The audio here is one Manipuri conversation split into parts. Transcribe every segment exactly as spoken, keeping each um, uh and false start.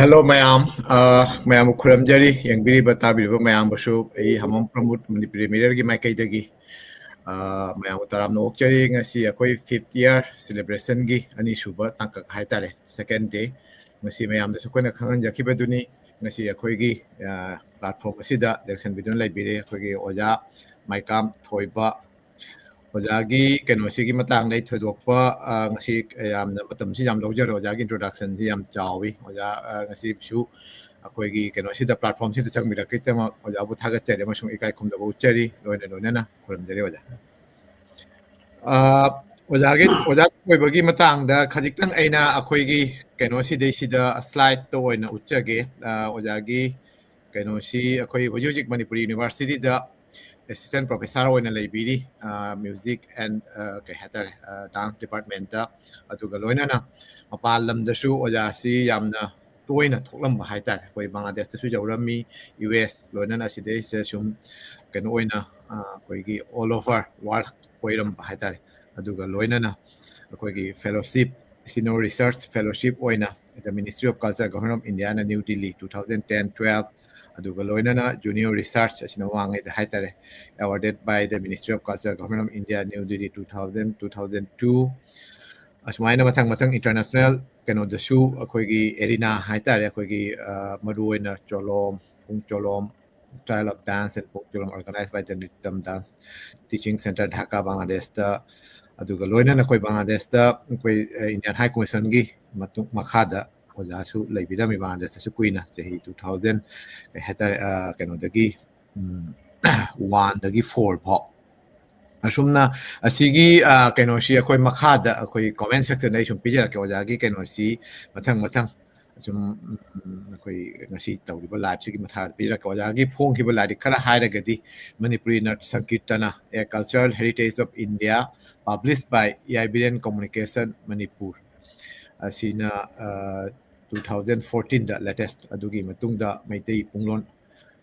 Hello ꯃꯌꯥꯝ, ꯑ, ꯃꯌꯥꯝꯕꯨ ꯈꯨꯔꯨꯝꯖꯔꯤ꯫ ꯌꯦꯡꯕꯤꯔꯤꯕ, ꯇꯥꯕꯤꯔꯤꯕ ꯃꯌꯥꯝꯕꯨꯁꯨ ꯑꯩ ꯍꯃꯝ ꯄ꯭ꯔꯃꯣꯗ, ꯃꯅꯤꯄꯨꯔꯤ ꯃꯤꯔꯔꯒꯤ ꯃꯥꯏꯀꯩꯗꯒꯤ, ꯑ, ꯃꯌꯥꯝꯕꯨ ꯇꯔꯥꯝꯅ ꯑꯣꯛꯆꯔꯤ꯫ ꯉꯁꯤ ꯑꯩꯈꯣꯏ fifth year celebrationꯒꯤ ꯑꯅꯤꯁꯨꯕ ꯇꯥꯡꯀꯛ ꯍꯥꯏꯇꯥꯔꯦ, second day꯫ ꯉꯁꯤ ꯃꯌꯥꯝꯗꯁꯨ ꯑꯩꯈꯣꯏꯅ ꯈꯪꯍꯟꯖꯈꯤꯕꯗꯨꯅꯤ꯫ ꯉꯁꯤ ꯑꯩꯈꯣꯏꯒꯤ, ꯑ, platform ꯑꯁꯤꯗ ꯂꯦꯡꯁꯟꯕꯤꯗꯨꯅ ꯂꯩꯕꯤꯔꯦ ꯑꯩꯈꯣꯏꯒꯤ ꯑꯣꯖꯥ ꯃꯥꯏꯀꯥꯝ ꯊꯣꯏꯕ꯫ ꯑꯣꯖꯥꯒꯤ ꯀꯩꯅꯣꯁꯤꯒꯤ ꯃꯇꯥꯡꯗ ꯑꯩ ꯊꯣꯏꯗꯣꯛꯄ, ꯑ, ꯉꯁꯤ ꯌꯥꯝꯅ ꯃꯇꯝꯁꯤ ꯌꯥꯝ ꯂꯧꯖꯔꯣꯏ꯫ ꯑꯣꯖꯥꯒꯤ introductionꯁꯤ ꯌꯥꯝ ꯆꯥꯎꯏ꯫ ꯑꯣꯖꯥ, ꯑ, ꯉꯁꯤꯁꯨ ꯑꯩꯈꯣꯏꯒꯤ ꯀꯩꯅꯣꯁꯤꯗ, platformꯁꯤꯗ ꯆꯪꯕꯤꯔꯛꯄꯒꯤꯗꯃꯛ ꯑꯣꯖꯥꯕꯨ ꯊꯥꯒꯠꯆꯔꯤ ꯑꯃꯁꯨꯡ ꯏꯀꯥꯏ ꯈꯨꯝꯅꯕ ꯎꯠꯆꯔꯤ꯫ ꯂꯣꯏꯅ ꯂꯣꯏꯅꯅ ꯈꯨꯔꯨꯝꯖꯔꯤ ꯑꯣꯖꯥ꯫ ꯑ, ꯑꯣꯖꯥꯒꯤ, ꯑꯣꯖꯥ ꯑꯣꯏꯕꯒꯤ ꯃꯇꯥꯡꯗ ꯈꯖꯤꯛꯇꯪ ꯑꯩꯅ ꯑꯩꯈꯣꯏꯒꯤ ꯀꯩꯅꯣꯁꯤꯗꯩꯁꯤꯗ slideꯇ ꯑꯣꯏꯅ ꯎꯠꯆꯒꯦ꯫ ꯑ, ꯑꯣꯖꯥꯒꯤ ꯀꯩꯅꯣꯁꯤ ꯑꯩꯈꯣꯏ ꯍꯧꯖꯤꯛ ꯍꯧꯖꯤꯛ ꯃꯅꯤꯄꯨꯔꯤ universityꯗ assistant professor ꯑꯣꯏꯅ ꯂꯩꯕꯤꯔꯤ, ꯑ, music and, ꯑ, ꯀꯩ ꯍꯥꯏꯇꯥꯔꯦ, ꯑ, dance departmentꯇ꯫ ꯑꯗꯨꯒ ꯂꯣꯏꯅꯅ ꯃꯄꯥꯟ ꯂꯝꯗꯁꯨ ꯑꯣꯖꯥꯁꯤ ꯌꯥꯝꯅ ꯇꯣꯏꯅ ꯊꯣꯛꯂꯝꯕ ꯍꯥꯏꯇꯥꯔꯦ꯫ ꯑꯩꯈꯣꯏ ꯕꯪꯒ꯭ꯂꯥꯗꯦꯁꯇꯁꯨ ꯌꯧꯔꯝꯃꯤ, U S, ꯂꯣꯏꯅꯅ ꯑꯁꯤꯗꯩꯁꯤꯗ ꯁꯨꯝ ꯀꯩꯅꯣ ꯑꯣꯏꯅ, ꯑ, ꯑꯩꯈꯣꯏꯒꯤ all over world ꯀꯣꯏꯔꯝꯕ ꯍꯥꯏꯇꯥꯔꯦ꯫ ꯑꯗꯨꯒ ꯂꯣꯏꯅꯅ ꯑꯩꯈꯣꯏꯒꯤ fellowship, senior research fellowship ꯑꯣꯏꯅ the Ministry of Culture, Government of Indiaꯅ New Delhi two thousand ten twelve, ꯑꯗꯨꯒ ꯂꯣꯏꯅꯅ junior research ꯑꯁꯤꯅ ꯃꯃꯥꯡꯉꯩꯗ ꯍꯥꯏꯇꯥꯔꯦ, awarded by the Ministry of Culture, Government of India, New Delhi two thousand, two thousand two꯫ ꯑꯁꯨꯃꯥꯏꯅ ꯃꯊꯪ ꯃꯊꯪ international ꯀꯩꯅꯣꯗꯁꯨ ꯑꯩꯈꯣꯏꯒꯤ arena ꯍꯥꯏꯇꯥꯔꯦ, ꯑꯩꯈꯣꯏꯒꯤ, ꯑ, ꯃꯔꯨꯑꯣꯏꯅ ꯆꯣꯂꯣꯝ, ꯄꯨꯡ ꯆꯣꯂꯣꯝ, style of dance and folk drum organized by the Nrityam Dance Teaching Centre, Dhaka, ꯕꯪꯒ꯭ꯂꯥꯗꯦꯁꯇ꯫ ꯑꯗꯨꯒ ꯂꯣꯏꯅꯅ ꯑꯩꯈꯣꯏ ꯕꯪꯒ꯭ꯂꯥꯗꯦꯁꯇ ꯑꯩꯈꯣꯏ, ꯑ, Indian High Commissionꯒꯤ ꯃꯇꯨꯡ ꯃꯈꯥꯗ ꯑꯣꯖꯥꯁꯨ ꯂꯩꯕꯤꯔꯝꯃꯤ ꯕꯪꯒ꯭ꯂꯥꯗꯦꯁꯇꯁꯨ ꯀꯨꯏꯅ, ꯆꯍꯤ two thousand, ꯀꯩ ꯍꯥꯏꯇꯥꯔꯦ, ꯑ, ꯀꯩꯅꯣꯗꯒꯤ, ꯎꯝ, oneꯗꯒꯤ four ꯐꯥꯎ꯫ ꯑꯁꯨꯝꯅ ꯑꯁꯤꯒꯤ, ꯑ, ꯀꯩꯅꯣꯁꯤ ꯑꯩꯈꯣꯏ ꯃꯈꯥꯗ ꯑꯩꯈꯣꯏ comment sectionꯗ ꯑꯩ ꯁꯨꯝ ꯄꯤꯖꯔꯛꯀꯦ, ꯑꯣꯖꯥꯒꯤ ꯀꯩꯅꯣꯁꯤ ꯃꯊꯪ ꯃꯊꯪ꯫ ꯁꯨꯝ, ꯎꯝ, ꯑꯩꯈꯣꯏ ꯉꯁꯤ ꯇꯧꯔꯤꯕ liveꯁꯤꯒꯤ ꯃꯊꯥ ꯄꯤꯔꯛꯀꯦ꯫ ꯑꯣꯖꯥꯒꯤ ꯐꯣꯡꯈꯤꯕ ꯂꯥꯏꯔꯤꯛ ꯈꯔ ꯍꯥꯏꯔꯒꯗꯤ, Manipuri Nat Sankirtana, A Cultural Heritage of India, published by Eibren Communication, Manipur꯫ ꯑꯁꯤꯅ, ꯑ, two thousand fourteenꯗ latest, ꯑꯗꯨꯒꯤ ꯃꯇꯨꯡꯗ ꯃꯩꯇꯩ ꯄꯨꯡꯂꯣꯟ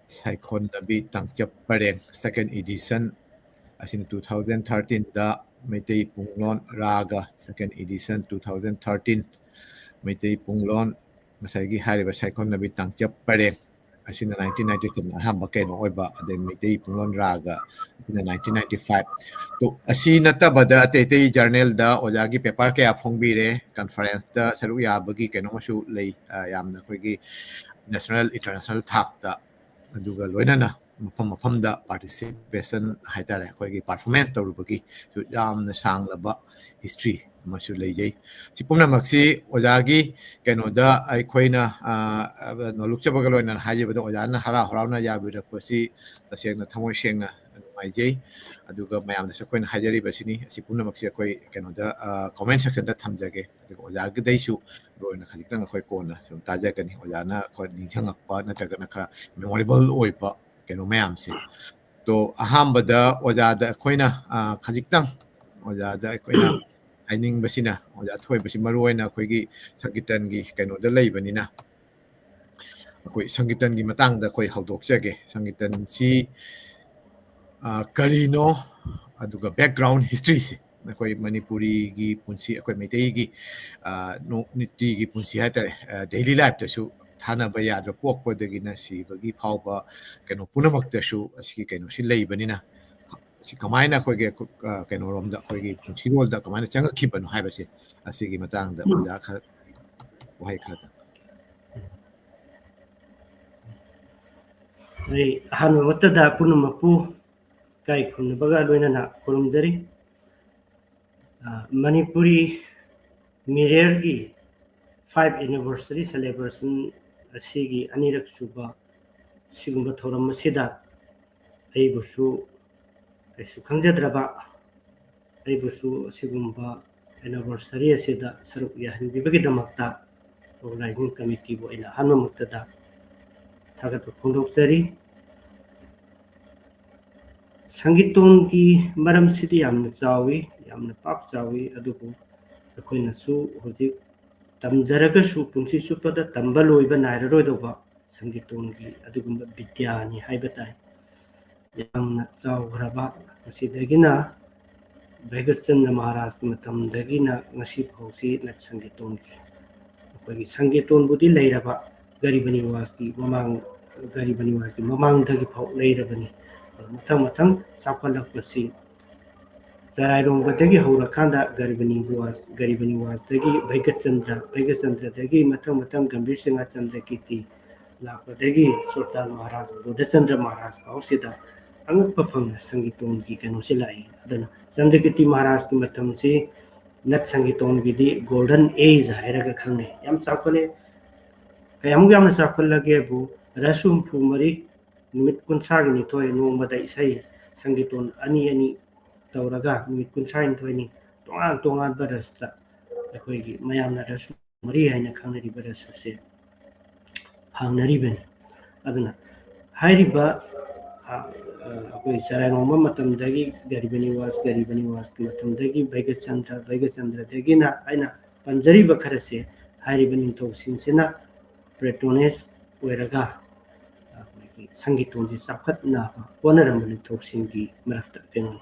ꯁꯥꯏꯈꯣꯟꯅꯕꯤ ꯇꯥꯡꯆꯞ ꯄꯔꯦꯡ, second edition, ꯑꯁꯤꯅ two thousand thirteenꯗ ꯃꯩꯇꯩ ꯄꯨꯡꯂꯣꯟ ꯔꯥꯒ, second edition, two thousand thirteen, Meitei ꯄꯨꯡꯂꯣꯟ ꯉꯁꯥꯏꯒꯤ ꯍꯥꯏꯔꯤꯕ ꯁꯥꯏꯈꯣꯝꯅꯕꯤ ꯇꯥꯡꯆꯞ ꯄꯔꯦꯡ ꯑꯁꯤꯅ nineteen ninety seven ꯑꯍꯥꯟꯕ ꯀꯩꯅꯣ ꯑꯣꯏꯕ, ꯑꯗꯩ ꯃꯩꯇꯩ ꯄꯨꯡꯂꯣꯟ ꯔꯥꯒ ꯑꯁꯤꯅ nineteen ninety five꯫ ꯇꯣ, ꯑꯁꯤ ꯅꯠꯇꯕꯗ ꯑꯇꯩ ꯑꯇꯩ ꯖꯔꯅꯦꯜꯗ ꯑꯣꯖꯥꯒꯤ ꯄꯦꯄꯔ ꯀꯌꯥ ꯐꯣꯡꯕꯤꯔꯦ, ꯀꯟꯐꯔꯦꯟꯁꯇ ꯁꯔꯨꯛ ꯌꯥꯕꯒꯤ ꯀꯩꯅꯣ ꯑꯃꯁꯨ ꯂꯩ, ꯑ, ꯌꯥꯝꯅ ꯑꯩꯈꯣꯏꯒꯤ ꯅꯦꯁꯅꯦꯜ ꯏꯟꯇꯔꯅꯦꯁꯅꯦꯜ ꯊꯥꯛꯇ, ꯑꯗꯨꯒ ꯂꯣꯏꯅꯅ ꯃꯐꯝ ꯃꯐꯝꯗ ꯄꯥꯔꯇꯤꯁꯤꯄꯦꯁꯟ ꯍꯥꯏꯇꯥꯔꯦ, ꯑꯩꯈꯣꯏꯒꯤ ꯄꯔꯐꯣꯔꯃꯦꯟꯁ ꯇꯧꯔꯨꯕꯒꯤ ꯌꯥꯝꯅ ꯁꯥꯡꯂꯕ ꯍꯤꯁꯇ꯭ꯔꯤ ꯑꯃꯁꯨ ꯂꯩꯖꯩ꯫ ꯁꯤ ꯄꯨꯝꯅꯃꯛꯁꯤ ꯑꯣꯖꯥꯒꯤ ꯀꯩꯅꯣꯗ ꯑꯩꯈꯣꯏꯅ, ꯑ, ꯑ, ꯅꯣꯂꯨꯛꯆꯕꯒ ꯂꯣꯏꯅꯅ ꯍꯥꯏꯖꯕꯗ ꯑꯣꯖꯥꯅ ꯍꯔꯥꯎ ꯍꯔꯥꯎꯅ ꯌꯥꯕꯤꯔꯛꯄꯁꯤ ꯇꯁꯦꯡꯅ ꯊꯃꯣꯏ ꯁꯦꯡꯅ ꯅꯨꯡꯉꯥꯏꯖꯩ꯫ ꯑꯗꯨꯒ ꯃꯌꯥꯝꯗꯁꯨ ꯑꯩꯈꯣꯏꯅ ꯍꯥꯏꯖꯔꯤꯕꯁꯤꯅꯤ, ꯑꯁꯤ ꯄꯨꯝꯅꯃꯛꯁꯦ ꯑꯩꯈꯣꯏ ꯀꯩꯅꯣꯗ, ꯑ, ꯀꯣꯃꯦꯟ ꯁꯦꯛꯁꯟꯗ ꯊꯝꯖꯒꯦ꯫ ꯑꯗꯨꯒ ꯑꯣꯖꯥꯒꯤꯗꯩꯁꯨ ꯃꯔꯨ ꯑꯣꯏꯅ ꯈꯖꯤꯛꯇꯪ ꯑꯩꯈꯣꯏ ꯀꯣꯟꯅ ꯁꯨꯝ ꯇꯥꯖꯒꯅꯤ, ꯑꯣꯖꯥꯅ ꯑꯩꯈꯣꯏ ꯅꯤꯡꯁꯤꯡꯉꯛꯄ ꯅꯠꯇ꯭ꯔꯒꯅ ꯈꯔ ꯃꯦꯃꯣꯔꯦꯕꯜ ꯑꯣꯏꯕ ꯀꯩꯅꯣ ꯃꯌꯥꯝꯁꯦ꯫ ꯇꯣ, ꯑꯍꯥꯟꯕꯗ ꯑꯣꯖꯥꯗ ꯑꯩꯈꯣꯏꯅ, ꯑ, ꯈꯖꯤꯛꯇꯪ ꯑꯣꯖꯥꯗ ꯑꯩꯈꯣꯏꯅ ꯍꯥꯏꯅꯤꯡꯕꯁꯤꯅ, ꯑꯣꯖꯥ ꯊꯣꯏꯕꯁꯤ ꯃꯔꯨ ꯑꯣꯏꯅ ꯑꯩꯈꯣꯏꯒꯤ ꯁꯪꯀꯤꯔꯇꯟꯒꯤ ꯀꯩꯅꯣꯗ ꯂꯩꯕꯅꯤꯅ, ꯑꯩꯈꯣꯏ ꯁꯪꯀꯤꯔꯇꯟꯒꯤ ꯃꯇꯥꯡꯗ ꯑꯩꯈꯣꯏ ꯍꯧꯗꯣꯛꯆꯒꯦ꯫ ꯁꯪꯀꯤꯔꯇꯟꯁꯤ, ꯑ, ꯀꯔꯤꯅꯣ, ꯑꯗꯨꯒ ꯕꯦꯛꯒ꯭ꯔꯥꯎꯟ ꯍꯤꯁꯇ꯭ꯔꯤꯁꯦ, ꯑꯩꯈꯣꯏ ꯃꯅꯤꯄꯨꯔꯤꯒꯤ ꯄꯨꯟꯁꯤ, ꯑꯩꯈꯣꯏ ꯃꯩꯇꯩꯒꯤ, ꯑ, ꯅꯣ-, ꯅꯤꯇꯤꯒꯤ ꯄꯨꯟꯁꯤ ꯍꯥꯏꯇꯥꯔꯦ, ꯑ, ꯗꯦꯂꯤ ꯂꯥꯏꯐꯇꯁꯨ ꯊꯥꯅꯕ ꯌꯥꯗ꯭ꯔ, ꯄꯣꯛꯄꯗꯒꯤꯅ ꯁꯤꯕꯒꯤ ꯐꯥꯎꯕ ꯀꯩꯅꯣ ꯄꯨꯝꯅꯃꯛꯇꯁꯨ ꯑꯁꯤꯒꯤ ꯀꯩꯅꯣꯁꯤ ꯂꯩꯕꯅꯤꯅ, ꯁꯤ ꯀꯃꯥꯏꯅ ꯑꯩꯈꯣꯏꯒꯤ, ꯑ, ꯀꯩꯅꯣꯔꯣꯝꯗ, ꯑꯩꯈꯣꯏꯒꯤ ꯄꯨꯟꯁꯤꯔꯣꯜꯗ ꯀꯃꯥꯏꯅ ꯆꯪꯉꯛꯈꯤꯕꯅꯣ ꯍꯥꯏꯕꯁꯦ, ꯑꯁꯤꯒꯤ ꯃꯇꯥꯡꯗ ꯑꯣꯖꯥ ꯈꯔ, ꯋꯥꯍꯩ ꯈꯔꯇꯪ꯫ ꯑꯩ ꯑꯍꯥꯟꯕꯃꯛꯇꯗ ꯄꯨꯝꯅꯃꯛꯄꯨ ꯏꯀꯥꯏ ꯈꯨꯝꯅꯕꯒ ꯂꯣꯏꯅꯅ ꯈꯨꯔꯨꯝꯖꯔꯤ꯫ ꯑ, ꯃꯅꯤꯄꯨꯔꯤ ꯃꯤꯔꯦꯔꯒꯤ five anniversary celebration ꯑꯁꯤꯒꯤ ꯑꯅꯤꯔꯛ ꯁꯨꯕ ꯁꯤꯒꯨꯝꯕ ꯊꯧꯔꯝ ꯑꯁꯤꯗ ꯑꯩꯕꯨꯁꯨ ꯀꯩꯁꯨ ꯈꯪꯖꯗ꯭ꯔꯕ, ꯑꯩꯕꯨꯁꯨ ꯑꯁꯤꯒꯨꯝꯕ anniversary ꯑꯁꯤꯗ ꯁꯔꯨꯛ ꯌꯥꯍꯟꯕꯤꯕꯒꯤꯗꯃꯛꯇ organizing committeeꯕꯨ ꯑꯩꯅ ꯑꯍꯥꯟꯕꯃꯛꯇꯗ ꯊꯥꯒꯠꯄ ꯐꯣꯡꯗꯣꯛꯆꯔꯤ꯫ ꯁꯪꯒꯤꯇꯣꯟꯒꯤ ꯃꯔꯝꯁꯤꯗꯤ ꯌꯥꯝꯅ ꯆꯥꯎꯏ, ꯌꯥꯝꯅ ꯄꯥꯛ ꯆꯥꯎꯏ, ꯑꯗꯨꯕꯨ ꯑꯩꯈꯣꯏꯅꯁꯨ ꯍꯧꯖꯤꯛ ꯇꯝꯖꯔꯒꯁꯨ ꯄꯨꯟꯁꯤ ꯆꯨꯞꯄꯗ ꯇꯝꯕ ꯂꯣꯏꯕ ꯅꯥꯏꯔꯔꯣꯏꯗꯧꯕ ꯁꯪꯒꯤꯇꯣꯟꯒꯤ ꯑꯗꯨꯒꯨꯝꯕ ꯕꯤꯗ꯭ꯌꯥꯅꯤ ꯍꯥꯏꯕ ꯇꯥꯏ꯫ ꯌꯥꯝꯅ ꯆꯥꯎꯈ꯭ꯔꯕ, ꯃꯁꯤꯗꯒꯤꯅ ꯚꯩꯒꯆꯟꯗ꯭ꯔ ꯃꯍꯥꯔꯥꯖꯀꯤ ꯃꯇꯝꯗꯒꯤꯅ ꯉꯁꯤ ꯐꯥꯎꯁꯤ ꯅꯠ ꯁꯪꯒꯤꯇꯣꯟꯒꯤ ꯑꯩꯈꯣꯏꯒꯤ ꯁꯪꯀꯤꯔꯇꯣꯟꯕꯨꯗꯤ ꯂꯩꯔꯕ, ꯒꯔꯤꯕ ꯅꯤꯋꯥꯁꯀꯤ ꯃꯃꯥꯡ, ꯒꯔꯤꯕ ꯅꯤꯋꯥꯁꯀꯤ ꯃꯃꯥꯡꯗꯒꯤ ꯐꯥꯎ ꯂꯩꯔꯕꯅꯤ꯫ ꯑꯗꯣ ꯃꯊꯪ ꯃꯊꯪ ꯆꯥꯎꯈꯠꯂꯛꯄꯁꯤ ꯆꯔꯥꯏꯔꯣꯡꯕꯗꯒꯤ ꯍꯧꯔꯀꯥꯟꯗ ꯒꯔꯤꯕ ꯅꯤꯋꯥꯁ, ꯒꯔꯤꯕ ꯅꯤꯋꯥꯁꯇꯒꯤ ꯚꯩꯒꯆꯟꯗ꯭ꯔ, ꯚꯩꯒꯆꯟꯗ꯭ꯔꯗꯒꯤ ꯃꯊꯪ ꯃꯊꯪ ꯒꯝꯚꯤꯔ ꯁꯤꯡꯍ ꯆꯟꯗ꯭ꯔ ꯀꯤꯔꯇꯤ ꯂꯥꯛꯄꯗꯒꯤ ꯁꯨꯔꯇꯥꯜ ꯃꯍꯥꯔꯥꯖ, ꯕꯣꯙꯆꯟꯗ꯭ꯔ ꯃꯍꯥꯔꯥꯖ ꯐꯥꯎꯁꯤꯗ ꯑꯉꯛꯄ ꯐꯪꯅ ꯁꯪꯀꯤꯔꯇꯣꯟꯒꯤ ꯀꯩꯅꯣꯁꯤ ꯂꯥꯛꯏ꯫ ꯑꯗꯨꯅ ꯆꯟꯗ꯭ꯔ ꯀꯤꯔꯇꯤ ꯃꯍꯥꯔꯥꯖꯀꯤ ꯃꯇꯝꯁꯤ ꯅꯠ ꯁꯪꯀꯤꯔꯇꯣꯟꯒꯤꯗꯤ golden age ꯍꯥꯏꯔꯒ ꯈꯪꯅꯩ꯫ ꯌꯥꯝ ꯆꯥꯎꯈꯠꯂꯦ꯫ ꯀꯌꯥꯃꯨꯛ ꯌꯥꯝꯅ ꯆꯥꯎꯈꯠꯂꯒꯦꯕꯨ, ꯔꯁ ꯍꯨꯝꯐꯨ ꯃꯔꯤ, ꯅꯨꯃꯤꯠ ꯀꯨꯟꯊ꯭ꯔꯥꯒꯤ ꯅꯤꯊꯣꯏ, ꯅꯣꯡꯃꯗ ꯏꯁꯩ ꯁꯪꯀꯤꯔꯇꯣꯟ ꯑꯅꯤ ꯑꯅꯤ ꯇꯧꯔꯒ ꯅꯨꯃꯤꯠ ꯀꯨꯟꯊ꯭ꯔꯥꯅꯤꯊꯣꯏꯅꯤ ꯇꯣꯉꯥꯟ ꯇꯣꯉꯥꯟꯕ ꯔꯁꯇ ꯑꯩꯈꯣꯏꯒꯤ ꯃꯌꯥꯝꯅ ꯔꯁ ꯃꯔꯤ ꯍꯥꯏꯅ ꯈꯪꯅꯔꯤꯕ ꯔꯁ ꯑꯁꯦ ꯐꯪꯅꯔꯤꯕꯅꯤ꯫ ꯑꯗꯨꯅ ꯍꯥꯏꯔꯤꯕ, ꯑ, ꯑ, ꯑꯩꯈꯣꯏ ꯆꯔꯥꯏꯔꯣꯡꯕ ꯃꯇꯝꯗꯒꯤ ꯒꯔꯤꯕ ꯅꯤꯋꯥꯁ, ꯒꯔꯤꯕ ꯅꯤꯋꯥꯁꯀꯤ ꯃꯇꯝꯗꯒꯤ ꯚꯩꯒꯆꯟꯗ꯭ꯔ, ꯚꯩꯒꯆꯟꯗ꯭ꯔꯗꯒꯤꯅ ꯑꯩꯅ ꯄꯟꯖꯔꯤꯕ ꯈꯔꯁꯦ ꯍꯥꯏꯔꯤꯕ ꯅꯤꯡꯊꯧꯁꯤꯡꯁꯤꯅ patronage ꯑꯣꯏꯔꯒ ꯑꯩꯈꯣꯏꯒꯤ ꯁꯪꯀꯤꯔꯇꯣꯟꯁꯤ ꯆꯥꯎꯈꯠꯅꯕ ꯍꯣꯠꯅꯔꯝꯕ ꯅꯤꯡꯊꯧꯁꯤꯡꯒꯤ ꯃꯔꯛꯇ ꯀꯩꯅꯣꯅꯤ꯫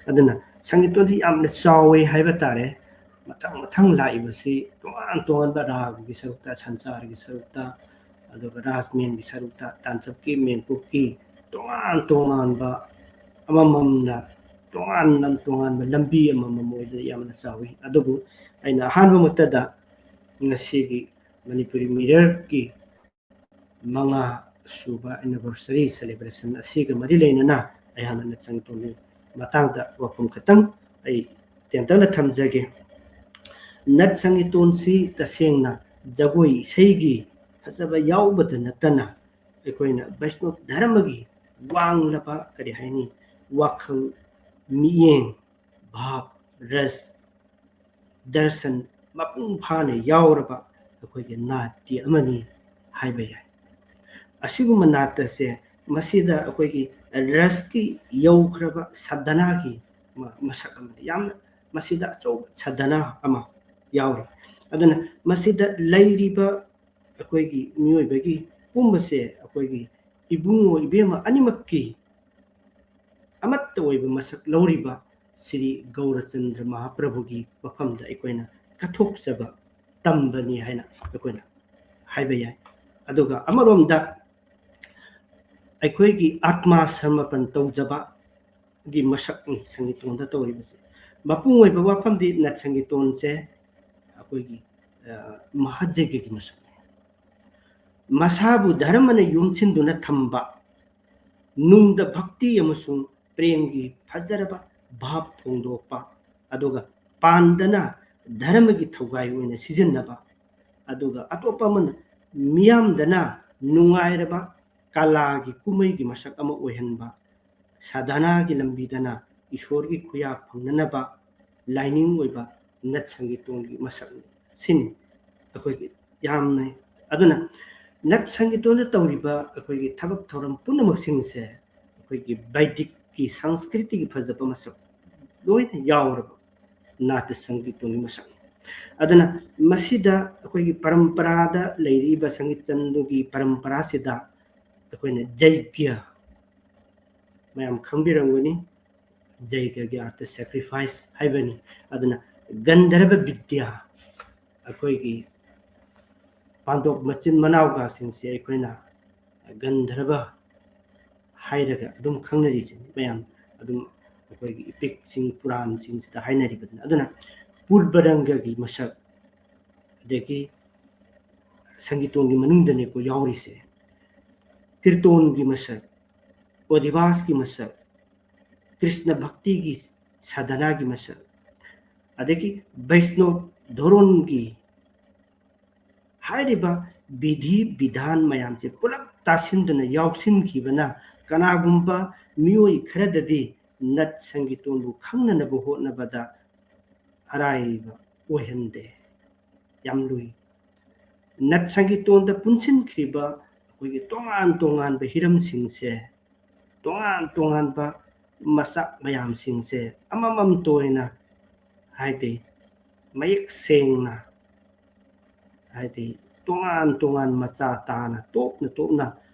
ꯑꯗꯨꯅ ꯁꯪꯀꯤꯔꯇꯣꯟꯁꯤ ꯌꯥꯝꯅ ꯆꯥꯎꯋꯦ ꯍꯥꯏꯕ ꯇꯥꯔꯦ꯫ ꯃꯊꯪ ꯃꯊꯪ ꯂꯥꯛꯏꯕꯁꯤ ꯇꯣꯉꯥꯟ ꯇꯣꯉꯥꯟꯕ ꯔꯥꯒꯒꯤ ꯁꯔꯨꯛꯇ, ꯁꯟꯆꯥꯔꯒꯤ ꯁꯔꯨꯛꯇ, ꯑꯗꯨꯒ ꯔꯥꯖꯃꯦꯟꯒꯤ ꯁꯔꯨꯛꯇ, ꯇꯥꯟꯆꯞꯀꯤ, ꯃꯦꯟꯀꯨꯞꯀꯤ ꯇꯣꯉꯥꯟ ꯇꯣꯉꯥꯟꯕ ꯑꯃꯃꯝꯅ ꯇꯣꯉꯥꯟꯅ ꯇꯣꯉꯥꯟꯕ ꯂꯝꯕꯤ ꯑꯃꯃꯝ ꯑꯣꯏꯗꯅ ꯌꯥꯝꯅ ꯆꯥꯎꯏ꯫ ꯑꯗꯨꯕꯨ ꯑꯩꯅ ꯑꯍꯥꯟꯕꯃꯛꯇꯗ ꯉꯁꯤꯒꯤ ꯃꯅꯤꯄꯨꯔꯤ ꯃꯤꯔꯔꯒꯤ ꯃꯉꯥ ꯁꯨꯕ anniversary celebration ꯑꯁꯤꯒ ꯃꯔꯤ ꯂꯩꯅꯅ ꯑꯩꯍꯥꯛꯅ ꯅꯠ ꯁꯪꯀꯤꯔꯇꯣꯟꯒꯤ ꯃꯇꯥꯡꯗ ꯋꯥꯐꯝ ꯈꯇꯪ ꯑꯩ ꯇꯦꯟꯇꯛꯅ ꯊꯝꯖꯒꯦ꯫ ꯅꯠ ꯁꯪꯀꯤꯔꯇꯣꯟꯁꯤ ꯇꯁꯦꯡꯅ ꯖꯒꯣꯏ ꯏꯁꯩꯒꯤ ꯐꯖꯕ ꯌꯥꯎꯕꯗ ꯅꯠꯇꯅ ꯑꯩꯈꯣꯏꯅ ꯕꯩꯁꯅꯣꯞ ꯙꯔꯃꯒꯤ ꯋꯥꯡꯂꯕ, ꯀꯔꯤ ꯍꯥꯏꯅꯤ, ꯋꯥꯈꯜ, ꯃꯤꯠꯌꯦꯡ, ꯚꯥꯕ, ꯔꯁ, ꯗꯔꯁꯟ ꯃꯄꯨꯡ ꯐꯥꯅ ꯌꯥꯎꯔꯕ ꯑꯩꯈꯣꯏꯒꯤ ꯅꯥꯠꯇꯤ ꯑꯃꯅꯤ ꯍꯥꯏꯕ ꯌꯥꯏ꯫ ꯑꯁꯤꯒꯨꯝꯕ ꯅꯥꯠ ꯑꯁꯦ ꯃꯁꯤꯗ ꯑꯩꯈꯣꯏꯒꯤ ꯔꯁꯀꯤ ꯌꯧꯈ꯭ꯔꯕ ꯁꯥꯙꯅꯥꯒꯤ ꯃ-, ꯃꯁꯛ ꯑꯃꯅꯤ꯫ ꯌꯥꯝꯅ ꯃꯁꯤꯗ ꯑꯆꯧꯕ ꯁꯥꯙꯅꯥ ꯑꯃ ꯌꯥꯎꯔꯤ꯫ ꯑꯗꯨꯅ ꯃꯁꯤꯗ ꯂꯩꯔꯤꯕ ꯑꯩꯈꯣꯏꯒꯤ ꯃꯤꯑꯣꯏꯕꯒꯤ ꯄꯨꯝꯕꯁꯦ ꯑꯩꯈꯣꯏꯒꯤ ꯏꯕꯨꯡꯉꯣ ꯏꯕꯦꯝꯃ ꯑꯅꯤꯃꯛꯀꯤ ꯑꯃꯠꯇ ꯑꯣꯏꯕ ꯃꯁꯛ ꯂꯧꯔꯤꯕ ꯁ꯭ꯔꯤ ꯒꯧꯔꯆꯟꯗ꯭ꯔ ꯃꯍꯥꯄ꯭ꯔꯚꯨꯒꯤ ꯃꯐꯝꯗ ꯑꯩꯈꯣꯏꯅ ꯀꯠꯊꯣꯛꯆꯕ ꯇꯝꯕꯅꯤ ꯍꯥꯏꯅ ꯑꯩꯈꯣꯏꯅ ꯍꯥꯏꯕ ꯌꯥꯏ꯫ ꯑꯗꯨꯒ ꯑꯃꯔꯣꯝꯗ ꯑꯩꯈꯣꯏꯒꯤ ꯑꯥꯇꯃꯥ ꯁꯃꯔꯄꯟ ꯇꯧꯖꯕꯒꯤ ꯃꯁꯛꯅꯤ ꯁꯪꯒꯤꯇꯣꯟꯗ ꯇꯧꯔꯤꯕꯁꯦ꯫ ꯃꯄꯨꯡ ꯑꯣꯏꯕ ꯋꯥꯐꯝꯗꯤ ꯅꯠ ꯁꯪꯒꯤꯇꯣꯟꯁꯦ ꯑꯩꯈꯣꯏꯒꯤ, ꯑ, ꯃꯍꯥꯖꯩꯒꯒꯤ ꯃꯁꯛꯅꯤ꯫ ꯃꯁꯥꯕꯨ ꯙꯔꯃꯅ ꯌꯣꯝꯁꯤꯟꯗꯨꯅ ꯊꯝꯕ, ꯅꯨꯡꯗ ꯚꯛꯇꯤ ꯑꯃꯁꯨꯡ ꯄ꯭ꯔꯦꯝꯒꯤ ꯐꯖꯔꯕ ꯚꯥꯕ ꯐꯣꯡꯗꯣꯛꯄ, ꯑꯗꯨꯒ ꯄꯥꯟꯗꯅ ꯙꯔꯃꯒꯤ ꯊꯧꯒꯥꯏ ꯑꯣꯏꯅ ꯁꯤꯖꯤꯟꯅꯕ, ꯑꯗꯨꯒ ꯑꯇꯣꯞꯄ ꯑꯃꯅ ꯃꯤꯌꯥꯝꯗꯅ ꯅꯨꯡꯉꯥꯏꯔꯕ ꯀꯂꯥꯒꯤ ꯀꯨꯝꯍꯩꯒꯤ ꯃꯁꯛ ꯑꯃ ꯑꯣꯏꯍꯟꯕ, ꯁꯥꯙꯅꯥꯒꯤ ꯂꯝꯕꯤꯗꯅ ꯏꯁꯣꯔꯒꯤ ꯈꯨꯌꯥ ꯐꯪꯅꯅꯕ ꯂꯥꯏꯅꯤꯡ ꯑꯣꯏꯕ ꯅꯠ ꯁꯪꯒꯤꯇꯣꯟꯒꯤ ꯃꯁꯛ ꯁꯤꯅꯤ ꯑꯩꯈꯣꯏꯒꯤ ꯌꯥꯝꯅ꯫ ꯑꯗꯨꯅ ꯅꯠ ꯁꯪꯒꯤꯇꯣꯟꯗ ꯇꯧꯔꯤꯕ ꯑꯩꯈꯣꯏꯒꯤ ꯊꯕꯛ ꯊꯧꯔꯝ ꯄꯨꯝꯅꯃꯛꯁꯤꯡꯁꯦ ꯑꯩꯈꯣꯏꯒꯤ ꯕꯩꯗꯤꯛꯀꯤ ꯁꯪꯁꯀ꯭ꯔꯤꯇꯤꯒꯤ ꯐꯖꯕ ꯃꯁꯛ ꯂꯣꯏꯅ ꯌꯥꯎꯔꯕ ꯅꯥꯠꯇ ꯁꯪꯒꯤꯇꯣꯟꯒꯤ ꯃꯁꯛꯅꯤ꯫ ꯑꯗꯨꯅ ꯃꯁꯤꯗ ꯑꯩꯈꯣꯏꯒꯤ ꯄꯔꯝꯄꯔꯥꯗ ꯂꯩꯔꯤꯕ ꯁꯪꯒꯤꯠ ꯆꯟꯗꯨꯒꯤ ꯄꯔꯝꯄꯔꯥꯁꯤꯗ ꯑꯩꯈꯣꯏꯅ ꯖꯩꯒ꯭ꯌ, ꯃꯌꯥꯝ ꯈꯪꯕꯤꯔꯝꯒꯅꯤ, ꯖꯩꯒ꯭ꯌꯒꯤ ꯑꯥꯔꯊ sacrifice ꯍꯥꯏꯕꯅꯤ꯫ ꯑꯗꯨꯅ ꯒꯟꯙꯔꯕ ꯕꯤꯗ꯭ꯌꯥ, ꯑꯩꯈꯣꯏꯒꯤ ꯄꯥꯟꯗꯣꯞ ꯃꯆꯤꯟ ꯃꯅꯥꯎꯒꯁꯤꯡꯁꯦ ꯑꯩꯈꯣꯏꯅ ꯒꯟꯙꯔꯕ ꯍꯥꯏꯔꯒ ꯑꯗꯨꯝ ꯈꯪꯅꯔꯤꯁꯤꯅꯤ ꯃꯌꯥꯝ꯫ ꯑꯗꯨꯝ ꯑꯩꯈꯣꯏꯒꯤ ꯏꯄꯤꯛꯁꯤꯡ, ꯄꯨꯔꯥꯟꯁꯤꯡꯁꯤꯗ ꯍꯥꯏꯅꯔꯤꯕꯗꯨꯅ꯫ ꯑꯗꯨꯅ ꯄꯨꯔꯕꯔꯪꯒꯒꯤ ꯃꯁꯛ, ꯑꯗꯒꯤ ꯁꯪꯒꯤꯇꯣꯟꯒꯤ ꯃꯅꯨꯡꯗꯅꯤꯀꯣ ꯌꯥꯎꯔꯤꯁꯦ, ꯀꯤꯔꯇꯣꯟꯒꯤ ꯃꯁꯛ, ꯑꯣꯙꯤꯕꯥꯁꯀꯤ ꯃꯁꯛ, ꯀ꯭ꯔꯤꯁꯅ ꯚꯛꯇꯤꯒꯤ ꯁꯥꯙꯅꯥꯒꯤ ꯃꯁꯛ, ꯑꯗꯒꯤ ꯕꯩꯁꯅꯣꯞ ꯙꯣꯔꯣꯟꯒꯤ ꯍꯥꯏꯔꯤꯕ ꯕꯤꯙꯤ ꯕꯤꯙꯥꯟ ꯃꯌꯥꯝꯁꯦ ꯄꯨꯂꯞ ꯇꯥꯁꯤꯟꯗꯨꯅ ꯌꯥꯎꯁꯤꯟꯈꯤꯕꯅ ꯀꯅꯥꯒꯨꯝꯕ ꯃꯤꯑꯣꯏ ꯈꯔꯗꯗꯤ ꯅꯠ ꯁꯪꯒꯤꯇꯣꯟꯕꯨ ꯈꯪꯅꯅꯕ ꯍꯣꯠꯅꯕꯗ ꯑꯔꯥꯏꯕ ꯑꯣꯏꯍꯟꯗꯦ꯫ ꯌꯥꯝ ꯂꯨꯏ꯫ ꯅꯠ ꯁꯪꯒꯤꯇꯣꯟꯗ ꯄꯨꯟꯁꯤꯟꯈ꯭ꯔꯤꯕ ꯑꯩꯈꯣꯏꯒꯤ ꯇꯣꯉꯥꯟ ꯇꯣꯉꯥꯟꯕ ꯍꯤꯔꯝꯁꯤꯡꯁꯦ, ꯇꯣꯉꯥꯟ ꯇꯣꯉꯥꯟꯕ ꯃꯆꯥꯛ ꯃꯌꯥꯝꯁꯤꯡꯁꯦ ꯑꯃꯃꯝꯇ ꯑꯣꯏꯅ, ꯍꯥꯏꯗꯤ, ꯃꯌꯦꯛ ꯁꯦꯡꯅ, ꯍꯥꯏꯗꯤ, ꯇꯣꯉꯥꯟ ꯇꯣꯉꯥꯟ ꯃꯆꯥ ꯇꯥꯅ, ꯇꯣꯞꯅ ꯇꯣꯞꯅ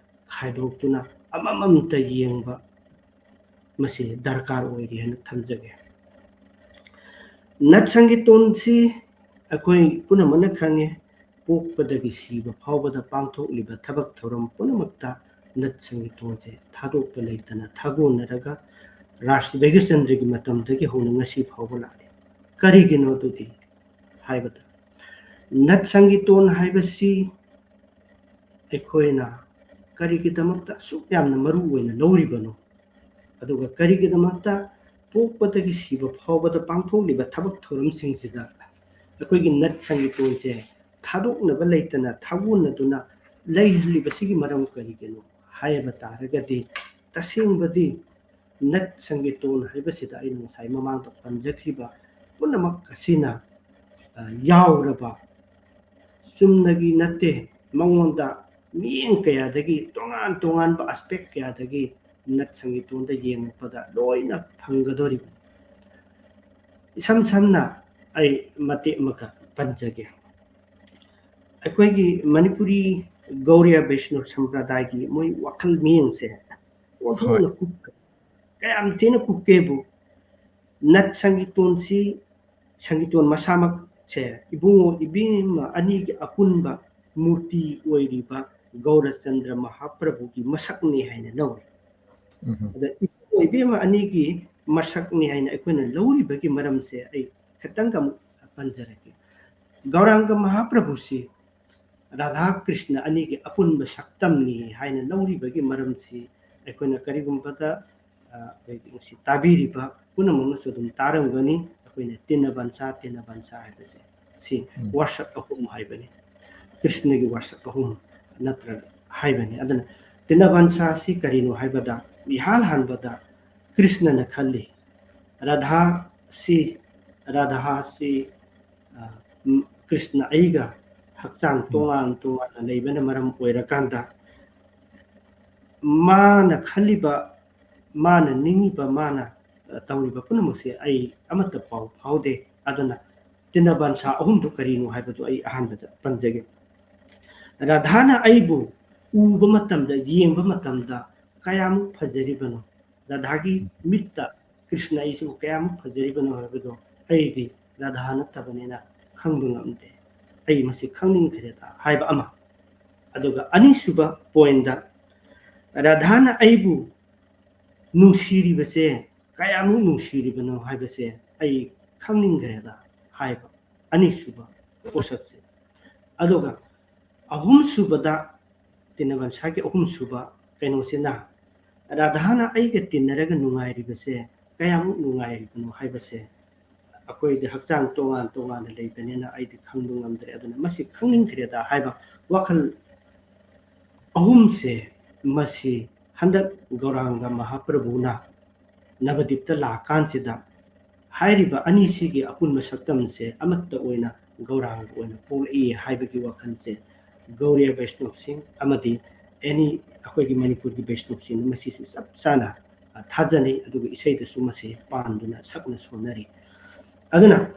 ꯈꯥꯏꯗꯣꯛꯇꯨꯅ ꯑꯃꯃꯝꯇ ꯌꯦꯡꯕ ꯃꯁꯤ ꯗꯔꯀꯥꯔ ꯑꯣꯏꯔꯤ ꯍꯥꯏꯅ ꯊꯝꯖꯒꯦ꯫ ꯅꯠ ꯁꯪꯒꯤꯇꯣꯟꯁꯤ ꯑꯩꯈꯣꯏ ꯄꯨꯝꯅꯃꯛꯅ ꯈꯪꯉꯦ, ꯄꯣꯛꯄꯗꯒꯤ ꯁꯤꯕ ꯐꯥꯎꯕꯗ ꯄꯥꯡꯊꯣꯛꯂꯤꯕ ꯊꯕꯛ ꯊꯧꯔꯝ ꯄꯨꯝꯅꯃꯛꯇ ꯅꯠ ꯁꯪꯒꯤꯇꯣꯟꯁꯦ ꯊꯥꯗꯣꯛꯄ ꯂꯩꯇꯅ ꯊꯥꯒꯣꯟꯅꯔꯒ ꯔꯥꯁ ꯚꯩꯒ꯭ꯌꯆꯟꯗ꯭ꯔꯒꯤ ꯃꯇꯝꯗꯒꯤ ꯍꯧꯅ ꯉꯁꯤ ꯐꯥꯎꯕ ꯂꯥꯛꯂꯤ꯫ ꯀꯔꯤꯒꯤꯅꯣ ꯑꯗꯨꯗꯤ ꯍꯥꯏꯕꯗ, ꯅꯠ ꯁꯪꯒꯤꯇꯣꯟ ꯍꯥꯏꯕꯁꯤ ꯑꯩꯈꯣꯏꯅ ꯀꯔꯤꯒꯤꯗꯃꯛꯇ ꯑꯁꯨꯛ ꯌꯥꯝꯅ ꯃꯔꯨ ꯑꯣꯏꯅ ꯂꯧꯔꯤꯕꯅꯣ? ꯑꯗꯨꯒ ꯀꯔꯤꯒꯤꯗꯃꯛꯇ ꯄꯣꯛꯄꯗꯒꯤ ꯁꯤꯕ ꯐꯥꯎꯕꯗ ꯄꯥꯡꯊꯣꯛꯂꯤꯕ ꯊꯕꯛ ꯊꯧꯔꯝꯁꯤꯡꯁꯤꯗ ꯑꯩꯈꯣꯏꯒꯤ ꯅꯠ ꯁꯪꯒꯤꯇꯣꯟꯁꯦ ꯊꯥꯗꯣꯛꯅꯕ ꯂꯩꯇꯅ ꯊꯥꯒꯣꯟꯅꯗꯨꯅ ꯂꯩꯍꯜꯂꯤꯕꯁꯤꯒꯤ ꯃꯔꯝ ꯀꯔꯤꯒꯤꯅꯣ ꯍꯥꯏꯕ ꯇꯥꯔꯒꯗꯤ, ꯇꯁꯦꯡꯕꯗꯤ ꯅꯠ ꯁꯪꯒꯤꯇꯣꯟ ꯍꯥꯏꯕꯁꯤꯗ ꯑꯩꯅ ꯉꯁꯥꯏ ꯃꯃꯥꯡꯗ ꯄꯟꯖꯈꯤꯕ ꯄꯨꯝꯅꯃꯛ ꯑꯁꯤꯅ, ꯑ, ꯌꯥꯎꯔꯕ ꯆꯨꯝꯅꯒꯤ ꯅꯠꯇꯦ, ꯃꯉꯣꯟꯗ ꯃꯤꯠꯌꯦꯡ ꯀꯌꯥꯗꯒꯤ, ꯇꯣꯉꯥꯟ ꯇꯣꯉꯥꯟꯕ ꯑꯦꯁꯄꯦꯛ ꯀꯌꯥꯗꯒꯤ ꯅꯠ ꯁꯪꯒꯤꯇꯣꯟꯗ ꯌꯦꯡꯉꯛꯄꯗ ꯂꯣꯏꯅ ꯐꯪꯒꯗꯧꯔꯤꯕꯅꯤ꯫ ꯏꯁꯝ ꯁꯝꯅ ꯑꯩ ꯃꯇꯦꯛ ꯑꯃꯈꯛ ꯄꯟꯖꯒꯦ꯫ ꯑꯩꯈꯣꯏꯒꯤ ꯃꯅꯤꯄꯨꯔꯤ ꯒꯧꯔꯤꯌꯥ ꯕꯩꯁꯅꯣ ꯁꯝꯄ꯭ꯔꯗꯥꯏꯒꯤ ꯃꯣꯏ ꯋꯥꯈꯜ ꯃꯤꯠꯌꯦꯡꯁꯦ ꯑꯣꯟꯊꯣꯛꯅ ꯀꯨꯞꯄ, ꯀꯌꯥꯝ ꯊꯤꯅ ꯀꯨꯞꯀꯦꯕꯨ, ꯅꯠ ꯁꯪꯒꯤꯇꯣꯟꯁꯤ, ꯁꯪꯒꯤꯇꯣꯟ ꯃꯁꯥꯃꯛꯁꯦ ꯏꯕꯨꯡꯉꯣ ꯏꯕꯦꯝꯃ ꯑꯅꯤꯒꯤ ꯑꯄꯨꯟꯕ ꯃꯨꯔꯇꯤ ꯑꯣꯏꯔꯤꯕ ꯒꯧꯔꯆꯟꯗ꯭ꯔ ꯃꯍꯥꯄ꯭ꯔꯚꯨꯒꯤ ꯃꯁꯛꯅꯤ ꯍꯥꯏꯅ ꯂꯧꯏ꯫ ꯎꯝ꯫ ꯑꯗ ꯏꯕꯨꯡꯉꯣ ꯏꯕꯦꯝꯃ ꯑꯅꯤꯒꯤ ꯃꯁꯛꯅꯤ ꯍꯥꯏꯅ ꯑꯩꯈꯣꯏꯅ ꯂꯧꯔꯤꯕꯒꯤ ꯃꯔꯝꯁꯦ ꯑꯩ ꯈꯤꯇꯪꯒ ꯑꯃꯨꯛ ꯄꯟꯖꯔꯛꯀꯦ꯫ ꯒꯧꯔꯥꯡꯒ ꯃꯍꯥꯄ꯭ꯔꯚꯨꯁꯤ ꯔꯥꯙꯥ ꯀ꯭ꯔꯤꯁꯅ ꯑꯅꯤꯒꯤ ꯑꯄꯨꯟꯕ ꯁꯛꯇꯝꯅꯤ ꯍꯥꯏꯅ ꯂꯧꯔꯤꯕꯒꯤ ꯃꯔꯝꯁꯤ ꯑꯩꯈꯣꯏꯅ ꯀꯔꯤꯒꯨꯝꯕꯗ, ꯑ, ꯑꯩꯈꯣꯏꯒꯤ ꯉꯁꯤ ꯇꯥꯕꯤꯔꯤꯕ ꯄꯨꯝꯅꯃꯛꯅꯁꯨ ꯑꯗꯨꯝ ꯇꯥꯔꯝꯒꯅꯤ꯫ ꯑꯩꯈꯣꯏꯅ ꯇꯤꯟꯅ ꯕꯟꯁꯥ, ꯇꯤꯟꯅ ꯕꯟꯁꯥ ꯍꯥꯏꯕꯁꯦ ꯁꯤ ꯎꯝ꯫ ꯋꯥꯔꯁꯛ ꯑꯍꯨꯝ ꯍꯥꯏꯕꯅꯤ꯫ ꯀ꯭ꯔꯤꯁꯅꯒꯤ ꯋꯥꯔꯁꯛ ꯑꯍꯨꯝ ꯅꯠꯇ꯭ꯔꯒ ꯍꯥꯏꯕꯅꯤ꯫ ꯑꯗꯨꯅ ꯇꯤꯟꯅ ꯕꯟꯁꯥ ꯑꯁꯤ ꯀꯔꯤꯅꯣ ꯍꯥꯏꯕꯗ, ꯏꯍꯥꯟ ꯍꯥꯟꯕꯗ ꯀ꯭ꯔꯤꯁꯅꯅ ꯈꯜꯂꯤ, ꯔꯥꯙꯥꯁꯤ, ꯔꯥꯙꯥꯁꯤ, ꯑ, ꯎꯝ, ꯀ꯭ꯔꯤꯁꯅ ꯑꯩꯒ ꯍꯛꯆꯥꯡ ꯎꯝ꯫ ꯇꯣꯉꯥꯟ ꯇꯣꯉꯥꯟꯅ ꯂꯩꯕꯅ ꯃꯔꯝ ꯑꯣꯏꯔꯀꯥꯟꯗ, ꯃꯥꯅ ꯈꯜꯂꯤꯕ, ꯃꯥꯅ ꯅꯤꯡꯉꯤꯕ, ꯃꯥꯅ, ꯑ, ꯇꯧꯔꯤꯕ ꯄꯨꯝꯅꯃꯛꯁꯦ ꯑꯩ ꯑꯃꯠꯇ ꯄꯥꯎ ꯐꯥꯎꯗꯦ꯫ ꯑꯗꯨꯅ ꯇꯤꯟꯅ ꯕꯟꯁꯥ ꯑꯍꯨꯝꯗꯨ ꯀꯔꯤꯅꯣ ꯍꯥꯏꯕꯗꯨ ꯑꯩ ꯑꯍꯥꯟꯕꯗ ꯄꯟꯖꯒꯦ꯫ ꯔꯥꯙꯥꯅ ꯑꯩꯕꯨ ꯎꯕ ꯃꯇꯝꯗ, ꯌꯦꯡꯕ ꯃꯇꯝꯗ ꯀꯌꯥꯃꯨꯛ ꯐꯖꯔꯤꯕꯅꯣ, ꯔꯥꯙꯥꯒꯤ ꯃꯤꯠꯇ ꯀ꯭ꯔꯤꯁꯅ ꯑꯩꯁꯤꯕꯨ ꯀꯌꯥꯃꯨꯛ ꯐꯖꯔꯤꯕꯅꯣ ꯍꯥꯏꯕꯗꯣ ꯑꯩꯗꯤ ꯔꯥꯙꯥ ꯅꯠꯇꯕꯅꯤꯅ ꯈꯪꯕ ꯉꯝꯗꯦ꯫ ꯑꯩ ꯃꯁꯤ ꯈꯪꯅꯤꯡꯈ꯭ꯔꯦꯗ ꯍꯥꯏꯕ ꯑꯃ꯫ ꯑꯗꯨꯒ ꯑꯅꯤꯁꯨꯕ ꯄꯣꯏꯟꯗ, ꯔꯥꯙꯥꯅ ꯑꯩꯕꯨ ꯅꯨꯡꯁꯤꯔꯤꯕꯁꯦ ꯀꯌꯥꯃꯨꯛ ꯅꯨꯡꯁꯤꯔꯤꯕꯅꯣ ꯍꯥꯏꯕꯁꯦ ꯑꯩ ꯈꯪꯅꯤꯡꯈ꯭ꯔꯦꯗ ꯍꯥꯏꯕ ꯑꯅꯤꯁꯨꯕ ꯄꯣꯠꯁꯛꯁꯦ꯫ ꯑꯗꯨꯒ ꯑꯍꯨꯝꯁꯨꯕꯗ, ꯇꯤꯟꯅꯕꯟꯁꯥꯒꯤ ꯑꯍꯨꯝꯁꯨꯕ ꯀꯩꯅꯣꯁꯤꯅ, ꯔꯥꯙꯥꯅ ꯑꯩꯒ ꯇꯤꯟꯅꯔꯒ ꯅꯨꯡꯉꯥꯏꯔꯤꯕꯁꯦ ꯀꯌꯥꯃꯨꯛ ꯅꯨꯡꯉꯥꯏꯔꯤꯕꯅꯣ ꯍꯥꯏꯕꯁꯦ ꯑꯩꯈꯣꯏꯗꯤ ꯍꯛꯆꯥꯡ ꯇꯣꯉꯥꯟ ꯇꯣꯉꯥꯟꯅ ꯂꯩꯕꯅꯤꯅ ꯑꯩꯗꯤ ꯈꯪꯕ ꯉꯝꯗ꯭ꯔꯦ꯫ ꯑꯗꯨꯅ ꯃꯁꯤ ꯈꯪꯅꯤꯡꯈ꯭ꯔꯦꯗ ꯍꯥꯏꯕ ꯋꯥꯈꯜ ꯑꯍꯨꯝꯁꯦ, ꯃꯁꯤ ꯍꯟꯗꯛ ꯒꯧꯔꯥꯡꯒ ꯃꯍꯥꯄ꯭ꯔꯚꯨꯅ ꯅꯕꯗꯤꯞꯇ ꯂꯥꯛꯀꯥꯟꯁꯤꯗ ꯍꯥꯏꯔꯤꯕ ꯑꯅꯤꯁꯤꯒꯤ ꯑꯄꯨꯟꯕ ꯁꯛꯇꯝꯁꯦ ꯑꯃꯠꯇ ꯑꯣꯏꯅ ꯒꯧꯔꯥꯡꯒ ꯑꯣꯏꯅ ꯄꯣꯛꯂꯛꯏ ꯍꯥꯏꯕꯒꯤ ꯋꯥꯈꯜꯁꯦ ꯒꯧꯔꯤꯌ ꯕꯩꯁꯅꯣꯞꯁꯤꯡ ꯑꯃꯗꯤ ꯑꯦꯅꯤ ꯑꯩꯈꯣꯏꯒꯤ ꯃꯅꯤꯄꯨꯔꯒꯤ ꯕꯩꯁꯅꯣꯞꯁꯤꯡꯅ ꯃꯁꯤꯁꯨ ꯆꯞ ꯆꯥꯅ, ꯑ, ꯊꯥꯖꯅꯩ꯫ ꯑꯗꯨꯒ ꯏꯁꯩꯗꯁꯨ ꯃꯁꯤ ꯄꯥꯟꯗꯨꯅ ꯁꯛꯅ ꯁꯣꯟꯅꯔꯤ꯫ ꯑꯗꯨꯅ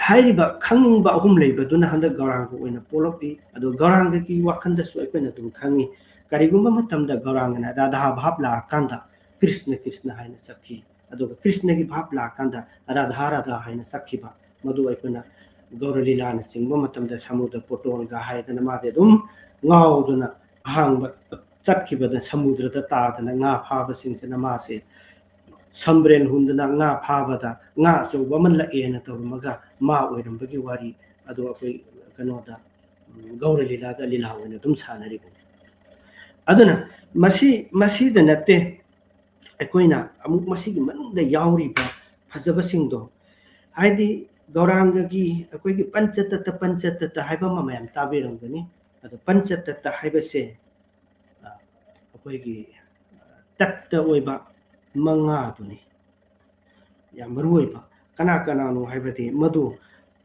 ꯍꯥꯏꯔꯤꯕ ꯈꯪꯅꯤꯡꯕ ꯑꯍꯨꯝ ꯂꯩꯕꯗꯨꯅ ꯍꯟꯗꯛ ꯒꯧꯔꯥꯡꯒ ꯑꯣꯏꯅ ꯄꯣꯛꯂꯛꯏ꯫ ꯑꯗꯣ ꯒꯧꯔꯥꯡꯒꯒꯤ ꯋꯥꯈꯜꯗꯁꯨ ꯑꯩꯈꯣꯏꯅ ꯑꯗꯨꯝ ꯈꯪꯉꯤ, ꯀꯔꯤꯒꯨꯝꯕ ꯃꯇꯝꯗ ꯒꯧꯔꯥꯡꯒꯅ ꯔꯥꯙꯥ ꯚꯥꯞ ꯂꯥꯛꯑꯀꯥꯟꯗ ꯀ꯭ꯔꯤꯁꯅ ꯀ꯭ꯔꯤꯁꯅ ꯍꯥꯏꯅ ꯁꯛꯈꯤ꯫ ꯑꯗꯨꯒ ꯀ꯭ꯔꯤꯁꯅꯒꯤ ꯚꯥꯞ ꯂꯥꯛꯑꯀꯥꯟꯗ ꯔꯥꯙꯥ ꯔꯥꯙꯥ ꯍꯥꯏꯅ ꯁꯛꯈꯤꯕ, ꯃꯗꯨ ꯑꯩꯈꯣꯏꯅ ꯒꯧꯔ ꯂꯤꯂꯥꯅ ꯆꯤꯡꯕ ꯃꯇꯝꯗ ꯁꯃꯨꯗ꯭ꯔ ꯄꯣꯇꯣꯜꯒ ꯍꯥꯏꯗꯅ ꯃꯥꯗꯤ ꯑꯗꯨꯝ ꯉꯥꯎꯗꯨꯅ ꯑꯍꯥꯡꯕ ꯆꯠꯈꯤꯕꯗ ꯁꯃꯨꯗ꯭ꯔꯗ ꯇꯥꯗꯅ ꯉꯥ ꯐꯥꯕꯁꯤꯡꯁꯤꯅ ꯃꯥꯁꯦ ꯁꯝꯕ꯭ꯔꯦꯟ ꯍꯨꯟꯗꯨꯅ ꯉꯥ ꯐꯥꯕꯗ ꯉꯥ ꯑꯆꯧꯕ ꯑꯃ ꯂꯛꯑꯦꯅ ꯇꯧꯔꯝꯃꯒ ꯃꯥ ꯑꯣꯏꯔꯝꯕꯒꯤ ꯋꯥꯔꯤ ꯑꯗꯨ ꯑꯩꯈꯣꯏ ꯀꯩꯅꯣꯗ, ꯎꯝ, ꯒꯧꯔ ꯂꯤꯂꯥꯗ ꯂꯤꯂꯥ ꯑꯣꯏꯅ ꯑꯗꯨꯝ ꯁꯥꯟꯅꯔꯤꯕꯅꯤ꯫ ꯑꯗꯨꯅ ꯃꯁꯤ, ꯃꯁꯤꯗ ꯅꯠꯇꯦ, ꯑꯩꯈꯣꯏꯅ ꯑꯃꯨꯛ ꯃꯁꯤꯒꯤ ꯃꯅꯨꯡꯗ ꯌꯥꯎꯔꯤꯕ ꯐꯖꯕꯁꯤꯡꯗꯣ, ꯍꯥꯏꯗꯤ ꯒꯧꯔꯥꯡꯒꯒꯤ ꯑꯩꯈꯣꯏꯒꯤ ꯄꯟꯆꯇꯠꯇ, ꯄꯟꯆꯇꯠꯇ ꯍꯥꯏꯕ ꯑꯃ ꯃꯌꯥꯝ ꯇꯥꯕꯤꯔꯝꯒꯅꯤ꯫ ꯑꯗꯣ ꯄꯟꯆꯇꯠꯇ ꯍꯥꯏꯕꯁꯦ, ꯑ, ꯑꯩꯈꯣꯏꯒꯤ, ꯑ, ꯇꯠꯇ ꯑꯣꯏꯕ ꯃꯉꯥꯗꯨꯅꯤ꯫ ꯌꯥꯝ ꯃꯔꯨ ꯑꯣꯏꯕ꯫ ꯀꯅꯥ ꯀꯅꯥꯅꯣ ꯍꯥꯏꯕꯗꯤ ꯃꯗꯨ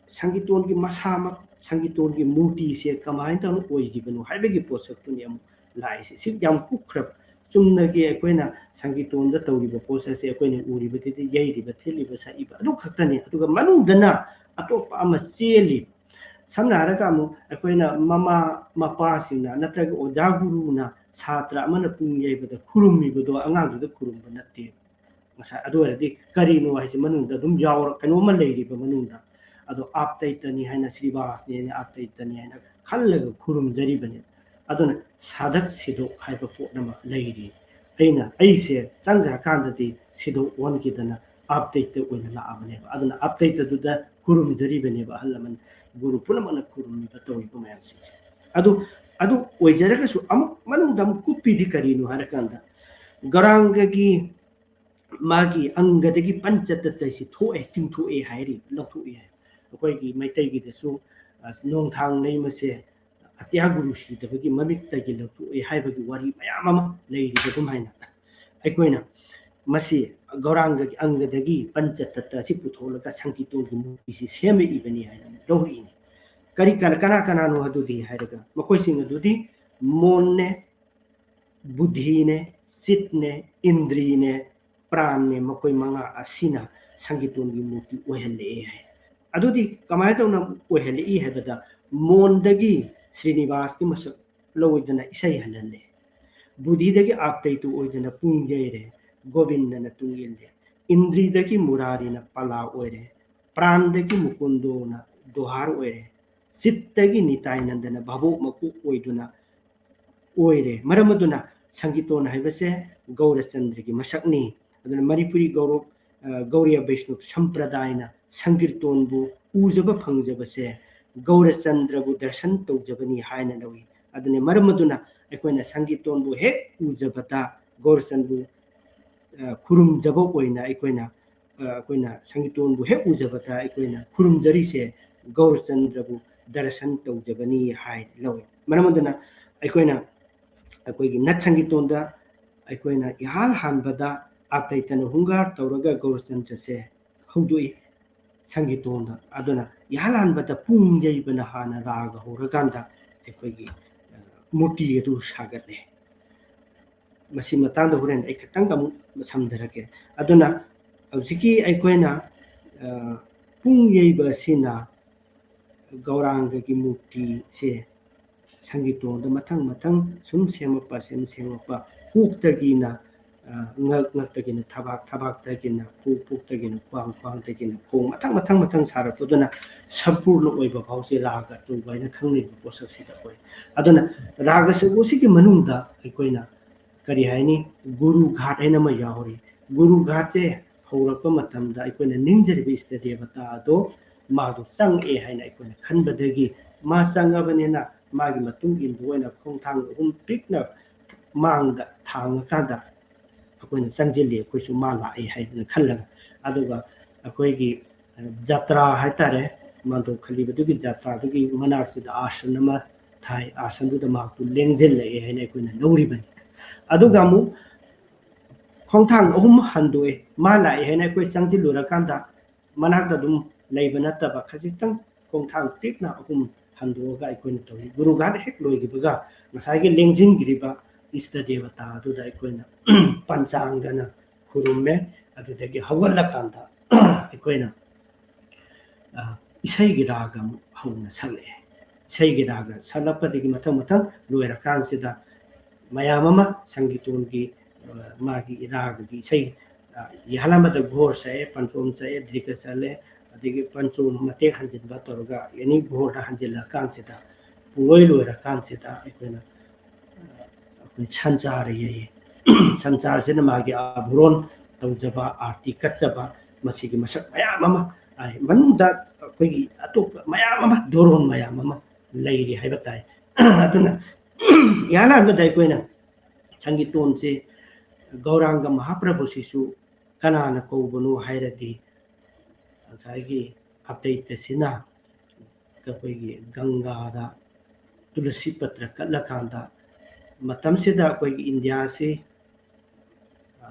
ꯁꯪꯒꯤꯇꯣꯟꯒꯤ ꯃꯁꯥꯃꯛ, ꯁꯪꯒꯤꯇꯣꯟꯒꯤ ꯃꯨꯔꯇꯤꯁꯦ ꯀꯃꯥꯏꯅ ꯇꯧꯅ ꯑꯣꯏꯈꯤꯕꯅꯣ ꯍꯥꯏꯕꯒꯤ ꯄꯣꯠꯁꯛꯇꯨꯅꯤ ꯑꯃꯨꯛ ꯂꯥꯛꯏꯁꯦ꯫ ꯁꯤ ꯌꯥꯝ ꯀꯨꯞꯈ꯭ꯔꯕ꯫ ꯆꯨꯝꯅꯒꯤ ꯑꯩꯈꯣꯏꯅ ꯁꯪꯒꯤꯇꯣꯟꯗ ꯇꯧꯔꯤꯕ ꯄꯣꯠꯁꯛ ꯑꯁꯦ ꯑꯩꯈꯣꯏꯅ ꯎꯔꯤꯕꯗꯨꯗꯤ ꯌꯩꯔꯤꯕ, ꯊꯤꯜꯂꯤꯕ, ꯁꯛꯏꯕ ꯑꯗꯨ ꯈꯛꯇꯅꯤ꯫ ꯑꯗꯨꯒ ꯃꯅꯨꯡꯗꯅ ꯑꯇꯣꯞꯄ ꯑꯃ ꯆꯦꯜꯂꯤ꯫ ꯁꯝꯅ ꯍꯥꯏꯔꯒ ꯑꯃꯨꯛ ꯑꯩꯈꯣꯏꯅ ꯃꯃꯥ ꯃꯄꯥꯁꯤꯡꯅ ꯅꯠꯇ꯭ꯔꯒ ꯑꯣꯖꯥ ꯒꯨꯔꯨꯅ ꯁꯥꯇ꯭ꯔ ꯑꯃꯅ ꯄꯨꯡ ꯌꯩꯕꯗ ꯈꯨꯔꯨꯝꯃꯤꯕꯗꯣ ꯑꯉꯥꯡꯗꯨꯗ ꯈꯨꯔꯨꯝꯕ ꯅꯠꯇꯦ꯫ ꯉꯁꯥꯏ ꯑꯗꯨ ꯑꯣꯏꯔꯗꯤ ꯀꯔꯤꯅꯣ ꯍꯥꯏꯁꯦ ꯃꯅꯨꯡꯗ ꯑꯗꯨꯝ ꯌꯥꯎꯔ-, ꯀꯩꯅꯣꯝꯃ ꯂꯩꯔꯤꯕ ꯃꯅꯨꯡꯗ꯫ ꯑꯗꯣ ꯑꯥꯞꯇꯩꯇꯅꯤ ꯍꯥꯏꯅ, ꯁ꯭ꯔꯤꯕꯥꯁꯅꯤ ꯍꯥꯏꯅ, ꯑꯥꯞꯇꯩꯇꯅꯤ ꯍꯥꯏꯅ ꯈꯜꯂꯒ ꯈꯨꯔꯨꯝꯖꯔꯤꯕꯅꯦ꯫ ꯑꯗꯨꯅ ꯁꯥꯙꯛ ꯁꯤꯙꯣꯛ ꯍꯥꯏꯕ ꯄꯣꯠ ꯑꯃ ꯂꯩꯔꯤ꯫ ꯑꯩꯅ, ꯑꯩꯁꯦ ꯆꯪꯈ꯭ꯔꯀꯥꯟꯗꯗꯤ ꯁꯤꯙꯣꯛ ꯑꯣꯟꯈꯤꯗꯅ ꯑꯥꯞꯇꯩꯇ ꯑꯣꯏꯅ ꯂꯥꯛꯑꯕꯅꯦꯕ꯫ ꯑꯗꯨꯅ ꯑꯥꯞꯇꯩꯇꯗꯨꯗ ꯈꯨꯔꯨꯝꯖꯔꯤꯕꯅꯦꯕ, ꯑꯍꯜ ꯂꯃꯟ ꯒꯨꯔꯨ ꯄꯨꯝꯅꯃꯛꯅ ꯈꯨꯔꯨꯝꯃꯤꯕ ꯇꯧꯔꯤꯕ ꯃꯌꯥꯝꯁꯤꯡꯁꯦ꯫ ꯑꯗꯨ, ꯑꯗꯨ ꯑꯣꯏꯖꯔꯒꯁꯨ ꯑꯃꯨꯛ ꯃꯅꯨꯡꯗ ꯑꯃꯨꯛ ꯀꯨꯞꯄꯤꯗꯤ ꯀꯔꯤꯅꯣ ꯍꯥꯏꯔꯀꯥꯟꯗ, ꯒꯧꯔꯥꯡꯒꯒꯤ ꯃꯥꯒꯤ ꯑꯪꯒꯗꯒꯤ ꯄꯟꯆ ꯇꯠꯇ ꯑꯁꯤ ꯊꯣꯛꯑꯦ, ꯆꯤꯡꯊꯣꯛꯑꯦ ꯍꯥꯏꯔꯤ, ꯂꯧꯊꯣꯛꯑꯦ ꯍꯥꯏ꯫ ꯑꯩꯈꯣꯏꯒꯤ ꯃꯩꯇꯩꯒꯤꯗꯁꯨ, ꯑ, ꯅꯣꯡꯊꯥꯡ ꯂꯩꯃꯁꯦ ꯑꯇ꯭ꯌꯥ ꯒꯨꯔꯨ ꯁꯤꯗꯕꯒꯤ ꯃꯃꯤꯠꯇꯒꯤ ꯂꯧꯊꯣꯛꯑꯦ ꯍꯥꯏꯕꯒꯤ ꯋꯥꯔꯤ ꯃꯌꯥꯝ ꯑꯃ ꯂꯩꯔꯤꯕ ꯑꯗꯨꯝ ꯍꯥꯏꯅ꯫ ꯑꯩꯈꯣꯏꯅ ꯃꯁꯤ ꯒꯧꯔꯥꯡꯒꯒꯤ ꯑꯪꯒꯗꯒꯤ ꯄꯟꯆ ꯇꯠꯇ ꯑꯁꯤ ꯄꯨꯊꯣꯛꯂꯒ ꯁꯪꯀꯤꯔꯇꯣꯟꯒꯤ ꯃꯨꯔꯇꯤꯁꯤ ꯁꯦꯝꯃꯛꯏꯕꯅꯤ ꯍꯥꯏꯅ ꯂꯧꯔꯛꯏꯅꯤ꯫ ꯀꯔꯤ ꯀꯅꯥ, ꯀꯅꯥ ꯀꯅꯥꯅꯣ ꯑꯗꯨꯗꯤ ꯍꯥꯏꯔꯒ, ꯃꯈꯣꯏꯁꯤꯡ ꯑꯗꯨꯗꯤ ꯃꯣꯟꯅꯦ, ꯕꯨꯙꯤꯅꯦ, ꯆꯤꯠꯅꯦ, ꯏꯟꯗ꯭ꯔꯤꯅꯦ, ꯄ꯭ꯔꯥꯟꯅꯦ, ꯃꯈꯣꯏ ꯃꯉꯥ ꯑꯁꯤꯅ ꯁꯪꯀꯤꯔꯇꯣꯟꯒꯤ ꯃꯨꯔꯇꯤ ꯑꯣꯏꯍꯜꯂꯛꯑꯦ ꯍꯥꯏ꯫ ꯑꯗꯨꯗꯤ ꯀꯃꯥꯏꯅ ꯇꯧꯅ ꯑꯣꯏꯍꯜꯂꯛꯏ ꯍꯥꯏꯕꯗ, ꯃꯣꯟꯗꯒꯤ ꯁ꯭ꯔꯤꯅꯤꯕꯥꯁꯀꯤ ꯃꯁꯛ ꯂꯧꯗꯅ ꯏꯁꯩ ꯍꯜꯍꯜꯂꯦ, ꯕꯨꯙꯤꯗꯒꯤ ꯑꯥꯞꯇꯩꯇꯨ ꯑꯣꯏꯗꯅ ꯄꯨꯡ ꯌꯩꯔꯦ, ꯒꯣꯕꯤꯟꯗꯅ ꯇꯨꯡ ꯏꯜꯂꯦ, ꯏꯟꯗ꯭ꯔꯤꯗꯒꯤ ꯃꯨꯔꯥꯔꯤꯅ ꯄꯂꯥ ꯑꯣꯏꯔꯦ, ꯄ꯭ꯔꯥꯟꯗꯒꯤ ꯃꯨꯀꯨꯟꯗꯣꯅ ꯗꯣꯍꯥꯔ ꯑꯣꯏꯔꯦ, ꯆꯤꯠꯇꯒꯤ ꯅꯤꯇꯥꯏꯅꯟꯗꯅ ꯚꯥꯕꯣꯛ ꯃꯀꯣꯛ ꯑꯣꯏꯗꯨꯅ ꯑꯣꯏꯔꯦ꯫ ꯃꯔꯝ ꯑꯗꯨꯅ ꯁꯪꯀꯤꯔꯇꯣꯟ ꯍꯥꯏꯕꯁꯦ ꯒꯧꯔꯆꯟꯗ꯭ꯔꯒꯤ ꯃꯁꯛꯅꯤ꯫ ꯑꯗꯨꯅ ꯃꯅꯤꯄꯨꯔꯤ ꯒꯧꯔ-, ꯑ, ꯒꯧꯔꯤꯌ ꯕꯩꯁꯅꯕ ꯁꯝꯄ꯭ꯔꯗꯥꯌꯅ ꯁꯪꯀꯤꯔꯇꯣꯟꯕꯨ ꯎꯖꯕ ꯐꯪꯖꯕꯁꯦ ꯒꯧꯔꯆꯟꯗ꯭ꯔꯕꯨ ꯗꯔꯁꯟ ꯇꯧꯖꯕꯅꯤ ꯍꯥꯏꯅ ꯂꯧꯏ꯫ ꯑꯗꯨꯅ ꯃꯔꯝ ꯑꯗꯨꯅ ꯑꯩꯈꯣꯏꯅ ꯁꯪꯀꯤꯔꯇꯣꯟꯕꯨ ꯍꯦꯛ ꯎꯖꯕꯗ ꯒꯧꯔꯆꯟꯗ꯭ꯔꯕꯨ, ꯑ, ꯈꯨꯔꯨꯝꯖꯕ ꯑꯣꯏꯅ ꯑꯩꯈꯣꯏꯅ, ꯑ, ꯑꯩꯈꯣꯏꯅ ꯁꯪꯀꯤꯔꯇꯣꯟꯕꯨ ꯍꯦꯛ ꯎꯖꯕꯗ ꯑꯩꯈꯣꯏꯅ ꯈꯨꯔꯨꯝꯖꯔꯤꯁꯦ ꯒꯧꯔꯆꯟꯗ꯭ꯔꯕꯨ ꯗꯔꯁꯟ ꯇꯧꯖꯕꯅꯤ ꯍꯥꯏꯅ ꯂꯧꯏ꯫ ꯃꯔꯝ ꯑꯗꯨꯅ ꯑꯩꯈꯣꯏꯅ, ꯑꯩꯈꯣꯏꯒꯤ ꯅꯠ ꯁꯪꯀꯤꯔꯇꯣꯟꯗ ꯑꯩꯈꯣꯏꯅ ꯏꯍꯥꯟ ꯍꯥꯟꯕꯗ ꯑꯥꯞꯇꯩꯇꯅ ꯍꯨꯡꯒꯥꯔ ꯇꯧꯔꯒ ꯒꯧꯔꯆꯟꯗ꯭ꯔꯁꯦ ꯍꯧꯗꯣꯛꯏ ꯁꯪꯀꯤꯔꯇꯣꯟꯗ꯫ ꯑꯗꯨꯅ ꯏꯍꯥꯟ ꯍꯥꯟꯕꯗ ꯄꯨꯡ ꯌꯩꯕꯅ ꯍꯥꯟꯅ ꯔꯥꯒ ꯍꯧꯔꯀꯥꯟꯗ ꯑꯩꯈꯣꯏꯒꯤ, ꯑ, ꯃꯨꯔꯇꯤ ꯑꯗꯨ ꯁꯥꯒꯠꯂꯦ꯫ ꯃꯁꯤ ꯃꯇꯥꯡꯗ ꯍꯣꯔꯦꯟ ꯑꯩ ꯈꯤꯇꯪ ꯑꯃꯨꯛ ꯁꯝꯊꯔꯛꯀꯦ꯫ ꯑꯗꯨꯅ ꯍꯧꯖꯤꯛꯀꯤ ꯑꯩꯈꯣꯏꯅ, ꯑ, ꯄꯨꯡ ꯌꯩꯕ ꯑꯁꯤꯅ ꯒꯧꯔꯥꯡꯒꯒꯤ ꯃꯨꯔꯇꯤꯁꯦ ꯁꯪꯀꯤꯔꯇꯣꯟꯗ ꯃꯊꯪ ꯃꯊꯪ ꯁꯨꯝ ꯁꯦꯝꯃꯛꯄ, ꯁꯨꯝ ꯁꯦꯝꯃꯛꯄ, ꯀꯣꯛꯇꯒꯤꯅ ꯉꯛ, ꯉꯛꯇꯒꯤꯅ ꯊꯕꯥꯛ, ꯊꯕꯥꯛꯇꯒꯤꯅ ꯄꯨꯛ, ꯄꯨꯛꯇꯒꯤꯅ ꯈ꯭ꯋꯥꯡ, ꯈ꯭ꯋꯥꯡꯗꯒꯤꯅ ꯈꯣꯡ, ꯃꯊꯪ ꯃꯊꯪ ꯃꯊꯪ ꯁꯥꯔꯛꯄꯗꯨꯅ ꯁꯝꯄꯨꯔꯅ ꯑꯣꯏꯕ ꯐꯥꯎꯁꯦ ꯔꯥꯒ ꯑꯆꯧꯕ ꯍꯥꯏꯅ ꯈꯪꯅꯔꯤꯕ ꯄꯣꯠꯁꯛꯁꯤꯗ ꯑꯩꯈꯣꯏ꯫ ꯑꯗꯨꯅ ꯔꯥꯒ ꯑꯆꯧꯕꯁꯤꯒꯤ ꯃꯅꯨꯡꯗ ꯑꯩꯈꯣꯏꯅ ꯀꯔꯤ ꯍꯥꯏꯅꯤ, ꯒꯨꯔꯨ ꯘꯥꯠ ꯍꯥꯏꯅ ꯑꯃ ꯌꯥꯎꯔꯤ꯫ ꯒꯨꯔꯨ ꯘꯥꯠꯁꯦ ꯍꯧꯔꯛꯄ ꯃꯇꯝꯗ ꯑꯩꯈꯣꯏꯅ ꯅꯤꯡꯖꯔꯤꯕ ꯏꯁꯇ ꯗꯦꯕꯇꯥ ꯑꯗꯣ ꯃꯥꯗꯣ ꯆꯪꯉꯛꯑꯦ ꯍꯥꯏꯅ ꯑꯩꯈꯣꯏꯅ ꯈꯟꯕꯗꯒꯤ, ꯃꯥ ꯆꯪꯉꯕꯅꯤꯅ ꯃꯥꯒꯤ ꯃꯇꯨꯡ ꯏꯟꯕ ꯑꯣꯏꯅ ꯈꯣꯡꯊꯥꯡ ꯑꯍꯨꯝ ꯄꯤꯛꯅ ꯃꯥꯡꯗ ꯊꯥꯡꯉꯀꯥꯟꯗ ꯑꯩꯈꯣꯏꯅ ꯆꯪꯁꯤꯜꯂꯤ, ꯑꯩꯈꯣꯏꯁꯨ ꯃꯥ ꯂꯥꯛꯑꯦ ꯍꯥꯏꯗꯅ ꯈꯜꯂꯒ꯫ ꯑꯗꯨꯒ ꯑꯩꯈꯣꯏꯒꯤ, ꯑ, ꯖꯇ꯭ꯔꯥ ꯍꯥꯏꯇꯥꯔꯦ, ꯃꯥꯟꯗꯣꯞ ꯈꯜꯂꯤꯕꯗꯨꯒꯤ ꯖꯇ꯭ꯔꯥꯗꯨꯒꯤ ꯃꯅꯥꯛꯁꯤꯗ ꯑꯥꯁꯟ ꯑꯃ ꯊꯥꯏ, ꯑꯥꯁꯟꯗꯨꯗ ꯃꯍꯥꯛꯇꯨ ꯂꯦꯡꯁꯤꯜꯂꯛꯑꯦ ꯍꯥꯏꯅ ꯑꯩꯈꯣꯏꯅ ꯂꯧꯔꯤꯕꯅꯤ꯫ ꯑꯗꯨꯒ ꯑꯃꯨꯛ ꯈꯣꯡꯊꯥꯡ ꯑꯍꯨꯝ ꯍꯟꯗꯣꯛꯑꯦ, ꯃꯥ ꯂꯥꯛꯑꯦ ꯍꯥꯏꯅ ꯑꯩꯈꯣꯏ ꯆꯪꯁꯤꯜꯂꯨꯔꯀꯥꯟꯗ ꯃꯅꯥꯛꯇ ꯑꯗꯨꯝ ꯂꯩꯕ ꯅꯠꯇꯕ, ꯈꯖꯤꯛꯇꯪ ꯈꯣꯡꯊꯥꯡ ꯄꯤꯛꯅ ꯑꯍꯨꯝ ꯍꯟꯗꯣꯛꯑꯒ ꯑꯩꯈꯣꯏꯅ ꯇꯧꯏ꯫ ꯒꯨꯔꯨ ꯘꯥꯠ ꯍꯦꯛ ꯂꯣꯏꯈꯤꯕꯒ ꯉꯁꯥꯏꯒꯤ ꯂꯦꯡꯁꯤꯟꯈ꯭ꯔꯤꯕ ꯏꯁꯇ ꯗꯦꯕꯇꯥ ꯑꯗꯨꯗ ꯑꯩꯈꯣꯏꯅ ꯄꯟꯆꯥꯡꯒꯅ ꯈꯨꯔꯨꯝꯃꯦ꯫ ꯑꯗꯨꯗꯒꯤ ꯍꯧꯒꯠꯂꯀꯥꯟꯗ ꯑꯩꯈꯣꯏꯅ, ꯑ, ꯏꯁꯩꯒꯤ ꯔꯥꯒ ꯑꯃꯨꯛ ꯍꯧꯅ ꯁꯛꯂꯛꯑꯦ꯫ ꯏꯁꯩꯒꯤ ꯔꯥꯒ ꯁꯛꯂꯛꯄꯗꯒꯤ ꯃꯊꯪ ꯃꯊꯪ ꯂꯣꯏꯔꯀꯥꯟꯁꯤꯗ ꯃꯌꯥꯝ ꯑꯃ ꯁꯪꯒꯤꯇꯣꯟꯒꯤ, ꯑ, ꯃꯥꯒꯤ ꯔꯥꯒꯒꯤ ꯏꯁꯩ, ꯑ, ꯌꯥꯍꯜ ꯑꯃꯗ ꯘꯣꯔ ꯁꯛꯑꯦ, ꯄꯟꯆꯣꯝ ꯁꯛꯑꯦ, ꯗ꯭ꯔꯤꯒ ꯆꯠꯂꯦ, ꯑꯗꯒꯤ ꯄꯟꯆꯣꯝ ꯃꯇꯦꯛ ꯍꯟꯖꯤꯟꯕ ꯇꯧꯔꯒ ꯑꯦꯅꯤ ꯘꯣꯔꯗ ꯍꯟꯖꯤꯜꯂꯀꯥꯟꯁꯤꯗ, ꯄꯨꯡꯂꯣꯏ ꯂꯣꯏꯔꯀꯥꯟꯁꯤꯗ ꯑꯩꯈꯣꯏꯅ, ꯑ, ꯑꯩꯈꯣꯏ ꯁꯟꯆꯥꯔ ꯌꯩꯌꯦ꯫ ꯁꯟꯆꯥꯔꯁꯤꯅ ꯃꯥꯒꯤ ꯑꯥꯚꯨꯔꯣꯟ ꯇꯧꯖꯕ, ꯑꯥꯔꯇꯤ ꯀꯠꯆꯕ, ꯃꯁꯤꯒꯤ ꯃꯁꯛ ꯃꯌꯥꯝ ꯑꯃ, ꯑ, ꯃꯅꯨꯡꯗ ꯑꯩꯈꯣꯏꯒꯤ ꯑꯇꯣꯞꯄ ꯃꯌꯥꯝ ꯑꯃ, ꯙꯣꯔꯣꯟ ꯃꯌꯥꯝ ꯑꯃ ꯂꯩꯔꯤ ꯍꯥꯏꯕ ꯇꯥꯏ꯫ ꯑꯗꯨꯅ ꯏꯍꯥꯟ ꯍꯥꯟꯕꯗ ꯑꯩꯈꯣꯏꯅ ꯁꯪꯒꯤꯇꯣꯟꯁꯤ ꯒꯧꯔꯥꯡꯒ ꯃꯍꯥꯄ꯭ꯔꯚꯨꯁꯤꯁꯨ ꯀꯅꯥꯅ ꯀꯧꯕꯅꯣ ꯍꯥꯏꯔꯗꯤ, ꯉꯁꯥꯏꯒꯤ ꯑꯞꯗꯩꯇꯁꯤꯅ ꯑꯩꯈꯣꯏꯒꯤ ꯒꯪꯒꯥꯗ ꯇꯨꯂꯁꯤ ꯄꯇ꯭ꯔ ꯀꯠꯂꯀꯥꯟꯗ, ꯃꯇꯝꯁꯤꯗ ꯑꯩꯈꯣꯏꯒꯤ ꯏꯟꯗꯤꯌꯥꯁꯤ, ꯑ,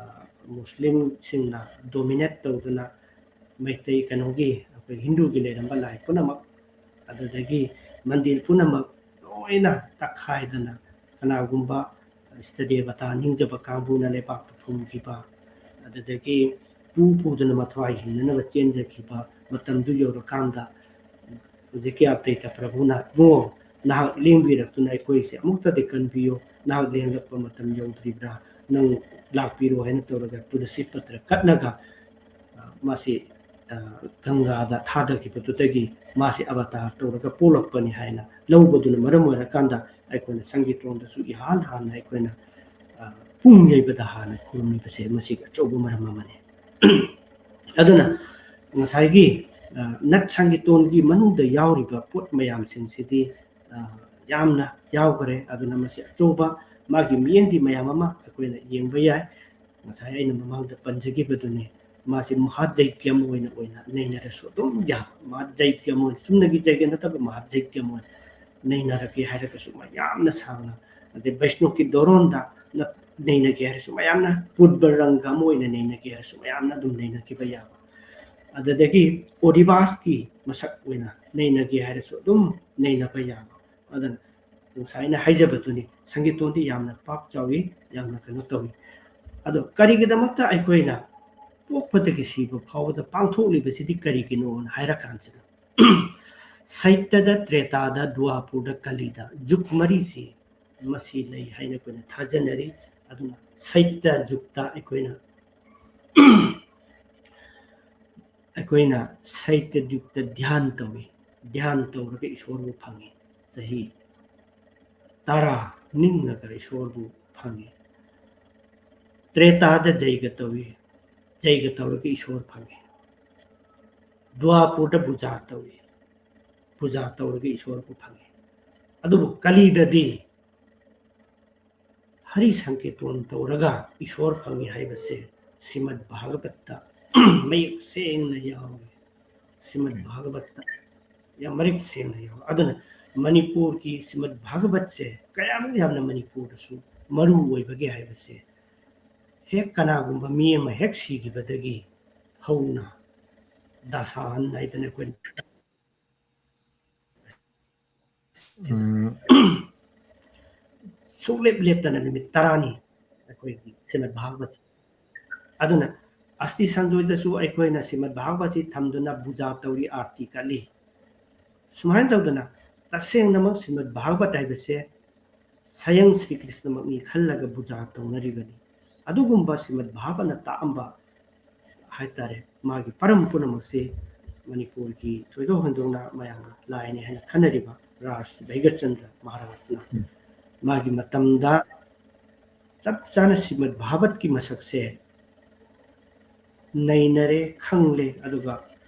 ꯃꯨꯁꯂꯤꯝꯁꯤꯡꯅ ꯗꯣꯃꯤꯅꯦꯠ ꯇꯧꯗꯨꯅ ꯃꯩꯇꯩ, ꯀꯩꯅꯣꯒꯤ, ꯑꯩꯈꯣꯏ ꯍꯤꯟꯗꯨꯒꯤ ꯂꯩꯔꯝꯕ ꯂꯥꯏ ꯄꯨꯝꯅꯃꯛ, ꯑꯗꯨꯗꯒꯤ ꯃꯟꯗꯤꯔ ꯄꯨꯝꯅꯃꯛ ꯂꯣꯏꯅ ꯇꯛꯈꯥꯏꯗꯅ, ꯀꯅꯥꯒꯨꯝꯕ ꯏꯁꯇ ꯗꯦꯕꯇꯥ ꯅꯤꯡꯖꯕ ꯀꯥꯡꯕꯨꯅ ꯂꯩꯕꯥꯛꯇ ꯐꯨꯝꯈꯤꯕ, ꯑꯗꯨꯗꯒꯤ ꯄꯨ ꯄꯨꯗꯨꯅ ꯃꯊ꯭ꯋꯥꯏ ꯍꯤꯡꯅꯅꯕ ꯆꯦꯟꯖꯈꯤꯕ ꯃꯇꯝꯗꯨ ꯌꯧꯔꯀꯥꯟꯗ, ꯍꯧꯖꯤꯛꯀꯤ ꯑꯞꯗꯩꯇ ꯄ꯭ꯔꯚꯨꯅ, "ꯏꯕꯨꯡꯉꯣ, ꯅꯍꯥꯛ ꯂꯦꯡꯕꯤꯔꯛꯇꯨꯅ ꯑꯩꯈꯣꯏꯁꯦ ꯑꯃꯨꯛꯇꯗꯤ ꯀꯟꯕꯤꯌꯨ꯫ ꯅꯍꯥꯛ ꯂꯦꯡꯂꯛꯄ ꯃꯇꯝ ꯌꯧꯗ꯭ꯔꯤꯕ꯭ꯔꯥ? ꯅꯪ ꯂꯥꯛꯄꯤꯔꯣ ꯍꯥꯏꯅ ꯇꯧꯔꯒ ꯄꯨꯗꯁꯤ ꯄꯇ꯭ꯔ ꯀꯠꯂꯒ, ꯑ, ꯃꯥꯁꯤ, ꯑ, ꯒꯪꯒꯥꯗ ꯊꯥꯗꯈꯤꯕꯗꯨꯗꯒꯤ ꯃꯥꯁꯤ ꯑꯕꯇꯥꯔ ꯇꯧꯔꯒ ꯄꯣꯛꯂꯛꯄꯅꯤ ꯍꯥꯏꯅ ꯂꯧꯕꯗꯨꯅ ꯃꯔꯝ ꯑꯣꯏꯔꯀꯥꯟꯗ ꯑꯩꯈꯣꯏꯅ ꯁꯪꯒꯤꯇꯣꯟꯗꯁꯨ ꯏꯍꯥꯟ ꯍꯥꯟꯅ ꯑꯩꯈꯣꯏꯅ, ꯑ, ꯄꯨꯡ ꯌꯩꯕꯗ ꯍꯥꯟꯅ ꯈꯨꯔꯨꯝꯃꯤꯕꯁꯦ ꯃꯁꯤꯒꯤ ꯑꯆꯧꯕ ꯃꯔꯝ ꯑꯃꯅꯤ꯫ ꯑꯗꯨꯅ ꯉꯁꯥꯏꯒꯤ, ꯑ, ꯅꯠ ꯁꯪꯒꯤꯇꯣꯟꯒꯤ ꯃꯅꯨꯡꯗ ꯌꯥꯎꯔꯤꯕ ꯄꯣꯠ ꯃꯌꯥꯝꯁꯤꯡꯁꯤꯗꯤ, ꯑ, ꯌꯥꯝꯅ ꯌꯥꯎꯈ꯭ꯔꯦ꯫ ꯑꯗꯨꯅ ꯃꯁꯤ ꯑꯆꯧꯕ ꯃꯥꯒꯤ ꯃꯤꯠꯌꯦꯡꯗꯤ ꯃꯌꯥꯝ ꯑꯃ ꯑꯩꯈꯣꯏꯅ ꯌꯦꯡꯕ ꯌꯥꯏ꯫ ꯉꯁꯥꯏ ꯑꯩꯅ ꯃꯃꯥꯡꯗ ꯄꯟꯖꯈꯤꯕꯗꯨꯅꯤ, ꯃꯥꯁꯤ ꯃꯍꯥꯖꯩꯒ꯭ꯌꯝ ꯑꯣꯏꯅ, ꯑꯣꯏꯅ ꯅꯩꯅꯔꯁꯨ ꯑꯗꯨꯝ ꯌꯥꯕ, ꯃꯍꯥꯖꯩꯒ꯭ꯌꯝ ꯑꯣꯏꯅ, ꯆꯨꯝꯅꯒꯤ ꯖꯩꯒ ꯅꯠꯇꯕ ꯃꯍꯥꯖꯩꯒ꯭ꯌꯝ ꯑꯣꯏꯅ ꯅꯩꯅꯔꯒꯦ ꯍꯥꯏꯔꯒꯁꯨ ꯃꯌꯥꯝꯅ ꯁꯥꯡꯅ, ꯑꯗꯩ ꯕꯩꯁꯅꯣꯞꯀꯤ ꯗꯣꯔꯣꯟꯗ ꯅ-, ꯅꯩꯅꯒꯦ ꯍꯥꯏꯔꯁꯨ ꯃꯌꯥꯝꯅ ꯄꯨꯔꯕ ꯔꯪꯒ ꯑꯃ ꯑꯣꯏꯅ ꯅꯩꯅꯒꯦ ꯍꯥꯏꯔꯁꯨ ꯃꯌꯥꯝꯅ ꯑꯗꯨꯝ ꯅꯩꯅꯈꯤꯕ ꯌꯥꯕ꯫ ꯑꯗꯨꯗꯒꯤ ꯑꯣꯗꯤꯕꯥꯁꯀꯤ ꯃꯁꯛ ꯑꯣꯏꯅ ꯅꯩꯅꯒꯦ ꯍꯥꯏꯔꯁꯨ ꯑꯗꯨꯝ ꯅꯩꯅꯕ ꯌꯥꯕ꯫ ꯑꯗꯨꯅ ꯉꯁꯥꯏ ꯑꯩꯅ ꯍꯥꯏꯖꯕꯗꯨꯅꯤ, ꯁꯪꯒꯤꯇꯣꯟꯗꯤ ꯌꯥꯝꯅ ꯄꯥꯛ ꯆꯥꯎꯏ, ꯌꯥꯝꯅ ꯀꯩꯅꯣ ꯇꯧꯏ꯫ ꯑꯗꯣ ꯀꯔꯤꯒꯤꯗꯃꯛꯇ ꯑꯩꯈꯣꯏꯅ ꯄꯣꯛꯄꯗꯒꯤ ꯁꯤꯕ ꯐꯥꯎꯕꯗ ꯄꯥꯡꯊꯣꯛꯂꯤꯕꯁꯤꯗꯤ ꯀꯔꯤꯒꯤꯅꯣꯅ ꯍꯥꯏꯔꯀꯥꯟꯁꯤꯗ, ꯁꯩꯇꯗ, ꯇ꯭ꯔꯦꯇꯥꯗ, ꯗ꯭ꯋꯥꯄꯨꯔꯗ, ꯀꯂꯤꯗ, ꯖꯨꯛ ꯃꯔꯤꯁꯤ ꯃꯁꯤ ꯂꯩ ꯍꯥꯏꯅ ꯑꯩꯈꯣꯏꯅ ꯊꯥꯖꯅꯔꯤ꯫ ꯑꯗꯨꯅ ꯁꯩꯇ ꯖꯨꯛꯇ ꯑꯩꯈꯣꯏꯅ, ꯑꯩꯈꯣꯏꯅ ꯁꯩꯇ ꯖꯨꯛꯇ ꯙ꯭ꯌꯥꯟ ꯇꯧꯏ꯫ ꯙ꯭ꯌꯥꯟ ꯇꯧꯔꯒ ꯏꯁꯣꯔꯕꯨ ꯐꯪꯉꯤ꯫ ꯆꯍꯤ ꯇꯔꯥ ꯅꯤꯡꯉꯒ ꯏꯁꯣꯔꯕꯨ ꯐꯪꯉꯤ꯫ ꯇ꯭ꯔꯦꯇꯥꯗ ꯖꯩꯒ ꯇꯧꯏ꯫ ꯖꯩꯒ ꯇꯧꯔꯒ ꯏꯁꯣꯔ ꯐꯪꯉꯤ꯫ ꯗ꯭ꯋꯥꯄꯨꯔꯗ ꯄꯨꯖꯥ ꯇꯧꯏ꯫ ꯄꯨꯖꯥ ꯇꯧꯔꯒ ꯏꯁꯣꯔꯕꯨ ꯐꯪꯉꯤ꯫ ꯑꯗꯨꯕꯨ ꯀꯂꯤꯗꯗꯤ ꯍꯔꯤ ꯁꯪꯀꯤꯔꯇꯟ ꯇꯧꯔꯒ ꯏꯁꯣꯔ ꯐꯪꯉꯤ ꯍꯥꯏꯕꯁꯦ ꯁ꯭ꯔꯤꯃꯗ ꯚꯥꯒꯕꯠꯇ ꯃꯌꯦꯛ ꯁꯦꯡꯅ ꯌꯥꯎꯏ꯫ ꯁ꯭ꯔꯤꯃꯗ ꯚꯥꯒꯕꯠꯇ ꯌꯥꯝ ꯃꯔꯤꯛ ꯁꯦꯡꯅ ꯌꯥꯎꯏ꯫ ꯑꯗꯨꯅ ꯃꯅꯤꯄꯨꯔꯒꯤ ꯁ꯭ꯔꯤꯃꯗ ꯚꯥꯒꯕꯠꯁꯦ ꯀꯌꯥꯃꯨꯛ ꯌꯥꯝꯅ ꯃꯅꯤꯄꯨꯔꯗꯁꯨ ꯃꯔꯨ ꯑꯣꯏꯕꯒꯦ ꯍꯥꯏꯕꯁꯦ ꯍꯦꯛ ꯀꯅꯥꯒꯨꯝꯕ ꯃꯤ ꯑꯃ ꯍꯦꯛ ꯁꯤꯈꯤꯕꯗꯒꯤ ꯍꯧꯅ ꯗꯁꯥꯍꯟ ꯍꯥꯏꯗꯅ ꯑꯩꯈꯣꯏꯅ ꯎꯝ꯫ ꯁꯨꯡꯂꯦꯞ ꯂꯦꯞꯇꯅ ꯅꯨꯃꯤꯠ ꯇꯔꯥꯅꯤ ꯑꯩꯈꯣꯏꯒꯤ ꯁ꯭ꯔꯤꯃꯗ ꯚꯥꯒꯕꯠꯁꯦ꯫ ꯑꯗꯨꯅ ꯑꯁꯇꯤ ꯁꯟꯖꯣꯏꯗꯁꯨ ꯑꯩꯈꯣꯏꯅ ꯁ꯭ꯔꯤꯃꯗ ꯚꯥꯒꯕꯠꯁꯤ ꯊꯝꯗꯨꯅ ꯄꯨꯖꯥ ꯇꯧꯔꯤ, ꯑꯥꯔꯇꯤ ꯀꯠꯂꯤ꯫ ꯁꯨꯃꯥꯏꯅ ꯇꯧꯗꯅ ꯇꯁꯦꯡꯅꯃꯛ ꯁ꯭ꯔꯤꯃꯗ ꯚꯥꯒꯕꯠ ꯍꯥꯏꯕꯁꯦ ꯁꯌꯪ ꯁ꯭ꯔꯤ ꯀ꯭ꯔꯤꯁꯅꯃꯛꯅꯤ ꯈꯜꯂꯒ ꯄꯨꯖꯥ ꯇꯧꯅꯔꯤꯕꯅꯤ꯫ ꯑꯗꯨꯒꯨꯝꯕ ꯁ꯭ꯔꯤꯃꯗ ꯚꯥꯒꯕꯠꯅ ꯇꯥꯛꯑꯝꯕ ꯍꯥꯏꯇꯥꯔꯦ, ꯃꯥꯒꯤ ꯄꯔꯝ ꯄꯨꯝꯅꯃꯛꯁꯤ ꯃꯅꯤꯄꯨꯔꯒꯤ ꯊꯣꯏꯗꯣꯛ ꯍꯦꯟꯗꯣꯛꯅ ꯃꯌꯥꯝꯅ ꯂꯥꯏꯅꯤ ꯍꯥꯏꯅ ꯈꯟꯅꯔꯤꯕ ꯔꯥꯖ ꯚꯩꯒꯆꯟꯗ꯭ꯔ ꯃꯍꯥꯔꯥꯖꯅ ꯎꯝ꯫ ꯃꯥꯒꯤ ꯃꯇꯝꯗ ꯆꯞ ꯆꯥꯅ ꯁ꯭ꯔꯤꯃꯗ ꯚꯥꯒꯕꯠꯀꯤ ꯃꯁꯛꯁꯦ ꯅꯩꯅꯔꯦ, ꯈꯪꯂꯦ, ꯑꯗꯨꯒ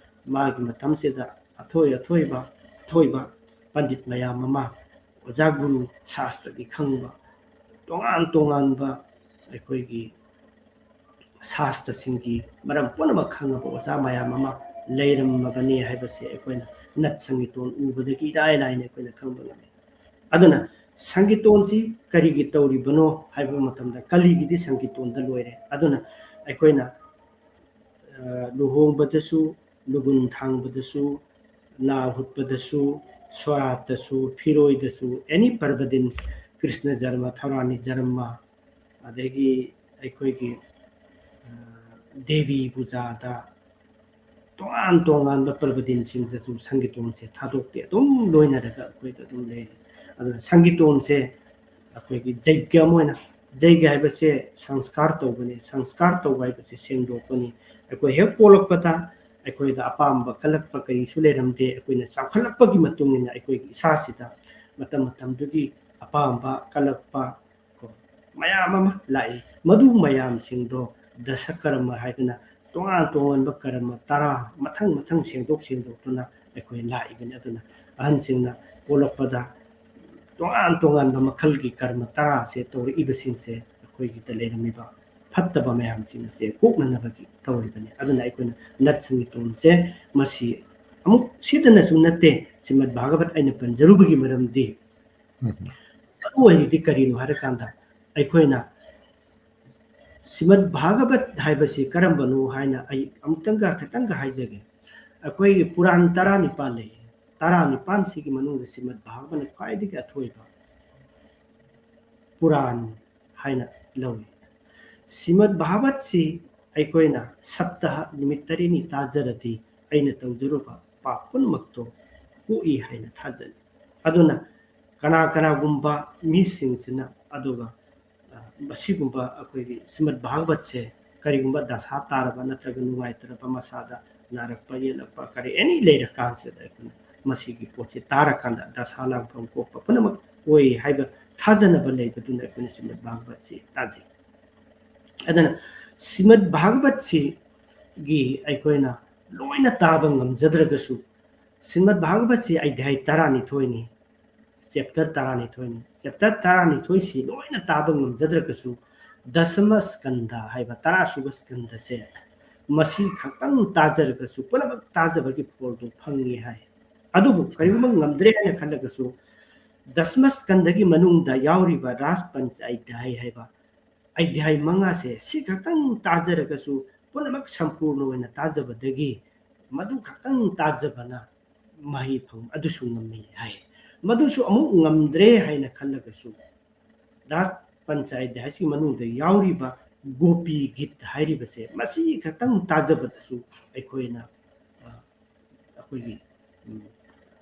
ꯃꯥꯒꯤ ꯃꯇꯝꯁꯤꯗ ꯑꯊꯣꯏ ꯑꯊꯣꯏꯕ, ꯑꯊꯣꯏꯕ ꯄꯟꯗꯤꯠ ꯃꯌꯥꯝ ꯑꯃ, ꯑꯣꯖꯥ ꯒꯨꯔꯨ ꯁꯥꯁꯇ꯭ꯔꯒꯤ ꯈꯪꯕ, ꯇꯣꯉꯥꯟ ꯇꯣꯉꯥꯟꯕ ꯑꯩꯈꯣꯏꯒꯤ ꯁꯥꯁꯇ꯭ꯔꯁꯤꯡꯒꯤ ꯃꯔꯝ ꯄꯨꯝꯅꯃꯛ ꯈꯪꯉꯕ ꯑꯣꯖꯥ ꯃꯌꯥꯝ ꯑꯃ ꯂꯩꯔꯝꯃꯕꯅꯤ ꯍꯥꯏꯕꯁꯦ ꯑꯩꯈꯣꯏꯅ ꯅꯠ ꯁꯪꯒꯤꯇꯣꯟ ꯎꯕꯗꯒꯤ ꯏꯔꯥꯏ ꯂꯥꯏꯅ ꯑꯩꯈꯣꯏꯅ ꯈꯪꯕ ꯉꯝꯃꯤ꯫ ꯑꯗꯨꯅ ꯁꯪꯒꯤꯇꯣꯟꯁꯤ ꯀꯔꯤꯒꯤ ꯇꯧꯔꯤꯕꯅꯣ ꯍꯥꯏꯕ ꯃꯇꯝꯗ, ꯀꯂꯤꯒꯤꯗꯤ ꯁꯪꯒꯤꯇꯣꯟꯗ ꯂꯣꯏꯔꯦ꯫ ꯑꯗꯨꯅ ꯑꯩꯈꯣꯏꯅ, ꯑ, ꯂꯨꯍꯣꯡꯕꯗꯁꯨ, ꯂꯨꯒꯨꯟ ꯊꯥꯡꯕꯗꯁꯨ, ꯅꯥ ꯍꯨꯠꯄꯗꯁꯨ, ꯁꯣꯔꯥꯠꯇꯁꯨ, ꯐꯤꯔꯣꯏꯗꯁꯨ, ꯑꯦꯅꯤ ꯄꯔꯕ ꯗꯤꯟ, ꯀ꯭ꯔꯤꯁꯅ ꯖꯔꯃ, ꯊꯧꯔꯥꯅꯤ ꯖꯔꯃ, ꯑꯗꯒꯤ ꯑꯩꯈꯣꯏꯒꯤ, ꯑ, ꯗꯦꯕꯤ ꯄꯨꯖꯥꯗ, ꯇꯣꯉꯥꯟ ꯇꯣꯉꯥꯟꯕ ꯄꯔꯕ ꯗꯤꯟꯁꯤꯡꯗꯁꯨ ꯁꯪꯒꯤꯇꯣꯟꯁꯦ ꯊꯥꯗꯣꯛꯇꯦ, ꯑꯗꯨꯝ ꯂꯣꯏꯅꯔꯒ ꯑꯩꯈꯣꯏꯗ ꯑꯗꯨꯝ ꯂꯩꯔꯤ꯫ ꯑꯗꯨꯅ ꯁꯪꯒꯤꯇꯣꯟꯁꯦ ꯑꯩꯈꯣꯏꯒꯤ ꯖꯩꯒ ꯑꯃ ꯑꯣꯏꯅ, ꯖꯩꯒ ꯍꯥꯏꯕꯁꯦ ꯁꯪꯁꯀꯥꯔ ꯇꯧꯕꯅꯤ, ꯁꯪꯁꯀꯥꯔ ꯇꯧꯕ ꯍꯥꯏꯕꯁꯦ ꯁꯦꯡꯗꯣꯛꯄꯅꯤ꯫ ꯑꯩꯈꯣꯏ ꯍꯦꯛ ꯄꯣꯛꯂꯛꯄꯗ ꯑꯩꯈꯣꯏꯗ ꯑꯄꯥꯝꯕ ꯀꯜꯂꯛꯄ ꯀꯔꯤꯁꯨ ꯂꯩꯔꯝꯗꯦ꯫ ꯑꯩꯈꯣꯏꯅ ꯆꯥꯎꯈꯠꯂꯛꯄꯒꯤ ꯃꯇꯨꯡ ꯏꯟꯅ ꯑꯩꯈꯣꯏꯒꯤ ꯏꯁꯥꯁꯤꯗ ꯃꯇꯝ ꯃꯇꯝꯗꯨꯒꯤ ꯑꯄꯥꯝꯕ ꯀꯜꯂꯛꯄ ꯀꯣ, ꯃꯌꯥꯝ ꯑꯃ ꯂꯥꯛꯏ꯫ ꯃꯗꯨ ꯃꯌꯥꯝꯁꯤꯡꯗꯣ ꯗꯁ ꯀꯔꯃ ꯍꯥꯏꯗꯅ ꯇꯣꯉꯥꯟ ꯇꯣꯉꯥꯟꯕ ꯀꯔꯃ ꯇꯔꯥ ꯃꯊꯪ ꯃꯊꯪ ꯁꯦꯡꯗꯣꯛ ꯁꯦꯡꯗꯣꯛꯇꯨꯅ ꯑꯩꯈꯣꯏ ꯂꯥꯛꯏꯕꯅꯤ꯫ ꯑꯗꯨꯅ ꯑꯍꯟꯁꯤꯡꯅ ꯄꯣꯛꯂꯛꯄꯗ ꯇꯣꯉꯥꯟ ꯇꯣꯉꯥꯟꯕ ꯃꯈꯜꯒꯤ ꯀꯔꯃ ꯇꯔꯥꯁꯦ ꯇꯧꯔꯛꯏꯕꯁꯤꯡꯁꯦ ꯑꯩꯈꯣꯏꯒꯤꯗ ꯂꯩꯔꯝꯃꯤꯕ ꯐꯠꯇꯕ ꯃꯌꯥꯝꯁꯤꯡ ꯑꯁꯦ ꯀꯣꯛꯅꯅꯕꯒꯤ ꯇꯧꯔꯤꯕꯅꯤ꯫ ꯑꯗꯨꯅ ꯑꯩꯈꯣꯏꯅ ꯅꯠ ꯁꯪꯒꯤꯇꯣꯟꯁꯦ ꯃꯁꯤ ꯑꯃꯨꯛ ꯁꯤꯗꯅꯁꯨ ꯅꯠꯇꯦ, ꯁ꯭ꯔꯤꯃꯗ ꯚꯥꯒꯕꯠ ꯑꯩꯅ ꯄꯟꯖꯔꯨꯕꯒꯤ ꯃꯔꯝꯗꯤ ꯎꯝ꯫ ꯃꯔꯨ ꯑꯣꯏꯔꯤꯗꯤ ꯀꯔꯤꯅꯣ ꯍꯥꯏꯔꯀꯥꯟꯗ, ꯑꯩꯈꯣꯏꯅ ꯁ꯭ꯔꯤꯃꯗ ꯚꯥꯒꯕꯠ ꯍꯥꯏꯕꯁꯤ ꯀꯔꯝꯕꯅꯣ ꯍꯥꯏꯅ ꯑꯩ ꯑꯃꯨꯛꯇꯪꯒ ꯈꯤꯇꯪꯒ ꯍꯥꯏꯖꯒꯦ꯫ ꯑꯩꯈꯣꯏꯒꯤ ꯄꯨꯔꯥꯟ ꯇꯔꯥꯅꯤꯄꯥꯜ ꯂꯩ꯫ ꯇꯔꯥꯅꯤꯄꯥꯜꯁꯤꯒꯤ ꯃꯅꯨꯡꯗ ꯁ꯭ꯔꯤꯃꯗ ꯚꯥꯒꯕꯠꯅ ꯈ꯭ꯋꯥꯏꯗꯒꯤ ꯑꯊꯣꯏꯕ ꯄꯨꯔꯥꯟ ꯍꯥꯏꯅ ꯂꯧꯏ꯫ ꯁ꯭ꯔꯤꯃꯗ ꯚꯥꯒꯕꯠꯁꯤ ꯑꯩꯈꯣꯏꯅ ꯁꯞꯇꯥꯍ ꯅꯨꯃꯤꯠ ꯇꯔꯦꯠꯅꯤ ꯇꯥꯖꯔꯗꯤ ꯑꯩꯅ ꯇꯧꯖꯔꯨꯕ ꯄꯥꯞ ꯄꯨꯝꯅꯃꯛꯇꯣ ꯀꯣꯛꯏ ꯍꯥꯏꯅ ꯊꯥꯖꯅꯩ꯫ ꯑꯗꯨꯅ ꯀꯅꯥ ꯀꯅꯥꯒꯨꯝꯕ ꯃꯤꯁꯤꯡꯁꯤꯅ, ꯑꯗꯨꯒ, ꯑ, ꯃꯁꯤꯒꯨꯝꯕ ꯑꯩꯈꯣꯏꯒꯤ ꯁ꯭ꯔꯤꯃꯗ ꯚꯥꯒꯕꯠꯁꯦ ꯀꯔꯤꯒꯨꯝꯕ ꯗꯁꯥ ꯇꯥꯔꯕ ꯅꯠꯇ꯭ꯔꯒ ꯅꯨꯡꯉꯥꯏꯇ꯭ꯔꯕ, ꯃꯁꯥꯗ ꯅꯥꯔꯛꯄ ꯌꯦꯛꯂꯛꯄ ꯀꯔꯤ ꯑꯦꯅꯤ ꯂꯩꯔꯀꯥꯟꯁꯤꯗ ꯑꯩꯈꯣꯏꯅ ꯃꯁꯤꯒꯤ ꯄꯣꯠꯁꯤ ꯇꯥꯔꯀꯥꯟꯗ ꯗꯁꯥ ꯂꯥꯡꯐꯝ ꯀꯣꯛꯄ ꯄꯨꯝꯅꯃꯛ ꯑꯣꯏ ꯍꯥꯏꯕ ꯊꯥꯖꯅꯕ ꯂꯩꯕꯗꯨꯅ ꯑꯩꯈꯣꯏꯅ ꯁ꯭ꯔꯤꯃꯗ ꯚꯥꯒꯕꯠꯁꯤ ꯇꯥꯖꯩ꯫ ꯑꯗꯨꯅ ꯁ꯭ꯔꯤꯃꯗ ꯚꯥꯒꯕꯠꯁꯤꯒꯤ ꯑꯩꯈꯣꯏꯅ ꯂꯣꯏꯅ ꯇꯥꯕ ꯉꯝꯖꯗ꯭ꯔꯒꯁꯨ, ꯁ꯭ꯔꯤꯃꯗ ꯚꯥꯒꯕꯠꯁꯤ ꯑꯙ꯭ꯌꯥꯏ ꯇꯔꯥꯅꯤꯊꯣꯏꯅꯤ, ꯆꯦꯞꯇꯔ ꯇꯔꯥꯅꯤꯊꯣꯏꯅꯤ꯫ ꯆꯦꯞꯇꯔ ꯇꯔꯥꯅꯤꯊꯣꯏꯁꯤ ꯂꯣꯏꯅ ꯇꯥꯕ ꯉꯝꯖꯗ꯭ꯔꯒꯁꯨ, ꯗꯁꯃ ꯁ꯭ꯀꯟꯗ ꯍꯥꯏꯕ ꯇꯔꯥꯁꯨꯕ ꯁ꯭ꯀꯟꯗꯁꯦ, ꯃꯁꯤ ꯈꯛꯇꯪ ꯇꯥꯖꯔꯒꯁꯨ ꯄꯨꯝꯅꯃꯛ ꯇꯥꯖꯕꯒꯤ ꯐꯣꯜꯗꯨ ꯐꯪꯉꯤ ꯍꯥꯏ꯫ ꯑꯗꯨꯕꯨ ꯀꯔꯤꯒꯨꯝꯕ ꯉꯝꯗ꯭ꯔꯦ ꯍꯥꯏꯅ ꯈꯜꯂꯒꯁꯨ, ꯗꯁꯃ ꯁ꯭ꯀꯟꯗꯒꯤ ꯃꯅꯨꯡꯗ ꯌꯥꯎꯔꯤꯕ ꯔꯥꯁ ꯄꯟꯆ ꯑꯙ꯭ꯌꯥꯏ ꯍꯥꯏꯕ ꯑꯙ꯭ꯌꯥꯏ ꯃꯉꯥꯁꯦ ꯁꯤ ꯈꯛꯇꯪ ꯇꯥꯖꯔꯒꯁꯨ ꯄꯨꯝꯅꯃꯛ ꯁꯝꯄꯨꯔꯅ ꯑꯣꯏꯅ ꯇꯥꯖꯕꯗꯒꯤ ꯃꯗꯨ ꯈꯛꯇꯪ ꯇꯥꯖꯕꯅ ꯃꯍꯩ ꯐꯪꯕ ꯑꯗꯨꯁꯨ ꯉꯝꯃꯤ ꯍꯥꯏ꯫ ꯃꯗꯨꯁꯨ ꯑꯃꯨꯛ ꯉꯝꯗ꯭ꯔꯦ ꯍꯥꯏꯅ ꯈꯜꯂꯒꯁꯨ, ꯔꯥꯁ ꯄꯟꯆꯥꯌꯠ ꯍꯥꯏꯁꯤꯒꯤ ꯃꯅꯨꯡꯗ ꯌꯥꯎꯔꯤꯕ ꯒꯣꯄꯤ ꯒꯤꯠ ꯍꯥꯏꯔꯤꯕꯁꯦ, ꯃꯁꯤ ꯈꯛꯇꯪ ꯇꯥꯖꯕꯗꯁꯨ ꯑꯩꯈꯣꯏꯅ, ꯑ, ꯑꯩꯈꯣꯏꯒꯤ, ꯎꯝ,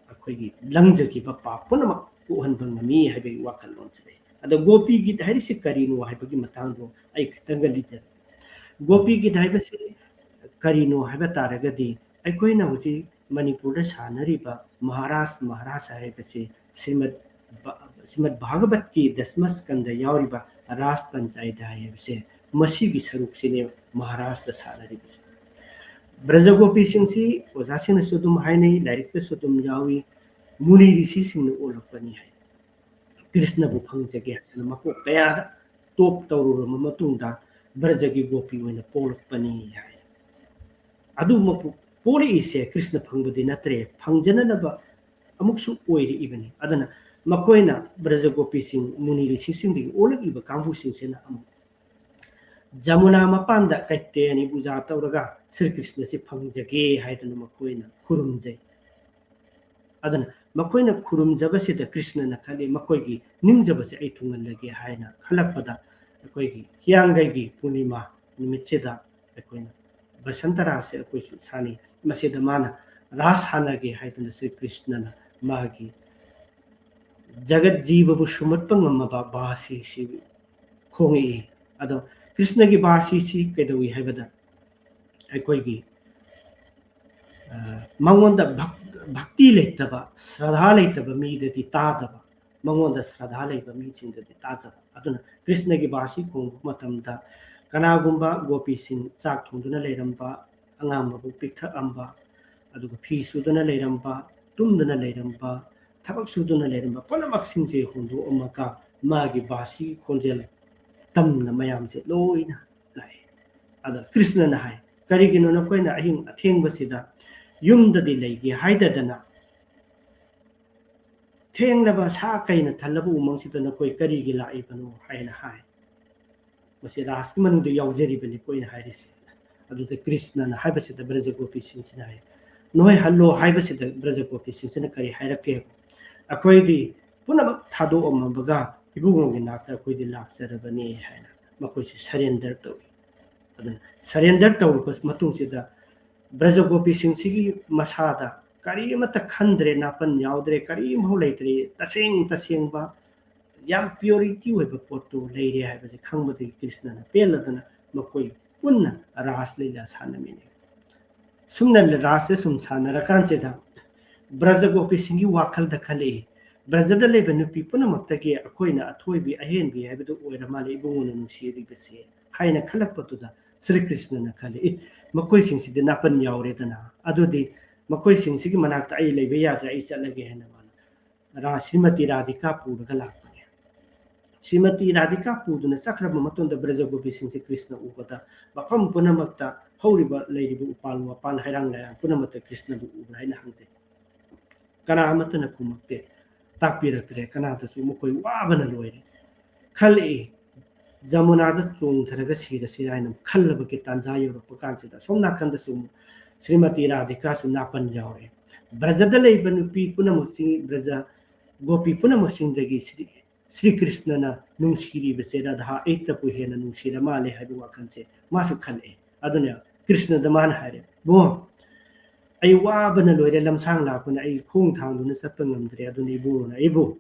ꯑꯩꯈꯣꯏꯒꯤ ꯂꯪꯖꯈꯤꯕ ꯄꯥꯞ ꯄꯨꯝꯅꯃꯛ ꯀꯣꯛꯍꯟꯕ ꯉꯝꯃꯤ ꯍꯥꯏꯕꯒꯤ ꯋꯥꯈꯜꯂꯣꯟꯁꯤ ꯂꯩ꯫ ꯑꯗꯣ ꯒꯣꯄꯤ ꯒꯤꯠ ꯍꯥꯏꯔꯤꯁꯤ ꯀꯔꯤꯅꯣ ꯍꯥꯏꯕꯒꯤ ꯃꯇꯥꯡꯗꯣ ꯑꯩ ꯈꯤꯇꯪꯒ ꯂꯤꯖꯒꯦ꯫ ꯒꯣꯄꯤ ꯒꯤꯠ ꯍꯥꯏꯕꯁꯤ ꯀꯔꯤꯅꯣ ꯍꯥꯏꯕ ꯇꯥꯔꯒꯗꯤ, ꯑꯩꯈꯣꯏꯅ ꯍꯧꯖꯤꯛ ꯃꯅꯤꯄꯨꯔꯗ ꯁꯥꯟꯅꯔꯤꯕ ꯃꯍꯥꯔꯥꯁ, ꯃꯍꯥꯔꯥꯁ ꯍꯥꯏꯕꯁꯤ ꯁ꯭ꯔꯤꯃꯗ ꯚ-, ꯁ꯭ꯔꯤꯃꯗ ꯚꯥꯒꯕꯠꯀꯤ ꯗꯁꯃ ꯁ꯭ꯀꯟꯗ ꯌꯥꯎꯔꯤꯕ ꯔꯥꯁ ꯄꯟꯆꯥꯌꯠ ꯍꯥꯏꯕꯁꯦ, ꯃꯁꯤꯒꯤ ꯁꯔꯨꯛꯁꯤꯅꯦ ꯃꯍꯥꯔꯥꯁꯇ ꯁꯥꯟꯅꯔꯤꯕꯁꯦ꯫ ꯕ꯭ꯔꯖꯒꯣꯄꯤꯁꯤꯡꯁꯤ ꯑꯣꯖꯥꯁꯤꯡꯅꯁꯨ ꯑꯗꯨꯝ ꯍꯥꯏꯅꯩ, ꯂꯥꯏꯔꯤꯛꯇꯁꯨ ꯑꯗꯨꯝ ꯌꯥꯎꯏ, ꯃꯨꯅꯤ ꯔꯤꯁꯤꯁꯤꯡꯅ ꯑꯣꯜꯂꯛꯄꯅꯤ ꯍꯥꯏ꯫ ꯀ꯭ꯔꯤꯁꯅꯕꯨ ꯐꯪꯖꯒꯦ ꯍꯥꯏꯗꯅ ꯃꯀꯣꯛ ꯀꯌꯥꯗ ꯇꯣꯞ ꯇꯧꯔꯨꯔꯕ ꯃꯇꯨꯡꯗ ꯕ꯭ꯔꯖꯒꯤ ꯒꯣꯄꯤ ꯑꯣꯏꯅ ꯄꯣꯛꯂꯛꯄꯅꯤ ꯍꯥꯏ꯫ ꯑꯗꯨꯃꯛꯄꯨ ꯄꯣꯛꯂꯛꯏꯁꯦ ꯀ꯭ꯔꯤꯁꯅ ꯐꯪꯕꯗꯤ ꯅꯠꯇ꯭ꯔꯦ, ꯐꯪꯖꯅꯅꯕ ꯑꯃꯨꯛꯁꯨ ꯑꯣꯏꯔꯛꯏꯕꯅꯤ꯫ ꯑꯗꯨꯅ ꯃꯈꯣꯏꯅ ꯕ꯭ꯔꯖꯒꯣꯄꯤꯁꯤꯡ, ꯃꯨꯅꯤ ꯔꯤꯁꯤꯁꯤꯡꯗꯒꯤ ꯑꯣꯜꯂꯛꯏꯕ ꯀꯥꯡꯕꯨꯁꯤꯡꯁꯤꯅ ꯑꯃꯨꯛ ꯖꯃꯨꯅꯥ ꯃꯄꯥꯟꯗ ꯀꯩꯇꯦꯟ ꯏꯕꯨꯖꯥ ꯇꯧꯔꯒ ꯁ꯭ꯔꯤ ꯀ꯭ꯔꯤꯁꯅꯁꯤ ꯐꯪꯖꯒꯦ ꯍꯥꯏꯗꯅ ꯃꯈꯣꯏꯅ ꯈꯨꯔꯨꯝꯖꯩ꯫ ꯑꯗꯨꯅ ꯃꯈꯣꯏꯅ ꯈꯨꯔꯨꯝꯖꯕꯁꯤꯗ ꯀ꯭ꯔꯤꯁꯅꯅ ꯈꯜꯂꯤ, ꯃꯈꯣꯏꯒꯤ ꯅꯤꯡꯖꯕꯁꯦ ꯑꯩ ꯊꯨꯡꯍꯜꯂꯒꯦ ꯍꯥꯏꯅ ꯈꯜꯂꯛꯄꯗ, ꯑꯩꯈꯣꯏꯒꯤ ꯍꯤꯌꯥꯡꯒꯩꯒꯤ ꯄꯨꯔꯅꯤꯃꯥ ꯅꯨꯃꯤꯠꯁꯤꯗ ꯑꯩꯈꯣꯏꯅ ꯕꯁꯟꯇꯔꯥꯁꯦ ꯑꯩꯈꯣꯏꯁꯨ ꯁꯥꯟꯅꯩ꯫ ꯃꯁꯤꯗ ꯃꯥꯅ ꯔꯥꯁ ꯁꯥꯟꯅꯒꯦ ꯍꯥꯏꯗꯨꯅ ꯁ꯭ꯔꯤ ꯀ꯭ꯔꯤꯁꯅꯅ ꯃꯥꯒꯤ ꯖꯒꯠ ꯖꯤꯕꯕꯨ ꯁꯨꯝꯍꯠꯄ ꯉꯝꯃꯕ ꯕꯥꯁꯤꯁꯤ ꯐꯣꯡꯉꯛꯏ꯫ ꯑꯗꯣ ꯀ꯭ꯔꯤꯁꯅꯒꯤ ꯕꯥꯁꯤꯁꯤ ꯀꯩꯗꯧꯏ ꯍꯥꯏꯕꯗ, ꯑꯩꯈꯣꯏꯒꯤ, ꯑ, ꯃꯉꯣꯟꯗ ꯚꯛ-, ꯚꯛꯇꯤ ꯂꯩꯇꯕ, ꯁ꯭ꯔꯗꯥ ꯂꯩꯇꯕ ꯃꯤꯗꯗꯤ ꯇꯥꯗꯕ, ꯃꯉꯣꯟꯗ ꯁ꯭ꯔꯗꯥ ꯂꯩꯕ ꯃꯤꯁꯤꯡꯗꯗꯤ ꯇꯥꯖꯕ꯫ ꯑꯗꯨꯅ ꯀ꯭ꯔꯤꯁꯅꯒꯤ ꯕꯥꯁꯤ ꯈꯣꯡꯕ ꯃꯇꯝꯗ ꯀꯅꯥꯒꯨꯝꯕ ꯒꯣꯄꯤꯁꯤꯡ ꯆꯥꯛ ꯊꯣꯡꯗꯨꯅ ꯂꯩꯔꯝꯕ, ꯑꯉꯥꯡ ꯃꯕꯨꯛ ꯄꯤꯛꯊꯛꯑꯝꯕ, ꯑꯗꯨꯒ ꯐꯤ ꯁꯨꯗꯨꯅ ꯂꯩꯔꯝꯕ, ꯇꯨꯝꯗꯨꯅ ꯂꯩꯔꯝꯕ, ꯊꯕꯛ ꯁꯨꯗꯨꯅ ꯂꯩꯔꯝꯕ ꯄꯨꯝꯅꯃꯛꯁꯤꯡꯁꯦ ꯍꯣꯡꯗꯣꯛꯑꯝꯃꯒ ꯃꯥꯒꯤ ꯕꯥꯁꯤꯒꯤ ꯈꯣꯟꯖꯦꯜ ꯇꯝꯅ ꯃꯌꯥꯝꯁꯦ ꯂꯣꯏꯅ ꯂꯥꯛꯑꯦ꯫ ꯑꯗ ꯀ꯭ꯔꯤꯁꯅꯅ ꯍꯥꯏ, "ꯀꯔꯤꯒꯤꯅꯣ ꯅꯈꯣꯏꯅ ꯑꯍꯤꯡ ꯑꯊꯦꯡꯕꯁꯤꯗ ꯌꯨꯝꯗꯗꯤ ꯂꯩꯒꯦ ꯍꯥꯏꯗꯗꯅ ꯊꯦꯡꯂꯕ ꯁꯥ ꯀꯩꯅ ꯊꯜꯂꯕ ꯎꯃꯪꯁꯤꯗ ꯅꯈꯣꯏ ꯀꯔꯤꯒꯤ ꯂꯥꯛꯏꯕꯅꯣ?" ꯍꯥꯏꯅ ꯍꯥꯏ꯫ ꯃꯁꯤ ꯔꯥꯁꯀꯤ ꯃꯅꯨꯡꯗ ꯌꯥꯎꯖꯔꯤꯕꯅꯤꯀꯣ ꯑꯩꯅ ꯍꯥꯏꯔꯤꯁꯦ꯫ ꯑꯗꯨꯗ ꯀ꯭ꯔꯤꯁꯅꯅ ꯍꯥꯏꯕꯁꯤꯗ ꯕ꯭ꯔꯖꯒꯣꯄꯤꯁꯤꯡꯁꯤꯅ ꯍꯥꯏ, "ꯅꯣꯏ ꯍꯜꯂꯣ" ꯍꯥꯏꯕꯁꯤꯗ ꯕ꯭ꯔꯖꯒꯣꯄꯤꯁꯤꯡꯁꯤꯅ ꯀꯔꯤ ꯍꯥꯏꯔꯛꯀꯦ? "ꯑꯩꯈꯣꯏꯗꯤ ꯄꯨꯝꯅꯃꯛ ꯊꯥꯗꯣꯛꯑꯝꯃꯕꯒ ꯏꯕꯨꯡꯉꯣꯒꯤ ꯅꯥꯛꯇ ꯑꯩꯈꯣꯏꯗꯤ ꯂꯥꯛꯆꯔꯕꯅꯤ" ꯍꯥꯏꯅ ꯃꯈꯣꯏꯁꯤ surrender ꯇꯧꯏ꯫ ꯑꯗꯨꯅ surrender ꯇꯧꯔꯕ ꯃꯇꯨꯡꯁꯤꯗ ꯕ꯭ꯔꯖꯒꯣꯄꯤꯁꯤꯡꯁꯤꯒꯤ ꯃꯁꯥꯗ ꯀꯔꯤ ꯑꯃꯠꯇ ꯈꯟꯗ꯭ꯔꯦ, ꯅꯥꯄꯟ ꯌꯥꯎꯗ꯭ꯔꯦ, ꯀꯔꯤꯝꯐꯥꯎ ꯂꯩꯇ꯭ꯔꯦ, ꯇꯁꯦꯡ ꯇꯁꯦꯡꯕ ꯌꯥꯝ purity ꯑꯣꯏꯕ ꯄꯣꯠꯇꯨ ꯂꯩꯔꯦ ꯍꯥꯏꯕꯁꯦ ꯈꯪꯕꯗꯒꯤ ꯀ꯭ꯔꯤꯁꯅꯅ ꯄꯦꯜꯂꯗꯅ ꯃꯈꯣꯏ ꯄꯨꯟꯅ ꯔꯥꯁ ꯂꯤꯂꯥ ꯁꯥꯟꯅꯃꯤꯟꯅꯩ꯫ ꯁꯨꯝꯅ ꯔꯥꯁꯁꯦ ꯁꯨꯝ ꯁꯥꯟꯅꯔꯀꯥꯟꯁꯤꯗ ꯕ꯭ꯔꯖꯒꯣꯄꯤꯁꯤꯡꯒꯤ ꯋꯥꯈꯜꯗ ꯈꯜꯂꯛꯏ, "ꯕ꯭ꯔꯖꯗ ꯂꯩꯕ ꯅꯨꯄꯤ ꯄꯨꯝꯅꯃꯛꯇꯒꯤ ꯑꯩꯈꯣꯏꯅ ꯑꯊꯣꯏꯕꯤ ꯑꯍꯦꯟꯕꯤ ꯍꯥꯏꯕꯗꯨ ꯑꯣꯏꯔ ꯃꯥꯜꯂꯦ ꯏꯕꯨꯡꯉꯣꯅ ꯅꯨꯡꯁꯤꯔꯤꯕꯁꯦ" ꯍꯥꯏꯅ ꯈꯜꯂꯛꯄꯗꯨꯗ ꯁ꯭ꯔꯤ ꯀ꯭ꯔꯤꯁꯅꯅ ꯈꯜꯂꯤ, "ꯏ, ꯃꯈꯣꯏꯁꯤꯡꯁꯤꯗꯤ ꯅꯥꯄꯟ ꯌꯥꯎꯔꯦꯗꯅ, ꯑꯗꯨꯗꯤ ꯃꯈꯣꯏꯁꯤꯡꯁꯤꯒꯤ ꯃꯅꯥꯛꯇ ꯑꯩ ꯂꯩꯕ ꯌꯥꯗ꯭ꯔꯦ, ꯑꯩ ꯆꯠꯂꯒꯦ" ꯍꯥꯏꯅ ꯃꯥꯅ ꯔꯥ-, ꯁ꯭ꯔꯤꯃꯇꯤ ꯔꯥꯙꯤꯀꯥ ꯄꯨꯔꯒ ꯂꯥꯛꯄꯅꯦ꯫ ꯁ꯭ꯔꯤꯃꯇꯤ ꯔꯥꯙꯤꯀꯥ ꯄꯨꯗꯨꯅ ꯆꯠꯈ꯭ꯔꯕ ꯃꯇꯨꯡꯗ ꯕ꯭ꯔꯖꯒꯣꯄꯤꯁꯤꯡꯁꯦ ꯀ꯭ꯔꯤꯁꯅ ꯎꯕꯗ ꯃꯐꯝ ꯄꯨꯝꯅꯃꯛꯇ ꯍꯧꯔꯤꯕ, ꯂꯩꯔꯤꯕ ꯎꯄꯥꯜ ꯋꯥꯄꯥꯜ, ꯍꯩꯔꯥꯡ ꯂꯩꯔꯥꯡ ꯄꯨꯝꯅꯃꯛꯇ ꯀ꯭ꯔꯤꯁꯅꯕꯨ ꯎꯕ꯭ꯔꯥ ꯍꯥꯏꯅ ꯍꯪꯖꯩ꯫ ꯀꯅꯥ ꯑꯃꯠꯇꯅ ꯈꯨꯝꯃꯛꯇꯦ, ꯇꯥꯛꯄꯤꯔꯛꯇ꯭ꯔꯦ, ꯀꯅꯥꯗꯁꯨ꯫ ꯃꯈꯣꯏ ꯋꯥꯕꯅ ꯂꯣꯏꯔꯦ꯫ ꯈꯜꯂꯛꯏ, ꯖꯃꯨꯅꯥꯗ ꯆꯣꯡꯊꯔꯒ ꯁꯤꯔꯁꯤꯔꯥ ꯍꯥꯏꯅ ꯈꯜꯂꯕꯒꯤ ꯇꯥꯟꯖꯥ ꯌꯧꯔꯛꯄ ꯀꯥꯟꯁꯤꯗ ꯑꯁꯣꯝ ꯅꯥꯀꯟꯗꯁꯨ ꯑꯃꯨꯛ ꯁ꯭ꯔꯤꯃꯇꯤ ꯔꯥꯙꯤꯀꯥꯁꯨ ꯅꯥꯄꯟ ꯌꯥꯎꯔꯦ꯫ ꯕ꯭ꯔꯖꯗ ꯂꯩꯕ ꯅꯨꯄꯤ ꯄꯨꯝꯅꯃꯛꯁꯤꯡ, ꯕ꯭ꯔꯖ ꯒꯣꯄꯤ ꯄꯨꯝꯅꯃꯛꯁꯤꯡꯗꯒꯤ ꯁ꯭ꯔꯤ, ꯁ꯭ꯔꯤ ꯀ꯭ꯔꯤꯁꯅꯅ ꯅꯨꯡꯁꯤꯔꯤꯕꯁꯦ ꯔꯥꯙꯥ ꯑꯩꯇꯕꯨ ꯍꯦꯟꯅ ꯅꯨꯡꯁꯤꯔ ꯃꯥꯜꯂꯦ ꯍꯥꯏꯕ ꯋꯥꯈꯜꯁꯦ ꯃꯥꯁꯨ ꯈꯜꯂꯛꯑꯦ꯫ ꯑꯗꯨꯅ ꯀ꯭ꯔꯤꯁꯅꯗ ꯃꯥꯅ ꯍꯥꯏꯔꯦ, "ꯏꯕꯨꯡꯉꯣ, ꯑꯩ ꯋꯥꯕꯅ ꯂꯣꯏꯔꯦ, ꯂꯝꯁꯥꯡ ꯂꯥꯛꯄꯅ ꯑꯩ ꯈꯣꯡ ꯊꯥꯡꯗꯨꯅ ꯆꯠꯄ ꯉꯝꯗ꯭ꯔꯦ, ꯑꯗꯨꯅ ꯏꯕꯨꯡꯉꯣꯅ ꯑꯩꯕꯨ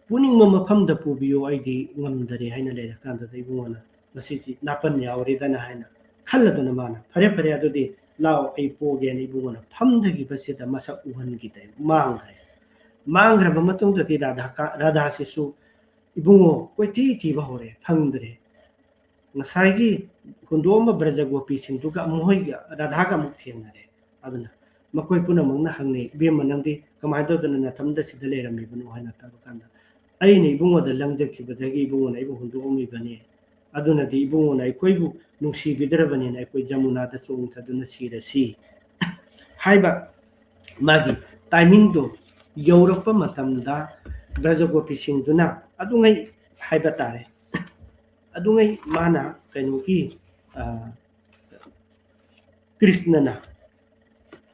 ꯄꯨꯅꯤꯡꯕ ꯃꯐꯝꯗ ꯄꯨꯕꯤꯌꯨ, ꯑꯩꯗꯤ ꯉꯝꯗꯔꯦ" ꯍꯥꯏꯅ ꯂꯩꯔꯀꯥꯟꯗꯨꯗ ꯏꯕꯨꯡꯉꯣꯅ "ꯃꯁꯤꯁꯤ ꯅꯥꯄꯟ ꯌꯥꯎꯔꯦꯗꯅ" ꯍꯥꯏꯅ ꯈꯜꯂꯗꯨꯅ ꯃꯥꯅ "ꯐꯔꯦ ꯐꯔꯦ, ꯑꯗꯨꯗꯤ ꯂꯥꯛꯑꯣ, ꯑꯩ ꯄꯣꯒꯦꯅ" ꯏꯕꯨꯡꯉꯣꯅ ꯐꯝꯊꯈꯤꯕꯁꯤꯗ ꯃꯁꯛ ꯎꯍꯟꯈꯤꯗꯦ, ꯃꯥꯡꯈ꯭ꯔꯦ꯫ ꯃꯥꯡꯈ꯭ꯔꯕ ꯃꯇꯨꯡꯗꯗꯤ ꯔꯥꯙꯥ ꯀꯥ-, ꯔꯥꯙꯥꯁꯤꯁꯨ ꯏꯕꯨꯡꯉꯣ ꯀꯣꯏꯊꯤ ꯊꯤꯕ ꯍꯧꯔꯦ, ꯐꯪꯗ꯭ꯔꯦ꯫ ꯉꯁꯥꯏꯒꯤ ꯍꯨꯟꯗꯣꯛꯑꯝꯕ ꯕ꯭ꯔꯖꯒꯣꯄꯤꯁꯤꯡꯗꯨꯒ ꯃꯈꯣꯏꯒ ꯔꯥꯙꯥꯒ ꯑꯃꯨꯛ ꯊꯦꯡꯅꯔꯦ꯫ ꯑꯗꯨꯅ ꯃꯈꯣꯏ ꯄꯨꯝꯅꯃꯛꯅ ꯍꯪꯅꯩ, "ꯏꯕꯦꯝꯃ, ꯅꯪꯗꯤ ꯀꯃꯥꯏꯅ ꯇꯧꯗꯅ ꯅꯊꯟꯗ ꯁꯤꯗ ꯂꯩꯔꯝꯃꯤꯕꯅꯣ?" ꯍꯥꯏꯅ ꯇꯧꯕ ꯀꯥꯟꯗ, "ꯑꯩꯅ ꯏꯕꯨꯡꯉꯣꯗ ꯂꯪꯖꯈꯤꯕꯗꯒꯤ ꯏꯕꯨꯡꯉꯣꯅ ꯑꯩꯕꯨ ꯍꯨꯟꯗꯣꯛꯑꯝꯃꯤꯕꯅꯤ꯫ ꯑꯗꯨꯅꯗꯤ ꯏꯕꯨꯡꯉꯣꯅ ꯑꯩꯈꯣꯏꯕꯨ ꯅꯨꯡꯁꯤꯕꯤꯗ꯭ꯔꯕꯅꯤꯅ ꯑꯩꯈꯣꯏ ꯖꯃꯨꯅꯥꯗ ꯆꯣꯡꯊꯗꯨꯅ ꯁꯤꯔꯁꯤ" ꯍꯥꯏꯕ ꯃꯥꯒꯤ timingꯗꯣ ꯌꯧꯔꯛꯄ ꯃꯇꯝꯗ ꯕ꯭ꯔꯖꯒꯣꯄꯤꯁꯤꯡꯗꯨꯅ ꯑꯗꯨꯉꯩ ꯍꯥꯏꯕ ꯇꯥꯔꯦ, ꯑꯗꯨꯉꯩ ꯃꯥꯅ ꯀꯩꯅꯣꯒꯤ, ꯑ, ꯀ꯭ꯔꯤꯁꯅꯅ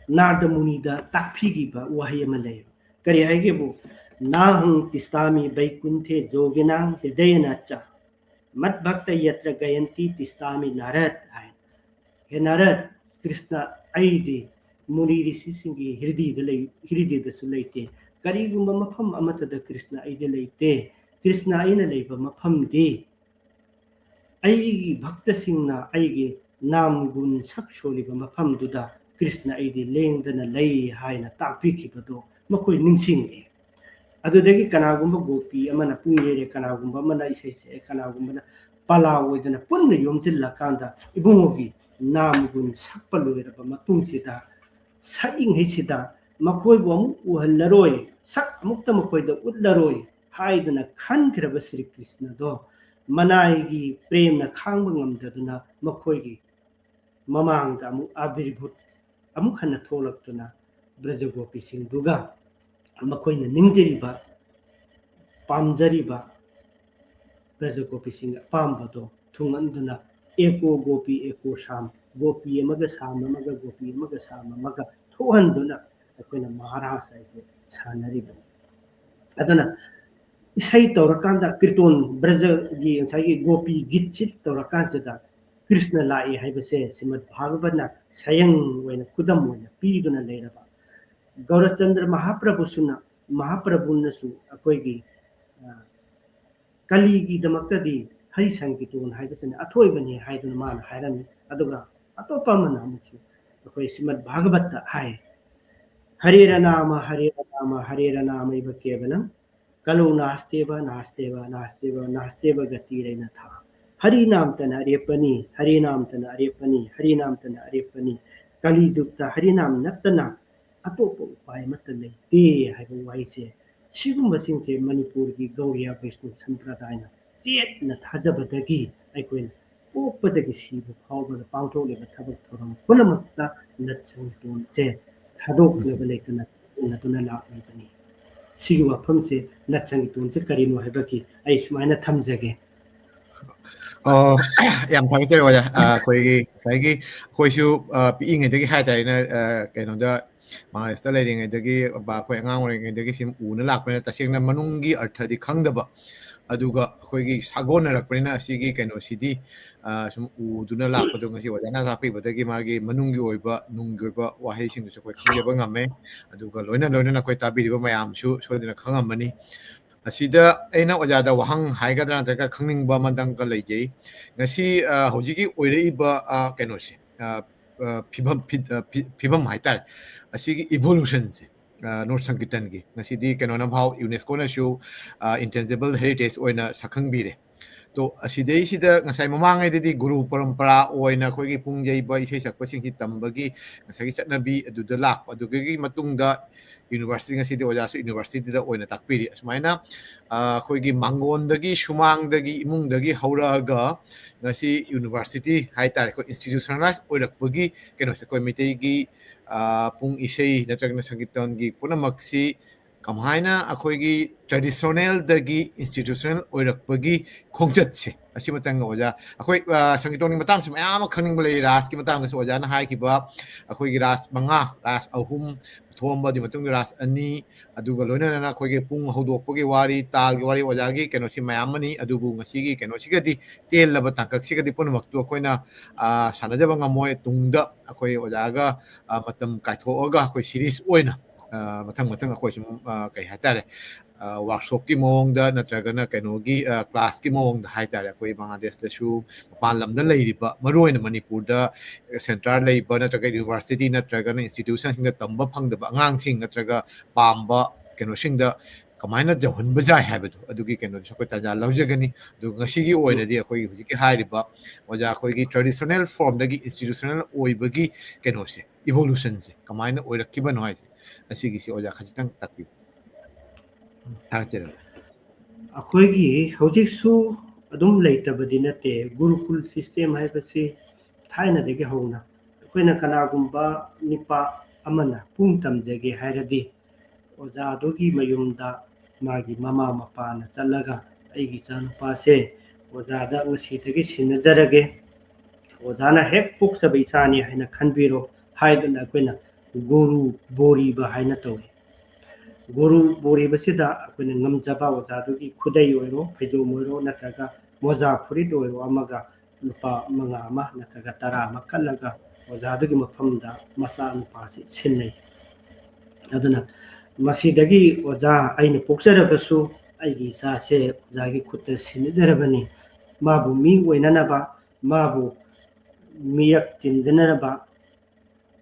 ꯅꯥꯔꯗ ꯃꯨꯅꯤꯗ ꯇꯥꯛꯄꯤꯈꯤꯕ ꯋꯥꯍꯩ ꯑꯃ ꯂꯩ꯫ ꯀꯔꯤ ꯍꯥꯏꯒꯦꯕꯨ, "ꯅꯥꯍꯪ ꯇꯤꯁꯇꯥꯃꯤ ꯕꯩꯀꯨꯟꯊꯦ ꯖꯣꯒꯤꯅꯥꯡ ꯍꯤꯗꯌꯅ ꯆ, ꯃꯠ ꯚꯛꯇ ꯌꯇ꯭ꯔ ꯒꯌꯟꯇꯤ ꯇꯤꯁꯇꯥꯃꯤ ꯅꯥꯔꯗ" ꯍꯥꯏ꯫ "ꯍꯦ ꯅꯥꯔꯗ, ꯀ꯭ꯔꯤꯁꯅ ꯑꯩꯗꯤ ꯃꯨꯅꯤ ꯔꯤꯁꯤꯁꯤꯡꯒꯤ ꯍꯤꯔꯗꯤꯗ ꯂꯩ, ꯍꯤꯔꯗꯤꯗꯁꯨ ꯂꯩꯇꯦ꯫ ꯀꯔꯤꯒꯨꯝꯕ ꯃꯐꯝ ꯑꯃꯠꯇꯗ ꯀ꯭ꯔꯤꯁꯅ ꯑꯩꯗꯤ ꯂꯩꯇꯦ꯫ ꯀ꯭ꯔꯤꯁꯅ ꯑꯩꯅ ꯂꯩꯕ ꯃꯐꯝꯗꯤ ꯑꯩꯒꯤ ꯚꯛꯇꯁꯤꯡꯅ ꯑꯩꯒꯤ ꯅꯥꯝ ꯒꯨꯟ ꯁꯛ ꯁꯣꯜꯂꯤꯕ ꯃꯐꯝꯗꯨꯗ ꯀ꯭ꯔꯤꯁꯅ ꯑꯩꯗꯤ ꯂꯦꯡꯗꯅ ꯂꯩ" ꯍꯥꯏꯅ ꯇꯥꯛꯄꯤꯈꯤꯕꯗꯣ ꯃꯈꯣꯏ ꯅꯤꯡꯁꯤꯡꯉꯛꯑꯦ꯫ ꯑꯗꯨꯗꯒꯤ ꯀꯅꯥꯒꯨꯝꯕ ꯒꯣꯄꯤ ꯑꯃꯅ ꯄꯨꯡ ꯌꯩꯔꯦ, ꯀꯅꯥꯒꯨꯝꯕ ꯑꯃꯅ ꯏꯁꯩ ꯁꯛꯑꯦ, ꯀꯅꯥꯒꯨꯝꯕꯅ ꯄꯂꯥ ꯑꯣꯏꯗꯅ ꯄꯨꯟꯅ ꯌꯣꯝꯁꯤꯜꯂꯀꯥꯟꯗ ꯏꯕꯨꯡꯉꯣꯒꯤ ꯅꯥꯝ ꯒꯨꯟ ꯁꯛꯄ ꯂꯣꯏꯔꯕ ꯃꯇꯨꯡꯁꯤꯗ ꯁꯛꯏꯉꯩꯁꯤꯗ ꯃꯈꯣꯏꯕꯨ ꯑꯃꯨꯛ ꯎꯍꯜꯂꯔꯣꯏ, ꯁꯛ ꯑꯃꯨꯛꯇ ꯃꯈꯣꯏꯗ ꯎꯠꯂꯔꯣꯏ ꯍꯥꯏꯗꯨꯅ ꯈꯟꯈ꯭ꯔꯕ ꯁ꯭ꯔꯤ ꯀ꯭ꯔꯤꯁꯅꯗꯣ ꯃꯅꯥꯏꯒꯤ ꯄ꯭ꯔꯦꯝꯅ ꯈꯥꯡꯕ ꯉꯝꯗꯗꯨꯅ ꯃꯈꯣꯏꯒꯤ ꯃꯃꯥꯡꯗ ꯑꯃꯨꯛ ꯑꯕꯤꯔꯚꯨꯠ ꯑꯃꯨꯛ ꯍꯟꯅ ꯊꯣꯛꯂꯛꯇꯨꯅ ꯕ꯭ꯔꯖꯒꯣꯄꯤꯁꯤꯡꯗꯨꯒ ꯃꯈꯣꯏꯅ ꯅꯤꯡꯖꯔꯤꯕ, ꯄꯥꯝꯖꯔꯤꯕ ꯕ꯭ꯔꯖꯒꯣꯄꯤꯁꯤꯡꯒꯤ ꯑꯄꯥꯝꯕꯗꯣ ꯊꯨꯡꯍꯟꯗꯨꯅ "ꯑꯦꯀꯣ ꯒꯣꯄꯤ ꯑꯦꯀꯣ ꯁꯥꯝ", ꯒꯣꯄꯤ ꯑꯃꯒ ꯁꯥꯝ ꯑꯃꯒ, ꯒꯣꯄꯤ ꯑꯃꯒ ꯁꯥꯝ ꯑꯃꯒ ꯊꯣꯛꯍꯟꯗꯨꯅ ꯑꯩꯈꯣꯏꯅ ꯃꯍꯥꯔꯥꯁ ꯍꯥꯏꯁꯦ ꯁꯥꯟꯅꯔꯤꯕꯅꯤ꯫ ꯑꯗꯨꯅ ꯏꯁꯩ ꯇꯧꯔꯀꯥꯟꯗ ꯀꯤꯔꯇꯣꯟ ꯕ꯭ꯔꯖꯒꯤ ꯉꯁꯥꯏꯒꯤ ꯒꯣꯄꯤ ꯒꯤꯠꯁꯤ ꯇꯧꯔꯀꯥꯟꯁꯤꯗ ꯀ꯭ꯔꯤꯁꯅ ꯂꯥꯛꯏ ꯍꯥꯏꯕꯁꯦ ꯁ꯭ꯔꯤꯃꯗ ꯚꯥꯒꯕꯠꯅ ꯁꯌꯪ ꯑꯣꯏꯅ ꯈꯨꯗꯝ ꯑꯣꯏꯅ ꯄꯤꯗꯨꯅ ꯂꯩꯔꯕ ꯒꯧꯔꯆꯟꯗ꯭ꯔ ꯃꯍꯥꯄ꯭ꯔꯚꯨꯁꯨꯅ, ꯃꯍꯥꯄ꯭ꯔꯚꯨꯅꯁꯨ ꯑꯩꯈꯣꯏꯒꯤ ꯑ, ꯀꯂꯤꯒꯤꯗꯃꯛꯇꯗꯤ ꯍꯔꯤ ꯁꯪꯀꯤꯔꯇꯟ ꯍꯥꯏꯕꯁꯤꯅ ꯑꯊꯣꯏꯕꯅꯤ ꯍꯥꯏꯗꯨꯅ ꯃꯥꯅ ꯍꯥꯏꯔꯝꯃꯤ꯫ ꯑꯗꯨꯒ ꯑꯇꯣꯞꯄ ꯑꯃꯅ ꯑꯃꯨꯛꯁꯨ ꯑꯩꯈꯣꯏ ꯁ꯭ꯔꯤꯃꯗ ꯚꯥꯒꯕꯠꯇ ꯍꯥꯏ, "ꯍꯔꯦꯔ ꯅꯥꯃ, ꯍꯔꯦꯔ ꯅꯥꯃ, ꯍꯔꯦꯔ ꯅꯥꯃ ꯏꯕ ꯀꯦꯕꯂꯝ, ꯀꯂꯧ ꯅꯥꯁꯇꯦꯕ, ꯅꯥꯁꯇꯦꯕ, ꯅꯥꯁꯇꯦꯕ, ꯅꯥꯁꯇꯦꯕ ꯒꯇꯤꯔꯩꯅꯊꯥ꯫ ꯍꯔꯤ ꯅꯥꯝꯇꯅ ꯑꯔꯦꯞꯄꯅꯤ, ꯍꯔꯤ ꯅꯥꯝꯇꯅ ꯑꯔꯦꯞꯄꯅꯤ, ꯍꯔꯤ ꯅꯥꯝꯇꯅ ꯑꯔꯦꯞꯄꯅꯤ꯫ ꯀꯂꯤ ꯖꯨꯒꯇ ꯍꯔꯤ ꯅꯥꯝ ꯅꯠꯇꯅ ꯑꯇꯣꯞꯄ ꯎꯄꯥꯏ ꯑꯃꯠꯇ ꯂꯩꯇꯦ" ꯍꯥꯏꯕ ꯋꯥꯍꯩꯁꯦ, ꯁꯤꯒꯨꯝꯕꯁꯤꯡꯁꯦ ꯃꯅꯤꯄꯨꯔꯒꯤ ꯒꯧꯔꯤꯌꯥ ꯕꯩꯁꯅꯨ ꯁꯝꯄ꯭ꯔꯗꯥꯏꯅ ꯆꯦꯠꯅ ꯊꯥꯖꯕꯗꯒꯤ ꯑꯩꯈꯣꯏꯅ ꯄꯣꯛꯄꯗꯒꯤ ꯁꯤꯕ ꯐꯥꯎꯕꯗ ꯄꯥꯡꯊꯣꯛꯂꯤꯕ ꯊꯕꯛ ꯊꯧꯔꯝ ꯄꯨꯝꯅꯃꯛꯇ ꯅꯠ ꯁꯪꯀꯤꯔꯇꯟꯁꯦ ꯊꯥꯗꯣꯛꯅꯕ ꯂꯩꯇꯅ ꯆꯠꯅꯗꯨꯅ ꯂꯥꯛꯂꯤꯕꯅꯤ꯫ ꯁꯤꯒꯤ ꯋꯥꯐꯝꯁꯦ, ꯅꯠ ꯁꯪꯀꯤꯔꯇꯟꯁꯦ ꯀꯔꯤꯅꯣ ꯍꯥꯏꯕꯒꯤ ꯑꯩ ꯁꯨꯃꯥꯏꯅ ꯊꯝꯖꯒꯦ꯫ ꯑꯣ, ꯌꯥꯝ ꯊꯥꯒꯠꯆꯔꯤ ꯑꯣꯖꯥ꯫ ꯑ, ꯑꯩꯈꯣꯏꯒꯤ ꯉꯁꯥꯏꯒꯤ ꯑꯩꯈꯣꯏꯁꯨ, ꯑ, ꯄꯤꯛꯏꯉꯩꯗꯒꯤ ꯍꯥꯏꯇꯥꯔꯦꯅꯦ, ꯑ, ꯀꯩꯅꯣꯗ ꯃꯥꯔꯁꯇ ꯂꯩꯔꯤꯉꯩꯗꯒꯤ, ꯑ, ꯑꯩꯈꯣꯏ ꯑꯉꯥꯡ ꯑꯣꯏꯔꯤꯉꯩꯗꯒꯤ ꯁꯨꯝ ꯎꯅ ꯂꯥꯛꯄꯅꯤꯅ ꯇꯁꯦꯡꯅ ꯃꯅꯨꯡꯒꯤ ꯑꯔꯊꯗꯤ ꯈꯪꯗꯕ, ꯑꯗꯨꯒ ꯑꯩꯈꯣꯏꯒꯤ ꯁꯥꯒꯣꯟꯅꯔꯛꯄꯅꯤꯅ ꯑꯁꯤꯒꯤ ꯀꯩꯅꯣꯁꯤꯗꯤ, ꯑ, ꯁꯨꯝ ꯎꯗꯨꯅ ꯂꯥꯛꯄꯗꯣ ꯉꯁꯤ ꯑꯣꯖꯥꯅ ꯇꯥꯛꯄꯤꯕꯗꯒꯤ ꯃꯥꯒꯤ ꯃꯅꯨꯡꯒꯤ ꯑꯣꯏꯕ, ꯅꯨꯡꯒꯤ ꯑꯣꯏꯕ ꯋꯥꯍꯩꯁꯤꯡꯗꯨꯁꯨ ꯑꯩꯈꯣꯏ ꯈꯪꯖꯕ ꯉꯝꯃꯦ꯫ ꯑꯗꯨꯒ ꯂꯣꯏꯅ ꯂꯣꯏꯅꯅ ꯑꯩꯈꯣꯏ ꯇꯥꯕꯤꯔꯤꯕ ꯃꯌꯥꯝꯁꯨ ꯁꯣꯏꯗꯅ ꯈꯪꯉꯝꯃꯅꯤ꯫ ꯑꯁꯤꯗ ꯑꯩꯅ ꯑꯣꯖꯥꯗ ꯋꯥꯍꯪ ꯍꯥꯏꯒꯗ꯭ꯔꯥ ꯅꯠꯇ꯭ꯔꯒ ꯈꯪꯅꯤꯡꯕ ꯑꯃꯗꯪꯒ ꯂꯩꯖꯩ꯫ ꯉꯁꯤ, ꯑ, ꯍꯧꯖꯤꯛꯀꯤ ꯑꯣꯏꯔꯛꯏꯕ, ꯑ, ꯀꯩꯅꯣꯁꯦ, ꯑ, ꯑ, ꯐꯤꯕꯝ, ꯐꯤ-, ꯑ, ꯐꯤ-, ꯐꯤꯕꯝ ꯍꯥꯏꯇꯥꯔꯦ, ꯑꯁꯤꯒꯤ ꯏꯚꯣꯂꯨꯁꯟꯁꯦ, ꯑ, ꯅꯣꯔꯠ ꯁꯪꯀꯤꯔꯇꯟꯒꯤ ꯉꯁꯤꯗꯤ ꯀꯩꯅꯣꯅ ꯐꯥꯎ, ꯌꯨꯅꯦꯁꯀꯣꯅꯁꯨ, ꯑ, ꯏꯟꯇꯦꯟꯖꯤꯕꯜ ꯍꯦꯔꯤꯇꯦꯖ ꯑꯣꯏꯅ ꯁꯛꯈꯪꯕꯤꯔꯦ꯫ ꯇꯣ, ꯑꯁꯤꯗꯩꯁꯤꯗ ꯉꯁꯥꯏ ꯃꯃꯥꯡꯉꯩꯗꯗꯤ ꯒꯨꯔꯨ ꯄꯔꯝꯄꯔꯥ ꯑꯣꯏꯅ ꯑꯩꯈꯣꯏꯒꯤ ꯄꯨꯡ ꯌꯩꯕ, ꯏꯁꯩ ꯁꯛꯄꯁꯤꯡꯁꯤ ꯇꯝꯕꯒꯤ ꯉꯁꯥꯏꯒꯤ ꯆꯠꯅꯕꯤ ꯑꯗꯨꯗ ꯂꯥꯛꯄ, ꯑꯗꯨꯗꯒꯤ ꯃꯇꯨꯡꯗ ꯌꯨꯅꯤꯚꯔꯁꯤꯇꯤ, ꯉꯁꯤꯗꯤ ꯑꯣꯖꯥꯁꯨ ꯌꯨꯅꯤꯚꯔꯁꯤꯇꯤꯗ ꯑꯣꯏꯅ ꯇꯥꯛꯄꯤꯔꯤ꯫ ꯑꯁꯨꯃꯥꯏꯅ, ꯑ, ꯑꯩꯈꯣꯏꯒꯤ ꯃꯥꯡꯒꯣꯟꯗꯒꯤ, ꯁꯨꯃꯥꯡꯗꯒꯤ, ꯏꯃꯨꯡꯗꯒꯤ ꯍꯧꯔꯛꯑꯒ ꯉꯁꯤ ꯌꯨꯅꯤꯚꯔꯁꯤꯇꯤ ꯍꯥꯏꯇꯥꯔꯦ, ꯑꯩꯈꯣꯏ ꯏꯟꯁꯇꯤꯇ꯭ꯌꯨꯁꯅꯦꯂꯥꯏꯁ ꯑꯣꯏꯔꯛꯄꯒꯤ ꯀꯩꯅꯣꯁꯦ, ꯑꯩꯈꯣꯏ ꯃꯩꯇꯩꯒꯤ, ꯑ, ꯄꯨꯡ ꯏꯁꯩ ꯅꯠꯇ꯭ꯔꯒꯅ ꯁꯪꯒꯤꯇꯟꯒꯤ ꯄꯨꯝꯅꯃꯛꯁꯤ ꯀꯃꯥꯏꯅ ꯑꯩꯈꯣꯏꯒꯤ ꯇ꯭ꯔꯦꯗꯤꯁꯅꯦꯜꯗꯒꯤ ꯏꯟꯁꯇꯤꯇ꯭ꯌꯨꯁꯅꯦꯜ ꯑꯣꯏꯔꯛꯄꯒꯤ ꯈꯣꯡꯆꯠꯁꯦ, ꯑꯁꯤ ꯃꯇꯥꯡꯗ ꯑꯣꯖꯥ, ꯑꯩꯈꯣꯏ, ꯑ, ꯁꯪꯒꯤꯇꯟꯒꯤ ꯃꯇꯥꯡꯁꯨ ꯃꯌꯥꯝ ꯑꯃ ꯈꯪꯅꯤꯡꯕ ꯂꯩ, ꯔꯥꯁꯀꯤ ꯃꯇꯥꯡꯗꯁꯨ ꯑꯣꯖꯥꯅ ꯍꯥꯏꯈꯤꯕ, ꯑꯩꯈꯣꯏꯒꯤ ꯔꯥꯁ ꯃꯉꯥ, ꯔꯥꯁ ꯑꯍꯨꯝ, ꯊꯣꯝꯕ, ꯑꯗꯨꯒꯤ ꯃꯇꯨꯡꯗ ꯔꯥꯁ ꯑꯅꯤ, ꯑꯗꯨꯒ ꯂꯣꯏꯅꯅ ꯑꯩꯈꯣꯏꯒꯤ ꯄꯨꯡ ꯍꯧꯗꯣꯛꯄꯒꯤ ꯋꯥꯔꯤ, ꯇꯥꯜꯒꯤ ꯋꯥꯔꯤ, ꯑꯣꯖꯥꯒꯤ ꯀꯩꯅꯣꯁꯤ ꯃꯌꯥꯝ ꯑꯃꯅꯤ꯫ ꯑꯗꯨꯕꯨ ꯉꯁꯤꯒꯤ ꯀꯩꯅꯣꯁꯤꯒꯗꯤ, ꯇꯦꯜꯂꯕ ꯇꯥꯡꯀꯛꯁꯤꯒꯗꯤ ꯄꯨꯝꯅꯃꯛꯇꯨ ꯑꯩꯈꯣꯏꯅ, ꯑ, ꯁꯥꯟꯅꯖꯕ ꯉꯝꯃꯣꯏ꯫ ꯇꯨꯡꯗ ꯑꯩꯈꯣꯏ ꯑꯣꯖꯥꯒ, ꯑ, ꯃꯇꯝ ꯀꯥꯏꯊꯣꯛꯑꯒ ꯑꯩꯈꯣꯏ ꯁꯤꯔꯤꯁ ꯑꯣꯏꯅ, ꯑ, ꯃꯊꯪ ꯃꯊꯪ ꯑꯩꯈꯣꯏ ꯁꯨꯝ, ꯑ, ꯀꯩ ꯍꯥꯏꯇꯥꯔꯦ, ꯋꯥꯔꯛꯁꯣꯞꯀꯤ ꯃꯑꯣꯡꯗ ꯅꯠꯇ꯭ꯔꯒꯅ ꯀꯩꯅꯣꯒꯤ ꯀ꯭ꯂꯥꯁꯀꯤ ꯃꯑꯣꯡꯗ ꯍꯥꯏꯇꯥꯔꯦ, ꯑꯩꯈꯣꯏ ꯕꯪꯒ꯭ꯂꯥꯗꯦꯁꯇꯁꯨ ꯃꯄꯥꯟ ꯂꯝꯗ ꯂꯩꯔꯤꯕ, ꯃꯔꯨ ꯑꯣꯏꯅ ꯃꯅꯤꯄꯨꯔꯗ ꯁꯦꯟꯇꯔ ꯂꯩꯕ ꯅꯠꯇ꯭ꯔꯒ ꯌꯨꯅꯤꯚꯔꯁꯤꯇꯤ ꯅꯠꯇ꯭ꯔꯒꯅ ꯏꯟꯁꯇꯤꯇ꯭ꯌꯨꯁꯟꯁꯤꯡꯗ ꯇꯝꯕ ꯐꯪꯗꯕ ꯑꯉꯥꯡꯁꯤꯡ ꯅꯠꯇ꯭ꯔꯒ ꯄꯥꯝꯕ ꯀꯩꯅꯣꯁꯤꯡꯗ ꯀꯃꯥꯏꯅ ꯌꯧꯍꯟꯕ ꯌꯥꯏ ꯍꯥꯏꯕꯗꯣ, ꯑꯗꯨꯒꯤ ꯀꯩꯅꯣꯗꯨꯁꯨ ꯑꯩꯈꯣꯏ ꯇꯥꯟꯖꯥ ꯂꯧꯖꯒꯅꯤ꯫ ꯑꯗꯨꯒ ꯉꯁꯤꯒꯤ ꯑꯣꯏꯅꯗꯤ ꯑꯩꯈꯣꯏꯒꯤ ꯍꯧꯖꯤꯛꯀꯤ ꯍꯥꯏꯔꯤꯕ ꯑꯣꯖꯥ ꯑꯩꯈꯣꯏꯒꯤ ꯇ꯭ꯔꯦꯗꯤꯁꯅꯦꯜ ꯐꯣꯔꯝꯗꯒꯤ ꯏꯟꯁꯇꯤꯇ꯭ꯌꯨꯁꯅꯦꯜ ꯑꯣꯏꯕꯒꯤ ꯀꯩꯅꯣꯁꯦ, ꯏꯚꯣꯂꯨꯁꯟꯁꯦ ꯀꯃꯥꯏꯅ ꯑꯣꯏꯔꯛꯈꯤꯕꯅꯣ ꯍꯥꯏꯁꯦ, ꯑꯁꯤꯒꯤꯁꯤ ꯑꯣꯖꯥ ꯈꯖꯤꯛꯇꯪ ꯇꯥꯛꯄꯤꯌꯨ꯫ ꯊꯥꯒꯠꯆꯔꯤ꯫ ꯑꯩꯈꯣꯏꯒꯤ ꯍꯧꯖꯤꯛꯁꯨ ꯑꯗꯨꯝ ꯂꯩꯇꯕꯗꯤ ꯅꯠꯇꯦ꯫ ꯒꯨꯔꯨꯀꯨꯜ ꯁꯤꯁꯇꯦꯝ ꯍꯥꯏꯕꯁꯤ ꯊꯥꯏꯅꯗꯒꯤ ꯍꯧꯅ ꯑꯩꯈꯣꯏꯅ ꯀꯅꯥꯒꯨꯝꯕ ꯅꯤꯄꯥ ꯑꯃꯅ ꯄꯨꯡ ꯇꯝꯖꯒꯦ ꯍꯥꯏꯔꯗꯤ, ꯑꯣꯖꯥꯗꯨꯒꯤ ꯃꯌꯨꯝꯗ ꯃꯥꯒꯤ ꯃꯃꯥ ꯃꯄꯥꯅ ꯆꯠꯂꯒ, "ꯑꯩꯒꯤ ꯏꯆꯥꯅꯨꯄꯥꯁꯦ ꯑꯣꯖꯥꯗ ꯉꯁꯤꯗꯒꯤ ꯁꯤꯟꯅꯖꯔꯒꯦ, ꯑꯣꯖꯥꯅ ꯍꯦꯛ ꯄꯣꯛꯆꯕ ꯏꯆꯥꯅꯤ ꯍꯥꯏꯅ ꯈꯟꯕꯤꯔꯣ" ꯍꯥꯏꯗꯨꯅ ꯑꯩꯈꯣꯏꯅ ꯒꯨꯔꯨ ꯕꯣꯔꯤꯕ ꯍꯥꯏꯅ ꯇꯧꯏ꯫ ꯒꯨꯔꯨ ꯕꯣꯔꯤꯕꯁꯤꯗ ꯑꯩꯈꯣꯏꯅ ꯉꯝꯖꯕ ꯑꯣꯖꯥꯗꯨꯒꯤ ꯈꯨꯗꯩ ꯑꯣꯏꯔꯣ, ꯐꯩꯖꯣꯝ ꯑꯣꯏꯔꯣ, ꯅꯠꯇ꯭ꯔꯒ ꯃꯣꯖꯥ ꯐꯨꯔꯤꯠ ꯑꯣꯏꯔꯣ ꯑꯃꯒ ꯂꯨꯄꯥ ꯃꯉꯥ ꯑꯃ ꯅꯠꯇ꯭ꯔꯒ ꯇꯔꯥ ꯑꯃ ꯀꯠꯂꯒ ꯑꯣꯖꯥꯗꯨꯒꯤ ꯃꯐꯝꯗ ꯃꯆꯥꯅꯨꯄꯥꯁꯤ ꯁꯤꯟꯅꯩ꯫ ꯑꯗꯨꯅ ꯃꯁꯤꯗꯒꯤ ꯑꯣꯖꯥ, ꯑꯩꯅ ꯄꯣꯛꯆꯔꯕꯁꯨ ꯑꯩꯒꯤ ꯏꯆꯥꯁꯦ ꯑꯣꯖꯥꯒꯤ ꯈꯨꯠꯇ ꯁꯤꯟꯅꯖꯔꯕꯅꯤ, ꯃꯥꯕꯨ ꯃꯤ ꯑꯣꯏꯅꯅꯕ, ꯃꯥꯕꯨ ꯃꯤꯌꯦꯛ ꯇꯤꯟꯗꯅꯕ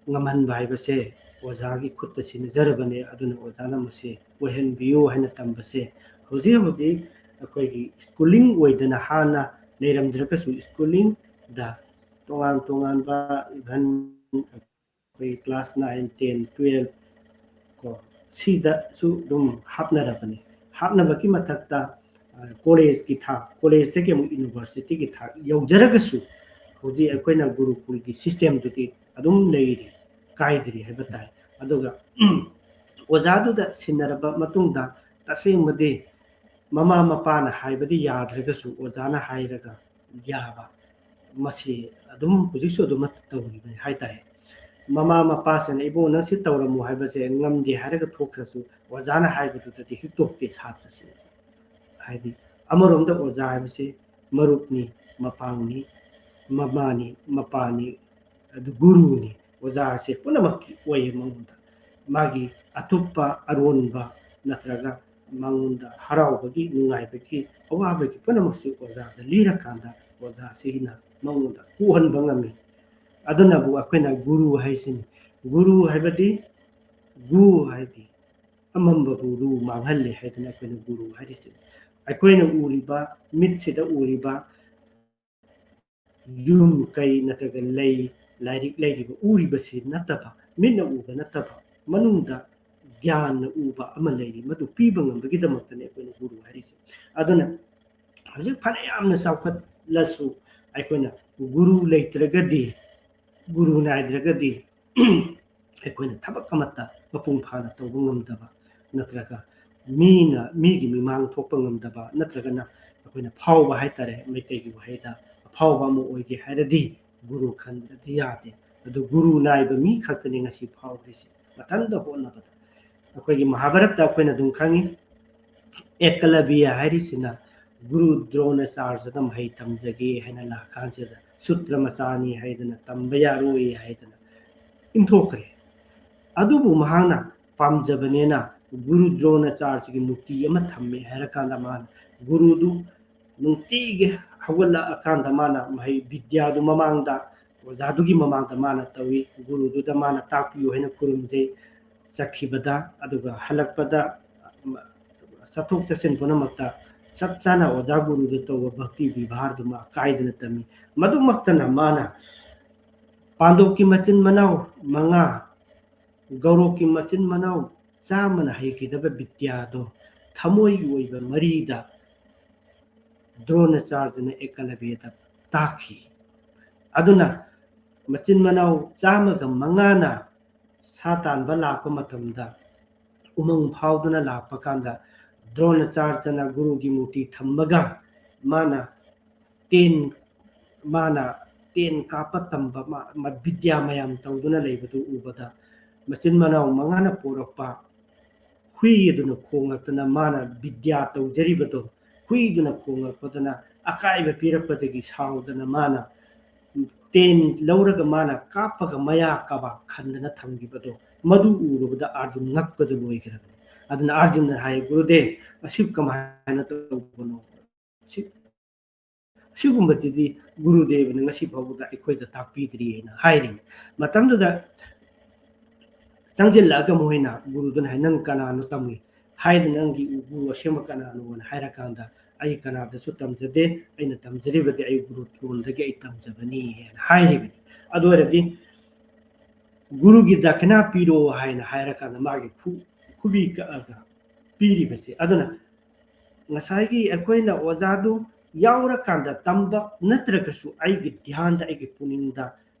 ꯉꯝꯍꯟꯕ ꯍꯥꯏꯕꯁꯦ ꯑꯣꯖꯥꯒꯤ ꯈꯨꯠꯇ ꯁꯤꯟꯅꯖꯔꯕꯅꯦ꯫ ꯑꯗꯨꯅ ꯑꯣꯖꯥꯅ ꯃꯁꯤ ꯑꯣꯏꯍꯟꯕꯤꯌꯨ ꯍꯥꯏꯅ ꯇꯝꯕꯁꯦ ꯍꯧꯖꯤꯛ ꯍꯧꯖꯤꯛ ꯑꯩꯈꯣꯏꯒꯤ ꯁ꯭ꯀꯨꯂꯤꯡ ꯑꯣꯏꯗꯅ ꯍꯥꯟꯅ ꯂꯩꯔꯝꯗ꯭ꯔꯒꯁꯨ, ꯁ꯭ꯀꯨꯂꯤꯡꯗ ꯇꯣꯉꯥꯟ ꯇꯣꯉꯥꯟꯕ, ꯏꯚꯟ ꯑꯩꯈꯣꯏ ꯀ꯭ꯂꯥꯁ ꯅꯥꯏꯟ, ꯇꯦꯟ, ꯇꯨꯌꯦꯜꯐ ꯀꯣ, ꯁꯤꯗꯁꯨ ꯑꯗꯨꯝ ꯍꯥꯞꯅꯔꯕꯅꯤ꯫ ꯍꯥꯞꯅꯕꯒꯤ ꯃꯊꯛꯇ, ꯑ, ꯀꯣꯂꯦꯖꯀꯤ ꯊꯥꯛ, ꯀꯣꯂꯦꯖꯇꯒꯤ ꯑꯃꯨꯛ ꯌꯨꯅꯤꯚꯔꯁꯤꯇꯤꯒꯤ ꯊꯥꯛ ꯌꯧꯖꯔꯒꯁꯨ, ꯍꯧꯖꯤꯛ ꯑꯩꯈꯣꯏꯅ ꯒꯨꯔꯨꯀꯨꯜꯒꯤ ꯁꯤꯁꯇꯦꯝꯗꯨꯗꯤ ꯑꯗꯨꯝ ꯂꯩꯔꯤ, ꯀꯥꯏꯗ꯭ꯔꯤ ꯍꯥꯏꯕ ꯇꯥꯏ꯫ ꯑꯗꯨꯒ ꯑꯣꯖꯥꯗꯨꯗ ꯁꯤꯟꯅꯔꯕ ꯃꯇꯨꯡꯗ ꯇꯁꯦꯡꯕꯗꯤ ꯃꯃꯥ ꯃꯄꯥꯅ ꯍꯥꯏꯕꯗꯤ ꯌꯥꯗ꯭ꯔꯒꯁꯨ ꯑꯣꯖꯥꯅ ꯍꯥꯏꯔꯒ ꯌꯥꯕ, ꯃꯁꯤ ꯑꯗꯨꯝ ꯍꯧꯖꯤꯛꯁꯨ ꯑꯗꯨꯃꯛ ꯇꯧꯔꯤꯕꯅꯤ ꯍꯥꯏ ꯇꯥꯏ꯫ ꯃꯃꯥ ꯃꯄꯥꯁꯤꯡꯅ "ꯏꯕꯨꯡꯉꯣ, ꯅꯪ ꯁꯤ ꯇꯧꯔꯝꯃꯨ" ꯍꯥꯏꯕꯁꯦ ꯉꯝꯗꯦ ꯍꯥꯏꯔꯒ ꯊꯣꯛꯈ꯭ꯔꯁꯨ, ꯑꯣꯖꯥꯅ ꯍꯥꯏꯕꯗꯨꯗꯗꯤ ꯍꯤꯛꯇꯣꯛꯇꯦ ꯁꯥꯇ꯭ꯔꯁꯤꯡꯁꯦ꯫ ꯍꯥꯏꯗꯤ ꯑꯃꯔꯣꯝꯗ ꯑꯣꯖꯥ ꯍꯥꯏꯕꯁꯤ ꯃꯔꯨꯞꯅꯤ, ꯃꯄꯥꯡꯅꯤ, ꯃꯃꯥꯅꯤ, ꯃꯄꯥꯅꯤ, ꯑꯗꯨ ꯒꯨꯔꯨꯅꯤ꯫ ꯑꯣꯖꯥꯁꯦ ꯄꯨꯝꯅꯃꯛꯀꯤ ꯑꯣꯏꯌꯦ ꯃꯉꯣꯟꯗ꯫ ꯃꯥꯒꯤ ꯑꯇꯣꯞꯄ ꯑꯔꯣꯟꯕ ꯅꯠꯇ꯭ꯔꯒ ꯃꯉꯣꯟꯗ ꯍꯔꯥꯎꯕꯒꯤ, ꯅꯨꯡꯉꯥꯏꯕꯒꯤ, ꯑꯋꯥꯕꯒꯤ ꯄꯨꯝꯅꯃꯛꯁꯤ ꯑꯣꯖꯥꯗ ꯂꯤꯔꯀꯥꯟꯗ ꯑꯣꯖꯥꯁꯤꯅ ꯃꯉꯣꯟꯗ ꯀꯣꯛꯍꯟꯕ ꯉꯝꯃꯤ꯫ ꯑꯗꯨꯅꯕꯨ ꯑꯩꯈꯣꯏꯅ ꯒꯨꯔꯨ ꯍꯥꯏꯁꯤꯅꯤ꯫ ꯒꯨꯔꯨ ꯍꯥꯏꯕꯗꯤ ꯒꯨ ꯍꯥꯏꯗꯤ ꯑꯃꯝꯕꯕꯨ ꯔꯨ ꯃꯥꯡꯍꯜꯂꯦ ꯍꯥꯏꯗꯅ ꯑꯩꯈꯣꯏꯅ ꯒꯨꯔꯨ ꯍꯥꯏꯔꯤꯁꯤ꯫ ꯑꯩꯈꯣꯏꯅ ꯎꯔꯤꯕ, ꯃꯤꯠꯁꯤꯗ ꯎꯔꯤꯕ ꯌꯨꯝ, ꯀꯩ ꯅꯠꯇ꯭ꯔꯒ ꯂꯩ, ꯂꯥꯏꯔꯤꯛ ꯂꯩꯔꯤꯕ, ꯎꯔꯤꯕꯁꯤ ꯅꯠꯇꯕ, ꯃꯤꯠꯅ ꯎꯕ ꯅꯠꯇꯕ, ꯃꯅꯨꯡꯗ ꯒ꯭ꯌꯥꯟꯅ ꯎꯕ ꯑꯃ ꯂꯩꯔꯤ, ꯃꯗꯨ ꯄꯤꯕ ꯉꯝꯕꯒꯤꯗꯃꯛꯇꯅꯤ ꯑꯩꯈꯣꯏꯅ ꯒꯨꯔꯨ ꯍꯥꯏꯔꯤꯁꯦ꯫ ꯑꯗꯨꯅ ꯍꯧꯖꯤꯛ ꯐꯅ ꯌꯥꯝꯅ ꯆꯥꯎꯈꯠꯂꯁꯨ ꯑꯩꯈꯣꯏꯅ ꯒꯨꯔꯨ ꯂꯩꯇ꯭ꯔꯒꯗꯤ, ꯒꯨꯔꯨ ꯅꯥꯏꯗ꯭ꯔꯒꯗꯤ ꯑꯩꯈꯣꯏꯅ ꯊꯕꯛ ꯑꯃꯠꯇ ꯃꯄꯨꯡ ꯐꯥꯅ ꯇꯧꯕ ꯉꯝꯗꯕ, ꯅꯠꯇ꯭ꯔꯒ ꯃꯤꯅ, ꯃꯤꯒꯤ ꯃꯤꯃꯥꯡ ꯊꯣꯛꯄ ꯉꯝꯗꯕ, ꯅꯠꯇ꯭ꯔꯒꯅ ꯑꯩꯈꯣꯏꯅ ꯐꯥꯎꯕ ꯍꯥꯏꯇꯥꯔꯦ, ꯃꯩꯇꯩꯒꯤ ꯋꯥꯍꯩꯗ ꯑꯐꯥꯎꯕ ꯑꯃ ꯑꯣꯏꯒꯦ ꯍꯥꯏꯔꯗꯤ ꯒꯨꯔꯨ ꯈꯟꯗ꯭ꯔꯗꯤ ꯌꯥꯗꯦ꯫ ꯑꯗꯨ ꯒꯨꯔꯨ ꯅꯥꯏꯕ ꯃꯤ ꯈꯛꯇꯅꯤ ꯉꯁꯤ ꯐꯥꯎꯔꯤꯁꯦ꯫ ꯃꯊꯟꯇ ꯍꯣꯠꯅꯕꯗ ꯑꯩꯈꯣꯏꯒꯤ ꯃꯍꯥꯚꯥꯔꯠꯇ ꯑꯩꯈꯣꯏꯅ ꯑꯗꯨꯝ ꯈꯪꯉꯤ, ꯑꯦꯀꯂꯕ꯭ꯌ ꯍꯥꯏꯔꯤꯁꯤꯅ ꯒꯨꯔꯨ ꯗ꯭ꯔꯣꯅꯥꯆꯥꯔꯖꯗ ꯃꯍꯩ ꯇꯝꯖꯒꯦ ꯍꯥꯏꯅ ꯂꯥꯛꯀꯥꯟꯁꯤꯗ ꯁꯨꯇ꯭ꯔ ꯃꯆꯥꯅꯤ ꯍꯥꯏꯗꯅ, ꯇꯝꯕ ꯌꯥꯔꯣꯏ ꯍꯥꯏꯗꯅ ꯏꯟꯊꯣꯛꯈ꯭ꯔꯦ꯫ ꯑꯗꯨꯕꯨ ꯃꯍꯥꯛꯅ ꯄꯥꯝꯖꯕꯅꯦꯅ ꯒꯨꯔꯨ ꯗ꯭ꯔꯣꯅꯥꯆꯥꯔꯖꯒꯤ ꯃꯨꯔꯇꯤ ꯑꯃ ꯊꯝꯃꯦ ꯍꯥꯏꯔꯀꯥꯟꯗ ꯃꯥꯅ ꯒꯨꯔꯨꯗꯨ ꯅꯨꯡꯇꯤꯒꯤ ꯍꯧꯒꯠꯂꯛꯑꯀꯥꯟꯗ ꯃꯥꯅ ꯃꯍꯩ ꯕꯤꯗ꯭ꯌꯥꯗꯨ ꯃꯃꯥꯡꯗ, ꯑꯣꯖꯥꯗꯨꯒꯤ ꯃꯃꯥꯡꯗ ꯃꯥꯅ ꯇꯧꯏ꯫ ꯒꯨꯔꯨꯗꯨꯗ ꯃꯥꯅ ꯇꯥꯛꯄꯤꯌꯨ ꯍꯥꯏꯅ ꯈꯨꯔꯨꯝꯖꯩ꯫ ꯆꯠꯈꯤꯕꯗ, ꯑꯗꯨꯒ ꯍꯜꯂꯛꯄꯗ ꯆꯠꯊꯣꯛ ꯆꯠꯁꯤꯟ ꯄꯨꯝꯅꯃꯛꯇ ꯆꯞ ꯆꯥꯅ ꯑꯣꯖꯥ ꯒꯨꯔꯨꯗ ꯇꯧꯕ ꯚꯛꯇꯤ ꯕꯦꯕꯥꯔꯗꯨ ꯃꯥ ꯀꯥꯏꯗꯅ ꯇꯝꯃꯤ꯫ ꯃꯗꯨꯃꯛꯇꯅ ꯃꯥꯅ ꯄꯥꯟꯗꯣꯞꯀꯤ ꯃꯆꯤꯟ ꯃꯅꯥꯎ ꯃꯉꯥ, ꯒꯧꯔꯣꯛꯀꯤ ꯃꯆꯤꯟ ꯃꯅꯥꯎ ꯆꯥꯝꯃꯅ ꯍꯩꯈꯤꯗꯕ ꯕꯤꯗ꯭ꯌꯥꯗꯣ ꯊꯃꯣꯏꯒꯤ ꯑꯣꯏꯕ ꯃꯔꯤꯗ ꯗ꯭ꯔꯣꯅꯥꯆꯥꯔꯖꯅ ꯑꯦꯀꯂꯕ꯭ꯌꯗ ꯇꯥꯛꯈꯤ꯫ ꯑꯗꯨꯅ ꯃꯆꯤꯟ ꯃꯅꯥꯎ ꯆꯥꯝꯃꯒ ꯃꯉꯥꯅ ꯁꯥ ꯇꯥꯟꯕ ꯂꯥꯛꯄ ꯃꯇꯝꯗ ꯎꯃꯪ ꯐꯥꯎꯗꯨꯅ ꯂꯥꯛꯄ ꯀꯥꯟꯗ ꯗ꯭ꯔꯣꯅꯥꯆꯥꯔꯖꯅ ꯒꯨꯔꯨꯒꯤ ꯃꯨꯔꯇꯤ ꯊꯝꯃꯒ ꯃꯥꯅ ꯇꯦꯟ, ꯃꯥꯅ ꯇꯦꯟ ꯀꯥꯞꯄ ꯇꯝꯕ, ꯃꯥ, ꯃꯥ ꯕꯤꯗ꯭ꯌꯥ ꯃꯌꯥꯝ ꯇꯧꯗꯨꯅ ꯂꯩꯕꯗꯨ ꯎꯕꯗ ꯃꯆꯤꯟ ꯃꯅꯥꯎ ꯃꯉꯥꯅ ꯄꯣꯔꯛꯄ ꯍꯨꯏ ꯑꯗꯨꯅ ꯈꯣꯡꯂꯛꯇꯅ ꯃꯥꯅ ꯕꯤꯗ꯭ꯌꯥ ꯇꯧꯖꯔꯤꯕꯗꯣ ꯍꯨꯏꯗꯨꯅ ꯈꯣꯡꯂꯛꯄꯗꯅ ꯑꯀꯥꯏꯕ ꯄꯤꯔꯛꯄꯗꯒꯤ ꯁꯥꯎꯗꯅ ꯃꯥꯅ ꯇꯦꯟ ꯂꯧꯔꯒ ꯃꯥꯅ ꯀꯥꯞꯄꯒ ꯃꯌꯥ ꯀꯕꯥꯛ ꯈꯟꯗꯅ ꯊꯝꯈꯤꯕꯗꯣ ꯃꯗꯨ ꯎꯔꯨꯕꯗ ꯑꯥꯔꯖꯨꯟ ꯉꯛꯄꯗꯨ ꯂꯣꯏꯈ꯭ꯔꯕꯅꯤ꯫ ꯑꯗꯨꯅ ꯑꯥꯔꯖꯨꯟꯅ ꯍꯥꯏ, "ꯒꯨꯔꯨꯗꯦꯕ, ꯑꯁꯤ ꯀꯃꯥꯏꯅ ꯇꯧꯕꯅꯣ? ꯑꯁꯤ, ꯑꯁꯤꯒꯨꯝꯕꯁꯤꯗꯤ ꯒꯨꯔꯨꯗꯦꯕꯅ ꯉꯁꯤ ꯐꯥꯎꯕꯗ ꯑꯩꯈꯣꯏꯗ ꯇꯥꯛꯄꯤꯗ꯭ꯔꯤ" ꯍꯥꯏꯅ ꯍꯥꯏꯔꯤ꯫ ꯃꯇꯝꯗꯨꯗ ꯆꯪꯁꯤꯜꯂꯛꯑꯒ ꯃꯣꯏꯅ, ꯒꯨꯔꯨꯗꯨꯅ ꯍꯥꯏ, "ꯅꯪ ꯀꯅꯥꯅꯣ ꯇꯝꯃꯤ? ꯍꯥꯏꯗꯅ ꯅꯪꯒꯤ ꯒꯨꯔꯨ ꯑꯁꯦꯡꯕ ꯀꯅꯥꯅꯣꯅ?" ꯍꯥꯏꯔꯀꯥꯟꯗ, "ꯑꯩ ꯀꯅꯥꯗꯁꯨ ꯇꯝꯖꯗꯦ, ꯑꯩꯅ ꯇꯝꯖꯔꯤꯕꯗꯤ ꯑꯩ ꯒꯨꯔꯨ ꯇꯣꯟꯗꯒꯤ ꯑꯩ ꯇꯝꯖꯕꯅꯤ" ꯍꯥꯏꯅ ꯍꯥꯏꯔꯤꯕꯅꯤ꯫ ꯑꯗꯨ ꯑꯣꯏꯔꯗꯤ ꯒꯨꯔꯨꯒꯤ ꯗꯈꯤꯅꯥ ꯄꯤꯔꯣ ꯍꯥꯏꯅ ꯍꯥꯏꯔꯀꯥꯟꯗ ꯃꯥꯒꯤ ꯈꯨ-, ꯈꯨꯕꯤ ꯀꯛꯑꯒ ꯄꯤꯔꯤꯕꯁꯦ꯫ ꯑꯗꯨꯅ ꯉꯁꯥꯏꯒꯤ ꯑꯩꯈꯣꯏꯅ ꯑꯣꯖꯥꯗꯨ ꯌꯥꯎꯔꯀꯥꯟꯗ ꯇꯝꯕ ꯅꯠꯇ꯭ꯔꯒꯁꯨ ꯑꯩꯒꯤ ꯙ꯭ꯌꯥꯟꯗ, ꯑꯩꯒꯤ ꯄꯨꯛꯅꯤꯡꯗ,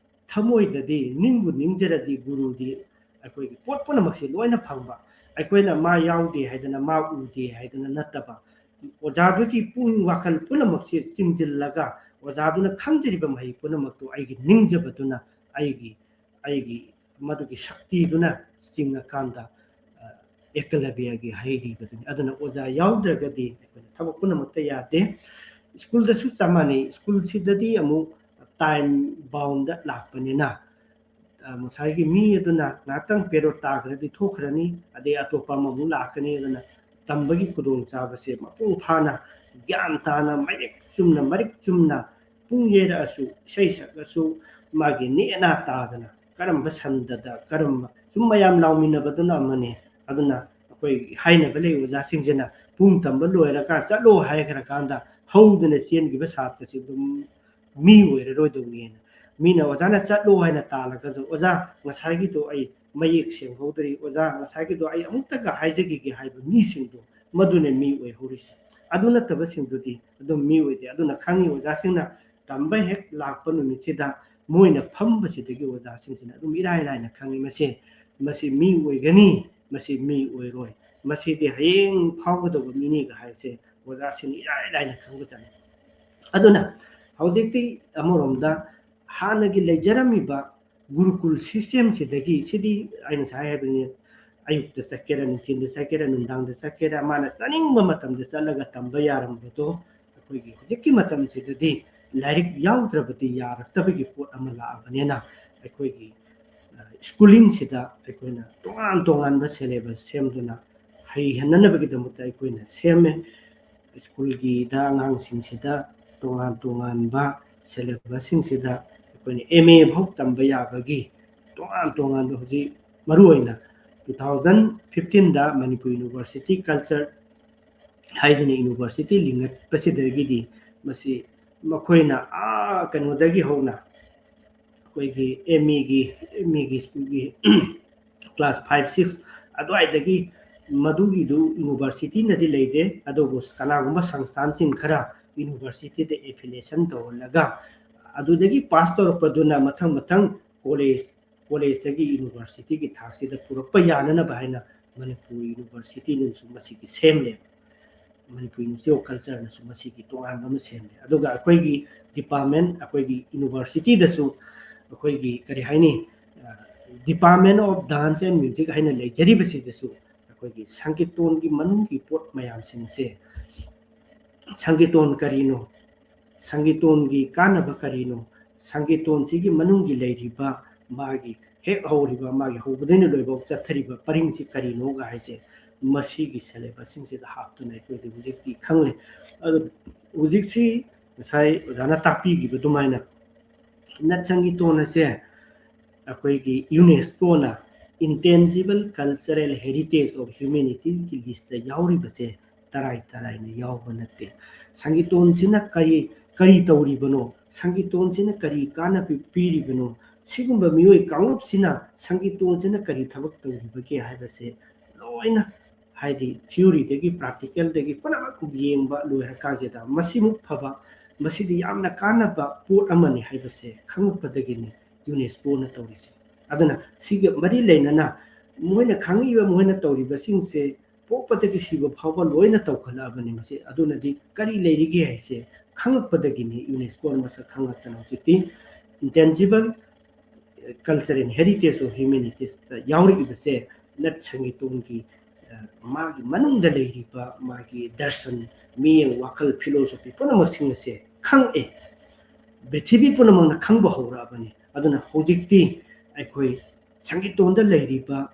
ꯊꯃꯣꯏꯗꯗꯤ ꯅꯤꯡꯕꯨ ꯅꯤꯡꯖꯔꯗꯤ ꯒꯨꯔꯨꯗꯤ ꯑꯩꯈꯣꯏꯒꯤ ꯄꯣꯠ ꯄꯨꯝꯅꯃꯛꯁꯦ ꯂꯣꯏꯅ ꯐꯪꯕ꯫ ꯑꯩꯈꯣꯏꯅ ꯃꯥ ꯌꯥꯎꯗꯦ ꯍꯥꯏꯗꯅ, ꯃꯥ ꯎꯗꯦ ꯍꯥꯏꯗꯅ ꯅꯠꯇꯕ, ꯑꯣꯖꯥꯗꯨꯒꯤ ꯄꯨꯛꯅꯤꯡ ꯋꯥꯈꯜ ꯄꯨꯝꯅꯃꯛꯁꯦ ꯆꯤꯡꯁꯤꯜꯂꯒ ꯑꯣꯖꯥꯗꯨꯅ ꯈꯪꯖꯔꯤꯕ ꯃꯍꯩ ꯄꯨꯝꯅꯃꯛꯇꯨ ꯑꯩꯒꯤ ꯅꯤꯡꯖꯕꯗꯨꯅ, ꯑꯩꯒꯤ, ꯑꯩꯒꯤ ꯃꯗꯨꯒꯤ ꯁꯛꯇꯤꯗꯨꯅ ꯆꯤꯡꯉꯀꯥꯟꯗ, ꯑ, ꯑꯦꯀꯂꯕ꯭ꯌꯒꯤ ꯍꯩꯔꯤꯕꯗꯨꯅꯤ꯫ ꯑꯗꯨꯅ ꯑꯣꯖꯥ ꯌꯥꯎꯗ꯭ꯔꯒꯗꯤ ꯑꯩꯈꯣꯏꯅ ꯊꯕꯛ ꯄꯨꯝꯅꯃꯛꯇ ꯌꯥꯗꯦ꯫ ꯁ꯭ꯀꯨꯜꯗꯁꯨ ꯆꯞ ꯃꯥꯟꯅꯩ꯫ ꯁ꯭ꯀꯨꯜꯁꯤꯗꯗꯤ ꯑꯃꯨꯛ time bound ꯂꯥꯛꯄꯅꯤꯅ, ꯑ, ꯉꯁꯥꯏꯒꯤ ꯃꯤ ꯑꯗꯨꯅ ꯉꯥꯏꯍꯥꯛꯇꯪ period ꯇꯥꯈ꯭ꯔꯗꯤ ꯊꯣꯛꯈ꯭ꯔꯅꯤ, ꯑꯗꯩ ꯑꯇꯣꯞꯄ ꯑꯃꯃꯨꯛ ꯂꯥꯛꯀꯅꯤ꯫ ꯑꯗꯨꯅ ꯇꯝꯕꯒꯤ ꯈꯨꯗꯣꯡꯆꯥꯕꯁꯦ ꯃꯄꯨꯡ ꯐꯥꯅ, ꯒ꯭ꯌꯥꯟ ꯇꯥꯅ, ꯃꯌꯦꯛ ꯆꯨꯝꯅ, ꯃꯔꯤꯛ ꯆꯨꯝꯅ ꯄꯨꯡ ꯌꯩꯔꯛꯑꯁꯨ, ꯏꯁꯩ ꯁꯛꯂꯁꯨ, ꯃꯥꯒꯤ ꯅꯦꯅꯥ ꯇꯥꯗꯅ ꯀꯔꯝꯕ ꯁꯟꯗꯗ, ꯀꯔꯝꯕ, ꯁꯨꯝ ꯃꯌꯥꯝ ꯂꯥꯎꯃꯤꯟꯅꯕꯗꯨꯅ ꯑꯃꯅꯤ꯫ ꯑꯗꯨꯅ ꯑꯩꯈꯣꯏ ꯍꯥꯏꯅꯕ ꯂꯩ, ꯑꯣꯖꯥꯁꯤꯡꯁꯤꯅ ꯄꯨꯡ ꯇꯝꯕ ꯂꯣꯏꯔꯒ ꯆꯠꯂꯣ ꯍꯥꯏꯈ꯭ꯔꯀꯥꯟꯗ ꯍꯧꯗꯅ ꯆꯦꯟꯈꯤꯕ ꯁꯥꯇ꯭ꯔꯁꯤ ꯑꯗꯨꯝ ꯃꯤ ꯑꯣꯏꯔꯔꯣꯏꯗꯧꯅꯦꯅ꯫ ꯃꯤꯅ ꯑꯣꯖꯥꯅ ꯆꯠꯂꯣ ꯍꯥꯏꯅ ꯇꯥꯜꯂꯒꯁꯨ, "ꯑꯣꯖꯥ, ꯉꯁꯥꯏꯒꯤꯗꯣ ꯑꯩ ꯃꯌꯦꯛ ꯁꯦꯡꯍꯧꯗ꯭ꯔꯤ, ꯑꯣꯖꯥ, ꯉꯁꯥꯏꯒꯤꯗꯣ ꯑꯩ ꯑꯃꯨꯛꯇꯒ ꯍꯥꯏꯖꯈꯤꯒꯦ" ꯍꯥꯏꯕ ꯃꯤꯁꯤꯡꯗꯣ, ꯃꯗꯨꯅ ꯃꯤ ꯑꯣꯏꯍꯧꯔꯤꯁꯦ꯫ ꯑꯗꯨ ꯅꯠꯇꯕꯁꯤꯡꯗꯨꯗꯤ ꯑꯗꯨꯝ ꯃꯤ ꯑꯣꯏꯗꯦ꯫ ꯑꯗꯨꯅ ꯈꯪꯉꯤ, ꯑꯣꯖꯥꯁꯤꯡꯅ ꯇꯝꯕ ꯍꯦꯛ ꯂꯥꯛꯄ ꯅꯨꯃꯤꯠꯁꯤꯗ ꯃꯣꯏꯅ ꯐꯝꯕꯁꯤꯗꯒꯤ ꯑꯣꯖꯥꯁꯤꯡꯁꯤꯅ ꯑꯗꯨꯝ ꯏꯔꯥꯏ ꯂꯥꯏꯅ ꯈꯪꯉꯤ, ꯃꯁꯤ, ꯃꯁꯤ ꯃꯤ ꯑꯣꯏꯒꯅꯤ, ꯃꯁꯤ ꯃꯤ ꯑꯣꯏꯔꯣꯏ, ꯃꯁꯤꯗꯤ ꯍꯌꯦꯡ ꯐꯥꯎꯒꯗꯧꯕ ꯃꯤꯅꯤꯒ ꯍꯥꯏꯕꯁꯦ ꯑꯣꯖꯥꯁꯤꯡꯅ ꯏꯔꯥꯏ ꯂꯥꯏꯅ ꯈꯪꯕꯖꯥꯠꯅꯤ꯫ ꯑꯗꯨꯅ ꯍꯧꯖꯤꯛꯇꯤ ꯑꯃꯔꯣꯝꯗ ꯍꯥꯟꯅꯒꯤ ꯂꯩꯖꯔꯝꯃꯤꯕ ꯒꯨꯔꯨꯀꯨꯜ systemꯁꯤꯗꯒꯤ, ꯁꯤꯗꯤ ꯑꯩ ꯉꯁꯥꯏ ꯍꯥꯏꯕꯅꯤ, ꯑꯌꯨꯛꯇ ꯆꯠꯀꯦꯔꯥ, ꯅꯨꯡꯊꯤꯟꯗ ꯆꯠꯀꯦꯔꯥ, ꯅꯨꯡꯗꯥꯡꯗ ꯆꯠꯀꯦꯔꯥ, ꯃꯥꯅ ꯆꯠꯅꯤꯡꯕ ꯃꯇꯝꯗ ꯆꯠꯂꯒ ꯇꯝꯕ ꯌꯥꯔꯝꯕꯗꯣ, ꯑꯩꯈꯣꯏꯒꯤ ꯍꯧꯖꯤꯛꯀꯤ ꯃꯇꯝꯁꯤꯗꯗꯤ ꯂꯥꯏꯔꯤꯛ ꯌꯥꯎꯗ꯭ꯔꯕꯗꯤ ꯌꯥꯔꯛꯇꯕꯒꯤ ꯄꯣꯠ ꯑꯃ ꯂꯥꯛꯑꯕꯅꯤꯅ, ꯑꯩꯈꯣꯏꯒꯤ, ꯑ, schoolingꯁꯤꯗ ꯑꯩꯈꯣꯏꯅ ꯇꯣꯉꯥꯟ ꯇꯣꯉꯥꯟꯕ syllabus ꯁꯦꯝꯗꯨꯅ ꯍꯩꯍꯟꯅꯅꯕꯒꯤꯗꯃꯛꯇ ꯑꯩꯈꯣꯏꯅ ꯁꯦꯝꯃꯦ꯫ ꯁ꯭ꯀꯨꯜꯒꯤꯗ ꯑꯉꯥꯡꯁꯤꯡꯁꯤꯗ ꯇꯣꯉꯥꯟ ꯇꯣꯉꯥꯟꯕ syllabusꯁꯤꯡꯁꯤꯗ ꯑꯩꯈꯣꯏꯅ M A ꯐꯥꯎ ꯇꯝꯕ ꯌꯥꯕꯒꯤ ꯇꯣꯉꯥꯟ ꯇꯣꯉꯥꯟꯕ, ꯍꯧꯖꯤꯛ ꯃꯔꯨꯑꯣꯏꯅ two thousand fifteenꯗ Manipur University Culture ꯍꯥꯏꯗꯅ university ꯂꯤꯡꯈꯠꯄꯁꯤꯗꯒꯤꯗꯤ ꯃꯁꯤ ꯃꯈꯣꯏꯅ ꯑꯥ ꯀꯩꯅꯣꯗꯒꯤ ꯍꯧꯅ ꯑꯩꯈꯣꯏꯒꯤ M Aꯒꯤ, M Aꯒꯤ ꯁ꯭ꯀꯨꯜꯒꯤ class five, six ꯑꯗꯨꯋꯥꯏꯗꯒꯤ ꯃꯗꯨꯒꯤꯗꯨ universityꯅꯗꯤ ꯂꯩꯇꯦ, ꯑꯗꯨꯕꯨ ꯀꯅꯥꯒꯨꯝꯕ ꯁꯪꯁꯊꯥꯟꯁꯤꯡ ꯈꯔ universityꯗ affiliation ꯇꯧꯍꯜꯂꯒ ꯑꯗꯨꯗꯒꯤ pass ꯇꯧꯔꯛꯄꯗꯨꯅ ꯃꯊꯪ ꯃꯊꯪ college, collegeꯇꯒꯤ universityꯒꯤ ꯊꯥꯛꯁꯤꯗ ꯄꯨꯔꯛꯄ ꯌꯥꯅꯅꯕ ꯍꯥꯏꯅ ꯃꯅꯤꯄꯨꯔ Universityꯅꯁꯨ ꯃꯁꯤꯒꯤ ꯁꯦꯝꯂꯦꯕ꯫ ꯃꯅꯤꯄꯨꯔ Institute of Cultureꯅꯁꯨ ꯃꯁꯤꯒꯤ ꯇꯣꯉꯥꯟꯕ ꯑꯃ ꯁꯦꯝꯂꯦ꯫ ꯑꯗꯨꯒ ꯑꯩꯈꯣꯏꯒꯤ department, ꯑꯩꯈꯣꯏꯒꯤ universityꯗꯁꯨ ꯑꯩꯈꯣꯏꯒꯤ ꯀꯔꯤ ꯍꯥꯏꯅꯤ, Department of Dance and Music ꯍꯥꯏꯅ ꯂꯩꯖꯔꯤꯕꯁꯤꯗꯁꯨ ꯑꯩꯈꯣꯏꯒꯤ ꯁꯪꯒꯤꯇꯣꯟꯒꯤ ꯃꯅꯨꯡꯒꯤ ꯄꯣꯠ ꯃꯌꯥꯝꯁꯤꯡꯁꯦ, ꯁꯪꯒꯤꯇꯣꯟ ꯀꯔꯤꯅꯣ, ꯁꯪꯒꯤꯇꯣꯟꯒꯤ ꯀꯥꯟꯅꯕ ꯀꯔꯤꯅꯣ, ꯁꯪꯒꯤꯇꯣꯟꯁꯤꯒꯤ ꯃꯅꯨꯡꯒꯤ ꯂꯩꯔꯤꯕ ꯃꯥꯒꯤ ꯍꯦꯛ ꯍꯧꯔꯤꯕ, ꯃꯥꯒꯤ ꯍꯧꯕꯗꯩꯅ ꯂꯣꯏꯕ ꯆꯠꯊꯔꯤꯕ ꯄꯔꯤꯡꯁꯤ ꯀꯔꯤꯅꯣꯒ ꯍꯥꯏꯁꯦ ꯃꯁꯤꯒꯤ syllabusꯁꯤꯡꯁꯤꯗ ꯍꯥꯞꯇꯨꯅ ꯑꯩꯈꯣꯏꯗꯤ ꯍꯧꯖꯤꯛꯇꯤ ꯈꯪꯂꯦ꯫ ꯑꯗꯣ ꯍꯧꯖꯤꯛꯁꯤ ꯉꯁꯥꯏ ꯑꯣꯖꯥꯅ ꯇꯥꯛꯄꯤꯈꯤꯕ ꯑꯗꯨꯃꯥꯏꯅ ꯅꯠ ꯁꯪꯒꯤꯇꯣꯟ ꯑꯁꯦ ꯑꯩꯈꯣꯏꯒꯤ UNESCOꯅ Intangible Cultural Heritage of Humanityꯒꯤ listꯇ ꯌꯥꯎꯔꯤꯕꯁꯦ ꯇꯔꯥꯏ ꯇꯔꯥꯏꯅ ꯌꯥꯎꯕ ꯅꯠꯇꯦ꯫ ꯁꯪꯒꯤꯇꯣꯟꯁꯤꯅ ꯀꯔꯤ, ꯀꯔꯤ ꯇꯧꯔꯤꯕꯅꯣ? ꯁꯪꯒꯤꯇꯣꯟꯁꯤꯅ ꯀꯔꯤ ꯀꯥꯟꯅꯕ ꯄꯤꯔꯤꯕꯅꯣ? ꯁꯤꯒꯨꯝꯕ ꯃꯤꯑꯣꯏ ꯀꯥꯡꯂꯨꯞꯁꯤꯅ ꯁꯪꯒꯤꯇꯣꯟꯁꯤꯅ ꯀꯔꯤ ꯊꯕꯛ ꯇꯧꯔꯤꯕꯒꯦ ꯍꯥꯏꯕꯁꯦ ꯂꯣꯏꯅ, ꯍꯥꯏꯗꯤ theoryꯗꯒꯤ practicalꯗꯒꯤ ꯄꯨꯝꯅꯃꯛ ꯌꯦꯡꯕ ꯂꯣꯏꯔꯀꯥꯟꯁꯤꯗ ꯃꯁꯤꯃꯨꯛ ꯐꯕ, ꯃꯁꯤꯗꯤ ꯌꯥꯝꯅ ꯀꯥꯟꯅꯕ ꯄꯣꯠ ꯑꯃꯅꯤ ꯍꯥꯏꯕꯁꯦ ꯈꯪꯉꯛꯄꯗꯒꯤꯅꯤ UNESCOꯅ ꯇꯧꯔꯤꯁꯦ꯫ ꯑꯗꯨꯅ ꯁꯤꯒ ꯃꯔꯤ ꯂꯩꯅꯅ ꯃꯣꯏꯅ ꯈꯪꯉꯛꯏꯕ, ꯃꯣꯏꯅ ꯇꯧꯔꯤꯕꯁꯤꯡꯁꯦ ꯄꯣꯛꯄꯗꯒꯤ ꯁꯤꯕ ꯐꯥꯎꯕ ꯂꯣꯏꯅ ꯇꯧꯈꯠꯂꯛꯑꯕꯅꯤ꯫ ꯃꯁꯤ ꯑꯗꯨꯅꯗꯤ ꯀꯔꯤ ꯂꯩꯔꯤꯒꯦ ꯍꯥꯏꯁꯦ ꯈꯪꯉꯛꯄꯗꯒꯤꯅꯤ UNESCOꯅ ꯃꯁꯛ ꯈꯪꯉꯛꯇꯅ ꯍꯧꯖꯤꯛꯇꯤ Intangible Culture and Heritage of Humanitiesꯇ ꯌꯥꯎꯔꯛꯏꯕꯁꯦ ꯅꯠ ꯁꯪꯒꯤꯇꯣꯟꯒꯤ, ꯑ, ꯃꯥꯒꯤ ꯃꯅꯨꯡꯗ ꯂꯩꯔꯤꯕ ꯃꯥꯒꯤ ꯗꯔꯁꯟ, ꯃꯤꯠꯌꯦꯡ, ꯋꯥꯈꯜ, philosophy ꯄꯨꯝꯅꯃꯛꯁꯤꯡ ꯑꯁꯦ ꯈꯪꯉꯛꯑꯦ꯫ ꯄ꯭ꯔꯤꯊꯤꯕꯤ ꯄꯨꯝꯅꯃꯛꯅ ꯈꯪꯕ ꯍꯧꯔꯛꯑꯕꯅꯤ꯫ ꯑꯗꯨꯅ ꯍꯧꯖꯤꯛꯇꯤ ꯑꯩꯈꯣꯏ ꯁꯪꯒꯤꯇꯣꯟꯗ ꯂꯩꯔꯤꯕ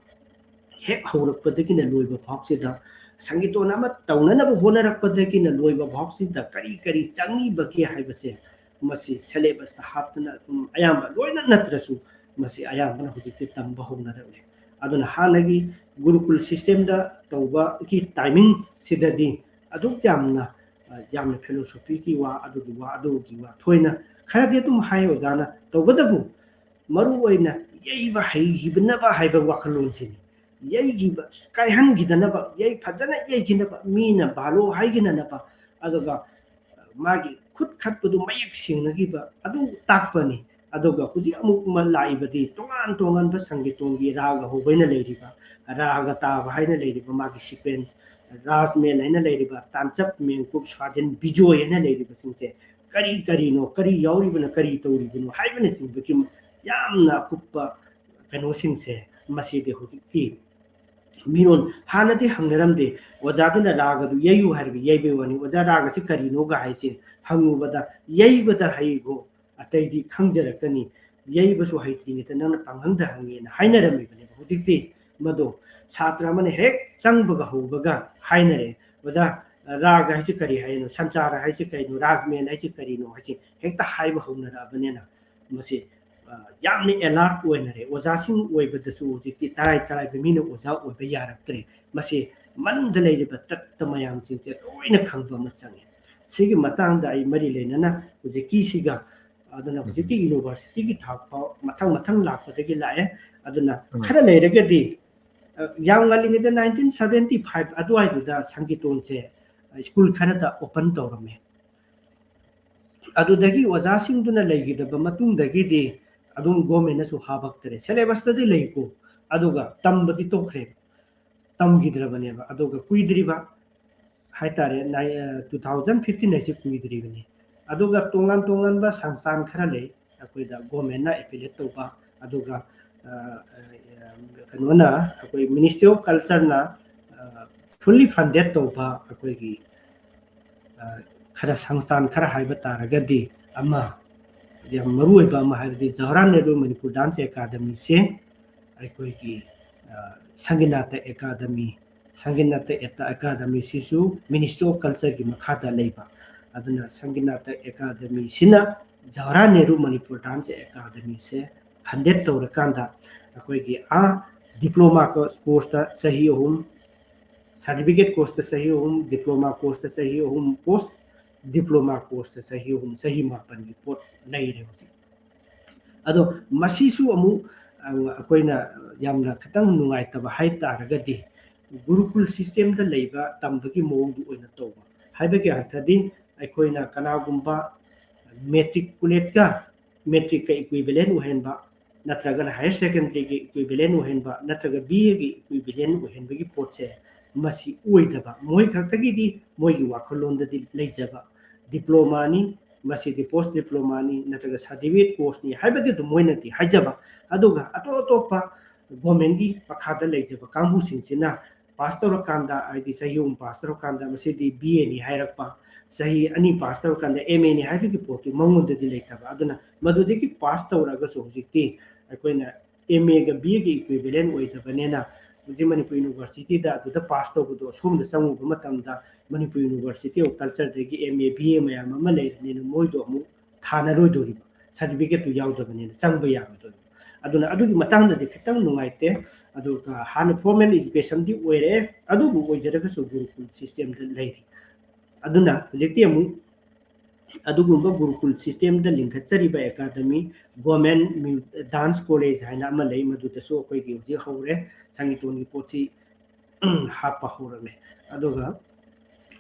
ꯍꯦꯛ ꯍꯧꯔꯛꯄꯗꯒꯤꯅ ꯂꯣꯏꯕ ꯐꯥꯎꯁꯤꯗ, ꯁꯪꯒꯤꯇꯣꯟ ꯑꯃ ꯇꯧꯅꯅꯕ ꯍꯣꯠꯅꯔꯛꯄꯗꯒꯤꯅ ꯂꯣꯏꯕ ꯐꯥꯎꯁꯤꯗ ꯀꯔꯤ ꯀꯔꯤ ꯆꯪꯉꯤꯕꯒꯦ ꯍꯥꯏꯕꯁꯦ, ꯃꯁꯤ syllabus ꯇ ꯍꯥꯞꯇꯅ ꯑꯗꯨꯝ ꯑꯌꯥꯝꯕ ꯂꯣꯏꯅ ꯅꯠꯇ꯭ꯔꯁꯨ, ꯃꯁꯤ ꯑꯌꯥꯝꯕꯅ ꯍꯧꯖꯤꯛꯇꯤ ꯇꯝꯕ ꯍꯧꯅꯔꯛꯂꯦ꯫ ꯑꯗꯨꯅ ꯍꯥꯟꯅꯒꯤ ꯒꯨꯔꯨꯀꯨꯜ system ꯗ ꯇꯧꯕꯒꯤ timing ꯁꯤꯗꯗꯤ ꯑꯗꯨꯛ ꯌꯥꯝꯅ, ꯑ, ꯌꯥꯝꯅ philosophy ꯒꯤ ꯋꯥ, ꯑꯗꯨꯒꯤ ꯋꯥ, ꯑꯗꯨꯒꯤ ꯋꯥ ꯊꯣꯏꯅ ꯈꯔꯗꯤ ꯑꯗꯨꯝ ꯍꯥꯏ ꯑꯣꯖꯥꯅ, ꯇꯧꯕꯇꯕꯨ ꯃꯔꯨ ꯑꯣꯏꯅ ꯌꯩꯕ ꯍꯩꯈꯤꯕꯅꯕ ꯍꯥꯏꯕ ꯋꯥꯈꯜꯂꯣꯟꯁꯤꯅꯤ꯫ ꯌꯩꯈꯤꯕ, ꯀꯥꯏꯍꯟꯈꯤꯗꯅꯕ, ꯌꯩ ꯐꯖꯅ ꯌꯩꯈꯤꯅꯕ, ꯃꯤꯅ ꯚꯥꯂꯣ ꯍꯥꯏꯈꯤꯅꯅꯕ, ꯑꯗꯨꯒ ꯃꯥꯒꯤ ꯈꯨꯠ ꯈꯠꯄꯗꯨ ꯃꯌꯦꯛ ꯁꯦꯡꯅꯈꯤꯕ ꯑꯗꯨ ꯇꯥꯛꯄꯅꯤ꯫ ꯑꯗꯨꯒ ꯍꯧꯖꯤꯛ ꯑꯃꯨꯛ ꯑꯃ ꯂꯥꯛꯏꯕꯗꯤ ꯇꯣꯉꯥꯟ ꯇꯣꯉꯥꯟꯕ ꯁꯪꯒꯤꯇꯣꯟꯒꯤ ꯔꯥꯒ ꯍꯧꯕ ꯍꯥꯏꯅ ꯂꯩꯔꯤꯕ, ꯔꯥꯒ ꯇꯥꯕ ꯍꯥꯏꯅ ꯂꯩꯔꯤꯕ, ꯃꯥꯒꯤ sequence, ꯔꯥꯖꯃꯦꯜ ꯍꯥꯏꯅ ꯂꯩꯔꯤꯕ, ꯇꯥꯟꯆꯞ, ꯃꯦꯡꯀꯨꯞ, ꯁ꯭ꯋꯥꯗꯦꯟ, ꯕꯤꯖꯣꯏ ꯍꯥꯏꯅ ꯂꯩꯔꯤꯕꯁꯤꯡꯁꯦ ꯀꯔꯤ ꯀꯔꯤꯅꯣ, ꯀꯔꯤ ꯌꯥꯎꯔꯤꯕꯅꯣ, ꯀꯔꯤ ꯇꯧꯔꯤꯕꯅꯣ ꯍꯥꯏꯕꯅꯆꯤꯡꯕꯒꯤ ꯌꯥꯝꯅ ꯑꯀꯨꯞꯄ ꯀꯩꯅꯣꯁꯤꯡꯁꯦ ꯃꯁꯤꯗꯤ ꯍꯧꯖꯤꯛꯇꯤ ꯃꯤꯔꯣꯟ ꯍꯥꯟꯅꯗꯤ ꯍꯪꯅꯔꯝꯗꯦ꯫ ꯑꯣꯖꯥꯗꯨꯅ ꯔꯥꯒꯗꯨ ꯌꯩꯌꯨ ꯍꯥꯏꯔꯒ ꯌꯩꯕꯩ ꯋꯥꯅꯤ꯫ "ꯑꯣꯖꯥ, ꯔꯥꯒꯁꯤ ꯀꯔꯤꯅꯣꯒ ꯍꯥꯏꯁꯦ?" ꯍꯪꯉꯨꯕꯗ, "ꯌꯩꯕꯗ ꯍꯩꯒꯣ, ꯑꯇꯩꯗꯤ ꯈꯪꯖꯔꯛꯀꯅꯤ꯫ ꯌꯩꯕꯁꯨ ꯍꯩꯇ꯭ꯔꯤꯉꯩꯗ ꯅꯪꯅ ꯄꯥꯡꯍꯪꯗ ꯍꯪꯉꯦꯅ" ꯍꯥꯏꯅꯔꯝꯃꯤꯕꯅꯦꯕ꯫ ꯍꯧꯖꯤꯛꯇꯤ ꯃꯗꯣ ꯁꯥꯇ꯭ꯔ ꯑꯃꯅ ꯍꯦꯛ ꯆꯪꯕꯒ ꯍꯧꯕꯒ ꯍꯥꯏꯅꯔꯦ, "ꯑꯣꯖꯥ, ꯔꯥꯒ ꯍꯥꯏꯁꯦ ꯀꯔꯤ ꯍꯥꯏꯅꯣ? ꯁꯟꯆꯥꯔ ꯍꯥꯏꯁꯦ ꯀꯔꯤꯅꯣ? ꯔꯥꯖꯃꯦꯜ ꯍꯥꯏꯁꯦ ꯀꯔꯤꯅꯣ?" ꯍꯥꯏꯁꯦ ꯍꯦꯛꯇ ꯍꯥꯏꯕ ꯍꯧꯅꯔꯛꯑꯕꯅꯤꯅ ꯃꯁꯤ, ꯑ, ꯌꯥꯝꯅ alert ꯑꯣꯏꯅꯔꯦ꯫ ꯑꯣꯖꯥꯁꯤꯡ ꯑꯣꯏꯕꯗꯁꯨ ꯍꯧꯖꯤꯛꯇꯤ ꯇꯔꯥꯏ ꯇꯔꯥꯏꯕ ꯃꯤꯅ ꯑꯣꯖꯥ ꯑꯣꯏꯕ ꯌꯥꯔꯛꯇ꯭ꯔꯦ꯫ ꯃꯁꯤ ꯃꯅꯨꯡꯗ ꯂꯩꯔꯤꯕ ꯇꯠꯇ ꯃꯌꯥꯝꯁꯤꯡꯁꯦ ꯂꯣꯏꯅ ꯈꯪꯕ ꯑꯃ ꯆꯪꯉꯦ꯫ ꯁꯤꯒꯤ ꯃꯇꯥꯡꯗ ꯑꯩ ꯃꯔꯤ ꯂꯩꯅꯅ ꯍꯧꯖꯤꯛꯀꯤꯁꯤꯒ, ꯑꯗꯨꯅ ꯍꯧꯖꯤꯛꯇꯤ university ꯒꯤ ꯊꯥꯛ ꯐꯥꯎ ꯃꯊꯪ ꯃꯊꯪ ꯂꯥꯛꯄꯗꯒꯤ ꯂꯥꯛꯑꯦ꯫ ꯑꯗꯨꯅ ꯎꯝ꯫ ꯈꯔ ꯂꯩꯔꯒꯗꯤ, ꯑ, ꯌꯥꯝ ꯉꯜꯂꯤꯉꯩꯗ nineteen seventy five ꯑꯗꯨꯋꯥꯏꯗꯨꯗ ꯁꯪꯒꯤꯇꯣꯟꯁꯦ, ꯑ, school ꯈꯔꯗ open ꯇꯧꯔꯝꯃꯦ꯫ ꯑꯗꯨꯗꯒꯤ ꯑꯣꯖꯥꯁꯤꯡꯗꯨꯅ ꯂꯩꯈꯤꯗꯕ ꯃꯇꯨꯡꯗꯒꯤꯗꯤ ꯑꯗꯨꯝ government ꯅꯁꯨ ꯍꯥꯄꯛꯇꯔꯦ꯫ Syllabus ꯇꯗꯤ ꯂꯩꯀꯣ, ꯑꯗꯨꯒ ꯇꯝꯕꯗꯤ ꯇꯣꯛꯈ꯭ꯔꯦ, ꯇꯝꯈꯤꯗ꯭ꯔꯕꯅꯦꯕ꯫ ꯑꯗꯨꯒ ꯀꯨꯏꯗ꯭ꯔꯤꯕ ꯍꯥꯏꯇꯥꯔꯦ, ꯅꯥꯏ-, ꯑ, two thousand fifteen ꯍꯥꯏꯁꯤ ꯀꯨꯏꯗ꯭ꯔꯤꯕꯅꯤ꯫ ꯑꯗꯨꯒ ꯇꯣꯉꯥꯟ ꯇꯣꯉꯥꯟꯕ ꯁꯪꯁꯊꯥꯟ ꯈꯔ ꯂꯩ ꯑꯩꯈꯣꯏꯗ government ꯅ affiliate ꯇꯧꯕ, ꯑꯗꯨꯒ, ꯑ, ꯑ, ꯀꯩꯅꯣꯅ, ꯑꯩꯈꯣꯏ Ministry of Culture ꯅ, ꯑ, fully funded ꯇꯧꯕ ꯑꯩꯈꯣꯏꯒꯤ, ꯑ, ꯈꯔ ꯁꯪꯁꯊꯥꯟ ꯈꯔ ꯍꯥꯏꯕ ꯇꯥꯔꯒꯗꯤ, ꯑꯃ ꯌꯥꯝ ꯃꯔꯨ ꯑꯣꯏꯕ ꯑꯃ ꯍꯥꯏꯔꯗꯤ ꯖꯋꯥꯍꯔꯂꯥꯜ ꯅꯦꯍꯔꯨ ꯃꯅꯤꯄꯨꯔ dance academy ꯁꯦ ꯑꯩꯈꯣꯏꯒꯤ, ꯁꯪꯒꯤꯅꯥꯇ ꯑꯦꯀꯥꯗꯃꯤ, ꯁꯪꯒꯤꯅꯥꯇ ꯑꯦꯀꯥꯗꯃꯤꯁꯤꯁꯨ Ministry of Cultureꯒꯤ ꯃꯈꯥꯗ ꯂꯩꯕ꯫ ꯑꯗꯨꯅ ꯁꯪꯒꯤꯅꯥꯇ ꯑꯦꯀꯥꯗꯃꯤꯁꯤꯅ ꯖꯋꯥꯍꯔꯂꯥꯜ ꯅꯦꯍꯔꯨ ꯃꯅꯤꯄꯨꯔ ꯗꯥꯟꯁ ꯑꯦꯀꯥꯗꯃꯤꯁꯦ ꯐꯟꯗꯦꯠ ꯇꯧꯔꯀꯥꯟꯗ ꯑꯩꯈꯣꯏꯒꯤ ꯑꯥ ꯗꯤꯄ꯭ꯂꯣꯃꯥ ꯀꯣꯔꯁꯇ ꯆꯍꯤ ꯑꯍꯨꯝ, ꯁꯥꯔꯇꯤꯐꯤꯀꯦꯠ ꯀꯣꯔꯁꯇ ꯆꯍꯤ ꯑꯍꯨꯝ, ꯗꯤꯄ꯭ꯂꯣꯃꯥ ꯀꯣꯔꯁꯇ ꯆꯍꯤ ꯑꯍꯨꯝ, ꯄꯣꯁ ꯗꯤꯄ꯭ꯂꯣꯃꯥ ꯀꯣꯔꯁꯇ ꯆꯍꯤ ꯑꯍꯨꯝ, ꯆꯍꯤ ꯃꯥꯄꯟꯒꯤ ꯄꯣꯠ ꯂꯩꯔꯦ ꯍꯧꯖꯤꯛ꯫ ꯑꯗꯣ ꯃꯁꯤꯁꯨ ꯑꯃꯨꯛ ꯑꯩꯈꯣꯏꯅ ꯌꯥꯝꯅ ꯈꯤꯇꯪ ꯅꯨꯡꯉꯥꯏꯇꯕ ꯍꯥꯏ ꯇꯥꯔꯒꯗꯤ, ꯒꯨꯔꯨꯀꯨꯜ systemꯗ ꯂꯩꯕ ꯇꯝꯕꯒꯤ ꯃꯑꯣꯡꯗꯨ ꯑꯣꯏꯅ ꯇꯧꯕ꯫ ꯍꯥꯏꯕꯒꯤ ꯑꯔꯊꯗꯤ, ꯑꯩꯈꯣꯏꯅ ꯀꯅꯥꯒꯨꯝꯕ matriculatteꯒ, matricꯀ equivalent ꯑꯣꯏꯍꯟꯕ, ꯅꯠꯇ꯭ꯔꯒꯅ higher secondary equivalent ꯑꯣꯏꯍꯟꯕ, ꯅꯠꯇ꯭ꯔꯒ B Aꯒꯤ equivalent ꯑꯣꯏꯍꯟꯕꯒꯤ ꯄꯣꯠꯁꯦ ꯃꯁꯤ ꯑꯣꯏꯗꯕ, ꯃꯣꯏ ꯈꯛꯇꯒꯤꯗꯤ ꯃꯣꯏꯒꯤ ꯋꯥꯈꯜꯂꯣꯟꯗꯗꯤ ꯂꯩꯖꯕ ꯗꯤꯄ꯭ꯂꯣꯃꯥꯅꯤ, ꯃꯁꯤꯗꯤ ꯄꯣꯁ ꯗꯤꯄ꯭ꯂꯣꯃꯥꯅꯤ ꯅꯠꯇ꯭ꯔꯒ ꯁꯥꯔꯇꯤꯐꯤꯀꯦꯠ ꯀꯣꯔꯁꯅꯤ ꯍꯥꯏꯕꯗꯤ ꯑꯗꯨꯝ ꯃꯣꯏꯅꯗꯤ ꯍꯥꯏꯖꯕ, ꯑꯗꯨꯒ ꯑꯇꯣꯞ ꯑꯇꯣꯞꯄ ꯒꯣꯔꯃꯦꯟꯒꯤ ꯃꯈꯥꯗ ꯂꯩꯖꯕ ꯀꯥꯡꯕꯨꯁꯤꯡꯁꯤꯅ ꯄꯥꯁ ꯇꯧꯔꯀꯥꯟꯗ, ꯍꯥꯏꯗꯤ ꯆꯍꯤ ꯑꯍꯨꯝ ꯄꯥꯁ ꯇꯧꯔꯀꯥꯟꯗ ꯃꯁꯤꯗꯤ B Aꯅꯤ ꯍꯥꯏꯔꯛꯄ, ꯆꯍꯤ ꯑꯅꯤ ꯄꯥꯁ ꯇꯧꯔꯀꯥꯟꯗ M Aꯅꯤ ꯍꯥꯏꯕꯒꯤ ꯄꯣꯠꯇꯨ ꯃꯉꯣꯟꯗꯗꯤ ꯂꯩꯇꯕ꯫ ꯑꯗꯨꯅ ꯃꯗꯨꯗꯒꯤ ꯄꯥꯁ ꯇꯧꯔꯛꯑꯒꯁꯨ ꯍꯧꯖꯤꯛꯇꯤ ꯑꯩꯈꯣꯏꯅ M Aꯒ B Aꯒ equivalent ꯑꯣꯏꯗꯕꯅꯤꯅ, ꯍꯧꯖꯤꯛ ꯃꯅꯤꯄꯨꯔ ꯌꯨꯅꯤꯚꯔꯁꯤꯇꯤꯗ ꯑꯗꯨꯗ ꯄꯥꯁ ꯇꯧꯕꯗꯣ ꯑꯁꯣꯝꯗ ꯆꯪꯉꯨꯕ ꯃꯇꯝꯗ Manipur University of Cultureꯗꯒꯤ M A, B A ꯃꯌꯥꯝ ꯑꯃ ꯂꯩꯔꯕꯅꯤꯅ ꯃꯣꯏꯗꯣ ꯑꯃꯨꯛ ꯊꯥꯅꯔꯣꯏꯗꯣꯔꯤꯕ, ꯁꯥꯔꯇꯤꯐꯤꯀꯦꯠꯇꯨ ꯌꯥꯎꯗꯕꯅꯤꯅ ꯆꯪꯕ ꯌꯥꯔꯣꯏꯗꯣꯔꯤꯕ꯫ ꯑꯗꯨꯅ ꯑꯗꯨꯒꯤ ꯃꯇꯥꯡꯗꯗꯤ ꯈꯤꯇꯪ ꯅꯨꯡꯉꯥꯏꯇꯦ꯫ ꯑꯗꯨꯒ ꯍꯥꯟꯅ formal educationꯗꯤ ꯑꯣꯏꯔꯛꯑꯦ, ꯑꯗꯨꯕꯨ ꯑꯣꯏꯖꯔꯒꯁꯨ ꯒꯨꯔꯨꯀꯨꯜ systemꯗ ꯂꯩꯔꯤ꯫ ꯑꯗꯨꯅ ꯍꯧꯖꯤꯛꯇꯤ ꯑꯃꯨꯛ ꯑꯗꯨꯒꯨꯝꯕ ꯒꯨꯔꯨꯀꯨꯜ systemꯗ ꯂꯤꯡꯈꯠꯆꯔꯤꯕ ꯑꯦꯀꯥꯗꯃꯤ, ꯒꯣꯔꯃꯦꯟ ꯗꯥꯟꯁ ꯀꯣꯂꯦꯖ ꯍꯥꯏꯅ ꯑꯃ ꯂꯩ, ꯃꯗꯨꯗꯁꯨ ꯑꯩꯈꯣꯏꯒꯤ ꯍꯧꯖꯤꯛ ꯍꯧꯔꯦ, ꯁꯪꯒꯤꯇꯣꯟꯒꯤ ꯄꯣꯠꯁꯤ ꯍꯥꯞꯄ ꯍꯧꯔꯝꯃꯦ꯫ ꯑꯗꯨꯒ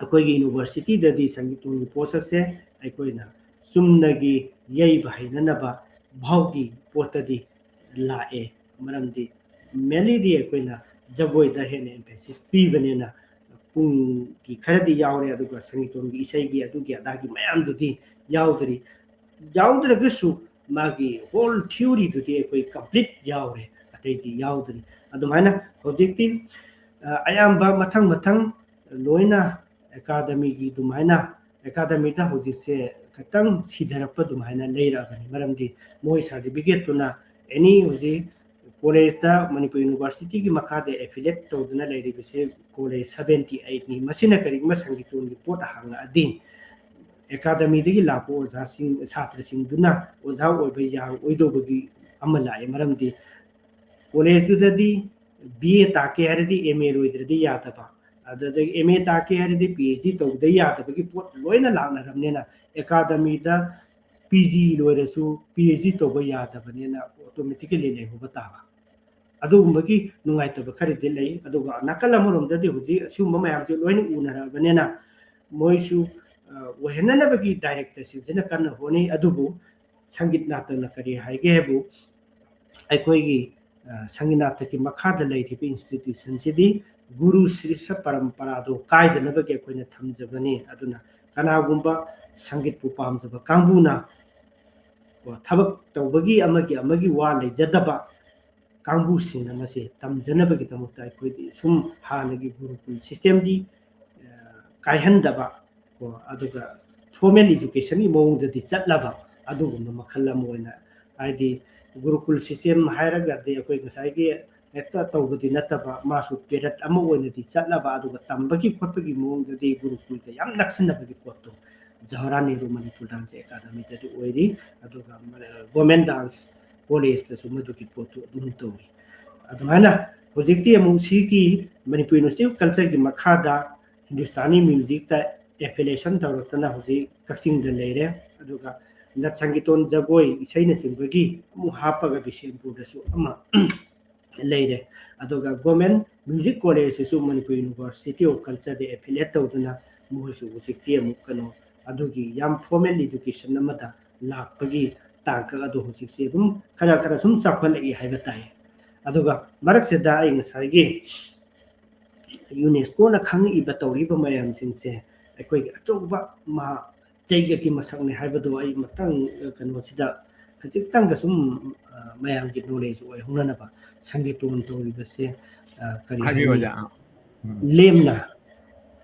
ꯑꯩꯈꯣꯏꯒꯤ ꯌꯨꯅꯤꯚꯔꯁꯤꯇꯤꯗꯗꯤ ꯁꯪꯒꯤꯇꯣꯟꯒꯤ ꯄꯣꯠꯁꯛꯁꯦ ꯑꯩꯈꯣꯏꯅ ꯆꯨꯝꯅꯒꯤ ꯌꯩꯕ ꯍꯩꯅꯅꯕ ꯚꯥꯎꯒꯤ ꯄꯣꯠꯇꯗꯤ ꯂꯥꯛꯑꯦ꯫ ꯃꯔꯝꯗꯤ mainlyꯗꯤ ꯑꯩꯈꯣꯏꯅ ꯖꯒꯣꯏꯗ ꯍꯦꯟꯅ emphasis ꯄꯤꯕꯅꯤꯅ ꯄꯨꯡꯒꯤ ꯈꯔꯗꯤ ꯌꯥꯎꯔꯦ, ꯑꯗꯨꯒ ꯁꯪꯒꯤꯇꯣꯟꯒꯤ ꯏꯁꯩꯒꯤ ꯑꯗꯨꯒꯤ ꯑꯗꯥꯒꯤ ꯃꯌꯥꯝꯗꯨꯗꯤ ꯌꯥꯎꯗ꯭ꯔꯤ꯫ ꯌꯥꯎꯗ꯭ꯔꯒꯁꯨ ꯃꯥꯒꯤ whole theoryꯗꯨꯗꯤ ꯑꯩꯈꯣꯏ complete ꯌꯥꯎꯔꯦ, ꯑꯇꯩꯗꯤ ꯌꯥꯎꯗ꯭ꯔꯤ꯫ ꯑꯗꯨꯃꯥꯏꯅ ꯍꯧꯖꯤꯛꯇꯤ, ꯑ, ꯑꯌꯥꯝꯕ ꯃꯊꯪ ꯃꯊꯪ ꯂꯣꯏꯅ ꯑꯦꯀꯥꯗꯃꯤꯒꯤ ꯑꯗꯨꯃꯥꯏꯅ, ꯑꯦꯀꯥꯗꯃꯤꯗ ꯍꯧꯖꯤꯛꯁꯦ ꯈꯤꯇꯪ ꯁꯤꯊꯔꯛꯄ ꯑꯗꯨꯃꯥꯏꯅ ꯂꯩꯔꯛꯑꯕꯅꯤ꯫ ꯃꯔꯝꯗꯤ ꯃꯣꯏ ꯁꯥꯔꯇꯤꯐꯤꯀꯦꯠꯇꯨꯅ any ꯍꯧꯖꯤꯛ ꯀꯣꯂꯦꯖꯇ ꯃꯅꯤꯄꯨꯔ ꯌꯨꯅꯤꯚꯔꯁꯤꯇꯤꯒꯤ ꯃꯈꯥꯗ affiliate ꯇꯧꯗꯨꯅ ꯂꯩꯔꯤꯕꯁꯦ ꯀꯣꯂꯦꯖ seventy eight ꯅꯤ꯫ ꯃꯁꯤꯅ ꯀꯔꯤꯒꯨꯝꯕ ꯁꯪꯒꯤꯇꯣꯟꯒꯤ ꯄꯣꯠ ꯍꯥꯡꯉꯛꯑꯗꯤ ꯑꯦꯀꯥꯗꯃꯤꯗꯒꯤ ꯂꯥꯛꯄ ꯑꯣꯖꯥꯁꯤꯡ, ꯁꯥꯇ꯭ꯔꯁꯤꯡꯗꯨꯅ ꯑꯣꯖꯥ ꯑꯣꯏꯕ ꯌꯥꯔꯛꯑꯣꯏꯗꯧꯕꯒꯤ ꯑꯃ ꯂꯥꯛꯑꯦ꯫ ꯃꯔꯝꯗꯤ ꯀꯣꯂꯦꯖꯇꯨꯗꯗꯤ B A ꯇꯥꯛꯀꯦ ꯍꯥꯏꯔꯗꯤ M A ꯂꯣꯏꯗ꯭ꯔꯗꯤ ꯌꯥꯗꯕ, ꯑꯗꯨꯗꯒꯤ M A ꯇꯥꯛꯀꯦ ꯍꯥꯏꯔꯗꯤ P H D ꯇꯧꯗ ꯌꯥꯗꯕꯒꯤ ꯄꯣꯠ ꯂꯣꯏꯅ ꯂꯥꯛꯅꯔꯕꯅꯤꯅ ꯑꯦꯀꯥꯗꯃꯤꯗ P G ꯂꯣꯏꯔꯁꯨ P H D ꯇꯧꯕ ꯌꯥꯗꯕꯅꯤꯅ automatically ꯂꯩꯍꯧꯕ ꯇꯥꯕ꯫ ꯑꯗꯨꯒꯨꯝꯕꯒꯤ ꯅꯨꯡꯉꯥꯏꯇꯕ ꯈꯔꯗꯤ ꯂꯩ꯫ ꯑꯗꯨꯒ ꯅꯥꯀꯜ ꯑꯃꯔꯣꯝꯗꯗꯤ ꯍꯧꯖꯤꯛ ꯑꯁꯤꯒꯨꯝꯕ ꯃꯌꯥꯝꯁꯦ ꯂꯣꯏꯅ ꯎꯅꯔꯛꯑꯕꯅꯤꯅ ꯃꯣꯏꯁꯨ, ꯑ, ꯑꯣꯏꯍꯟꯅꯅꯕꯒꯤ ꯗꯥꯏꯔꯦꯛꯇꯔꯁꯤꯡꯁꯤꯅ ꯀꯟꯅ ꯍꯣꯠꯅꯩ꯫ ꯑꯗꯨꯕꯨ ꯁꯪꯒꯤꯠ ꯅꯥꯇꯛꯅ ꯀꯔꯤ ꯍꯥꯏꯒꯦ ꯍꯥꯏꯕꯨ, ꯑꯩꯈꯣꯏꯒꯤ, ꯑ, ꯁꯪꯒꯤꯠ ꯅꯥꯇꯛꯀꯤ ꯃꯈꯥꯗ ꯂꯩꯔꯤꯕ institutionꯁꯤꯗꯤ ꯒꯨꯔꯨ ꯁ꯭ꯔꯤꯁ ꯄꯔꯝꯄꯔꯥꯗꯣ ꯀꯥꯏꯗꯅꯕꯒꯤ ꯑꯩꯈꯣꯏꯅ ꯊꯝꯖꯕꯅꯤ꯫ ꯑꯗꯨꯅ ꯀꯅꯥꯒꯨꯝꯕ ꯁꯪꯒꯤꯠꯄꯨ ꯄꯥꯝꯖꯕ ꯀꯥꯡꯕꯨꯅ, ꯀꯣ, ꯊꯕꯛ ꯇꯧꯕꯒꯤ ꯑꯃꯒꯤ ꯑꯃꯒꯤ ꯋꯥ ꯂꯩꯖꯗꯕ ꯀꯥꯡꯕꯨꯁꯤꯡꯅ ꯃꯁꯤ ꯇꯝꯖꯅꯕꯒꯤꯗꯃꯛꯇ ꯑꯩꯈꯣꯏꯗꯤ ꯁꯨꯝ ꯍꯥꯟꯅꯒꯤ ꯒꯨꯔꯨꯀꯨꯜ systemꯗꯤ, ꯑ, ꯀꯥꯏꯍꯟꯗꯕ, ꯀꯣ, ꯑꯗꯨꯒ formal educationꯒꯤ ꯃꯑꯣꯡꯗꯗꯤ ꯆꯠꯂꯕ ꯑꯗꯨꯒꯨꯝꯕ ꯃꯈꯜ ꯑꯃ ꯑꯣꯏꯅ, ꯍꯥꯏꯗꯤ ꯒꯨꯔꯨꯀꯨꯜ system ꯍꯥꯏꯔꯒꯗꯤ ꯑꯩꯈꯣꯏ ꯉꯁꯥꯏꯒꯤ ꯍꯦꯛꯇ ꯇꯧꯕꯗꯤ ꯅꯠꯇꯕ, ꯃꯥꯁꯨ period ꯑꯃ ꯑꯣꯏꯅꯗꯤ ꯆꯠꯂꯕ, ꯑꯗꯨꯒ ꯇꯝꯕꯒꯤ ꯈꯣꯠꯄꯒꯤ ꯃꯑꯣꯡꯗꯗꯤ ꯒꯨꯔꯨꯀꯨꯜꯒ ꯌꯥꯝ ꯅꯛꯁꯤꯟꯅꯕꯒꯤ ꯄꯣꯠꯇꯣ ꯖꯋꯥꯍꯔꯂꯥꯜ ꯅꯦꯍꯔꯨ ꯃꯅꯤꯄꯨꯔ dance academyꯗꯗꯤ ꯑꯣꯏꯔꯤ꯫ ꯑꯗꯨꯒ, ꯑ, government dance collegeꯇꯁꯨ ꯃꯗꯨꯒꯤ ꯄꯣꯠꯇꯨ ꯑꯗꯨꯝ ꯇꯧꯏ꯫ ꯑꯗꯨꯃꯥꯏꯅ ꯍꯧꯖꯤꯛꯇꯤ ꯑꯃꯨꯛ ꯁꯤꯒꯤ ꯃꯅꯤꯄꯨꯔ University of Cultureꯒꯤ ꯃꯈꯥꯗ ꯍꯤꯟꯗꯨꯁꯇꯥꯅꯤ musicꯇ affiliation ꯇꯧꯔꯛꯇꯅ ꯍꯧꯖꯤꯛ ꯀꯛꯆꯤꯡꯗ ꯂꯩꯔꯦ꯫ ꯑꯗꯨꯒ ꯅꯠ ꯁꯪꯒꯤꯇꯣꯟ, ꯖꯒꯣꯏ, ꯏꯁꯩꯅꯆꯤꯡꯕꯒꯤ ꯑꯃꯨꯛ ꯍꯥꯞꯄꯒ ꯕꯤꯁꯦꯝꯄꯨꯔꯗꯁꯨ ꯑꯃ ꯂꯩꯔꯦ꯫ ꯑꯗꯨꯒ government music collegeꯁꯤꯁꯨ Manipur University of Cultureꯗ affiliate ꯇꯧꯗꯨꯅ ꯃꯣꯏꯁꯨ ꯍꯧꯖꯤꯛꯇꯤ ꯑꯃꯨꯛ ꯀꯩꯅꯣ ꯑꯗꯨꯒꯤ ꯌꯥꯝ formal education ꯑꯃꯗ ꯂꯥꯛꯄꯒꯤ ꯇꯥꯡꯀꯛ ꯑꯗꯨ ꯍꯧꯖꯤꯛꯁꯦ ꯑꯗꯨꯝ ꯈꯔ ꯈꯔ ꯁꯨꯝ ꯆꯥꯎꯈꯠꯂꯛꯏ ꯍꯥꯏꯕ ꯇꯥꯏ꯫ ꯑꯗꯨꯒ ꯃꯔꯛꯁꯤꯗ ꯑꯩ ꯉꯁꯥꯏꯒꯤ UNESCOꯅ ꯈꯪꯉꯛꯏꯕ ꯇꯧꯔꯤꯕ ꯃꯌꯥꯝꯁꯤꯡꯁꯦ ꯑꯩꯈꯣꯏꯒꯤ ꯑꯆꯧꯕ ꯃꯍꯥ ꯆꯩꯒꯛꯀꯤ ꯃꯁꯛꯅꯤ ꯍꯥꯏꯕꯗꯣ ꯑꯩ ꯃꯊꯪ, ꯑ, ꯀꯩꯅꯣꯁꯤꯗ ꯈꯖꯤꯛꯇꯪꯒ ꯁꯨꯝ, ꯑ, ꯃꯌꯥꯝꯒꯤ knowledge ꯑꯣꯏꯍꯧꯅꯅꯕ ꯁꯪꯒꯤꯇꯣꯟ ꯇꯧꯔꯤꯕꯁꯦ, ꯑ, ꯀꯔꯤ ꯍꯥꯏꯕꯤꯌꯨ, ꯍꯥꯏꯅꯤ? ꯑꯣꯖꯥ꯫ ꯎꯝ꯫ ꯂꯦꯝꯅ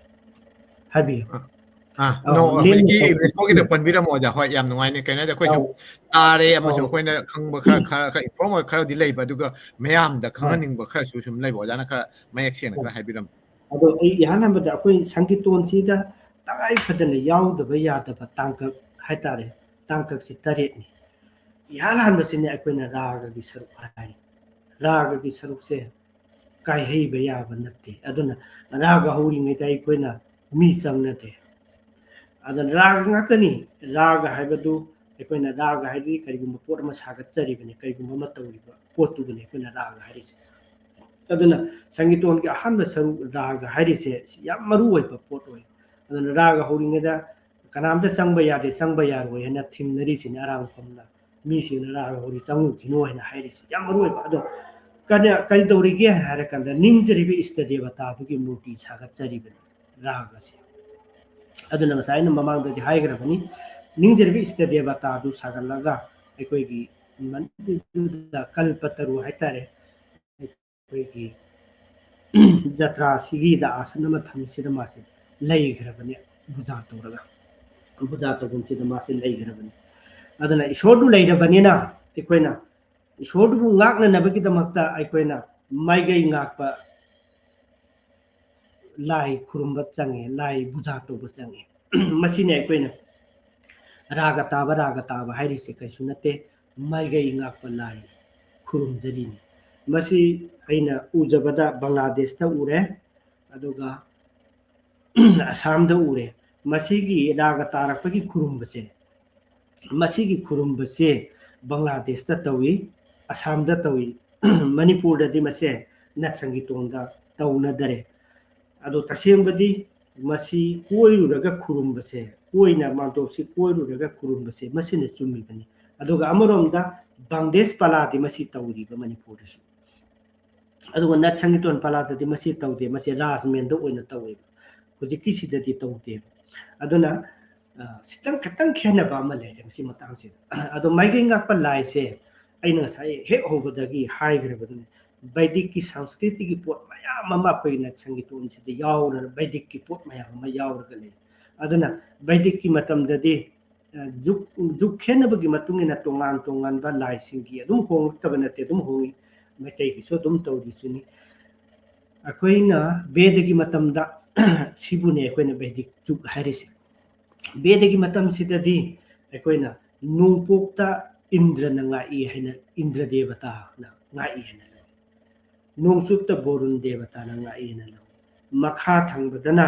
ꯍꯥꯏꯕꯤꯌꯨ꯫ ꯑ, ꯑꯥ, ꯑꯧ, no, ꯂꯦꯝꯅ ꯍꯧꯖꯤꯛꯀꯤ ꯇꯧꯕ ꯏꯪꯂꯤꯁ ꯐꯥꯎꯒꯤꯗ ꯄꯟꯕꯤꯔꯝꯃꯣ ꯑꯣꯖꯥ꯫ ꯍꯣꯏ, ꯌꯥꯝ ꯅꯨꯡꯉꯥꯏꯅꯦ꯫ ꯀꯩꯅꯣ ꯍꯥꯏꯗꯤ ꯑꯩꯈꯣꯏꯁꯨ ꯑꯧ, ꯇꯥꯔꯦ, ꯑꯃꯁꯨ ꯑꯧ꯫ ꯑꯩꯈꯣꯏꯅ ꯈꯪꯕ ꯈꯔ, ꯈꯔ, ꯈꯔ inform ꯑꯣꯏꯕ ꯈꯔꯗꯤ ꯂꯩꯕ, ꯑꯗꯨꯒ ꯃꯌꯥꯝꯗ ꯍꯣꯏ꯫ ꯈꯪꯍꯟꯅꯤꯡꯕ ꯈꯔꯁꯨ ꯁꯨꯝ ꯂꯩꯕ꯫ ꯑꯣꯖꯥꯅ ꯈꯔ ꯃꯌꯦꯛ ꯁꯦꯡꯅ ꯍꯣꯏ꯫ ꯈꯔ ꯍꯥꯏꯕꯤꯔꯝꯃꯣ꯫ ꯑꯗꯣ ꯑꯩ ꯏꯍꯥꯟ ꯍꯥꯟꯕꯗ ꯑꯩꯈꯣꯏ ꯁꯪꯀꯤꯔꯇꯣꯟꯁꯤꯗ ꯇꯉꯥꯏ ꯐꯗꯅ ꯌꯥꯎꯗꯕ ꯌꯥꯗꯕ ꯇꯥꯡꯀꯛ ꯍꯥꯏꯇꯥꯔꯦ, ꯇꯥꯡꯀꯛꯁꯤ ꯇꯔꯦꯠꯅꯤ꯫ ꯏꯍꯥꯟ ꯍꯥꯟꯕꯁꯤꯅꯤ ꯑꯩꯈꯣꯏꯅ ꯔꯥꯒꯒꯤ ꯁꯔꯨꯛ ꯍꯥꯏꯔꯤ꯫ ꯔꯥꯒꯒꯤ ꯁꯔꯨꯛꯁꯦ ꯀꯥꯏꯍꯩꯕ ꯌꯥꯕ ꯅꯠꯇꯦ꯫ ꯑꯗꯨꯅ ꯔꯥꯒ ꯍꯧꯔꯤꯉꯩꯗ ꯑꯩꯈꯣꯏꯅ ꯃꯤ ꯆꯪꯅꯗꯦ꯫ ꯑꯗꯨꯅ ꯔꯥꯒ ꯉꯥꯛꯇꯅꯤ꯫ ꯔꯥꯒ ꯍꯥꯏꯕꯗꯨ ꯑꯩꯈꯣꯏꯅ ꯔꯥꯒ ꯍꯥꯏꯗꯤ ꯀꯔꯤꯒꯨꯝꯕ ꯄꯣꯠ ꯑꯃ ꯁꯥꯒꯠꯆꯔꯤꯕꯅꯤ, ꯀꯔꯤꯒꯨꯝꯕ ꯑꯃ ꯇꯧꯔꯤꯕ ꯄꯣꯠꯇꯨꯕꯨꯅꯤ ꯑꯩꯈꯣꯏꯅ ꯔꯥꯒ ꯍꯥꯏꯔꯤꯁꯦ꯫ ꯑꯗꯨꯅ ꯁꯪꯒꯤꯇꯣꯟꯒꯤ ꯑꯍꯥꯟꯕ ꯁꯔꯨꯛ ꯔꯥꯒ ꯍꯥꯏꯔꯤꯁꯦ ꯁꯤ ꯌꯥꯝ ꯃꯔꯨ ꯑꯣꯏꯕ ꯄꯣꯠ ꯑꯣꯏ꯫ ꯑꯗꯨꯅ ꯔꯥꯒ ꯍꯧꯔꯤꯉꯩꯗ ꯀꯅꯥꯝꯇ ꯆꯪꯕ ꯌꯥꯗꯦ, ꯆꯪꯕ ꯌꯥꯔꯣꯏ ꯍꯥꯏꯅ ꯊꯤꯡꯅꯔꯤꯁꯤꯅꯤ ꯑꯔꯥꯡꯐꯝꯅ꯫ ꯃꯤꯁꯤꯡꯅ ꯔꯥꯒ ꯍꯧꯔꯤ ꯆꯪꯉꯨꯈꯤꯅꯣ ꯍꯥꯏꯅ ꯍꯥꯏꯔꯤꯁꯤ ꯌꯥꯝ ꯃꯔꯨ ꯑꯣꯏꯕ꯫ ꯑꯗꯣ ꯀꯔꯤ, ꯀꯔꯤ ꯇꯧꯔꯤꯒꯦ ꯍꯥꯏꯔꯀꯥꯟꯗ ꯅꯤꯡꯖꯔꯤꯕ ꯏꯁꯇ ꯗꯦꯕꯇꯥꯗꯨꯒꯤ ꯃꯨꯔꯇꯤ ꯁꯥꯒꯠꯆꯔꯤꯕꯅꯤ ꯔꯥꯒꯁꯦ꯫ ꯑꯗꯨꯅ ꯉꯁꯥꯏ ꯑꯩꯅ ꯃꯃꯥꯡꯗꯗꯤ ꯍꯥꯏꯈ꯭ꯔꯕꯅꯤ, ꯅꯤꯡꯖꯔꯤꯕ ꯏꯁꯇ ꯗꯦꯕꯇꯥꯗꯨ ꯁꯥꯒꯠꯂꯒ ꯑꯩꯈꯣꯏꯒꯤ ꯃꯅꯤꯄꯨꯔꯗ ꯀꯜꯄꯇꯔꯨ ꯍꯥꯏꯇꯥꯔꯦ, ꯑꯩꯈꯣꯏꯒꯤ ꯖꯇ꯭ꯔꯥꯁꯤꯒꯤꯗ ꯑꯥꯁꯟ ꯑꯃ ꯊꯝꯃꯤꯁꯤꯗ ꯃꯥꯁꯦ ꯂꯩꯈ꯭ꯔꯕꯅꯤ, ꯄꯨꯖꯥ ꯇꯧꯔꯒ, ꯄꯨꯖꯥ ꯇꯧꯐꯝꯁꯤꯗ ꯃꯥꯁꯦ ꯂꯩꯈ꯭ꯔꯕꯅꯤ꯫ ꯑꯗꯨꯅ ꯏꯁꯣꯔꯗꯨ ꯂꯩꯔꯕꯅꯤꯅ ꯑꯩꯈꯣꯏꯅ ꯏꯁꯣꯔꯗꯨꯕꯨ ꯉꯥꯛꯅꯅꯕꯒꯤꯗꯃꯛꯇ ꯑꯩꯈꯣꯏꯅ ꯃꯥꯏꯀꯩ ꯉꯥꯛꯄ ꯂꯥꯏ ꯈꯨꯔꯨꯝꯕ ꯆꯪꯉꯦ, ꯂꯥꯏ ꯄꯨꯖꯥ ꯇꯧꯕ ꯆꯪꯉꯦ꯫ ꯃꯁꯤꯅꯤ ꯑꯩꯈꯣꯏꯅ ꯔꯥꯒ ꯇꯥꯕ, ꯔꯥꯒ ꯇꯥꯕ ꯍꯥꯏꯔꯤꯁꯦ ꯀꯩꯁꯨ ꯅꯠꯇꯦ, ꯃꯥꯏꯀꯩ ꯉꯥꯛꯄ ꯂꯥꯏ ꯈꯨꯔꯨꯝꯖꯔꯤꯅꯤ꯫ ꯃꯁꯤ ꯑꯩꯅ ꯎꯖꯕꯗ ꯕꯪꯒ꯭ꯂꯥꯗꯦꯁꯇ ꯎꯔꯦ, ꯑꯗꯨꯒ ꯑꯁꯥꯝꯗ ꯎꯔꯦ꯫ ꯃꯁꯤꯒꯤ ꯔꯥꯒ ꯇꯥꯔꯛꯄꯒꯤ ꯈꯨꯔꯨꯝꯕꯁꯦ, ꯃꯁꯤꯒꯤ ꯈꯨꯔꯨꯝꯕꯁꯦ ꯕꯪꯒ꯭ꯂꯥꯗꯦꯁꯇ ꯇꯧꯏ, ꯑꯁꯥꯝꯗ ꯇꯧꯏ, ꯃꯅꯤꯄꯨꯔꯗꯗꯤ ꯃꯁꯦ ꯅꯠ ꯁꯪꯒꯤꯇꯣꯟꯗ ꯇꯧꯅꯗꯔꯦ꯫ ꯑꯗꯣ ꯇꯁꯦꯡꯕꯗꯤ ꯃꯁꯤ ꯀꯣꯏꯔꯨꯔꯒ ꯈꯨꯔꯨꯝꯕꯁꯦ, ꯀꯣꯏꯅ ꯃꯥꯟꯇꯣꯞꯁꯤ ꯀꯣꯏꯔꯨꯔꯒ ꯈꯨꯔꯨꯝꯕꯁꯦ ꯃꯁꯤꯅ ꯆꯨꯝꯃꯤꯕꯅꯤ꯫ ꯑꯗꯨꯒ ꯑꯃꯔꯣꯝꯗ ꯕꯪꯗꯦꯁ ꯄꯂꯥꯗꯤ ꯃꯁꯤ ꯇꯧꯔꯤꯕ ꯃꯅꯤꯄꯨꯔꯗꯁꯨ꯫ ꯑꯗꯨꯒ ꯅꯠ ꯁꯪꯒꯤꯇꯣꯟ ꯄꯂꯥꯗꯗꯤ ꯃꯁꯤ ꯇꯧꯗꯦ, ꯃꯁꯤ ꯔꯥꯖꯃꯦꯟꯗ ꯑꯣꯏꯅ ꯇꯧꯋꯦꯕ, ꯍꯧꯖꯤꯛꯀꯤꯁꯤꯗꯗꯤ ꯇꯧꯗꯦꯕ꯫ ꯑꯗꯨꯅ, ꯑ, ꯈꯤꯇꯪ, ꯈꯤꯇꯪ ꯈꯦꯠꯅꯕ ꯑꯃ ꯂꯩꯔꯦ ꯃꯁꯤ ꯃꯇꯥꯡꯁꯤꯗ꯫ ꯑꯗꯣ ꯃꯥꯏꯀꯩ ꯉꯥꯛꯄ ꯂꯥꯏꯁꯦ ꯑꯩꯅ ꯉꯁꯥꯏ ꯍꯦꯛ ꯍꯧꯕꯗꯒꯤ ꯍꯥꯏꯈ꯭ꯔꯕꯗꯨꯅꯤ, ꯕꯩꯗꯤꯛꯀꯤ ꯁꯪꯁꯀ꯭ꯔꯤꯠꯇꯤꯒꯤ ꯄꯣꯠ ꯃꯌꯥꯝ ꯑꯃ ꯑꯩꯈꯣꯏꯒꯤ ꯅꯠ ꯁꯪꯒꯤꯇꯣꯟꯁꯤꯗ ꯌꯥꯎꯔ, ꯕꯩꯗꯤꯛꯀꯤ ꯄꯣꯠ ꯃꯌꯥꯝ ꯑꯃ ꯌꯥꯎꯔꯒ ꯂꯩ꯫ ꯑꯗꯨꯅ ꯕꯩꯗꯤꯛꯀꯤ ꯃꯇꯝꯗꯗꯤ, ꯑ, ꯖꯨꯛ, ꯖꯨꯛ ꯈꯦꯠꯅꯕꯒꯤ ꯃꯇꯨꯡ ꯏꯟꯅ ꯇꯣꯉꯥꯟ ꯇꯣꯉꯥꯟꯕ ꯂꯥꯏꯁꯤꯡꯒꯤ ꯑꯗꯨꯝ ꯍꯣꯡꯂꯛꯇꯕ ꯅꯠꯇꯦ, ꯑꯗꯨꯝ ꯍꯣꯡꯉꯤ꯫ ꯃꯩꯇꯩꯒꯤꯁꯨ ꯑꯗꯨꯝ ꯇꯧꯔꯤꯁꯤꯅꯤ꯫ ꯑꯩꯈꯣꯏꯅ ꯕꯦꯗꯒꯤ ꯃꯇꯝꯗ ꯁꯤꯕꯨꯅꯦ ꯑꯩꯈꯣꯏꯅ ꯕꯩꯗꯤꯛ ꯖꯨꯛ ꯍꯥꯏꯔꯤꯁꯦ꯫ ꯕꯦꯗꯒꯤ ꯃꯇꯝꯁꯤꯗꯗꯤ ꯑꯩꯈꯣꯏꯅ ꯅꯣꯡꯄꯣꯛꯇ ꯏꯟꯗ꯭ꯔꯅ ꯉꯥꯛꯏ ꯍꯥꯏꯅ, ꯏꯟꯗ꯭ꯔ ꯗꯦꯕꯇꯥꯅ ꯉꯥꯛꯏ ꯍꯥꯏꯅ ꯂꯧꯏ꯫ ꯅꯣꯡꯆꯨꯞꯇ ꯕꯣꯔꯨꯟ ꯗꯦꯕꯇꯥꯅ ꯉꯥꯛꯏ ꯍꯥꯏꯅ ꯂꯧꯏ꯫ ꯃꯈꯥ ꯊꯪꯕꯗꯅ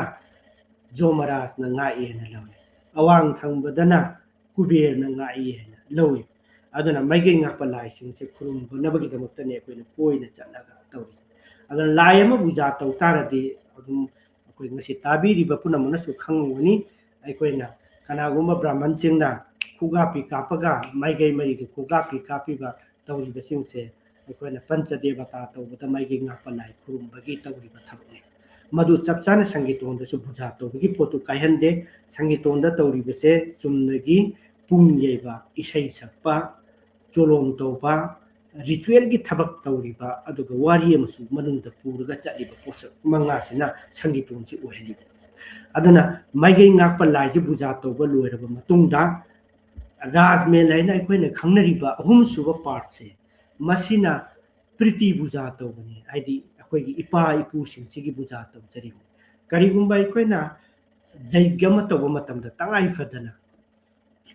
ꯖꯣꯃꯔꯥꯖꯅ ꯉꯥꯛꯏ ꯍꯥꯏꯅ ꯂꯧꯏ꯫ ꯑꯋꯥꯡ ꯊꯪꯕꯗꯅ ꯀꯨꯕꯦꯔꯅ ꯉꯥꯛꯏ ꯍꯥꯏꯅ ꯂꯧꯏ꯫ ꯑꯗꯨꯅ ꯃꯥꯏꯀꯩ ꯉꯥꯛꯄ ꯂꯥꯏꯁꯤꯡꯁꯦ ꯈꯨꯔꯨꯝꯕꯅꯕꯒꯤꯗꯃꯛꯇꯅꯦ ꯑꯩꯈꯣꯏꯅ ꯀꯣꯏꯅ ꯆꯠꯂꯒ ꯇꯧꯔꯤꯁꯦ꯫ ꯑꯗꯨꯅ ꯂꯥꯏ ꯑꯃ ꯄꯨꯖꯥ ꯇꯧ ꯇꯥꯔꯗꯤ ꯑꯗꯨꯝ ꯑꯩꯈꯣꯏ ꯉꯁꯤ ꯇꯥꯕꯤꯔꯤꯕ ꯄꯨꯝꯅꯃꯛꯅꯁꯨ ꯈꯪꯂꯝꯒꯅꯤ꯫ ꯑꯩꯈꯣꯏꯅ ꯀꯅꯥꯒꯨꯝꯕ ꯕ꯭ꯔꯥꯍꯃꯟꯁꯤꯡꯅ ꯈꯨꯒꯥꯄꯤ ꯀꯥꯞꯄꯒ, ꯃꯥꯏꯀꯩ ꯃꯔꯤꯗꯨ ꯈꯨꯒꯥꯄꯤ ꯀꯥꯞꯄꯤꯕ ꯇꯧꯔꯤꯕꯁꯤꯡꯁꯦ ꯑꯩꯈꯣꯏꯅ ꯄꯟꯆ ꯗꯦꯕꯇꯥ ꯇꯧꯕꯗ ꯃꯥꯏꯀꯩ ꯉꯥꯛꯄ ꯂꯥꯏ ꯈꯨꯔꯨꯝꯕꯒꯤ ꯇꯧꯔꯤꯕ ꯊꯕꯛꯅꯤ꯫ ꯃꯗꯨ ꯆꯞ ꯆꯥꯅ ꯁꯪꯒꯤꯇꯣꯟꯗꯁꯨ ꯄꯨꯖꯥ ꯇꯧꯕꯒꯤ ꯄꯣꯠꯇꯨ ꯀꯥꯏꯍꯟꯗꯦ꯫ ꯁꯪꯒꯤꯇꯣꯟꯗ ꯇꯧꯔꯤꯕꯁꯦ ꯆꯨꯝꯅꯒꯤ ꯄꯨꯡ ꯌꯩꯕ, ꯏꯁꯩ ꯁꯛꯄ, ꯆꯣꯂꯣꯝ ꯇꯧꯕ, ꯔꯤꯆꯨꯋꯦꯜꯒꯤ ꯊꯕꯛ ꯇꯧꯔꯤꯕ, ꯑꯗꯨꯒ ꯋꯥꯔꯤ ꯑꯃꯁꯨ ꯃꯅꯨꯡꯗ ꯄꯨꯔꯒ ꯆꯠꯂꯤꯕ ꯄꯣꯠꯁꯛ ꯃꯉꯥꯁꯤꯅ ꯁꯪꯒꯤꯇꯣꯟꯁꯤ ꯑꯣꯏꯍꯜꯂꯤꯕ꯫ ꯑꯗꯨꯅ ꯃꯥꯏꯀꯩ ꯉꯥꯛꯄ ꯂꯥꯏꯁꯤ ꯄꯨꯖꯥ ꯇꯧꯕ ꯂꯣꯏꯔꯕ ꯃꯇꯨꯡꯗ, ꯔꯥꯖꯃꯦꯜ ꯍꯥꯏꯅ ꯑꯩꯈꯣꯏꯅ ꯈꯪꯅꯔꯤꯕ ꯑꯍꯨꯝꯁꯨꯕ ꯄꯥꯔꯠꯁꯦ, ꯃꯁꯤꯅ ꯄ꯭ꯔꯤꯇꯤ ꯄꯨꯖꯥ ꯇꯧꯕꯅꯤ, ꯍꯥꯏꯗꯤ ꯑꯩꯈꯣꯏꯒꯤ ꯏꯄꯥ ꯏꯄꯨꯁꯤꯡꯁꯤꯒꯤ ꯄꯨꯖꯥ ꯇꯧꯖꯔꯤꯕꯅꯤ꯫ ꯀꯔꯤꯒꯨꯝꯕ ꯑꯩꯈꯣꯏꯅ ꯌꯩꯒ ꯑꯃ ꯇꯧꯕ ꯃꯇꯝꯗ ꯇꯉꯥꯏ ꯐꯗꯅ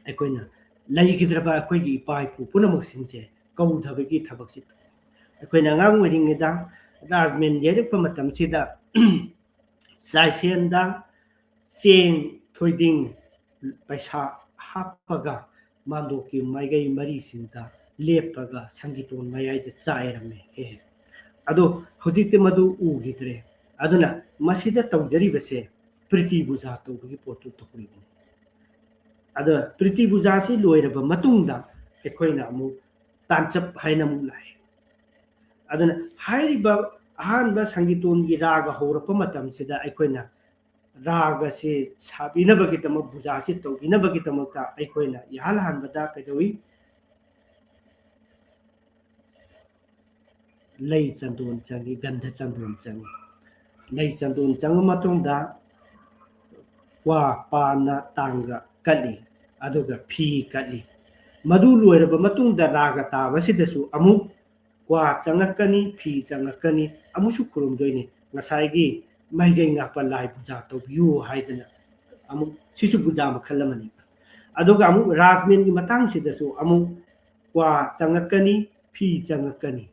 ꯑꯩꯈꯣꯏꯅ ꯂꯩꯈꯤꯗ꯭ꯔꯕ ꯑꯩꯈꯣꯏꯒꯤ ꯏꯄꯥ ꯏꯄꯨ ꯄꯨꯝꯅꯃꯛꯁꯤꯡꯁꯦ ꯀꯧꯊꯕꯒꯤ ꯊꯕꯛꯁꯤ ꯇꯧꯏ꯫ ꯑꯩꯈꯣꯏꯅ ꯑꯉꯥꯡ ꯑꯣꯏꯔꯤꯉꯩꯗ ꯔꯥꯖꯃꯦꯟ ꯌꯩꯔꯛꯄ ꯃꯇꯝꯁꯤꯗ ꯆꯥꯏꯁꯦꯟꯗ ꯆꯦꯡ, ꯊꯣꯏꯗꯤꯡ, ꯄꯩꯁꯥ ꯍꯥꯞꯄꯒ ꯃꯥꯟꯗꯣꯞꯀꯤ ꯃꯥꯏꯀꯩ ꯃꯔꯤꯁꯤꯡꯗ ꯂꯦꯞꯄꯒ ꯁꯪꯒꯤꯇꯣꯟ ꯃꯌꯥꯏꯗ ꯆꯥꯏꯔꯝꯃꯦ꯫ ꯑꯦ, ꯑꯗꯣ ꯍꯧꯖꯤꯛꯇꯤ ꯃꯗꯨ ꯎꯈꯤꯗ꯭ꯔꯦ꯫ ꯑꯗꯨꯅ ꯃꯁꯤꯗ ꯇꯧꯖꯔꯤꯕꯁꯦ ꯄ꯭ꯔꯤꯇꯤ ꯄꯨꯖꯥ ꯇꯧꯕꯒꯤ ꯄꯣꯠꯇꯨ ꯇꯧꯔꯤꯕꯅꯤ꯫ ꯑꯗꯣ ꯄ꯭ꯔꯤꯇꯤ ꯄꯨꯖꯥꯁꯤ ꯂꯣꯏꯔꯕ ꯃꯇꯨꯡꯗ ꯑꯩꯈꯣꯏꯅ ꯑꯃꯨꯛ ꯇꯥꯟꯆꯞ ꯍꯥꯏꯅ ꯑꯃꯨꯛ ꯂꯥꯛꯑꯦ꯫ ꯑꯗꯨꯅ ꯍꯥꯏꯔꯤꯕ ꯑꯍꯥꯟꯕ ꯁꯪꯒꯤꯇꯣꯟꯒꯤ ꯔꯥꯒ ꯍꯧꯔꯛꯄ ꯃꯇꯝꯁꯤꯗ ꯑꯩꯈꯣꯏꯅ ꯔꯥꯒꯁꯤ ꯁꯥꯕꯤꯅꯕꯒꯤꯗꯃꯛ, ꯄꯨꯖꯥꯁꯤ ꯇꯧꯕꯤꯅꯕꯒꯤꯗꯃꯛꯇ ꯑꯩꯈꯣꯏꯅ ꯏꯍꯥꯟ ꯍꯥꯟꯕꯗ ꯀꯩꯗꯧꯏ? ꯂꯩ ꯆꯟꯗꯣꯟ ꯆꯪꯏ, ꯒꯟꯙ ꯆꯟꯗꯣꯟ ꯆꯪꯏ꯫ ꯂꯩ ꯆꯟꯗꯣꯟ ꯆꯪꯉ ꯃꯇꯨꯡꯗ ꯀ꯭ꯋꯥ, ꯄꯥꯟꯅ ꯇꯥꯡꯒ ꯀꯠꯂꯤ, ꯑꯗꯨꯒ ꯐꯤ ꯀꯠꯂꯤ꯫ ꯃꯗꯨ ꯂꯣꯏꯔꯕ ꯃꯇꯨꯡꯗ ꯔꯥꯒ ꯇꯥꯕꯁꯤꯗꯁꯨ ꯑꯃꯨꯛ ꯀ꯭ꯋꯥ ꯆꯪꯉꯛꯀꯅꯤ, ꯐꯤ ꯆꯪꯉꯛꯀꯅꯤ, ꯑꯃꯨꯛꯁꯨ ꯈꯨꯔꯨꯝꯗꯣꯏꯅꯤ꯫ ꯉꯁꯥꯏꯒꯤ ꯃꯍꯩꯒꯩ ꯉꯥꯛꯄ ꯂꯥꯏ ꯄꯨꯖꯥ ꯇꯧꯕꯤꯌꯨ ꯍꯥꯏꯗꯅ ꯑꯃꯨꯛ, ꯁꯤꯁꯨ ꯄꯨꯖꯥ ꯃꯈꯜ ꯑꯃꯅꯤ꯫ ꯑꯗꯨꯒ ꯑꯃꯨꯛ ꯔꯥꯖꯃꯦꯟꯒꯤ ꯃꯇꯥꯡꯁꯤꯗꯁꯨ ꯑꯃꯨꯛ ꯀ꯭ꯋꯥ ꯆꯪꯉꯛꯀꯅꯤ, ꯐꯤ ꯆꯪꯉꯛꯀꯅꯤ꯫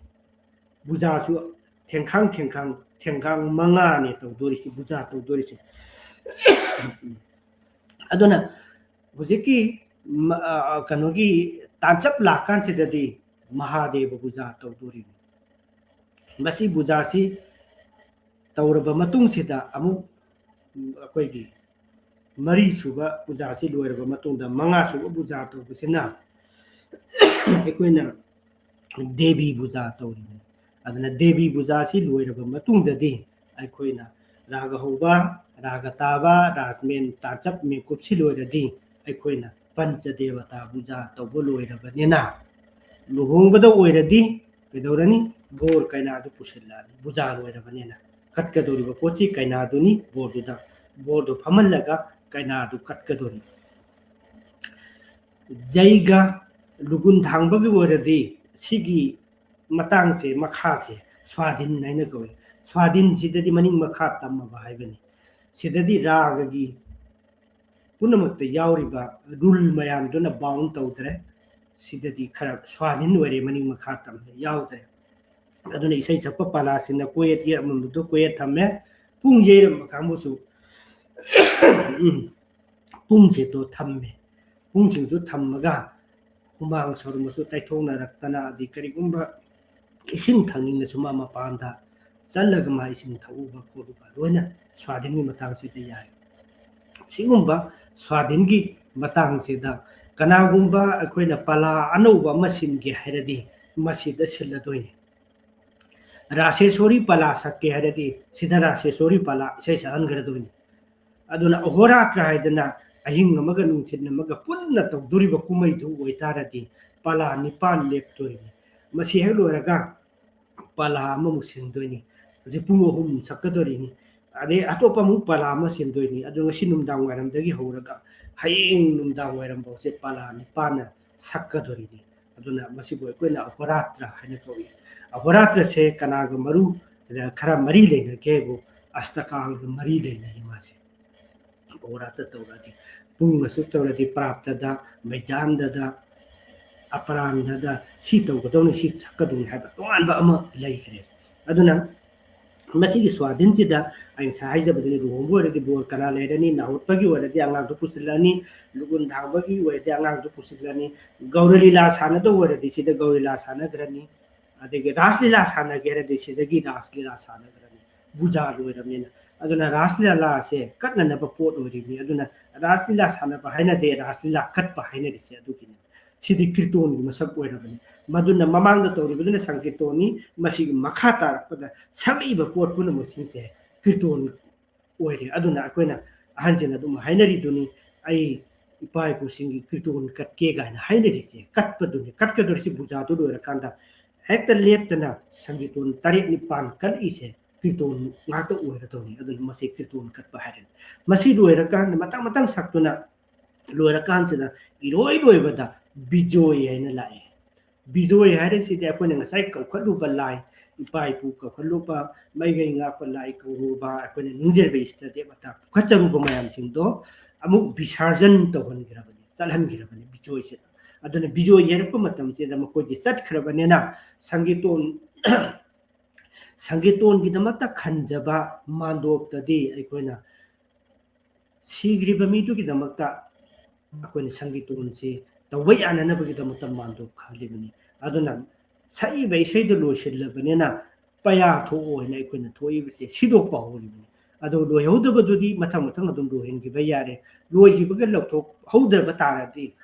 ꯄꯨꯖꯥꯁꯨ ꯊꯦꯡꯈꯥꯡ, ꯊꯦꯡꯈꯥꯡ, ꯊꯦꯡꯈꯥꯡ ꯃꯉꯥꯅꯦ ꯇꯧꯗꯣꯔꯤꯁꯤ, ꯄꯨꯖꯥ ꯇꯧꯗꯣꯔꯤꯁꯤ꯫ ꯑꯗꯨꯅ ꯍꯧꯖꯤꯛꯀꯤ ꯃ-, ꯑ, ꯀꯩꯅꯣꯒꯤ ꯇꯥꯟꯆꯞ ꯂꯥꯛꯀꯥꯟꯁꯤꯗꯗꯤ ꯃꯍꯥꯗꯦꯕ ꯄꯨꯖꯥ ꯇꯧꯗꯣꯔꯤꯅꯤ꯫ ꯃꯁꯤ ꯄꯨꯖꯥꯁꯤ ꯇꯧꯔꯕ ꯃꯇꯨꯡꯁꯤꯗ ꯑꯃꯨꯛ ꯑꯩꯈꯣꯏꯒꯤ ꯃꯔꯤ ꯁꯨꯕ ꯄꯨꯖꯥꯁꯤ ꯂꯣꯏꯔꯕ ꯃꯇꯨꯡꯗ ꯃꯉꯥ ꯁꯨꯕ ꯄꯨꯖꯥ ꯇꯧꯕꯁꯤꯅ ꯑꯩꯈꯣꯏꯅ ꯗꯦꯕꯤ ꯄꯨꯖꯥ ꯇꯧꯔꯤꯕꯅꯤ꯫ ꯑꯗꯨꯅ ꯗꯦꯕꯤ ꯄꯨꯖꯥꯁꯤ ꯂꯣꯏꯔꯕ ꯃꯇꯨꯡꯗꯗꯤ ꯑꯩꯈꯣꯏꯅ ꯔꯥꯒ ꯍꯧꯕ, ꯔꯥꯒ ꯇꯥꯕ, ꯔꯥꯖꯃꯦꯟ ꯇꯥꯟꯆꯞ ꯃꯦꯟꯀꯨꯞꯁꯤ ꯂꯣꯏꯔꯗꯤ ꯑꯩꯈꯣꯏꯅ ꯄꯟꯆ ꯗꯦꯕꯇꯥ ꯄꯨꯖꯥ ꯇꯧꯕ ꯂꯣꯏꯔꯕꯅꯤꯅ ꯂꯨꯍꯣꯡꯕꯗ ꯑꯣꯏꯔꯗꯤ ꯀꯩꯗꯧꯔꯅꯤ? ꯕꯣꯔ ꯀꯩꯅꯥꯗꯨ ꯄꯨꯁꯤꯜꯂꯛꯑꯅꯤ, ꯄꯨꯖꯥ ꯂꯣꯏꯔꯕꯅꯤꯅ꯫ ꯀꯠꯀꯗꯧꯔꯤꯕ ꯄꯣꯠꯁꯤ ꯀꯩꯅꯥꯗꯨꯅꯤ, ꯕꯣꯔꯗꯨꯗ, ꯕꯣꯔꯗꯨ ꯐꯝꯍꯜꯂꯒ ꯀꯩꯅꯥꯗꯨ ꯀꯠꯀꯗꯧꯔꯤ꯫ ꯖꯩꯒ ꯂꯨꯒꯨꯟ ꯊꯥꯡꯕꯒꯤ ꯑꯣꯏꯔꯗꯤ ꯁꯤꯒꯤ ꯃꯇꯥꯡꯁꯦ, ꯃꯈꯥꯁꯦ ꯁ꯭ꯋꯥꯙꯤꯟ ꯍꯥꯏꯅ ꯀꯧꯏ꯫ ꯁ꯭ꯋꯥꯙꯤꯟꯁꯤꯗꯗꯤ ꯃꯅꯤꯡ ꯃꯈꯥ ꯇꯝꯃꯕ ꯍꯥꯏꯕꯅꯤ꯫ ꯁꯤꯗꯗꯤ ꯔꯥꯒꯒꯤ ꯄꯨꯝꯅꯃꯛꯇ ꯌꯥꯎꯔꯤꯕ ꯔꯨꯜ ꯃꯌꯥꯝꯗꯨꯅ ꯕꯥꯎꯟ ꯇꯧꯗ꯭ꯔꯦ꯫ ꯁꯤꯗꯗꯤ ꯈꯔ ꯁ꯭ꯋꯥꯙꯤꯟ ꯑꯣꯏꯔꯦ, ꯃꯅꯤꯡ ꯃꯈꯥ ꯇꯝꯕ ꯌꯥꯎꯗ꯭ꯔꯦ꯫ ꯑꯗꯨꯅ ꯏꯁꯩ ꯁꯛꯄ ꯄꯂꯥꯁꯤꯡꯅ ꯀꯣꯌꯦꯠ ꯌꯦꯛꯂꯝꯕꯗꯣ ꯀꯣꯌꯦꯠ ꯊꯝꯃꯦ, ꯄꯨꯡ ꯌꯩꯔꯝꯕ ꯀꯥꯡꯕꯨꯁꯨ ꯎꯝ, ꯄꯨꯡꯁꯦ ꯇꯣ ꯊꯝꯃꯦ꯫ ꯄꯨꯡꯁꯤꯡꯗꯨ ꯊꯝꯃꯒ ꯍꯨꯃꯥꯡ ꯁꯧꯔꯝꯕꯁꯨ ꯇꯩꯊꯣꯛꯅꯔꯛꯇꯅ, ꯑꯗꯩ ꯀꯔꯤꯒꯨꯝꯕ ꯏꯁꯤꯡ ꯊꯛꯅꯤꯡꯂꯁꯨ ꯃꯥ ꯃꯄꯥꯟꯗ ꯆꯠꯂꯒ ꯃꯥ ꯏꯁꯤꯡ ꯊꯛꯎꯕ ꯈꯣꯠꯂꯨꯕ ꯂꯣꯏꯅ ꯁ꯭ꯋꯥꯙꯤꯟꯒꯤ ꯃꯇꯥꯡꯁꯤꯗ ꯌꯥꯏ꯫ ꯁꯤꯒꯨꯝꯕ ꯁ꯭ꯋꯥꯙꯤꯟꯒꯤ ꯃꯇꯥꯡꯁꯤꯗ ꯀꯅꯥꯒꯨꯝꯕ ꯑꯩꯈꯣꯏꯅ ꯄꯂꯥ ꯑꯅꯧꯕ ꯑꯃ ꯁꯤꯟꯒꯦ ꯍꯥꯏꯔꯗꯤ ꯃꯁꯤꯗ ꯁꯤꯜꯂꯗꯣꯏꯅꯤ꯫ ꯔꯥꯁꯦꯁꯣꯔꯤ ꯄꯂꯥ ꯁꯛꯀꯦ ꯍꯥꯏꯔꯗꯤ ꯁꯤꯗ ꯔꯥꯁꯦꯁꯣꯔꯤ ꯄꯂꯥ ꯏꯁꯩ ꯁꯛꯍꯟꯒꯗꯣꯏꯅꯤ꯫ ꯑꯗꯨꯅ ꯑꯍꯣꯔꯥꯇ꯭ꯔ ꯍꯥꯏꯗꯅ ꯑꯍꯤꯡ ꯑꯃꯒ ꯅꯨꯡꯊꯤꯜ ꯑꯃꯒ ꯄꯨꯟꯅ ꯇꯧꯗꯣꯔꯤꯕ ꯀꯨꯝꯍꯩꯗꯨ ꯑꯣꯏꯇꯥꯔꯗꯤ ꯄꯂꯥ ꯅꯤꯄꯥꯟ ꯂꯦꯞꯇꯣꯔꯤꯅꯤ꯫ ꯃꯁꯤ ꯍꯦꯛ ꯂꯣꯏꯔꯒ ꯄꯂꯥ ꯑꯃꯃꯨꯛ ꯁꯤꯟꯗꯣꯏꯅꯤ꯫ ꯍꯧꯖꯤꯛ ꯄꯨꯡ ꯑꯍꯨꯝ ꯁꯛꯀꯗꯣꯔꯤꯅꯤ꯫ ꯑꯗꯩ ꯑꯇꯣꯞꯄ ꯑꯃꯨꯛ ꯄꯂꯥ ꯑꯃ ꯁꯦꯝꯗꯣꯏꯅꯤ꯫ ꯑꯗꯨ ꯉꯁꯤ ꯅꯨꯡꯗꯥꯡ ꯋꯥꯏꯔꯝꯗꯒꯤ ꯍꯧꯔꯒ ꯍꯌꯦꯡ ꯅꯨꯡꯗꯥꯡ ꯋꯥꯏꯔꯝꯐꯥꯎꯁꯦ ꯄꯂꯥ ꯅꯤꯄꯥꯟꯅ ꯁꯛꯀꯗꯣꯔꯤꯅꯤ꯫ ꯑꯗꯨꯅ ꯃꯁꯤꯕꯨ ꯑꯩꯈꯣꯏꯅ ꯑꯍꯣꯔꯥꯇ꯭ꯔ ꯍꯥꯏꯅ ꯀꯧꯏ꯫ ꯑꯍꯣꯔꯥꯇ꯭ꯔꯁꯦ ꯀꯅꯥꯒ ꯃꯔꯨ ꯈꯔ ꯃꯔꯤ ꯂꯩꯅꯒꯦ ꯍꯥꯏꯕꯨ ꯑꯁꯇꯀꯥꯜꯒ ꯃꯔꯤ ꯂꯩꯅꯩ ꯃꯥꯁꯦ꯫ ꯑꯍꯣꯔꯥꯇ꯭ꯔ ꯇꯧꯔꯗꯤ ꯄꯨꯡ ꯑꯁꯨꯛ ꯇꯧꯔꯗꯤ ꯄ꯭ꯔꯥꯞꯇꯗ, ꯃꯩꯗꯥꯟꯗꯗ, ꯑꯄꯔꯥꯟꯗꯗ ꯁꯤ ꯇꯧꯒꯗꯧꯅꯤ, ꯁꯤ ꯁꯛꯀꯗꯧꯅꯤ ꯍꯥꯏꯕ ꯇꯣꯉꯥꯟꯕ ꯑꯃ ꯂꯩꯈ꯭ꯔꯦ꯫ ꯑꯗꯨꯅ ꯃꯁꯤꯒꯤ ꯁ꯭ꯋꯥꯙꯤꯟꯁꯤꯗ ꯑꯩ ꯉꯁꯥꯏ ꯍꯥꯏꯖꯕꯗꯨꯅꯤ, ꯂꯨꯍꯣꯡꯕ ꯑꯣꯏꯔꯗꯤ ꯕꯣꯔ ꯀꯅꯥ ꯂꯩꯔꯅꯤ, ꯅꯥꯍꯨꯠꯄꯒꯤ ꯑꯣꯏꯔꯗꯤ ꯑꯉꯥꯡꯗꯨ ꯄꯨꯁꯤꯜꯂꯅꯤ, ꯂꯨꯒꯨꯟ ꯊꯥꯡꯕꯒꯤ ꯑꯣꯏꯔꯗꯤ ꯑꯉꯥꯡꯗꯨ ꯄꯨꯁꯤꯜꯂꯅꯤ, ꯒꯧꯔ ꯂꯤꯂꯥ ꯁꯥꯟꯅꯗꯧ ꯑꯣꯏꯔꯗꯤ ꯁꯤꯗ ꯒꯧꯔ ꯂꯤꯂꯥ ꯁꯥꯟꯅꯈ꯭ꯔꯅꯤ, ꯑꯗꯒꯤ ꯔꯥꯁ ꯂꯤꯂꯥ ꯁꯥꯟꯅꯒꯦ ꯍꯥꯏꯔꯗꯤ ꯁꯤꯗꯒꯤ ꯔꯥꯁ ꯂꯤꯂꯥ ꯁꯥꯟꯅꯈ꯭ꯔꯅꯤ, ꯕꯨꯖꯥ ꯂꯣꯏꯔꯕꯅꯤꯅ꯫ ꯑꯗꯨꯅ ꯔꯥꯁ ꯂꯤꯂꯥꯁꯦ ꯀꯠꯅꯅꯕ ꯄꯣꯠ ꯑꯣꯏꯔꯤꯕꯅꯤ꯫ ꯑꯗꯨꯅ ꯔꯥꯁ ꯂꯤꯂꯥ ꯁꯥꯟꯅꯕ ꯍꯥꯏꯅꯗꯦ, ꯔꯥꯁ ꯂꯤꯂꯥ ꯀꯠꯄ ꯍꯥꯏꯅꯔꯤꯁꯦ ꯑꯗꯨꯒꯤꯅꯤ꯫ ꯁꯤꯗꯤ ꯀꯤꯔꯇꯣꯟꯒꯤ ꯃꯁꯛ ꯑꯣꯏꯔꯕꯅꯤ꯫ ꯃꯗꯨꯅ ꯃꯃꯥꯡꯗ ꯇꯧꯔꯤꯕꯗꯨꯅ ꯁꯪꯀꯤꯔꯇꯣꯟꯅꯤ, ꯃꯁꯤꯒꯤ ꯃꯈꯥ ꯇꯥꯔꯛꯄꯗ ꯁꯛꯂꯛꯏꯕ ꯄꯣꯠ ꯄꯨꯝꯅꯃꯛꯁꯤꯡꯁꯦ ꯀꯤꯔꯇꯣꯟ ꯑꯣꯏꯔꯦ꯫ ꯑꯗꯨꯅ ꯑꯩꯈꯣꯏꯅ ꯑꯍꯟꯁꯤꯡꯅ ꯑꯗꯨꯝ ꯍꯥꯏꯅꯔꯤꯗꯨꯅꯤ, "ꯑꯩ ꯏꯄꯥ ꯏꯄꯨꯁꯤꯡꯒꯤ ꯀꯤꯔꯇꯣꯟ ꯀꯠꯀꯦ" ꯀꯥꯏꯅ ꯍꯥꯏꯅꯔꯤꯁꯦ꯫ ꯀꯠꯄꯗꯨꯅꯤ, ꯀꯠꯀꯗꯧꯔꯤꯁꯤ ꯕꯨꯖꯥꯗꯨ ꯂꯣꯏꯔꯀꯥꯟꯗ ꯍꯦꯛꯇ ꯂꯦꯞꯇꯅ ꯁꯪꯀꯤꯔꯇꯣꯟ ꯇꯔꯦꯠ ꯅꯤꯄꯥꯟ ꯀꯠꯂꯛꯏꯁꯦ ꯀꯤꯔꯇꯣꯟ ꯉꯥꯛꯇ ꯑꯣꯏꯔꯗꯧꯅꯤ꯫ ꯑꯗꯨꯅ ꯃꯁꯤ ꯀꯤꯔꯇꯣꯟ ꯀꯠꯄ ꯍꯥꯏꯔꯅꯤ꯫ ꯃꯁꯤ ꯂꯣꯏꯔꯀꯥꯟꯗ ꯃꯊꯪ ꯃꯊꯪ ꯁꯛꯇꯨꯅ ꯂꯣꯏꯔꯀꯥꯟꯁꯤꯗ ꯏꯔꯣꯏ ꯂꯣꯏꯕꯗ ꯕꯤꯖꯣꯏ ꯍꯥꯏꯅ ꯂꯥꯛꯑꯦ꯫ ꯕꯤꯖꯣꯏ ꯍꯥꯏꯔꯤꯁꯤꯗꯤ ꯑꯩꯈꯣꯏꯅ ꯉꯁꯥꯏ ꯀꯧꯈꯠꯂꯨꯕ ꯂꯥꯏ, ꯏꯄꯥ ꯏꯄꯨ ꯀꯧꯈꯠꯂꯨꯕ, ꯃꯩꯒꯩ ꯉꯥꯛꯄ ꯂꯥꯏ ꯀꯧꯔꯨꯕ, ꯑꯩꯈꯣꯏꯅ ꯅꯤꯡꯖꯔꯤꯕ ꯏꯁꯇ ꯗꯦꯕꯇꯥ ꯄꯨꯈꯠꯆꯔꯨꯕ ꯃꯌꯥꯝꯁꯤꯡꯗꯣ ꯑꯃꯨꯛ ꯕꯤꯁꯔꯖꯟ ꯇꯧꯍꯟꯈ꯭ꯔꯕꯅꯤ, ꯆꯠꯍꯟꯈ꯭ꯔꯕꯅꯤ ꯕꯤꯖꯣꯏꯁꯤꯗ꯫ ꯑꯗꯨꯅ ꯕꯤꯖꯣꯏ ꯌꯩꯔꯛꯄ ꯃꯇꯝꯁꯤꯗ ꯃꯈꯣꯏꯗꯤ ꯆꯠꯈ꯭ꯔꯕꯅꯤꯅ ꯁꯪꯒꯤꯇꯣꯟ, ꯁꯪꯒꯤꯇꯣꯟꯒꯤꯗꯃꯛꯇ ꯈꯟꯖꯕ ꯃꯥꯟꯗꯣꯞꯇꯗꯤ ꯑꯩꯈꯣꯏꯅ ꯁꯤꯈ꯭ꯔꯤꯕ ꯃꯤꯗꯨꯒꯤꯗꯃꯛꯇ ꯑꯩꯈꯣꯏꯅ ꯁꯪꯒꯤꯇꯣꯟꯁꯤ ꯇꯧꯕ ꯌꯥꯅꯅꯕꯒꯤꯗꯃꯛꯇ ꯃꯥꯟꯗꯣꯞ ꯈꯜꯂꯤꯕꯅꯤ꯫ ꯑꯗꯨꯅ ꯁꯛꯏꯕ ꯏꯁꯩꯗꯨ ꯂꯣꯏꯁꯤꯜꯂꯕꯅꯤꯅ ꯄꯌꯥ ꯊꯣꯛꯑꯣ ꯍꯥꯏꯅ ꯑꯩꯈꯣꯏꯅ ꯊꯣꯛꯏꯕꯁꯦ ꯁꯤꯗꯣꯛꯄ ꯍꯧꯔꯤꯕꯅꯤ꯫ ꯑꯗꯨ ꯂꯣꯏꯍꯧꯗꯕꯗꯨꯗꯤ ꯃꯊꯪ ꯃꯊꯪ ꯑꯗꯨꯝ ꯂꯣꯏꯍꯟꯈꯤꯕ ꯌꯥꯔꯦ꯫ ꯂꯣꯏꯈꯤꯕꯒ ꯂꯧꯊꯣꯛꯍꯧꯗ꯭ꯔꯕ ꯇꯥꯔꯗꯤ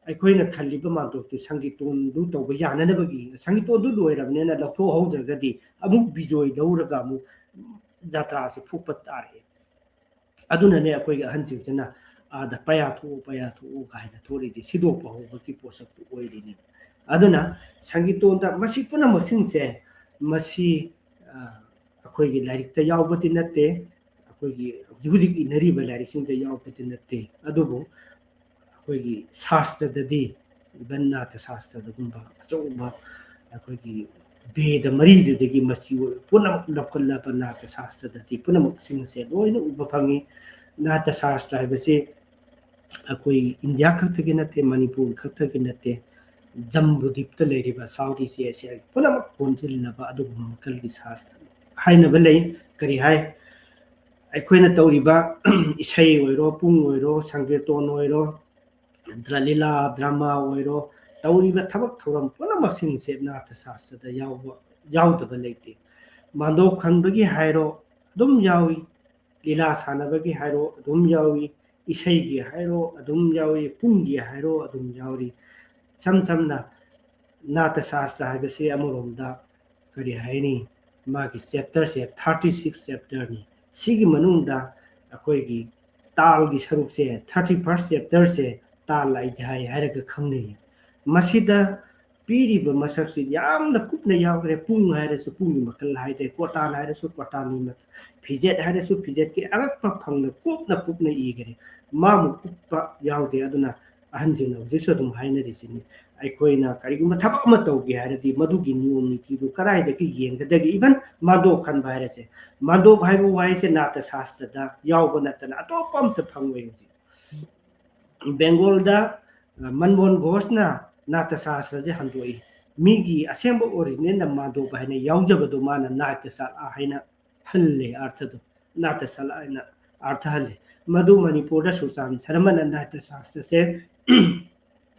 ꯑꯩꯈꯣꯏꯅ ꯈꯜꯂꯤꯕ ꯃꯥꯟꯗꯣꯞꯇꯨ ꯁꯪꯒꯤꯇꯣꯟꯗꯨ ꯇꯧꯕ ꯌꯥꯅꯅꯕꯒꯤ, ꯁꯪꯒꯤꯇꯣꯟꯗꯨ ꯂꯣꯏꯔꯕꯅꯤꯅ ꯂꯧꯊꯣꯛꯍꯧꯗ꯭ꯔꯒꯗꯤ ꯑꯃꯨꯛ ꯕꯤꯖꯣꯏ ꯂꯧꯔꯒ ꯑꯃꯨꯛ ꯖꯥꯇ꯭ꯔꯥꯁꯤ ꯐꯨꯛꯄ ꯇꯥꯔꯛꯑꯦ꯫ ꯑꯗꯨꯅꯅꯦ ꯑꯩꯈꯣꯏꯒꯤ ꯑꯍꯟꯁꯤꯡꯁꯤꯅ ꯑꯥꯗ "ꯄꯌꯥ ꯊꯣꯛꯎ, ꯄꯌꯥ ꯊꯣꯛꯎ" ꯀꯥꯏꯅ ꯊꯣꯛꯂꯤꯁꯦ ꯁꯤꯗꯣꯛꯄ ꯍꯧꯕꯒꯤ ꯄꯣꯠꯁꯛꯇꯨ ꯑꯣꯏꯔꯤꯅꯦꯕ꯫ ꯑꯗꯨꯅ ꯁꯪꯒꯤꯇꯣꯟꯗ ꯃꯁꯤ ꯄꯨꯝꯅꯃꯛꯁꯤꯡꯁꯦ ꯃꯁꯤ, ꯑ, ꯑꯩꯈꯣꯏꯒꯤ ꯂꯥꯏꯔꯤꯛꯇ ꯌꯥꯎꯕꯗꯤ ꯅꯠꯇꯦ, ꯑꯩꯈꯣꯏꯒꯤ ꯍꯧꯖꯤꯛ ꯍꯧꯖꯤꯛ ꯏꯅꯔꯤꯕ ꯂꯥꯏꯔꯤꯛꯁꯤꯡꯗ ꯌꯥꯎꯕꯗꯤ ꯅꯠꯇꯦ, ꯑꯗꯨꯕꯨ ꯑꯩꯈꯣꯏꯒꯤ ꯁꯥꯁꯇ꯭ꯔꯗꯗꯤ, even ꯅꯥꯇ ꯁꯥꯁꯇ꯭ꯔꯗꯒꯨꯝꯕ ꯑꯆꯧꯕ ꯑꯩꯈꯣꯏꯒꯤ ꯚꯦꯗ ꯃꯔꯤꯗꯨꯗꯒꯤ ꯃꯆꯤ ꯑꯣꯏꯕ ꯄꯨꯝꯅꯃꯛ ꯂꯧꯈꯠꯂꯕ ꯅꯥꯇ ꯁꯥꯁꯇ꯭ꯔꯗꯗꯤ ꯄꯨꯝꯅꯃꯛꯁꯤꯡꯁꯦ ꯂꯣꯏꯅ ꯎꯕ ꯐꯪꯉꯤ꯫ ꯅꯥꯇ ꯁꯥꯁꯇ꯭ꯔ ꯍꯥꯏꯕꯁꯤ ꯑꯩꯈꯣꯏ ꯏꯟꯗꯤꯌꯥ ꯈꯛꯇꯒꯤ ꯅꯠꯇꯦ, ꯃꯅꯤꯄꯨꯔ ꯈꯛꯇꯒꯤ ꯅꯠꯇꯦ, ꯖꯝꯕꯨꯗꯤꯞꯇ ꯂꯩꯔꯤꯕ ꯁꯥꯎꯠ ꯏꯁ ꯑꯦꯁꯤꯌꯥꯒꯤ ꯄꯨꯝꯅꯃꯛ ꯄꯨꯟꯁꯤꯜꯂꯕ ꯑꯗꯨꯒꯨꯝꯕ ꯃꯈꯜꯒꯤ ꯁꯥꯁꯇ꯭ꯔ ꯍꯥꯏꯅꯕ ꯂꯩ꯫ ꯀꯔꯤ ꯍꯥꯏ? ꯑꯩꯈꯣꯏꯅ ꯇꯧꯔꯤꯕ ꯏꯁꯩ ꯑꯣꯏꯔꯣ, ꯄꯨꯡ ꯑꯣꯏꯔꯣ, ꯁꯪꯀꯤꯔꯇꯣꯟ ꯑꯣꯏꯔꯣ, ꯗ꯭ꯔ-, ꯂꯤꯂꯥ ꯗ꯭ꯔꯃꯥ ꯑꯣꯏꯔꯣ, ꯇꯧꯔꯤꯕ ꯊꯕꯛ ꯊꯧꯔꯝ ꯄꯨꯝꯅꯃꯛꯁꯤꯡꯁꯦ ꯅꯥꯇ ꯁꯥꯁꯇ꯭ꯔꯗ ꯌꯥꯎꯕ, ꯌꯥꯎꯗꯕ ꯂꯩꯇꯦ꯫ ꯃꯥꯟꯗꯣꯞ ꯈꯟꯕꯒꯤ ꯍꯥꯏꯔꯣ, ꯑꯗꯨꯝ ꯌꯥꯎꯏ꯫ ꯂꯤꯂꯥ ꯁꯥꯟꯅꯕꯒꯤ ꯍꯥꯏꯔꯣ, ꯑꯗꯨꯝ ꯌꯥꯎꯏ꯫ ꯏꯁꯩꯒꯤ ꯍꯥꯏꯔꯣ, ꯑꯗꯨꯝ ꯌꯥꯎꯏ꯫ ꯄꯨꯡꯒꯤ ꯍꯥꯏꯔꯣ, ꯑꯗꯨꯝ ꯌꯥꯎꯔꯤ꯫ ꯏꯁꯝ ꯁꯝꯅ ꯅꯥꯇ ꯁꯥꯁꯇ꯭ꯔ ꯍꯥꯏꯕꯁꯤ ꯑꯃꯔꯣꯝꯗ ꯀꯔꯤ ꯍꯥꯏꯅꯤ, ꯃꯥꯒꯤ ꯆꯦꯞꯇꯔꯁꯦ ꯊꯥꯔꯇꯤ ꯁꯤꯛꯁ ꯆꯦꯞꯇꯔꯅꯤ꯫ ꯁꯤꯒꯤ ꯃꯅꯨꯡꯗ ꯑꯩꯈꯣꯏꯒꯤ ꯇꯥꯜꯒꯤ ꯁꯔꯨꯛꯁꯦ, ꯊꯥꯔꯇꯤ ꯐꯥꯔꯁ ꯆꯦꯞꯇꯔꯁꯦ ꯇꯥꯜ ꯑꯙ꯭ꯌꯥꯏ ꯍꯥꯏꯔꯒ ꯈꯪꯅꯩ꯫ ꯃꯁꯤꯗ ꯄꯤꯔꯤꯕ ꯃꯁꯛꯁꯤ ꯌꯥꯝꯅ ꯀꯨꯞꯅ ꯌꯥꯎꯈ꯭ꯔꯦ꯫ ꯄꯨꯡ ꯍꯥꯏꯔꯁꯨ ꯄꯨꯡꯒꯤ ꯃꯈꯜ ꯍꯥꯏꯔꯦ, ꯀꯣꯇꯥꯟ ꯍꯥꯏꯔꯁꯨ ꯀꯣꯇꯥꯟꯒꯤ ꯃꯈꯜ, ꯐꯤꯖꯦꯠ ꯍꯥꯏꯔꯁꯨ ꯐꯤꯖꯦꯠꯀꯤ ꯑꯉꯛꯄ ꯐꯪꯅ ꯀꯨꯞꯅ ꯀꯨꯞꯅ ꯏꯈ꯭ꯔꯦ꯫ ꯃꯥꯃꯨꯛ ꯀꯨꯞꯄ ꯌꯥꯎꯗꯦ꯫ ꯑꯗꯨꯅ ꯑꯍꯟꯁꯤꯡꯅ ꯍꯧꯖꯤꯛꯁꯨ ꯑꯗꯨꯝ ꯍꯥꯏꯅꯔꯤꯁꯤꯅꯤ, ꯑꯩꯈꯣꯏꯅ ꯀꯔꯤꯒꯨꯝꯕ ꯊꯕꯛ ꯑꯃ ꯇꯧꯒꯦ ꯍꯥꯏꯔꯗꯤ ꯃꯗꯨꯒꯤ ꯅꯤꯌꯣꯝ ꯅꯤꯇꯤꯗꯨ ꯀꯗꯥꯏꯗꯒꯤ ꯌꯦꯡꯒꯗꯒꯦ? Even ꯃꯥꯟꯗꯣꯞ ꯈꯟꯕ ꯍꯥꯏꯔꯁꯦ, ꯃꯥꯟꯗꯣꯞ ꯍꯥꯏꯕ ꯋꯥꯍꯩꯁꯦ ꯅꯥꯇ ꯁꯥꯁꯇ꯭ꯔꯗ ꯌꯥꯎꯕ ꯅꯠꯇꯅ ꯑꯇꯣꯞꯄ ꯑꯝꯇ ꯐꯪꯉꯣꯏ ꯍꯧꯖꯤꯛ꯫ ꯕꯦꯡꯒꯣꯜꯗ, ꯑ, ꯃꯟꯃꯣꯍꯟ ꯘꯣꯁꯅ ꯅꯥꯇ ꯁꯥꯁꯇ꯭ꯔꯁꯦ ꯍꯟꯗꯣꯛꯏ꯫ ꯃꯤꯒꯤ ꯑꯁꯦꯡꯕ ꯑꯣꯔꯤꯖꯤꯅꯦꯜꯗ ꯃꯥꯟꯗꯣꯞ ꯍꯥꯏꯅ ꯌꯥꯎꯖꯕꯗꯣ ꯃꯥꯅ ꯅꯥꯇ꯭ꯌ ꯁꯥꯂꯥ ꯍꯥꯏꯅ ꯍꯜꯂꯦ ꯑꯔꯊꯗꯣ꯫ ꯅꯥꯇ꯭ꯌ ꯁꯥꯂꯥ ꯍꯥꯏꯅ ꯑꯔꯊ ꯍꯜꯂꯦ꯫ ꯃꯗꯨ ꯃꯅꯤꯄꯨꯔꯗ ꯁꯨꯔꯆꯥꯟ ꯁꯔꯃꯅ ꯅꯥꯇ꯭ꯌ ꯁꯥꯁꯇ꯭ꯔꯁꯦ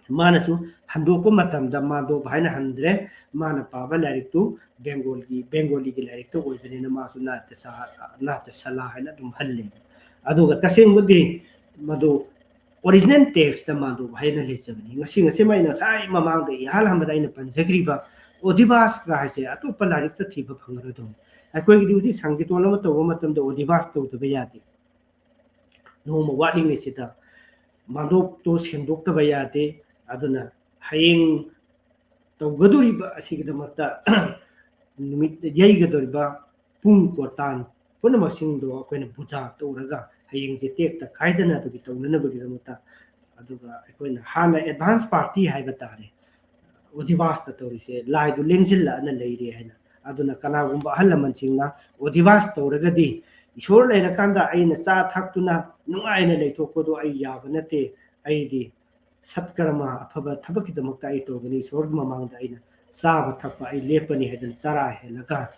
ꯃꯥꯅꯁꯨ ꯍꯟꯗꯣꯛꯄ ꯃꯇꯝꯗ ꯃꯥꯟꯗꯣꯞ ꯍꯥꯏꯅ ꯍꯟꯗ꯭ꯔꯦ꯫ ꯃꯥꯅ ꯄꯥꯕ ꯂꯥꯏꯔꯤꯛꯇꯨ ꯕꯦꯡꯒꯣꯜꯒꯤ, ꯕꯦꯡꯒꯣꯂꯤꯒꯤ ꯂꯥꯏꯔꯤꯛꯇ ꯑꯣꯏꯕꯅꯤꯅ ꯃꯥꯁꯨ ꯅꯥꯇ꯭ꯌ ꯁꯥ-, ꯅꯥꯇ꯭ꯌ ꯁꯥꯂꯥ ꯍꯥꯏꯅ ꯑꯗꯨꯝ ꯍꯜꯂꯦ꯫ ꯑꯗꯨꯒ ꯇꯁꯦꯡꯕꯗꯤ ꯃꯗꯨ ꯑꯣꯔꯤꯖꯤꯅꯦꯜ ꯇꯦꯛꯁꯇ ꯃꯥꯟꯗꯣꯞ ꯍꯥꯏꯅ ꯂꯩꯖꯕꯅꯤ꯫ ꯉꯁꯤ, ꯉꯁꯤꯃꯛ ꯑꯩꯅ ꯉꯁꯥꯏ ꯃꯃꯥꯡꯗ ꯏꯍꯥꯟ ꯍꯥꯟꯕꯗ ꯑꯩꯅ ꯄꯟꯖꯈ꯭ꯔꯤꯕ ꯑꯣꯙꯤꯕꯥꯁꯀ ꯍꯥꯏꯁꯦ ꯑꯇꯣꯞꯄ ꯂꯥꯏꯔꯤꯛꯇ ꯊꯤꯕ ꯐꯪꯉꯔꯣꯏꯗꯧꯅꯤ꯫ ꯑꯩꯈꯣꯏꯒꯤꯗꯤ ꯍꯧꯖꯤꯛ ꯁꯪꯀꯤꯔꯇꯣꯟ ꯑꯃ ꯇꯧꯕ ꯃꯇꯝꯗ ꯑꯣꯙꯤꯕꯥꯁ ꯇꯧꯗꯕ ꯌꯥꯗꯦ꯫ ꯅꯣꯡꯃ ꯋꯥꯠꯂꯤꯉꯩꯁꯤꯗ ꯃꯥꯟꯗꯣꯞꯇꯣ ꯁꯦꯡꯗꯣꯛꯇꯕ ꯌꯥꯗꯦ꯫ ꯑꯗꯨꯅ ꯍꯌꯦꯡ ꯇꯧꯒꯗꯧꯔꯤꯕ ꯑꯁꯤꯒꯤꯗꯃꯛꯇ ꯅꯨꯃꯤꯠ ꯌꯩꯒꯗꯧꯔꯤꯕ ꯄꯨꯡ ꯀꯣꯔꯇꯥꯟ ꯄꯨꯝꯅꯃꯛꯁꯤꯡꯗꯣ ꯑꯩꯈꯣꯏꯅ ꯄꯨꯖꯥ ꯇꯧꯔꯒ ꯍꯌꯦꯡꯁꯦ ꯇꯦꯛꯇ ꯀꯥꯏꯗꯅꯕꯒꯤ ꯇꯧꯅꯅꯕꯒꯤꯗꯃꯛꯇ, ꯑꯗꯨꯒ ꯑꯩꯈꯣꯏꯅ ꯍꯥꯟꯅ advance party ꯍꯥꯏꯕ ꯇꯥꯔꯦ, ꯑꯣꯙꯤꯕꯥꯁꯇ ꯇꯧꯔꯤꯁꯦ ꯂꯥꯏꯗꯨ ꯂꯦꯡꯁꯤꯜꯂꯛꯑꯅ ꯂꯩꯔꯦ ꯍꯥꯏꯅ꯫ ꯑꯗꯨꯅ ꯀꯅꯥꯒꯨꯝꯕ ꯑꯍꯜ ꯂꯃꯟꯁꯤꯡꯅ ꯑꯣꯙꯤꯕꯥꯁ ꯇꯧꯔꯒꯗꯤ, ꯏꯁꯣꯔ ꯂꯩꯔꯀꯥꯟꯗ ꯑꯩꯅ ꯆꯥ ꯊꯛꯇꯨꯅ ꯅꯨꯡꯉꯥꯏꯅ ꯂꯩꯊꯣꯛꯄꯗꯣ ꯑꯩ ꯌꯥꯕ ꯅꯠꯇꯦ, ꯑꯩꯗꯤ ꯁꯠꯀꯔꯃ ꯑꯐꯕ ꯊꯕꯛꯀꯤꯗꯃꯛꯇ ꯑꯩ ꯇꯧꯒꯅꯤ, ꯏꯁꯣꯔꯒꯤ ꯃꯃꯥꯡꯗ ꯑꯩꯅ ꯆꯥꯕ ꯊꯛꯄ ꯑꯩ ꯂꯦꯞꯄꯅꯤ ꯍꯥꯏꯗꯅ ꯆꯔꯥ ꯍꯦꯜꯂꯒ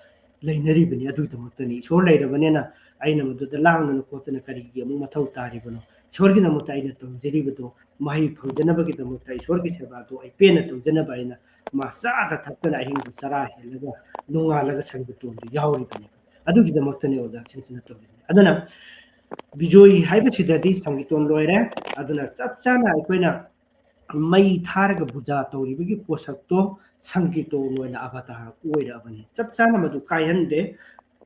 ꯂꯩꯅꯔꯤꯕꯅꯤ꯫ ꯑꯗꯨꯒꯤꯗꯃꯛꯇꯅꯤ, ꯏꯁꯣꯔ ꯂꯩꯔꯕꯅꯤꯅ ꯑꯩꯅ ꯃꯗꯨꯗ ꯂꯥꯡꯗꯅ ꯈꯣꯠꯇꯅ ꯀꯔꯤꯒꯤ ꯑꯃꯨꯛ ꯃꯊꯧ ꯇꯥꯔꯤꯕꯅꯣ? ꯏꯁꯣꯔꯒꯤꯗꯃꯛꯇ ꯑꯩꯅ ꯇꯧꯖꯔꯤꯕꯗꯣ ꯃꯍꯩ ꯐꯪꯖꯅꯕꯒꯤꯗꯃꯛꯇ, ꯏꯁꯣꯔꯒꯤ ꯁꯦꯕꯥꯗꯣ ꯑꯩ ꯄꯦꯟꯅ ꯇꯧꯖꯅꯕ ꯑꯩꯅ ꯃꯥ ꯆꯥꯗ ꯊꯛꯇꯅ ꯑꯍꯤꯡꯗꯨ ꯆꯔꯥ ꯍꯦꯜꯂꯒ ꯅꯣꯡꯉꯥꯜꯂꯒ ꯁꯟꯒꯤ ꯇꯣꯟꯗꯨ ꯌꯥꯎꯔꯤꯕꯅꯤ꯫ ꯑꯗꯨꯒꯤꯗꯃꯛꯇꯅꯤ ꯑꯣꯖꯥꯁꯤꯡꯁꯤꯅ ꯇꯧꯔꯤꯕꯅꯤ꯫ ꯑꯗꯨꯅ ꯕꯤꯖꯣꯏ ꯍꯥꯏꯕꯁꯤꯗꯗꯤ ꯁꯪꯒꯤꯇꯣꯟ ꯂꯣꯏꯔꯦ꯫ ꯑꯗꯨꯅ ꯆꯞ ꯆꯥꯅ ꯑꯩꯈꯣꯏꯅ ꯃꯩ ꯊꯥꯔꯒ ꯄꯨꯖꯥ ꯇꯧꯔꯤꯕꯒꯤ ꯄꯣꯠꯁꯛꯇꯣ ꯁꯪꯒꯤꯇꯣꯟ ꯑꯣꯏꯅ ꯑꯕꯇꯥꯔ ꯑꯣꯏꯔꯛꯑꯕꯅꯤ꯫ ꯆꯞ ꯆꯥꯅ ꯃꯗꯨ ꯀꯥꯏꯍꯟꯗꯦ꯫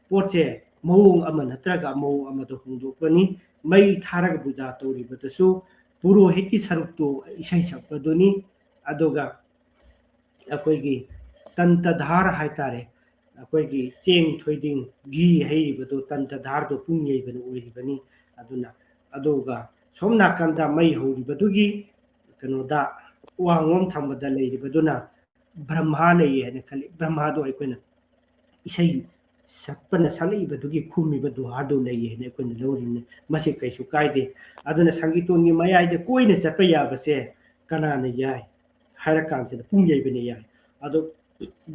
ꯄꯣꯠꯁꯦ ꯃꯑꯣꯡ ꯑꯃ ꯅꯠꯇ꯭ꯔꯒ ꯃꯑꯣꯡ ꯑꯃꯗ ꯍꯣꯡꯗꯣꯛꯄꯅꯤ꯫ ꯃꯩ ꯊꯥꯔꯒ ꯄꯨꯖꯥ ꯇꯧꯔꯤꯕꯗꯁꯨ ꯄꯨꯔꯣꯍꯤꯠꯀꯤ ꯁꯔꯨꯛꯇꯨ ꯏꯁꯩ ꯁꯛꯄꯗꯨꯅꯤ꯫ ꯑꯗꯨꯒ ꯑꯩꯈꯣꯏꯒꯤ ꯇꯟꯇꯙꯥꯔ ꯍꯥꯏꯇꯥꯔꯦ, ꯑꯩꯈꯣꯏꯒꯤ ꯆꯦꯡ, ꯊꯣꯏꯗꯤꯡ, ꯘꯤ ꯍꯩꯔꯤꯕꯗꯣ ꯇꯟꯇꯙꯥꯔꯗꯣ ꯄꯨꯡ ꯌꯩꯕꯅ ꯑꯣꯏꯔꯤꯕꯅꯤ꯫ ꯑꯗꯨꯅ, ꯑꯗꯨꯒ ꯁꯣꯝ ꯅꯥꯀꯟꯗ ꯃꯩ ꯍꯧꯔꯤꯕꯗꯨꯒꯤ ꯀꯩꯅꯣꯗ, ꯋꯥꯡꯂꯣꯝ ꯊꯪꯕꯗ ꯂꯩꯔꯤꯕꯗꯨꯅ ꯕ꯭ꯔꯍ꯭ꯃꯥ ꯂꯩꯌꯦ ꯍꯥꯏꯅ ꯈꯜꯂꯤ꯫ ꯕ꯭ꯔꯍ꯭ꯃꯥꯗꯣ ꯑꯩꯈꯣꯏꯅ ꯏꯁꯩ ꯁꯛꯄꯅ ꯁꯛꯂꯛꯏꯕꯗꯨꯒꯤ ꯈꯨꯝꯃꯤꯕ ꯗꯨꯍꯥꯔꯗꯨ ꯂꯩꯌꯦ ꯍꯥꯏꯅ ꯑꯩꯈꯣꯏꯅ ꯂꯧꯔꯤꯕꯅꯤ꯫ ꯃꯁꯤ ꯀꯩꯁꯨ ꯀꯥꯏꯗꯦ꯫ ꯑꯗꯨꯅ ꯁꯪꯒꯤꯇꯣꯟꯒꯤ ꯃꯌꯥꯏꯗ ꯀꯣꯏꯅ ꯆꯠꯄ ꯌꯥꯕꯁꯦ ꯀꯅꯥꯅ ꯌꯥꯏ ꯍꯥꯏꯔ ꯀꯥꯟꯁꯤꯗ ꯄꯨꯡ ꯌꯩꯕꯅ ꯌꯥꯏ꯫ ꯑꯗꯣ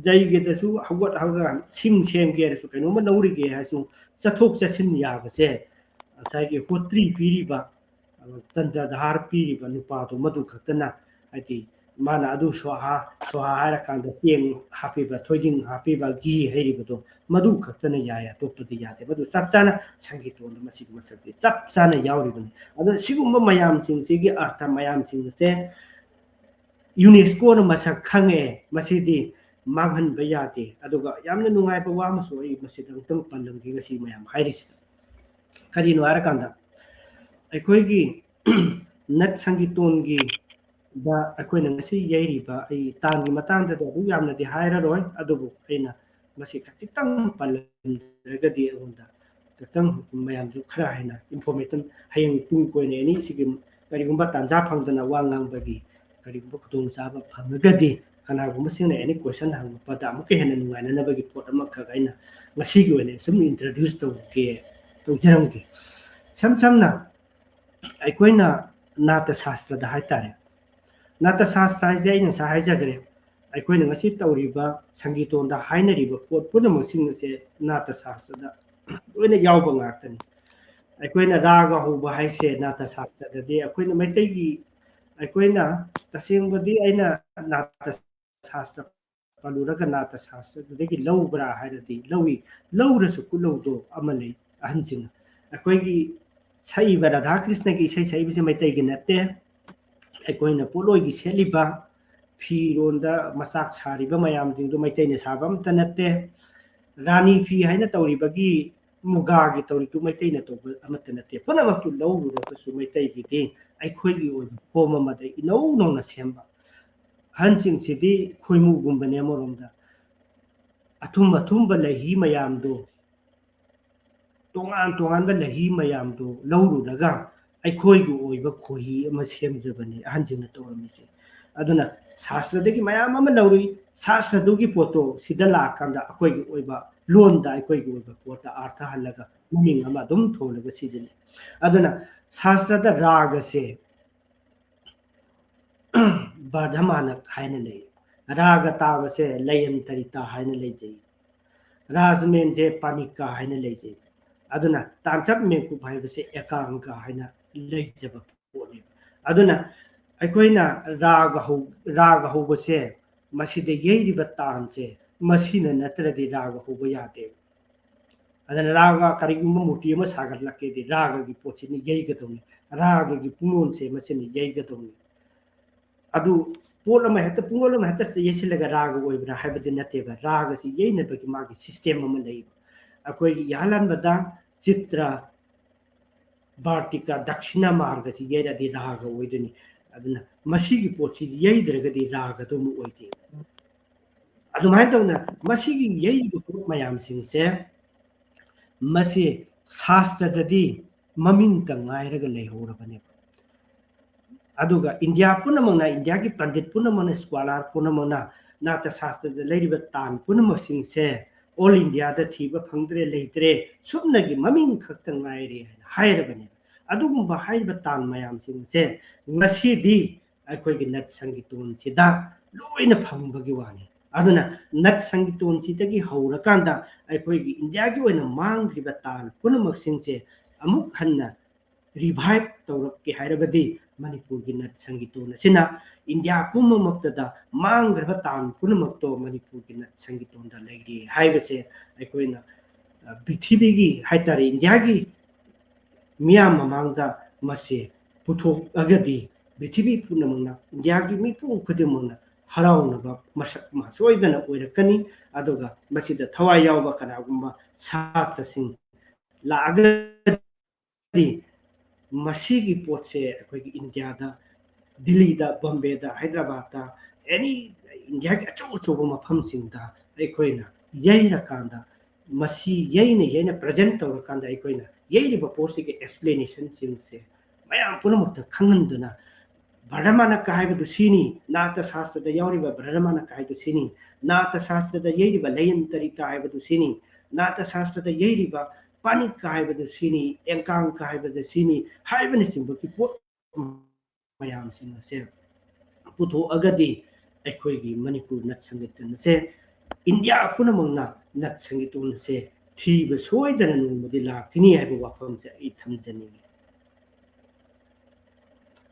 ꯖꯩꯒꯗꯁꯨ ꯍꯧꯒꯠ ꯍꯧꯒꯠ ꯁꯤꯡ ꯁꯦꯝꯒꯦ ꯍꯥꯏꯔꯁꯨ, ꯀꯩꯅꯣꯝꯃ ꯂꯧꯔꯤꯒꯦ ꯍꯥꯏꯔꯁꯨ, ꯆꯠꯊꯣꯛ ꯆꯠꯁꯤꯟ ꯌꯥꯕꯁꯦ ꯉꯁꯥꯏꯒꯤ ꯍꯣꯇ꯭ꯔꯤ ꯄꯤꯔꯤꯕ, ꯇꯟꯇ꯭ꯔꯙꯥꯔ ꯄꯤꯔꯤꯕ ꯅꯨꯄꯥꯗꯣ ꯃꯗꯨ ꯈꯛꯇꯅ, ꯍꯥꯏꯗꯤ ꯃꯥꯅ ꯑꯗꯨ ꯁ꯭ꯋꯥꯍꯥ, ꯁ꯭ꯋꯥꯍꯥ ꯍꯥꯏꯔꯀꯥꯟꯗ ꯆꯦꯡ ꯍꯥꯞꯄꯤꯕ, ꯊꯣꯏꯗꯤꯡ ꯍꯥꯞꯄꯤꯕ, ꯘꯤ ꯍꯩꯔꯤꯕꯗꯣ ꯃꯗꯨ ꯈꯛꯇꯅ ꯌꯥꯏ, ꯑꯇꯣꯞꯄꯗꯤ ꯌꯥꯗꯦ꯫ ꯃꯗꯨ ꯆꯞ ꯆꯥꯅ ꯁꯪꯒꯤꯇꯣꯟꯗ ꯃꯁꯤꯒꯤ ꯃꯁꯛꯁꯦ ꯆꯞ ꯆꯥꯅ ꯌꯥꯎꯔꯤꯕꯅꯤ꯫ ꯑꯗꯨꯅ ꯁꯤꯒꯨꯝꯕ ꯃꯌꯥꯝꯁꯤꯡꯁꯤꯒꯤ ꯑꯔꯊ ꯃꯌꯥꯝꯁꯤꯡ ꯑꯁꯦ UNESCOꯅ ꯃꯁꯛ ꯈꯪꯉꯦ, ꯃꯁꯤꯗꯤ ꯃꯥꯡꯍꯟꯕ ꯌꯥꯗꯦ꯫ ꯑꯗꯨꯒ ꯌꯥꯝꯅ ꯅꯨꯡꯉꯥꯏꯕ ꯋꯥ ꯑꯃꯁꯨ ꯑꯩ ꯃꯁꯤꯗ ꯑꯃꯨꯛꯇꯪ ꯄꯜꯂꯝꯒꯦ ꯉꯁꯤ ꯃꯌꯥꯝ ꯍꯥꯏꯔꯤꯁꯤꯗ꯫ ꯀꯔꯤꯅꯣ ꯍꯥꯏꯔꯀꯥꯟꯗ, ꯑꯩꯈꯣꯏꯒꯤ ꯅꯠ ꯁꯪꯒꯤꯇꯣꯟꯒꯤ ꯗ ꯑꯩꯈꯣꯏꯅ ꯉꯁꯤ ꯌꯩꯔꯤꯕ, ꯑꯩ ꯇꯥꯟꯒꯤ ꯃꯇꯥꯡꯗꯗꯤ ꯑꯗꯨꯛ ꯌꯥꯝꯅꯗꯤ ꯍꯥꯏꯔꯔꯣꯏ, ꯑꯗꯨꯕꯨ ꯑꯩꯅ ꯃꯁꯤ ꯈꯖꯤꯛꯇꯪ ꯄꯜꯂꯝꯗ꯭ꯔꯒꯗꯤ ꯑꯩꯉꯣꯟꯗ ꯈꯤꯇꯪ ꯃꯌꯥꯝꯁꯨ ꯈꯔ ꯍꯦꯟꯅ information, ꯍꯌꯦꯡ ꯇꯨꯡ ꯀꯣꯏꯅ ꯑꯦꯅꯤ ꯁꯤꯒꯤ ꯀꯔꯤꯒꯨꯝꯕ ꯇꯥꯟꯖꯥ ꯐꯪꯗꯅ ꯋꯥ ꯉꯥꯡꯕꯒꯤ ꯀꯔꯤꯒꯨꯝꯕ ꯈꯨꯗꯣꯡꯆꯥꯕ ꯐꯪꯉꯒꯗꯤ ꯀꯅꯥꯒꯨꯝꯕꯁꯤꯡꯅ ꯑꯦꯅꯤ question ꯍꯪꯉꯛꯄꯗ ꯑꯃꯨꯛꯀ ꯍꯦꯟꯅ ꯅꯨꯡꯉꯥꯏꯅꯅꯕꯒꯤ ꯄꯣꯠ ꯑꯃꯈꯛ ꯑꯩꯅ ꯉꯁꯤꯒꯤ ꯑꯣꯏꯅ ꯁꯨꯝ introduce ꯇꯧꯒꯦ, ꯇꯧꯖꯔꯝꯒꯦ꯫ ꯏꯁꯝ ꯁꯝꯅ ꯑꯩꯈꯣꯏꯅ ꯅꯥꯇ ꯁꯥꯁꯇ꯭ꯔꯗ ꯍꯥꯏꯇꯥꯔꯦ, ꯅꯥꯇ ꯁꯥꯁꯇ꯭ꯔ ꯍꯥꯏꯁꯦ ꯑꯩꯅ ꯉꯁꯥꯏ ꯍꯥꯏꯖꯈ꯭ꯔꯦ, ꯑꯩꯈꯣꯏꯅ ꯉꯁꯤ ꯇꯧꯔꯤꯕ ꯁꯪꯒꯤꯇꯣꯟꯗ ꯍꯥꯏꯅꯔꯤꯕ ꯄꯣꯠ ꯄꯨꯝꯅꯃꯛꯁꯤꯡ ꯑꯁꯦ ꯅꯥꯇ ꯁꯥꯁꯇ꯭ꯔꯗ ꯂꯣꯏꯅ ꯌꯥꯎꯕ ꯉꯥꯛꯇꯅꯤ꯫ ꯑꯩꯈꯣꯏꯅ ꯔꯥꯒ ꯍꯧꯕ ꯍꯥꯏꯁꯦ ꯅꯥꯇ ꯁꯥꯁꯇ꯭ꯔꯗꯗꯤ ꯑꯩꯈꯣꯏꯅ ꯃꯩꯇꯩꯒꯤ, ꯑꯩꯈꯣꯏꯅ ꯇꯁꯦꯡꯕꯗꯤ ꯑꯩꯅ ꯅꯥꯇ ꯁꯥꯁꯇ꯭ꯔ ꯄꯜꯂꯨꯔꯒ ꯅꯥꯇ ꯁꯥꯁꯇ꯭ꯔꯗꯨꯗꯒꯤ ꯂꯧꯕ꯭ꯔꯥ ꯍꯥꯏꯔꯗꯤ ꯂꯧꯏ꯫ ꯂꯧꯔꯁꯨ ꯈꯨꯠꯂꯧꯗꯣ ꯑꯃ ꯂꯩ꯫ ꯑꯍꯟꯁꯤꯡꯅ ꯑꯩꯈꯣꯏꯒꯤ ꯁꯛꯏꯕ ꯔꯥꯙꯥ ꯀ꯭ꯔꯤꯁꯅꯒꯤ ꯏꯁꯩ ꯁꯛꯏꯕꯁꯦ ꯃꯩꯇꯩꯒꯤ ꯅꯠꯇꯦ꯫ ꯑꯩꯈꯣꯏꯅ ꯄꯣꯠꯂꯣꯏꯒꯤ ꯁꯦꯠꯂꯤꯕ ꯐꯤꯔꯣꯟꯗ ꯃꯆꯥꯛ ꯁꯥꯔꯤꯕ ꯃꯌꯥꯝꯁꯤꯡꯗꯨ ꯃꯩꯇꯩꯅ ꯁꯥꯕ ꯑꯝꯇ ꯅꯠꯇꯦ꯫ ꯔꯥꯅꯤ ꯐꯤ ꯍꯥꯏꯅ ꯇꯧꯔꯤꯕꯒꯤ ꯃꯨꯒꯥꯒꯤ ꯇꯧꯔꯤꯗꯨ ꯃꯩꯇꯩꯅ ꯇꯧꯕ ꯑꯃꯠꯇ ꯅꯠꯇꯦ꯫ ꯄꯨꯝꯅꯃꯛꯇꯨ ꯂꯧꯔꯨꯔꯒꯁꯨ ꯃꯩꯇꯩꯒꯤꯗꯤ ꯑꯩꯈꯣꯏꯒꯤ ꯑꯣꯏꯕ ꯐꯣꯝ ꯑꯃꯗ ꯏꯅꯧ ꯅꯧꯅ ꯁꯦꯝꯕ꯫ ꯑꯍꯟꯁꯤꯡꯁꯤꯗꯤ ꯈꯣꯏꯃꯨꯒꯨꯝꯕꯅꯦ ꯑꯃꯔꯣꯝꯗ꯫ ꯑꯊꯨꯝ ꯑꯊꯨꯝꯕ ꯂꯩꯍꯤ ꯃꯌꯥꯝꯗꯣ, ꯇꯣꯉꯥꯟ ꯇꯣꯉꯥꯟꯕ ꯂꯩꯍꯤ ꯃꯌꯥꯝꯗꯣ ꯂꯧꯔꯨꯔꯒ ꯑꯩꯈꯣꯏꯒꯤ ꯑꯣꯏꯕ ꯈꯣꯏꯍꯤ ꯑꯃ ꯁꯦꯝꯖꯕꯅꯤ ꯑꯍꯟꯁꯤꯡꯅ ꯇꯧꯔꯝꯃꯤꯁꯦ꯫ ꯑꯗꯨꯅ ꯁꯥꯁꯇ꯭ꯔꯗꯒꯤ ꯃꯌꯥꯝ ꯑꯃ ꯂꯧꯔꯨꯏ, ꯁꯥꯁꯇ꯭ꯔꯗꯨꯒꯤ ꯄꯣꯠꯇꯣ ꯁꯤꯗ ꯂꯥꯛꯑꯀꯥꯟꯗ ꯑꯩꯈꯣꯏꯒꯤ ꯑꯣꯏꯕ ꯂꯣꯟꯗ ꯑꯩꯈꯣꯏꯒꯤ ꯑꯣꯏꯕ ꯄꯣꯠꯇ ꯑꯥꯔꯊ ꯍꯜꯂꯒ ꯃꯃꯤꯡ ꯑꯃ ꯑꯗꯨꯝ ꯊꯣꯜꯂꯒ ꯁꯤꯖꯤꯟꯅꯩ꯫ ꯑꯗꯨꯅ ꯁꯥꯁꯇ꯭ꯔꯗ ꯔꯥꯒꯁꯦ ꯕꯔꯙꯃꯥꯅ ꯍꯥꯏꯅ ꯂꯩ꯫ ꯔꯥꯒ ꯇꯥꯕꯁꯦ ꯂꯌꯟꯇꯔꯤꯇꯥ ꯍꯥꯏꯅ ꯂꯩꯖꯩ꯫ ꯔꯥꯖꯃꯦꯟꯁꯦ ꯄꯥꯅꯤꯀꯥ ꯍꯥꯏꯅ ꯂꯩꯖꯩ꯫ ꯑꯗꯨꯅ ꯇꯥꯟꯆꯞ ꯃꯦꯟꯀꯨꯞ ꯍꯥꯏꯕꯁꯦ ꯑꯦꯀꯥꯡꯀ ꯍꯥꯏꯅ ꯂꯩꯖꯕ ꯄꯣꯠꯅꯤ꯫ ꯑꯗꯨꯅ ꯑꯩꯈꯣꯏꯅ ꯔꯥꯒ ꯍꯧ-, ꯔꯥꯒ ꯍꯧꯕꯁꯦ ꯃꯁꯤꯗ ꯌꯩꯔꯤꯕ ꯇꯥꯟꯁꯦ ꯃꯁꯤꯅ ꯅꯠꯇ꯭ꯔꯗꯤ ꯔꯥꯒ ꯍꯧꯕ ꯌꯥꯗꯦꯕ꯫ ꯑꯗꯨꯅ ꯔꯥꯒ ꯀꯔꯤꯒꯨꯝꯕ ꯃꯨꯔꯇꯤ ꯑꯃ ꯁꯥꯒꯠꯂꯛꯀꯦꯗꯤ ꯔꯥꯒꯒꯤ ꯄꯣꯠꯁꯤꯅ ꯌꯩꯒꯗꯧꯅꯤ, ꯔꯥꯒꯒꯤ ꯄꯨꯡꯂꯣꯟꯁꯦ ꯃꯁꯤꯅ ꯌꯩꯒꯗꯧꯅꯤ꯫ ꯑꯗꯨ ꯄꯣꯠ ꯑꯃ ꯍꯦꯛꯇ, ꯄꯨꯡꯂꯣꯟ ꯑꯃ ꯍꯦꯛꯇ ꯌꯩꯁꯤꯜꯂꯒ ꯔꯥꯒ ꯑꯣꯏꯕ꯭ꯔꯥ ꯍꯥꯏꯕꯗꯤ ꯅꯠꯇꯦꯕ꯫ ꯔꯥꯒꯁꯤ ꯌꯩꯅꯕꯒꯤ ꯃꯥꯒꯤ system ꯑꯃ ꯂꯩꯕ꯫ ꯑꯩꯈꯣꯏꯒꯤ ꯏꯍꯥꯟ ꯍꯥꯟꯕꯗ ꯆꯤꯇ꯭ꯔ, ꯚꯥꯔꯇꯤꯀꯥ, ꯗꯛꯁꯤꯅꯥ ꯃꯥꯔꯒꯁꯤ ꯌꯩꯔꯗꯤ ꯔꯥꯒ ꯑꯣꯏꯗꯣꯏꯅꯤ꯫ ꯑꯗꯨꯅ ꯃꯁꯤꯒꯤ ꯄꯣꯠꯁꯤ ꯌꯩꯗ꯭ꯔꯒꯗꯤ ꯔꯥꯒꯗꯣ ꯑꯃꯨꯛ ꯑꯣꯏꯗꯦ꯫ ꯑꯗꯨꯃꯥꯏꯅ ꯇꯧꯅ ꯃꯁꯤꯒꯤ ꯌꯩꯔꯤꯕ ꯄꯣꯠ ꯃꯌꯥꯝꯁꯤꯡꯁꯦ ꯃꯁꯤ ꯁꯥꯁꯇ꯭ꯔꯗꯗꯤ ꯃꯃꯤꯡꯇ ꯉꯥꯏꯔꯒ ꯂꯩꯍꯧꯔꯕꯅꯦꯕ꯫ ꯑꯗꯨꯒ ꯏꯟꯗꯤꯌꯥ ꯄꯨꯝꯅꯃꯛꯅ, ꯏꯟꯗꯤꯌꯥꯒꯤ ꯄꯟꯗꯤꯠ ꯄꯨꯝꯅꯃꯛꯅ, ꯁ꯭ꯀꯣꯂꯥꯔ ꯄꯨꯝꯅꯃꯛꯅ ꯅꯥꯇ ꯁꯥꯁꯇ꯭ꯔꯗ ꯂꯩꯔꯤꯕ ꯇꯥꯟ ꯄꯨꯝꯅꯃꯛꯁꯤꯡꯁꯦ ꯑꯣꯜ ꯏꯟꯗꯤꯌꯥꯗ ꯊꯤꯕ ꯐꯪꯗ꯭ꯔꯦ, ꯂꯩꯇ꯭ꯔꯦ, ꯁꯨꯞꯅꯒꯤ ꯃꯃꯤꯡ ꯈꯛꯇ ꯉꯥꯏꯔꯦ ꯍꯥꯏꯅ ꯍꯥꯏꯔꯕꯅꯦꯕ꯫ ꯑꯗꯨꯒꯨꯝꯕ ꯍꯥꯏꯔꯤꯕ ꯇꯥꯟ ꯃꯌꯥꯝꯁꯤꯡꯁꯦ ꯉꯁꯤꯗꯤ ꯑꯩꯈꯣꯏꯒꯤ ꯅꯠ ꯁꯪꯒꯤꯇꯣꯟꯁꯤꯗ ꯂꯣꯏꯅ ꯐꯪꯕꯒꯤ ꯋꯥꯅꯤ꯫ ꯑꯗꯨꯅ ꯅꯠ ꯁꯪꯒꯤꯇꯣꯟꯁꯤꯗꯒꯤ ꯍꯧꯔꯀꯥꯟꯗ ꯑꯩꯈꯣꯏꯒꯤ ꯏꯟꯗꯤꯌꯥꯒꯤ ꯑꯣꯏꯅ ꯃꯥꯡꯈ꯭ꯔꯤꯕ ꯇꯥꯟ ꯄꯨꯝꯅꯃꯛꯁꯤꯡꯁꯦ ꯑꯃꯨꯛ ꯍꯟꯅ ꯔꯤꯚꯥꯏꯚ ꯇꯧꯔꯛꯀꯦ ꯍꯥꯏꯔꯕꯗꯤ ꯃꯅꯤꯄꯨꯔꯒꯤ ꯅꯠ ꯁꯪꯒꯤꯇꯣꯟ ꯑꯁꯤꯅ ꯏꯟꯗꯤꯌꯥ ꯄꯨꯝꯅꯃꯛꯇꯗ ꯃꯥꯡꯈ꯭ꯔꯕ ꯇꯥꯟ ꯄꯨꯝꯅꯃꯛꯇꯣ ꯃꯅꯤꯄꯨꯔꯒꯤ ꯅꯠ ꯁꯪꯒꯤꯇꯣꯟꯗ ꯂꯩꯔꯤ ꯍꯥꯏꯕꯁꯦ ꯑꯩꯈꯣꯏꯅ, ꯑ, ꯄ꯭ꯔꯤꯊꯤꯕꯤꯒꯤ ꯍꯥꯏꯇꯥꯔꯦ, ꯏꯟꯗꯤꯌꯥꯒꯤ ꯃꯤꯌꯥꯝ ꯃꯃꯥꯡꯗ ꯃꯁꯤ ꯄꯨꯊꯣꯛꯑꯒꯗꯤ ꯄ꯭ꯔꯤꯊꯤꯕꯤ ꯄꯨꯝꯅꯃꯛꯅ, ꯏꯟꯗꯤꯌꯥꯒꯤ ꯃꯤꯄꯨꯝ ꯈꯨꯗꯤꯡꯃꯛꯅ ꯍꯔꯥꯎꯅꯕ ꯃꯁꯛ ꯑꯃ ꯁꯣꯏꯗꯅ ꯑꯣꯏꯔꯛꯀꯅꯤ꯫ ꯑꯗꯨꯒ ꯃꯁꯤꯗ ꯊꯋꯥꯏ ꯌꯥꯎꯕ ꯀꯅꯥꯒꯨꯝꯕ ꯁꯥꯇ꯭ꯔꯁꯤꯡ ꯂꯥꯛꯑꯒꯗꯤ ꯃꯁꯤꯒꯤ ꯄꯣꯠꯁꯦ ꯑꯩꯈꯣꯏꯒꯤ ꯏꯟꯗꯤꯌꯥꯗ, ꯗꯤꯜꯂꯤꯗ, ꯕꯣꯝꯕꯦꯗ, ꯍꯥꯏꯗ꯭ꯔꯕꯥꯗꯇ, ꯑꯦꯅꯤ ꯏꯟꯗꯤꯌꯥꯒꯤ ꯑꯆꯧ ꯑꯆꯧꯕ ꯃꯐꯝꯁꯤꯡꯗ ꯑꯩꯈꯣꯏꯅ ꯌꯩꯔꯀꯥꯟꯗ, ꯃꯁꯤ ꯌꯩꯅ ꯌꯩꯅ ꯄ꯭ꯔꯖꯦꯟ ꯇꯧꯔꯀꯥꯟꯗ ꯑꯩꯈꯣꯏꯅ ꯌꯩꯔꯤꯕ ꯄꯣꯠꯁꯤꯒꯤ ꯑꯦꯛꯁꯄ꯭ꯂꯦꯅꯦꯁꯟꯁꯤꯡꯁꯦ ꯃꯌꯥꯝ ꯄꯨꯝꯅꯃꯛꯇ ꯈꯪꯍꯟꯗꯨꯅ, ꯕ꯭ꯔꯍꯃꯅꯀ ꯍꯥꯏꯕꯗꯨ ꯁꯤꯅꯤ, ꯅꯥꯇ ꯁꯥꯁꯇ꯭ꯔꯗ ꯌꯥꯎꯔꯤꯕ ꯕ꯭ꯔꯍꯃꯅꯀ ꯍꯥꯏꯕꯗꯨ ꯁꯤꯅꯤ, ꯅꯥꯇ ꯁꯥꯁꯇ꯭ꯔꯗ ꯌꯩꯔꯤꯕ ꯂꯌꯟꯇꯔꯤꯀ ꯍꯥꯏꯕꯗꯨ ꯁꯤꯅꯤ, ꯅꯥꯇ ꯁꯥꯁꯇ꯭ꯔꯗ ꯌꯩꯔꯤꯕ ꯄꯥꯅꯤꯛꯀ ꯍꯥꯏꯕꯗꯨ ꯁꯤꯅꯤ, ꯑꯦꯡꯀꯥꯡꯀ ꯍꯥꯏꯕꯗꯨ ꯁꯤꯅꯤ ꯍꯥꯏꯕꯅꯆꯤꯡꯕꯒꯤ ꯄꯣꯠ ꯃꯌꯥꯝꯁꯤꯡ ꯑꯁꯦ ꯄꯨꯊꯣꯛꯑꯒꯗꯤ ꯑꯩꯈꯣꯏꯒꯤ ꯃꯅꯤꯄꯨꯔ ꯅꯠ ꯁꯪꯒꯤꯇꯣꯟ ꯑꯁꯦ, ꯏꯟꯗꯤꯌꯥ ꯄꯨꯝꯅꯃꯛꯅ ꯅꯠ ꯁꯪꯒꯤꯇꯣꯟ ꯑꯁꯦ ꯊꯤꯕ ꯁꯣꯏꯗꯅ ꯅꯣꯡꯃꯗꯤ ꯂꯥꯛꯀꯅꯤ ꯍꯥꯏꯕ ꯋꯥꯐꯝꯁꯦ ꯑꯩ ꯊꯝꯖꯅꯤꯡꯉꯤ꯫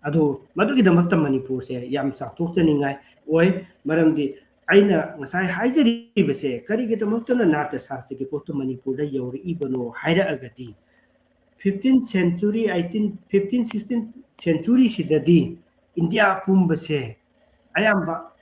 ꯑꯗꯨ ꯃꯗꯨꯒꯤꯗꯃꯛꯇ ꯃꯅꯤꯄꯨꯔꯁꯦ ꯌꯥꯝ ꯆꯥꯎꯊꯣꯛꯆꯅꯤꯡꯉꯥꯏ ꯑꯣꯏ꯫ ꯃꯔꯝꯗꯤ ꯑꯩꯅ ꯉꯁꯥꯏ ꯍꯥꯏꯖꯔꯤꯕꯁꯦ, ꯀꯔꯤꯒꯤꯗꯃꯛꯇꯅ ꯅꯥꯇ ꯁꯥꯁꯇ꯭ꯔꯒꯤ ꯄꯣꯠꯇꯨ ꯃꯅꯤꯄꯨꯔꯗ ꯌꯧꯔꯛꯏꯕꯅꯣ ꯍꯥꯏꯔꯛꯑꯒꯗꯤ, fifteen century, eighteen, fifteen, sixteen ꯁꯦꯟꯆꯨꯔꯤꯁꯤꯗꯗꯤ ꯏꯟꯗꯤꯌꯥ ꯄꯨꯝꯕꯁꯦ ꯑꯌꯥꯝꯕ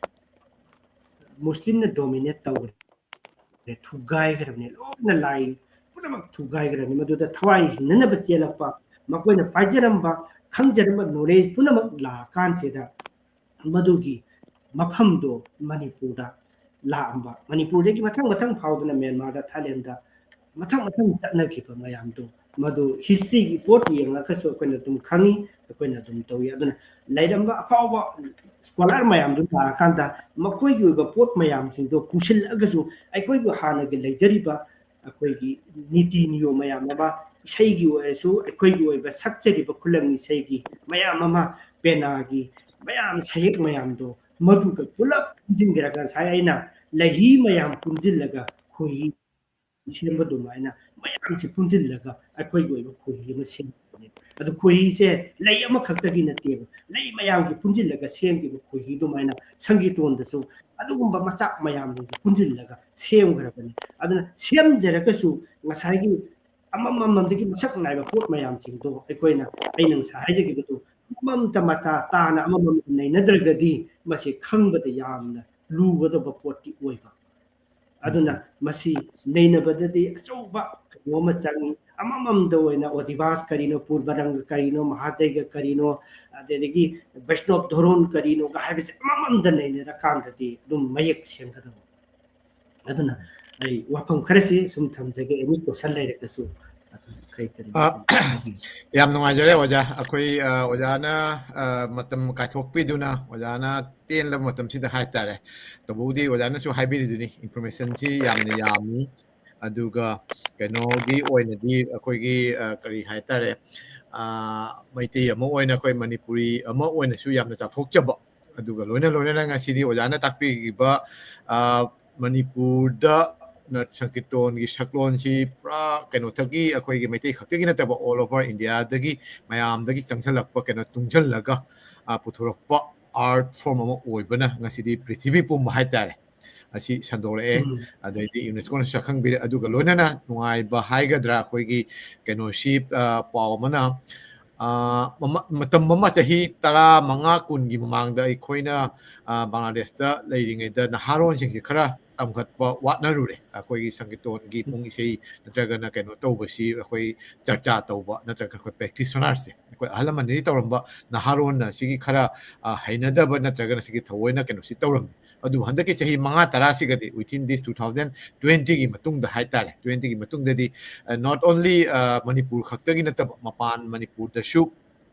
ꯃꯨꯁꯂꯤꯝꯅ ꯗꯣꯃꯤꯅꯦꯠ ꯇꯧꯈ꯭ꯔꯦ, ꯊꯨꯒꯥꯏꯈ꯭ꯔꯕꯅꯦ, ꯂꯣꯏꯅ ꯂꯥꯏ ꯄꯨꯝꯅꯃꯛ ꯊꯨꯒꯥꯏꯈ꯭ꯔꯕꯅꯤ꯫ ꯃꯗꯨꯗ ꯊꯋꯥꯏ ꯍꯤꯡꯅꯅꯕ ꯆꯦꯜꯂꯛꯄ, ꯃꯈꯣꯏꯅ ꯄꯥꯏꯖꯔꯝꯕ, ꯈꯪꯖꯔꯝꯕ ꯅꯣꯂꯦꯖ ꯄꯨꯝꯅꯃꯛ ꯂꯥꯛꯑꯀꯥꯟꯁꯤꯗ ꯃꯗꯨꯒꯤ ꯃꯐꯝꯗꯣ ꯃꯅꯤꯄꯨꯔꯗ ꯂꯥꯛꯑꯝꯕ, ꯃꯅꯤꯄꯨꯔꯗꯒꯤ ꯃꯊꯪ ꯃꯊꯪ ꯐꯥꯎꯗꯨꯅ ꯃ꯭ꯌꯥꯟꯃꯥꯔꯗ, ꯊꯥꯏꯂꯦꯟꯗ ꯃꯊꯪ ꯃꯊꯪ ꯆꯠꯅꯈꯤꯕ ꯃꯌꯥꯝꯗꯣ, ꯃꯗꯨ historyꯒꯤ ꯄꯣꯠ ꯌꯦꯡꯉꯒꯁꯨ ꯑꯩꯈꯣꯏꯅ ꯑꯗꯨꯝ ꯈꯪꯉꯤ, ꯑꯩꯈꯣꯏꯅ ꯑꯗꯨꯝ ꯇꯧꯏ꯫ ꯑꯗꯨꯅ ꯂꯩꯔꯝꯕ ꯑꯐꯥꯎꯕ scholar ꯃꯌꯥꯝꯗꯨ ꯂꯥꯛꯑꯀꯥꯟꯗ ꯃꯈꯣꯏꯒꯤ ꯑꯣꯏꯕ ꯄꯣꯠ ꯃꯌꯥꯝꯁꯤꯡꯗꯣ ꯄꯨꯁꯤꯜꯂꯛꯑꯒꯁꯨ ꯑꯩꯈꯣꯏꯒꯤ ꯍꯥꯟꯅꯒꯤ ꯂꯩꯖꯔꯤꯕ ꯑꯩꯈꯣꯏꯒꯤ ꯅꯤꯇꯤ ꯅꯤꯌꯣꯝ ꯃꯌꯥꯝ ꯑꯃ, ꯏꯁꯩꯒꯤ ꯑꯣꯏꯔꯁꯨ ꯑꯩꯈꯣꯏꯒꯤ ꯑꯣꯏꯕ ꯁꯛꯆꯔꯤꯕ ꯈꯨꯂꯪ ꯏꯁꯩꯒꯤ ꯃꯌꯥꯝ ꯑꯃ, ꯄꯦꯅꯥꯒꯤ ꯃꯌꯥꯝ, ꯁꯍꯦꯛ ꯃꯌꯥꯝꯗꯣ ꯃꯗꯨꯒ ꯄꯨꯂꯞ ꯄꯨꯟꯁꯤꯟꯕꯤꯔꯒ ꯉꯁꯥꯏ ꯑꯩꯅ ꯂꯩꯍꯤ ꯃꯌꯥꯝ ꯄꯨꯟꯁꯤꯜꯂꯒ ꯈꯣꯏꯍꯤ ꯁꯦꯝꯕ ꯑꯗꯨꯃꯥꯏꯅ ꯃꯌꯥꯝꯁꯤ ꯄꯨꯟꯁꯤꯜꯂꯒ ꯑꯩꯈꯣꯏꯒꯤ ꯑꯣꯏꯕ ꯈꯣꯏꯍꯤ ꯑꯃ ꯁꯦꯝꯕꯅꯦ꯫ ꯑꯗꯨ ꯈꯣꯏꯍꯤꯁꯦ ꯂꯩ ꯑꯃꯈꯛꯇꯒꯤ ꯅꯠꯇꯦꯕ, ꯂꯩ ꯃꯌꯥꯝꯒꯤ ꯄꯨꯟꯁꯤꯜꯂꯒ ꯁꯦꯝꯈꯤꯕ ꯈꯣꯏꯍꯤ ꯑꯗꯨꯃꯥꯏꯅ ꯁꯪꯒꯤꯇꯣꯟꯗꯁꯨ ꯑꯗꯨꯒꯨꯝꯕ ꯃꯆꯥꯛ ꯃꯌꯥꯝꯁꯤꯡꯁꯦ ꯄꯨꯟꯁꯤꯜꯂꯒ ꯁꯦꯝꯈ꯭ꯔꯕꯅꯤ꯫ ꯑꯗꯨꯅ ꯁꯦꯝꯖꯔꯒꯁꯨ ꯉꯁꯥꯏꯒꯤ ꯑꯃꯃꯝꯗꯒꯤ ꯃꯁꯛ ꯅꯥꯏꯕ ꯄꯣꯠ ꯃꯌꯥꯝꯁꯤꯡꯗꯣ ꯑꯩꯈꯣꯏꯅ, ꯑꯩꯅ ꯉꯁꯥꯏ ꯍꯥꯏꯖꯈꯤꯕꯗꯣ, ꯑꯃꯃꯝꯇ ꯃꯆꯥ ꯇꯥꯅ ꯑꯃꯃꯝ ꯅꯩꯅꯗ꯭ꯔꯒꯗꯤ ꯃꯁꯤ ꯈꯪꯕꯗ ꯌꯥꯝꯅ ꯂꯨꯒꯗꯕ ꯄꯣꯠꯇꯤ ꯑꯣꯏꯕ꯫ ꯑꯗꯨꯅ ꯃꯁꯤ ꯅꯩꯅꯕꯗꯗꯤ ꯑꯆꯧꯕ ꯀꯩꯅꯣ ꯑꯃ ꯆꯪꯉꯤ꯫ ꯑꯃꯃꯝꯗ ꯑꯣꯏꯅ ꯑꯣꯗꯤꯕꯥꯁ ꯀꯔꯤꯅꯣ, ꯄꯨꯔꯕꯔꯪꯒ ꯀꯔꯤꯅꯣ, ꯃꯍꯥꯖꯩꯒ ꯀꯔꯤꯅꯣ, ꯑꯗꯨꯗꯒꯤ ꯕꯩꯁꯅꯣꯞ ꯙꯣꯔꯣꯟ ꯀꯔꯤꯅꯣꯒ ꯍꯥꯏꯕꯁꯦ ꯑꯃꯃꯝꯗ ꯅꯩꯅꯔꯀꯥꯟꯗꯗꯤ ꯑꯗꯨꯝ ꯃꯌꯦꯛ ꯁꯦꯡꯒꯗꯕ꯫ ꯑꯗꯨꯅ ꯑꯩ ꯋꯥꯐꯝ ꯈꯔꯁꯤ ꯁꯨꯝ ꯊꯝꯖꯒꯦ, any question ꯂꯩꯔꯒꯁꯨ꯫ ꯑꯗꯨꯝ ꯀꯔꯤ ꯀꯔꯤ ꯑ, ꯃꯇꯦꯡ ꯄꯥꯡꯕꯤꯒꯦ? ꯌꯥꯝ ꯅꯨꯡꯉꯥꯏꯖꯔꯦ ꯑꯣꯖꯥ꯫ ꯑꯩꯈꯣꯏ, ꯑ, ꯑꯣꯖꯥꯅ, ꯑ, ꯃꯇꯝ ꯀꯥꯏꯊꯣꯛꯄꯤꯗꯨꯅ, ꯑꯣꯖꯥꯅ ꯇꯦꯟꯂꯕ ꯃꯇꯝꯁꯤꯗ ꯍꯥꯏꯇꯥꯔꯦ꯫ ꯇꯧꯕꯕꯨꯗꯤ ꯑꯣꯖꯥꯅꯁꯨ ꯍꯥꯏꯕꯤꯔꯤꯗꯨꯅꯤ, informationꯁꯤ ꯌꯥꯝꯅ ꯌꯥꯝꯃꯤ꯫ ꯑꯗꯨꯒ ꯀꯩꯅꯣꯒꯤ ꯑꯣꯏꯅꯗꯤ ꯑꯩꯈꯣꯏꯒꯤ, ꯑ, ꯀꯔꯤ ꯍꯥꯏꯇꯥꯔꯦ, ꯑ, ꯃꯩꯇꯩ ꯑꯃ ꯑꯣꯏꯅ, ꯑꯩꯈꯣꯏ ꯃꯅꯤꯄꯨꯔꯤ ꯑꯃ ꯑꯣꯏꯅꯁꯨ ꯌꯥꯝꯅ ꯆꯥꯎꯊꯣꯛꯆꯕ꯫ ꯑꯗꯨꯒ ꯂꯣꯏꯅ ꯂꯣꯏꯅꯅ ꯉꯁꯤꯗꯤ ꯑꯣꯖꯥꯅ ꯇꯥꯛꯄꯤꯈꯤꯕ, ꯑ, ꯃꯅꯤꯄꯨꯔꯗ ꯅ-, ꯁꯪꯀꯤꯔꯇꯣꯟꯒꯤ ꯁꯛꯂꯣꯟꯁꯤ ꯄꯨꯔꯥ ꯀꯩꯅꯣꯗꯒꯤ, ꯑꯩꯈꯣꯏꯒꯤ ꯃꯩꯇꯩ ꯈꯛꯇꯒꯤ ꯅꯠꯇꯕ, all over Indiaꯗꯒꯤ ꯃꯌꯥꯝꯗꯒꯤ ꯆꯪꯁꯜꯂꯛꯄ, ꯀꯩꯅꯣ, ꯇꯨꯡꯁꯜꯂꯒ, ꯑ, ꯄꯨꯊꯣꯔꯛꯄ art form ꯑꯃ ꯑꯣꯏꯕꯅ ꯉꯁꯤꯗꯤ ꯄ꯭ꯔꯤꯊꯤꯕꯤ ꯄꯨꯝꯕ ꯍꯥꯏꯇꯥꯔꯦ ꯑꯁꯤ ꯁꯟꯗꯣꯔꯛꯑꯦ꯫ ꯎꯝ꯫ ꯑꯗꯩꯗꯤ UNESCOꯅꯁꯨ ꯁꯛꯈꯪꯕꯤꯔꯦ꯫ ꯑꯗꯨꯒ ꯂꯣꯏꯅꯅ ꯅꯨꯡꯉꯥꯏꯕ ꯍꯥꯏꯒꯗ꯭ꯔꯥ, ꯑꯩꯈꯣꯏꯒꯤ ꯀꯩꯅꯣꯁꯤ, ꯑ, ꯄꯥꯎ ꯑꯃꯅ, ꯑ, ꯃꯃ-, ꯃꯇꯝ ꯑꯃ ꯆꯍꯤ ꯇꯔꯥꯃꯉꯥ, ꯀꯨꯟꯒꯤ ꯃꯃꯥꯡꯗ ꯑꯩꯈꯣꯏꯅ, ꯑ, ꯕꯪꯒ꯭ꯂꯥꯗꯦꯁꯇ ꯂꯩꯔꯤꯉꯩꯗ ꯅꯍꯥꯔꯣꯟꯁꯤꯡꯁꯦ ꯈꯔ ꯇꯝꯈꯠꯄ ꯋꯥꯠꯅꯔꯨꯔꯦ꯫ ꯑꯩꯈꯣꯏꯒꯤ ꯁꯪꯒꯤꯇꯣꯟꯒꯤ ꯎꯝ꯫ ꯄꯨꯡ ꯏꯁꯩ ꯅꯠꯇ꯭ꯔꯒꯅ ꯀꯩꯅꯣ ꯇꯧꯕꯁꯤ, ꯑꯩꯈꯣꯏ ꯆꯔꯆꯥ ꯇꯧꯕ ꯅꯠꯇ꯭ꯔꯒ ꯑꯩꯈꯣꯏ practitionerꯁꯦ, ꯑꯩꯈꯣꯏ ꯑꯍꯜ ꯂꯃꯟꯗꯒꯤ ꯇꯧꯔꯝꯕ ꯅꯍꯥꯔꯣꯟꯅ ꯁꯤꯒꯤ ꯈꯔ, ꯑ, ꯍꯩꯅꯗꯕ ꯅꯠꯇ꯭ꯔꯒꯅ ꯁꯤꯒꯤ ꯊꯑꯣꯏꯅ ꯀꯩꯅꯣꯁꯤ ꯇꯧꯔꯝꯗꯦ꯫ ꯑꯗꯨꯕꯨ ꯍꯟꯗꯛꯀꯤ ꯆꯍꯤ ꯃꯉꯥ ꯇꯔꯥꯁꯤꯒꯗꯤ, within this two thousand twenty ꯒꯤ ꯃꯇꯨꯡꯗ ꯍꯥꯏꯇꯥꯔꯦ, twenty ꯒꯤ ꯃꯇꯨꯡꯗꯗꯤ, not only ꯃꯅꯤꯄꯨꯔ ꯈꯛꯇꯒꯤ ꯅꯠꯇꯕ, ꯃꯄꯥꯟ ꯃꯅꯤꯄꯨꯔꯗꯁꯨ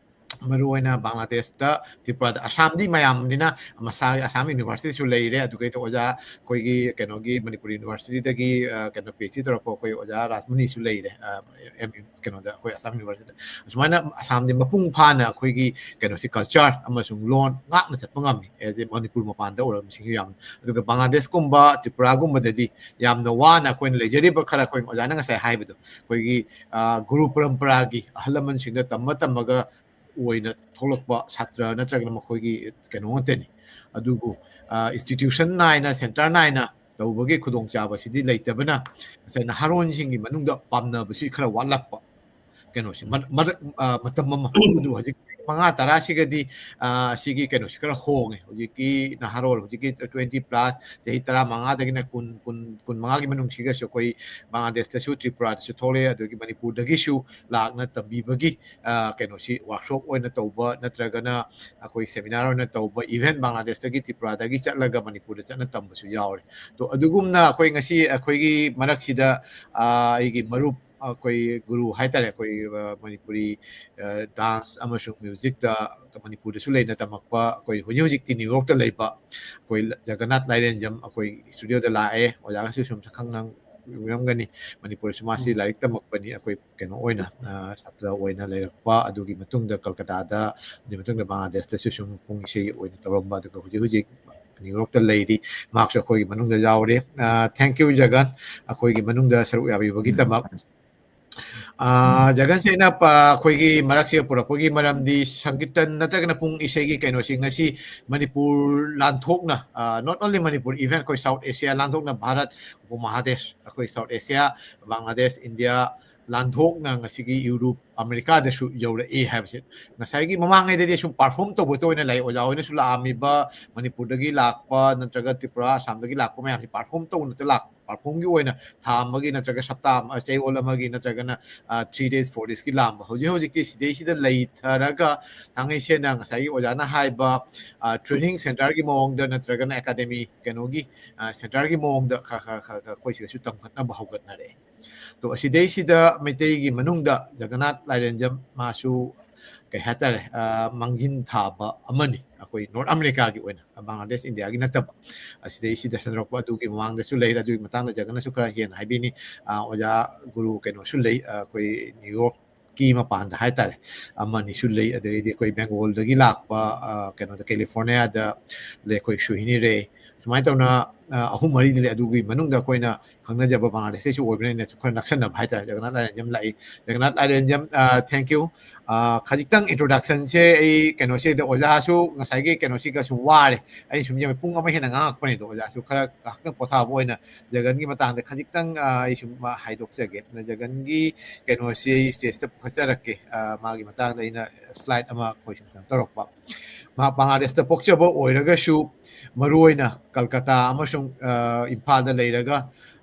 ꯃꯔꯨꯑꯣꯏꯅ ꯕꯪꯒ꯭ꯂꯥꯗꯦꯁꯇ, ꯇ꯭ꯔꯤꯄꯨꯔꯥꯗ, ꯑꯁꯥꯝꯗꯤ ꯃꯌꯥꯝꯅꯤꯅ ꯃꯁꯥꯒꯤ ꯑꯁꯥꯝ ꯌꯨꯅꯤꯚꯔꯁꯤꯇꯤꯁꯨ ꯂꯩꯔꯦ, ꯑꯗꯨꯒ ꯑꯩꯈꯣꯏ ꯑꯣꯖꯥ, ꯑꯩꯈꯣꯏꯒꯤ ꯀꯩꯅꯣꯒꯤ ꯃꯅꯤꯄꯨꯔ ꯌꯨꯅꯤꯚꯔꯁꯤꯇꯤꯗꯒꯤ, ꯑ, ꯀꯩꯅꯣ, ꯄꯤ ꯑꯩꯆ ꯗꯤ ꯇꯧꯔꯛꯄ ꯑꯩꯈꯣꯏ ꯑꯣꯖꯥ ꯔꯥꯖꯃꯅꯤꯁꯨ ꯂꯩꯔꯦ, ꯑ, ꯑꯦꯝ ꯌꯨ ꯀꯩꯅꯣꯗ, ꯑꯩꯈꯣꯏ ꯑꯁꯥꯝ ꯌꯨꯅꯤꯚꯔꯁꯤꯇꯤꯗ꯫ ꯑꯁꯨꯃꯥꯏꯅ ꯑꯁꯥꯝꯗꯤ ꯃꯄꯨꯡ ꯐꯥꯅ ꯑꯩꯈꯣꯏꯒꯤ ꯀꯩꯅꯣꯁꯤ, ꯀꯜꯆꯔ ꯑꯃꯁꯨꯡ ꯂꯣꯟ ꯉꯥꯛꯅ ꯆꯠꯄ ꯉꯝꯃꯤ, as a ꯃꯅꯤꯄꯨꯔ ꯃꯄꯥꯟꯗ ꯑꯣꯏꯔꯕ ꯃꯁꯤꯡꯁꯨ ꯌꯥꯝꯃꯤ꯫ ꯑꯗꯨꯒ ꯕꯪꯒ꯭ꯂꯥꯗꯦꯁꯀꯨꯝꯕ, ꯇ꯭ꯔꯤꯄꯨꯔꯥꯒꯨꯝꯕꯗꯗꯤ ꯌꯥꯝꯅ ꯋꯥꯅ ꯑꯩꯈꯣꯏꯅ ꯂꯩꯖꯔꯤꯕ ꯈꯔ, ꯑꯩꯈꯣꯏ ꯑꯣꯖꯥꯅ ꯉꯁꯥꯏ ꯍꯥꯏꯕꯗꯣ, ꯑꯩꯈꯣꯏꯒꯤ, ꯑ, ꯒꯨꯔꯨ ꯄꯔꯝꯄꯔꯥꯒꯤ ꯑꯍꯜ ꯂꯃꯟꯁꯤꯡꯗ ꯇꯝꯃ ꯇꯝꯃꯒ ꯑꯣꯏꯅ ꯊꯣꯛꯂꯛꯄ ꯁꯥꯇ꯭ꯔ ꯅꯠꯇ꯭ꯔꯒꯅ ꯃꯈꯣꯏꯒꯤ ꯀꯩꯅꯣ ꯉꯥꯛꯇꯅꯤ꯫ ꯑꯗꯨꯕꯨ, ꯑ, institution ꯅꯥꯏꯅ, center ꯅꯥꯏꯅ ꯇꯧꯕꯒꯤ ꯈꯨꯗꯣꯡꯆꯥꯕꯁꯤꯗꯤ ꯂꯩꯇꯕꯅ, ꯉꯁꯥꯏ ꯅꯍꯥꯔꯣꯟꯁꯤꯡꯒꯤ ꯃꯅꯨꯡꯗ ꯄꯥꯝꯅꯕꯁꯤ ꯈꯔ ꯋꯥꯠꯂꯛꯄ ꯀꯩꯅꯣꯁꯦ, ꯃꯔꯛ, ꯃꯔꯛ, ꯑ, ꯃꯇꯝ ꯑꯃ꯫ ꯑꯗꯨꯕꯨ ꯍꯧꯖꯤꯛ ꯃꯉꯥ ꯇꯔꯥꯁꯤꯒꯗꯤ, ꯑ, ꯁꯤꯒꯤ ꯀꯩꯅꯣꯁꯤ ꯈꯔ ꯍꯣꯡꯉꯦ꯫ ꯍꯧꯖꯤꯛꯀꯤ ꯅꯍꯥꯔꯣꯜ, ꯍꯧꯖꯤꯛꯀꯤ twenty plus, ꯆꯍꯤ ꯇꯔꯥꯃꯉꯥꯗꯒꯤꯅ ꯀꯨꯟ, ꯀꯨꯟ, ꯀꯨꯟꯃꯉꯥꯒꯤ ꯃꯅꯨꯡꯁꯤꯒꯁꯨ ꯑꯩꯈꯣꯏ ꯕꯪꯒ꯭ꯂꯥꯗꯦꯁꯇꯁꯨ, ꯇ꯭ꯔꯤꯄꯨꯔꯥꯗꯁꯨ ꯊꯣꯛꯂꯛꯑꯦ, ꯑꯗꯨꯗꯒꯤ ꯃꯅꯤꯄꯨꯔꯗꯒꯤꯁꯨ ꯂꯥꯛꯅ ꯇꯝꯕꯤꯕꯒꯤ, ꯑ, ꯀꯩꯅꯣꯁꯤ, workshop ꯑꯣꯏꯅ ꯇꯧꯕ ꯅꯠꯇ꯭ꯔꯒꯅ ꯑꯩꯈꯣꯏ seminar ꯑꯣꯏꯅ ꯇꯧꯕ, even ꯕꯪꯒ꯭ꯂꯥꯗꯦꯁꯇꯒꯤ, ꯇ꯭ꯔꯤꯄꯨꯔꯥꯗꯒꯤ ꯆꯠꯂꯒ ꯃꯅꯤꯄꯨꯔꯗ ꯆꯠꯅ ꯇꯝꯕꯁꯨ ꯌꯥꯎꯔꯦ꯫ ꯇꯣ, ꯑꯗꯨꯒꯨꯝꯅ ꯑꯩꯈꯣꯏ ꯉꯁꯤ ꯑꯩꯈꯣꯏꯒꯤ ꯃꯔꯛꯁꯤꯗ, ꯑ, ꯑꯩꯒꯤ ꯃꯔꯨꯞ, ꯑꯩꯈꯣꯏ ꯒꯨꯔꯨ ꯍꯥꯏꯇꯥꯔꯦ, ꯑꯩꯈꯣꯏ, ꯑ, ꯃꯅꯤꯄꯨꯔꯤ, ꯑ, dance ꯑꯃꯁꯨꯡ musicꯇ ꯃꯅꯤꯄꯨꯔꯗꯁꯨ ꯂꯩꯅ ꯇꯝꯃꯛꯄ, ꯑꯩꯈꯣꯏ ꯍꯧꯖꯤꯛ ꯍꯧꯖꯤꯛꯇꯤ ꯅ꯭ꯌꯨ ꯌꯣꯔꯛꯇ ꯂꯩꯕ ꯑꯩꯈꯣꯏ ꯖꯒꯟꯅꯥꯊ ꯂꯥꯏꯔꯦꯟꯖꯝ ꯑꯩꯈꯣꯏ studioꯗ ꯂꯥꯛꯑꯦ꯫ ꯑꯣꯖꯥꯒꯁꯨ ꯁꯨꯝ ꯈꯪꯅ ꯎꯔꯝꯒꯅꯤ꯫ ꯃꯅꯤꯄꯨꯔꯁꯨ ꯃꯥꯁꯤ ꯎꯝ꯫ ꯂꯥꯏꯔꯤꯛ ꯇꯝꯃꯛꯄꯅꯤ, ꯑꯩꯈꯣꯏ ꯀꯩꯅꯣ ꯑꯣꯏꯅ, ꯑ, ꯁꯥꯇ꯭ꯔ ꯑꯣꯏꯅ ꯂꯩꯔꯛꯄ, ꯑꯗꯨꯒꯤ ꯃꯇꯨꯡꯗ ꯀꯜꯀꯇꯥꯗ, ꯑꯗꯨꯒꯤ ꯃꯇꯨꯡꯗ ꯕꯪꯒ꯭ꯂꯥꯗꯦꯁꯇꯁꯨ ꯁꯨꯝ ꯄꯨꯡ ꯏꯁꯩ ꯑꯣꯏꯅ ꯇꯧꯔꯝꯕ, ꯑꯗꯨꯒ ꯍꯧꯖꯤꯛ ꯍꯧꯖꯤꯛ ꯅ꯭ꯌꯨ ꯌꯣꯔꯛꯇ ꯂꯩꯔꯤ꯫ ꯃꯍꯥꯛꯁꯨ ꯑꯩꯈꯣꯏꯒꯤ ꯃꯅꯨꯡꯗ ꯌꯥꯎꯔꯦ꯫ ꯑ, thank you ꯖꯒꯟ, ꯑꯩꯈꯣꯏꯒꯤ ꯃꯅꯨꯡꯗ ꯁꯔꯨꯛ ꯌꯥꯕꯤꯕꯒꯤꯗꯃꯛ꯫ ꯑ, ꯖꯒꯟꯁꯦ ꯑꯩꯅ ꯄ-, ꯑꯩꯈꯣꯏꯒꯤ ꯃꯔꯛꯁꯤꯗ ꯄꯨꯔꯛꯄꯒꯤ ꯃꯔꯝꯗꯤ ꯁꯪꯀꯤꯔꯇꯟ ꯅꯠꯇ꯭ꯔꯒꯅ ꯄꯨꯡ ꯏꯁꯩꯒꯤ ꯀꯩꯅꯣꯁꯤ ꯉꯁꯤ ꯃꯅꯤꯄꯨꯔ ꯂꯥꯟꯊꯣꯛꯅ, ꯑ, not only ꯃꯅꯤꯄꯨꯔ, even ꯑꯩꯈꯣꯏ South Asia ꯂꯥꯟꯊꯣꯛꯅ ꯚꯥꯔꯠ ꯎꯄꯃꯍꯥꯗꯦꯁ, ꯑꯩꯈꯣꯏ South Asia, ꯕꯪꯒ꯭ꯂꯥꯗꯦꯁ, ꯏꯟꯗꯤꯌꯥ ꯂꯥꯟꯊꯣꯛꯅ ꯉꯁꯤꯒꯤ ꯌꯨꯔꯣꯞ, ꯑꯃꯦꯔꯤꯀꯥꯗꯁꯨ ꯌꯧꯔꯛꯏ ꯍꯥꯏꯕꯁꯦ꯫ ꯉꯁꯥꯏꯒꯤ ꯃꯃꯥꯡꯉꯩꯗꯗꯤ ꯁꯨꯝ perform ꯇꯧꯕꯇ ꯑꯣꯏꯅ ꯂꯩ, ꯑꯣꯖꯥ ꯍꯣꯏꯅꯁꯨ ꯂꯥꯛꯑꯝꯃꯤꯕ, ꯃꯅꯤꯄꯨꯔꯗꯒꯤ ꯂꯥꯛꯄ ꯅꯠꯇ꯭ꯔꯒ ꯇ꯭ꯔꯤꯄꯨꯔꯥ, ꯑꯁꯥꯝꯗꯒꯤ ꯂꯥꯛꯄ ꯃꯌꯥꯝꯁꯦ perform ꯇꯧꯅꯗ ꯂꯥꯛꯄ꯫ ꯄꯥꯔꯐꯣꯝꯒꯤ ꯑꯣꯏꯅ ꯊꯥ ꯑꯃꯒꯤ ꯅꯠꯇ꯭ꯔꯒ ꯁꯞꯇꯥ ꯑꯃ, ꯆꯌꯣꯜ ꯑꯃꯒꯤ ꯅꯠꯇ꯭ꯔꯒꯅ ꯊ꯭ꯔꯤ ꯗꯦꯖ ꯐꯣꯔ ꯗꯦꯖꯀꯤ ꯂꯥꯛꯑꯝꯕ꯫ ꯍꯧꯖꯤꯛ ꯍꯧꯖꯤꯛꯇꯤ ꯁꯤꯗꯩꯁꯤꯗ ꯂꯩꯊꯔꯒ ꯊꯥꯡꯉꯩ ꯁꯦꯡꯅ ꯉꯁꯥꯏꯒꯤ ꯑꯣꯖꯥꯅ ꯍꯥꯏꯕ ꯇ꯭ꯔꯦꯅꯤꯡ ꯁꯦꯟꯇꯔꯒꯤ ꯃꯑꯣꯡꯗ ꯅꯠꯇ꯭ꯔꯒꯅ ꯑꯦꯀꯥꯗꯃꯤ ꯀꯩꯅꯣꯒꯤ ꯁꯦꯟꯇꯔꯒꯤ ꯃꯑꯣꯡꯗ ꯈꯔ ꯈꯔ ꯈꯔ ꯈꯔ ꯑꯩꯈꯣꯏ ꯁꯤꯗꯁꯨ ꯇꯝꯈꯠꯅꯕ ꯍꯧꯒꯠꯅꯔꯛꯑꯦ꯫ ꯑꯗꯣ ꯑꯁꯤꯗꯩꯁꯤꯗ ꯃꯩꯇꯩꯒꯤ ꯃꯅꯨꯡꯗ ꯖꯒꯅꯥꯊ ꯂꯥꯏꯔꯦꯟꯖꯝ ꯃꯥꯁꯨ ꯀꯩ ꯍꯥꯏꯇꯥꯔꯦ, ꯃꯥꯡꯖꯤꯟ ꯊꯥꯕ ꯑꯃꯅꯤ ꯑꯩꯈꯣꯏ ꯅꯣꯔꯠ ꯑꯃꯦꯔꯤꯀꯥꯒꯤ ꯑꯣꯏꯅ, ꯕꯪꯒ꯭ꯂꯥꯗꯦꯁ ꯏꯟꯗꯤꯌꯥꯒꯤ ꯅꯠꯇꯕ꯫ ꯑꯁꯤꯗꯩꯁꯤꯗ ꯁꯟꯗꯣꯔꯛꯄ ꯑꯗꯨꯒꯤ ꯃꯃꯥꯡꯗꯁꯨ ꯂꯩꯔꯦ꯫ ꯑꯗꯨꯒꯤ ꯃꯇꯥꯡꯗ ꯖꯒꯅꯁꯨ ꯈꯔ ꯍꯦꯟꯅ ꯍꯥꯏꯕꯤꯅꯤ꯫ ꯑꯣꯖꯥ ꯒꯨꯔꯨ ꯀꯩꯅꯣꯁꯨ ꯂꯩ, ꯑꯩꯈꯣꯏ ꯅ꯭ꯌꯨ ꯌꯣꯔꯛ ꯀꯤ ꯃꯄꯥꯟꯗ ꯍꯥꯏꯇꯥꯔꯦ, ꯑꯃꯅꯤꯁꯨ ꯂꯩ꯫ ꯑꯗꯒꯤꯗꯤ ꯑꯩꯈꯣꯏ ꯕꯦꯡꯒꯣꯜꯗꯒꯤ ꯂꯥꯛꯄ, ꯀꯩꯅꯣꯗ, ꯀꯦꯂꯤꯐꯣꯔꯅꯤꯌꯥꯗ ꯂꯩ ꯑꯩꯈꯣꯏ ꯁꯨꯍꯤꯅꯤ ꯔꯦ꯫ ꯁꯨꯃꯥꯏꯅ ꯇꯧꯅ ꯑꯍꯨꯝ ꯃꯔꯤꯗꯤ ꯂꯩ꯫ ꯑꯗꯨꯒꯤ ꯃꯅꯨꯡꯗ ꯑꯩꯈꯣꯏꯅ ꯈꯪꯅꯖꯕ ꯕꯪꯒ꯭ꯂꯥꯗꯦꯁꯇꯩꯁꯨ ꯑꯣꯏꯕꯅꯤꯅ ꯈꯔ ꯅꯛꯁꯟꯅꯕ ꯍꯥꯏꯇꯥꯔꯦ꯫ ꯖꯒꯅꯥꯊ ꯂꯥꯏꯔꯦꯟꯖꯝ ꯂꯥꯛꯏ꯫ Jagannath ꯂꯥꯏꯔꯦꯟꯖꯝ, thank you꯫ ꯈꯖꯤꯛꯇꯪ introductionꯁꯦ ꯑꯩ ꯀꯩꯅꯣꯁꯤꯗ ꯑꯣꯖꯥꯁꯨ ꯉꯁꯥꯏꯒꯤ ꯀꯩꯅꯣꯁꯤꯒꯁꯨ ꯋꯥꯔꯦ꯫ ꯑꯩ ꯁꯨꯝ ꯌꯦꯡꯕ ꯄꯨꯡ ꯑꯃ ꯍꯦꯟꯅ ꯉꯥꯡꯉꯛꯄꯅꯦ꯫ ꯑꯗꯣ ꯑꯣꯖꯥꯁꯨ ꯈꯔ ꯉꯥꯏꯍꯥꯛꯇꯪ ꯄꯣꯊꯥꯕ ꯑꯣꯏꯅ ꯖꯒꯟꯒꯤ ꯃꯇꯥꯡꯗ ꯈꯖꯤꯛꯇꯪ ꯑꯩ ꯁꯨꯝ ꯍꯥꯏꯗꯣꯛꯆꯒꯦ꯫ ꯖꯒꯟꯒꯤ ꯀꯩꯅꯣꯁꯤ ꯑꯩ stageꯇ ꯄꯨꯈꯠꯆꯔꯛꯀꯦ꯫ ꯃꯥꯒꯤ ꯃꯇꯥꯡꯗ ꯑꯩꯅ slide ꯑꯃ ꯑꯩꯈꯣꯏ ꯁꯨꯝ ꯀꯩꯅꯣ ꯇꯧꯔꯛꯄ꯫ ꯃꯍꯥꯛ ꯕꯪꯒ꯭ꯂꯥꯗꯦꯁꯇ ꯄꯣꯛꯆꯕ ꯑꯣꯏꯔꯒꯁꯨ ꯃꯔꯨꯑꯣꯏꯅ ꯀꯜꯀꯇꯥ ꯑꯃꯁꯨꯡ ꯏꯝꯐꯥꯜꯗ ꯂꯩꯔꯒ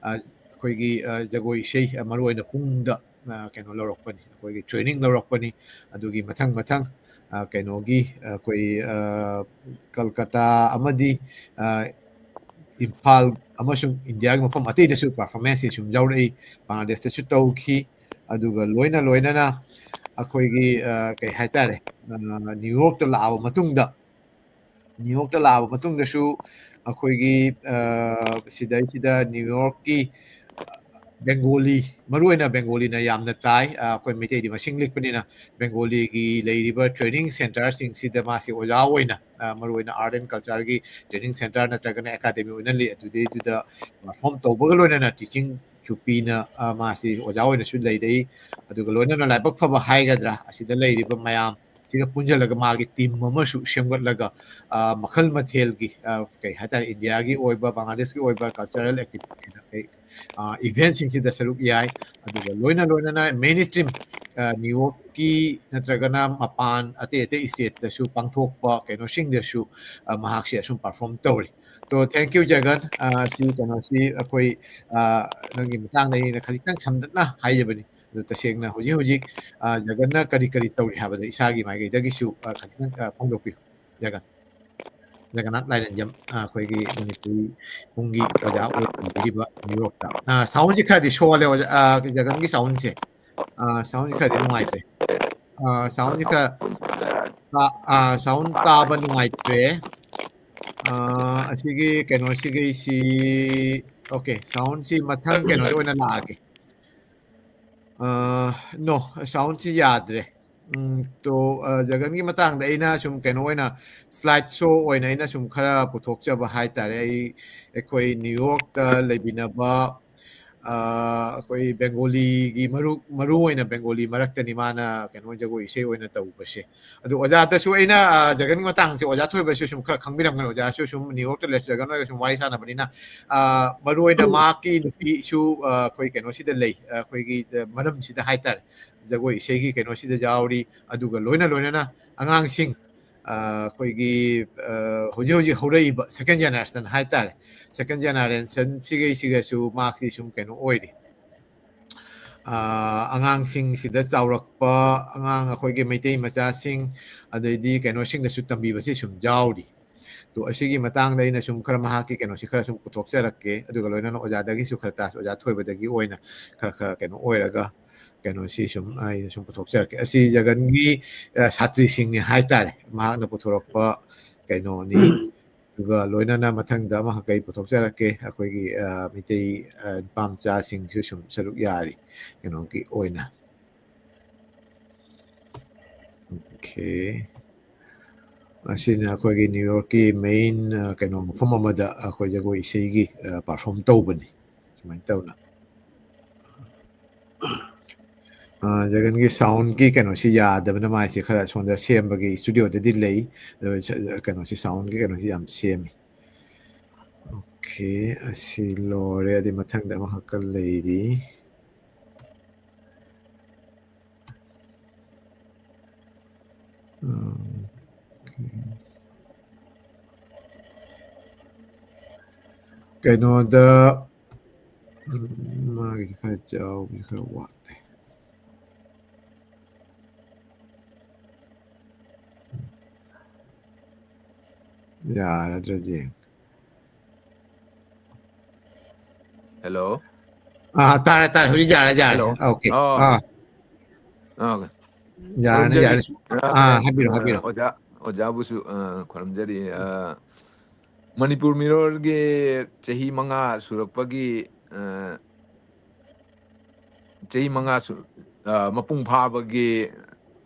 ꯑꯩꯈꯣꯏꯒꯤ ꯖꯒꯣꯏ ꯏꯁꯩ ꯃꯔꯨꯑꯣꯏꯅ ꯄꯨꯡꯗ ꯀꯩꯅꯣ ꯂꯧꯔꯛꯄꯅꯤ, ꯑꯩꯈꯣꯏꯒꯤ training ꯂꯧꯔꯛꯄꯅꯤ꯫ ꯑꯗꯨꯒꯤ ꯃꯊꯪ ꯃꯊꯪ ꯀꯩꯅꯣꯒꯤ ꯑꯩꯈꯣꯏ ꯀꯜꯀꯇꯥ ꯑꯃꯗꯤ ꯏꯝꯐꯥꯜ ꯑꯃꯁꯨꯡ ꯏꯟꯗꯤꯌꯥꯒꯤ ꯃꯐꯝ ꯑꯇꯩꯗꯁꯨ performanceꯁꯤ ꯁꯨꯝ ꯌꯥꯎꯔꯛꯏ꯫ ꯕꯪꯒ꯭ꯂꯥꯗꯦꯁꯇꯁꯨ ꯇꯧꯈꯤ꯫ ꯑꯗꯨꯒ ꯂꯣꯏꯅ ꯂꯣꯏꯅꯅ ꯑꯩꯈꯣꯏꯒꯤ ꯀꯩ ꯍꯥꯏꯇꯥꯔꯦ, ꯅ꯭ꯌꯨ ꯌꯣꯔꯛꯇ ꯂꯥꯛꯑꯕ ꯃꯇꯨꯡꯗ, ꯅ꯭ꯌꯨ ꯌꯣꯔꯛꯇ ꯂꯥꯛꯑꯕ ꯃꯇꯨꯡꯗꯁꯨ ꯑꯩꯈꯣꯏꯒꯤ ꯁꯤꯗꯩꯁꯤꯗ ꯅ꯭ꯌꯨ ꯌꯣꯔꯛꯀꯤ ꯕꯦꯡꯒꯣꯂꯤ, ꯃꯔꯨꯑꯣꯏꯅ ꯕꯦꯡꯒꯣꯂꯤꯅ ꯌꯥꯝꯅ ꯇꯥꯏ꯫ ꯑꯩꯈꯣꯏ ꯃꯩꯇꯩꯗꯤ ꯃꯁꯤꯡ ꯂꯤꯛꯄꯅꯤꯅ ꯕꯦꯡꯒꯣꯂꯤꯒꯤ ꯂꯩꯔꯤꯕ training centreꯁꯤꯡꯁꯤꯗ ꯃꯥꯁꯤ ꯑꯣꯖꯥ ꯑꯣꯏꯅ, ꯃꯔꯨꯑꯣꯏꯅ art and cultureꯒꯤ training centre ꯅꯠꯇ꯭ꯔꯒꯅ ꯑꯦꯀꯥꯗꯃꯤ ꯑꯣꯏꯅ ꯂꯩ꯫ ꯑꯗꯨꯗꯩꯗꯨꯗ perform ꯇꯧꯕꯒ ꯂꯣꯏꯅꯅ teaching ꯁꯨ ꯄꯤꯅ ꯃꯥꯁꯤ ꯑꯣꯖꯥ ꯑꯣꯏꯅꯁꯨ ꯂꯩꯔꯛꯏ꯫ ꯑꯗꯨꯒ ꯂꯣꯏꯅꯅ ꯂꯥꯏꯕꯛ ꯐꯕ ꯍꯥꯏꯒꯗ꯭ꯔꯥ, ꯑꯁꯤꯗ ꯂꯩꯔꯤꯕ ꯃꯌꯥꯝ ꯁꯤꯒ ꯄꯨꯟꯁꯤꯜꯂꯒ ꯃꯥꯒꯤ team ꯑꯃꯁꯨ ꯁꯦꯝꯒꯠꯂꯒ ꯃꯈꯜ ꯃꯊꯦꯜꯒꯤ, ꯀꯩ ꯍꯥꯏꯇꯥꯔꯦ, ꯏꯟꯗꯤꯌꯥꯒꯤ ꯑꯣꯏꯕ, ꯕꯪꯒ꯭ꯂꯥꯗꯦꯁꯀꯤ ꯑꯣꯏꯕ cultural activity eventꯁꯤꯡꯁꯤꯗ ꯁꯔꯨꯛ ꯌꯥꯏ꯫ ꯑꯗꯨꯒ ꯂꯣꯏꯅ ꯂꯣꯏꯅꯅ main stream ꯅ꯭ꯌꯨ ꯌꯣꯔꯛꯀꯤ ꯅꯠꯇ꯭ꯔꯒꯅ ꯃꯄꯥꯟ ꯑꯇꯩ ꯑꯇꯩ stateꯇꯁꯨ ꯄꯥꯡꯊꯣꯛꯄ ꯀꯩꯅꯣꯁꯤꯡꯗꯁꯨ ꯃꯍꯥꯛꯁꯦ ꯑꯁꯨꯝ perform ꯇꯧꯔꯤ꯫ So, thank you, ꯖꯒꯟ꯫ ꯑ, ꯁꯤ ꯀꯩꯅꯣꯁꯤ ꯑꯩꯈꯣꯏ, ꯑ, ꯅꯪꯒꯤ ꯃꯇꯥꯡꯗ ꯑꯩꯅ ꯈꯖꯤꯛꯇꯪ ꯁꯝꯂꯞꯅ ꯍꯥꯏꯖꯕꯅꯤ꯫ ꯑꯗꯨ ꯇꯁꯦꯡꯅ ꯍꯧꯖꯤꯛ ꯍꯧꯖꯤꯛ, ꯑ, ꯖꯒꯟꯅ ꯀꯔꯤ ꯀꯔꯤ ꯇꯧꯔꯤ ꯍꯥꯏꯕꯗ ꯏꯁꯥꯒꯤ ꯃꯥꯏꯀꯩꯗꯒꯤꯁꯨ, ꯑ, ꯈꯖꯤꯛꯇꯪ, ꯑ, ꯐꯣꯡꯗꯣꯛꯄꯤꯌꯨ, ꯖꯒꯟ꯫ ꯖꯒꯟꯅꯥꯊ ꯂꯥꯏꯔꯦꯟꯖꯝ, ꯑ, ꯑꯩꯈꯣꯏꯒꯤ ꯃꯅꯤꯄꯨꯔꯤ ꯄꯨꯡꯒꯤ ꯑꯣꯖꯥ ꯑꯣꯏꯕꯤꯔꯤꯕ ꯅ꯭ꯌꯨ ꯌꯣꯔꯛꯇ꯫ ꯑ, soundꯁꯤ ꯈꯔꯗꯤ ꯁꯣꯜꯂꯦ, ꯑꯣꯖꯥ, ꯑ, ꯖꯒꯟꯒꯤ soundꯁꯦ꯫ ꯑ, soundꯁꯤ ꯈꯔꯗꯤ ꯅꯨꯡꯉꯥꯏꯇ꯭ꯔꯦ꯫ ꯑ, soundꯁꯤ ꯈꯔ ꯇꯥ-, ꯑ, sound ꯇꯥꯕ ꯅꯨꯡꯉꯥꯏꯇ꯭ꯔꯦ꯫ ꯑ, ꯑꯁꯤꯒꯤ ꯀꯩꯅꯣꯁꯤꯒꯤꯁꯤ, okay, soundꯁꯤ ꯃꯊꯪ ꯀꯩꯅꯣꯗ ꯑꯣꯏꯅ ꯂꯥꯛꯑꯒꯦ꯫ ꯑ, no, soundꯁꯤ ꯌꯥꯗ꯭ꯔꯦ꯫ ꯎꯝ, ꯇꯣ, ꯑ, ꯖꯒꯟꯒꯤ ꯃꯇꯥꯡꯗ ꯑꯩꯅ ꯁꯨꯝ ꯀꯩꯅꯣ ꯑꯣꯏꯅ, slide show ꯑꯣꯏꯅ ꯑꯩꯅ ꯁꯨꯝ ꯈꯔ ꯄꯨꯊꯣꯛꯆꯕ ꯍꯥꯏꯇꯥꯔꯦ꯫ ꯑꯩ, ꯑꯩꯈꯣꯏ ꯅ꯭ꯌꯨ ꯌꯣꯔꯛꯇ ꯂꯩꯃꯤꯟꯅꯕ, ꯑ, ꯑꯩꯈꯣꯏ ꯕꯦꯡꯒꯣꯂꯤꯒꯤ ꯃꯔꯨ, ꯃꯔꯨ ꯑꯣꯏꯅ ꯕꯦꯡꯒꯣꯂꯤ ꯃꯔꯛꯇꯅꯤ ꯃꯥꯅ ꯀꯩꯅꯣ ꯖꯒꯣꯏ ꯏꯁꯩ ꯑꯣꯏꯅ ꯇꯧꯕꯁꯦ꯫ ꯑꯗꯨ ꯑꯣꯖꯥꯗꯁꯨ ꯑꯩꯅ, ꯑ, ꯖꯒꯟꯒꯤ ꯃꯇꯥꯡꯁꯦ ꯑꯣꯖꯥ ꯊꯣꯏꯕꯁꯨ ꯁꯨꯝ ꯈꯔ ꯈꯪꯕꯤꯔꯝꯒꯅꯤ꯫ ꯑꯣꯖꯥꯁꯨ ꯁꯨꯝ ꯅ꯭ꯌꯨ ꯌꯣꯔꯛꯇ ꯂꯩꯔꯁꯨ ꯖꯒꯟ ꯑꯣꯏꯔꯒ ꯁꯨꯝ ꯋꯥꯔꯤ ꯁꯥꯟꯅꯕꯅꯤꯅ, ꯑ, ꯃꯔꯨ ꯑꯣꯏꯅ ꯃꯍꯥꯛꯀꯤ ꯅꯨꯄꯤꯁꯨ, ꯑ, ꯑꯩꯈꯣꯏ ꯀꯩꯅꯣꯁꯤꯗ ꯂꯩ, ꯑ, ꯑꯩꯈꯣꯏꯒꯤ, ꯑ, ꯃꯔꯝꯁꯤꯗ ꯍꯥꯏꯇꯥꯔꯦ꯫ ꯖꯒꯣꯏ ꯏꯁꯩꯒꯤ ꯀꯩꯅꯣꯁꯤꯗ ꯌꯥꯎꯔꯤ꯫ ꯑꯗꯨꯒ ꯂꯣꯏꯅ ꯂꯣꯏꯅꯅ ꯑꯉꯥꯡꯁꯤꯡ, ꯑ, ꯑꯩꯈꯣꯏꯒꯤ, ꯑ, ꯍꯧꯖꯤꯛ ꯍꯧꯖꯤꯛ ꯍꯧꯔꯛꯏꯕ second generation ꯍꯥꯏꯇꯥꯔꯦ, second generation ꯁꯤꯒꯩꯁꯤꯒꯁꯨ ꯃꯍꯥꯛꯁꯤ ꯁꯨꯝ ꯀꯩꯅꯣ ꯑꯣꯏꯔꯤ꯫ ꯑ, ꯑꯉꯥꯡꯁꯤꯡꯁꯤꯗ ꯆꯥꯎꯔꯛꯄ ꯑꯉꯥꯡ ꯑꯩꯈꯣꯏꯒꯤ ꯃꯩꯇꯩ ꯃꯆꯥꯁꯤꯡ, ꯑꯗꯩꯗꯤ ꯀꯩꯅꯣꯁꯤꯡꯗꯁꯨ ꯇꯝꯕꯤꯕꯁꯤ ꯁꯨꯝ ꯌꯥꯎꯔꯤ꯫ ꯑꯗꯣ ꯑꯁꯤꯒꯤ ꯃꯇꯥꯡꯗ ꯑꯩꯅ ꯁꯨꯝ ꯈꯔ ꯃꯍꯥꯛꯀꯤ ꯀꯩꯅꯣꯁꯤ ꯈꯔ ꯁꯨꯝ ꯄꯨꯊꯣꯛꯆꯔꯛꯀꯦ꯫ ꯑꯗꯨꯒ ꯂꯣꯏꯅꯅ ꯑꯣꯖꯥꯗꯒꯤꯁꯨ ꯈꯔ ꯇꯥꯁꯤ, ꯑꯣꯖꯥ ꯊꯣꯏꯕꯗꯒꯤ ꯑꯣꯏꯅ ꯈꯔ ꯈꯔ ꯀꯩꯅꯣ ꯑꯣꯏꯔꯒ ꯀꯩꯅꯣꯁꯤ ꯁꯨꯝ ꯑꯩꯅ ꯁꯨꯝ ꯄꯨꯊꯣꯛꯆꯔꯛꯀꯦ꯫ ꯑꯁꯤ ꯖꯒꯟꯒꯤ, ꯑ, ꯁꯥꯇ꯭ꯔꯤꯁꯤꯡꯅꯤ ꯍꯥꯏꯇꯥꯔꯦ꯫ ꯃꯍꯥꯛꯅ ꯄꯨꯊꯣꯔꯛꯄ ꯀꯩꯅꯣꯅꯤ꯫ ꯑꯗꯨꯒ ꯂꯣꯏꯅꯅ ꯃꯊꯪꯗ ꯑꯃꯈꯛ ꯑꯩ ꯄꯨꯊꯣꯛꯆꯔꯛꯀꯦ꯫ ꯑꯩꯈꯣꯏꯒꯤ, ꯑ, ꯃꯤꯇꯩ, ꯑ, ꯅꯨꯄꯥ ꯃꯆꯥꯁꯤꯡꯁꯨ ꯁꯨꯝ ꯁꯔꯨꯛ ꯌꯥꯔꯤ ꯀꯩꯅꯣꯒꯤ ꯑꯣꯏꯅ꯫ Okay꯫ ꯑꯁꯤꯅ ꯑꯩꯈꯣꯏꯒꯤ ꯅ꯭ꯌꯨ ꯌꯣꯔꯛꯀꯤ main, ꯑ, ꯀꯩꯅꯣ ꯃꯐꯝ ꯑꯃꯗ ꯑꯩꯈꯣꯏ ꯖꯒꯣꯏ ꯏꯁꯩꯒꯤ, ꯑ, perform ꯇꯧꯕꯅꯤ꯫ ꯁꯨꯃꯥꯏꯅ ꯇꯧꯅ꯫ ꯑ, ꯖꯒꯟꯒꯤ soundꯀꯤ ꯀꯩꯅꯣꯁꯤ ꯌꯥꯗꯕꯅ ꯃꯥꯏꯁꯦ ꯈꯔ ꯁꯣꯝꯗ ꯁꯦꯝꯕꯒꯤ studioꯗꯗꯤ ꯂꯩ꯫ ꯑꯗꯣ ꯁ-, ꯀꯩꯅꯣꯁꯤ soundꯀꯤ ꯀꯩꯅꯣꯁꯤ ꯌꯥꯝ ꯁꯦꯝꯃꯤ꯫ Okay, ꯑꯁꯤ ꯂꯣꯏꯔꯦ꯫ ꯑꯗꯩ ꯃꯊꯪꯗ ꯑꯃꯈꯛꯀ ꯂꯩꯔꯤ꯫ ꯎꯝ, okay꯫ ꯀꯩꯅꯣꯗ, ꯎꯝ, ꯃꯥꯒꯤꯁꯦ ꯈꯔ ꯆꯥꯎꯕꯁꯦ ꯈꯔ ꯋꯥꯠꯂꯦ꯫ ꯌꯥꯔꯗ꯭ꯔꯗꯤ꯫ ꯍꯦꯜꯂꯣ꯫ ꯑꯥ, ꯇꯥꯔꯦ, ꯇꯥꯔꯦ꯫ ꯍꯧꯖꯤꯛ ꯌꯥꯔꯦ, ꯌꯥꯔꯦ꯫ ꯍꯦꯜꯂꯣ꯫ ꯑꯣꯀꯦ꯫ ꯑꯥ꯫ ꯑꯥ, ꯑꯥ, ꯌꯥꯔꯅꯤ, ꯈꯨꯔꯨꯝꯖꯔꯤ꯫ ꯌꯥꯔꯅꯤ꯫ ꯑꯥ, ꯑꯥ, ꯍꯥꯏꯕꯤꯔꯣ, ꯑꯥ, ꯍꯥꯏꯕꯤꯔꯣ꯫ ꯑꯣꯖꯥ, ꯑꯣꯖꯥꯕꯨꯁꯨ, ꯑꯥ, ꯈꯨꯔꯨꯝꯖꯔꯤ꯫ ꯑꯥ, ꯃꯅꯤꯄꯨꯔ ꯃꯤꯔꯣꯜꯒꯤ ꯆꯍꯤ ꯃꯉꯥ ꯁꯨꯔꯛꯄꯒꯤ, ꯑꯥ, ꯆꯍꯤ ꯃꯉꯥ ꯁꯨ-, ꯑꯥ, ꯃꯄꯨꯡ ꯐꯥꯕꯒꯤ,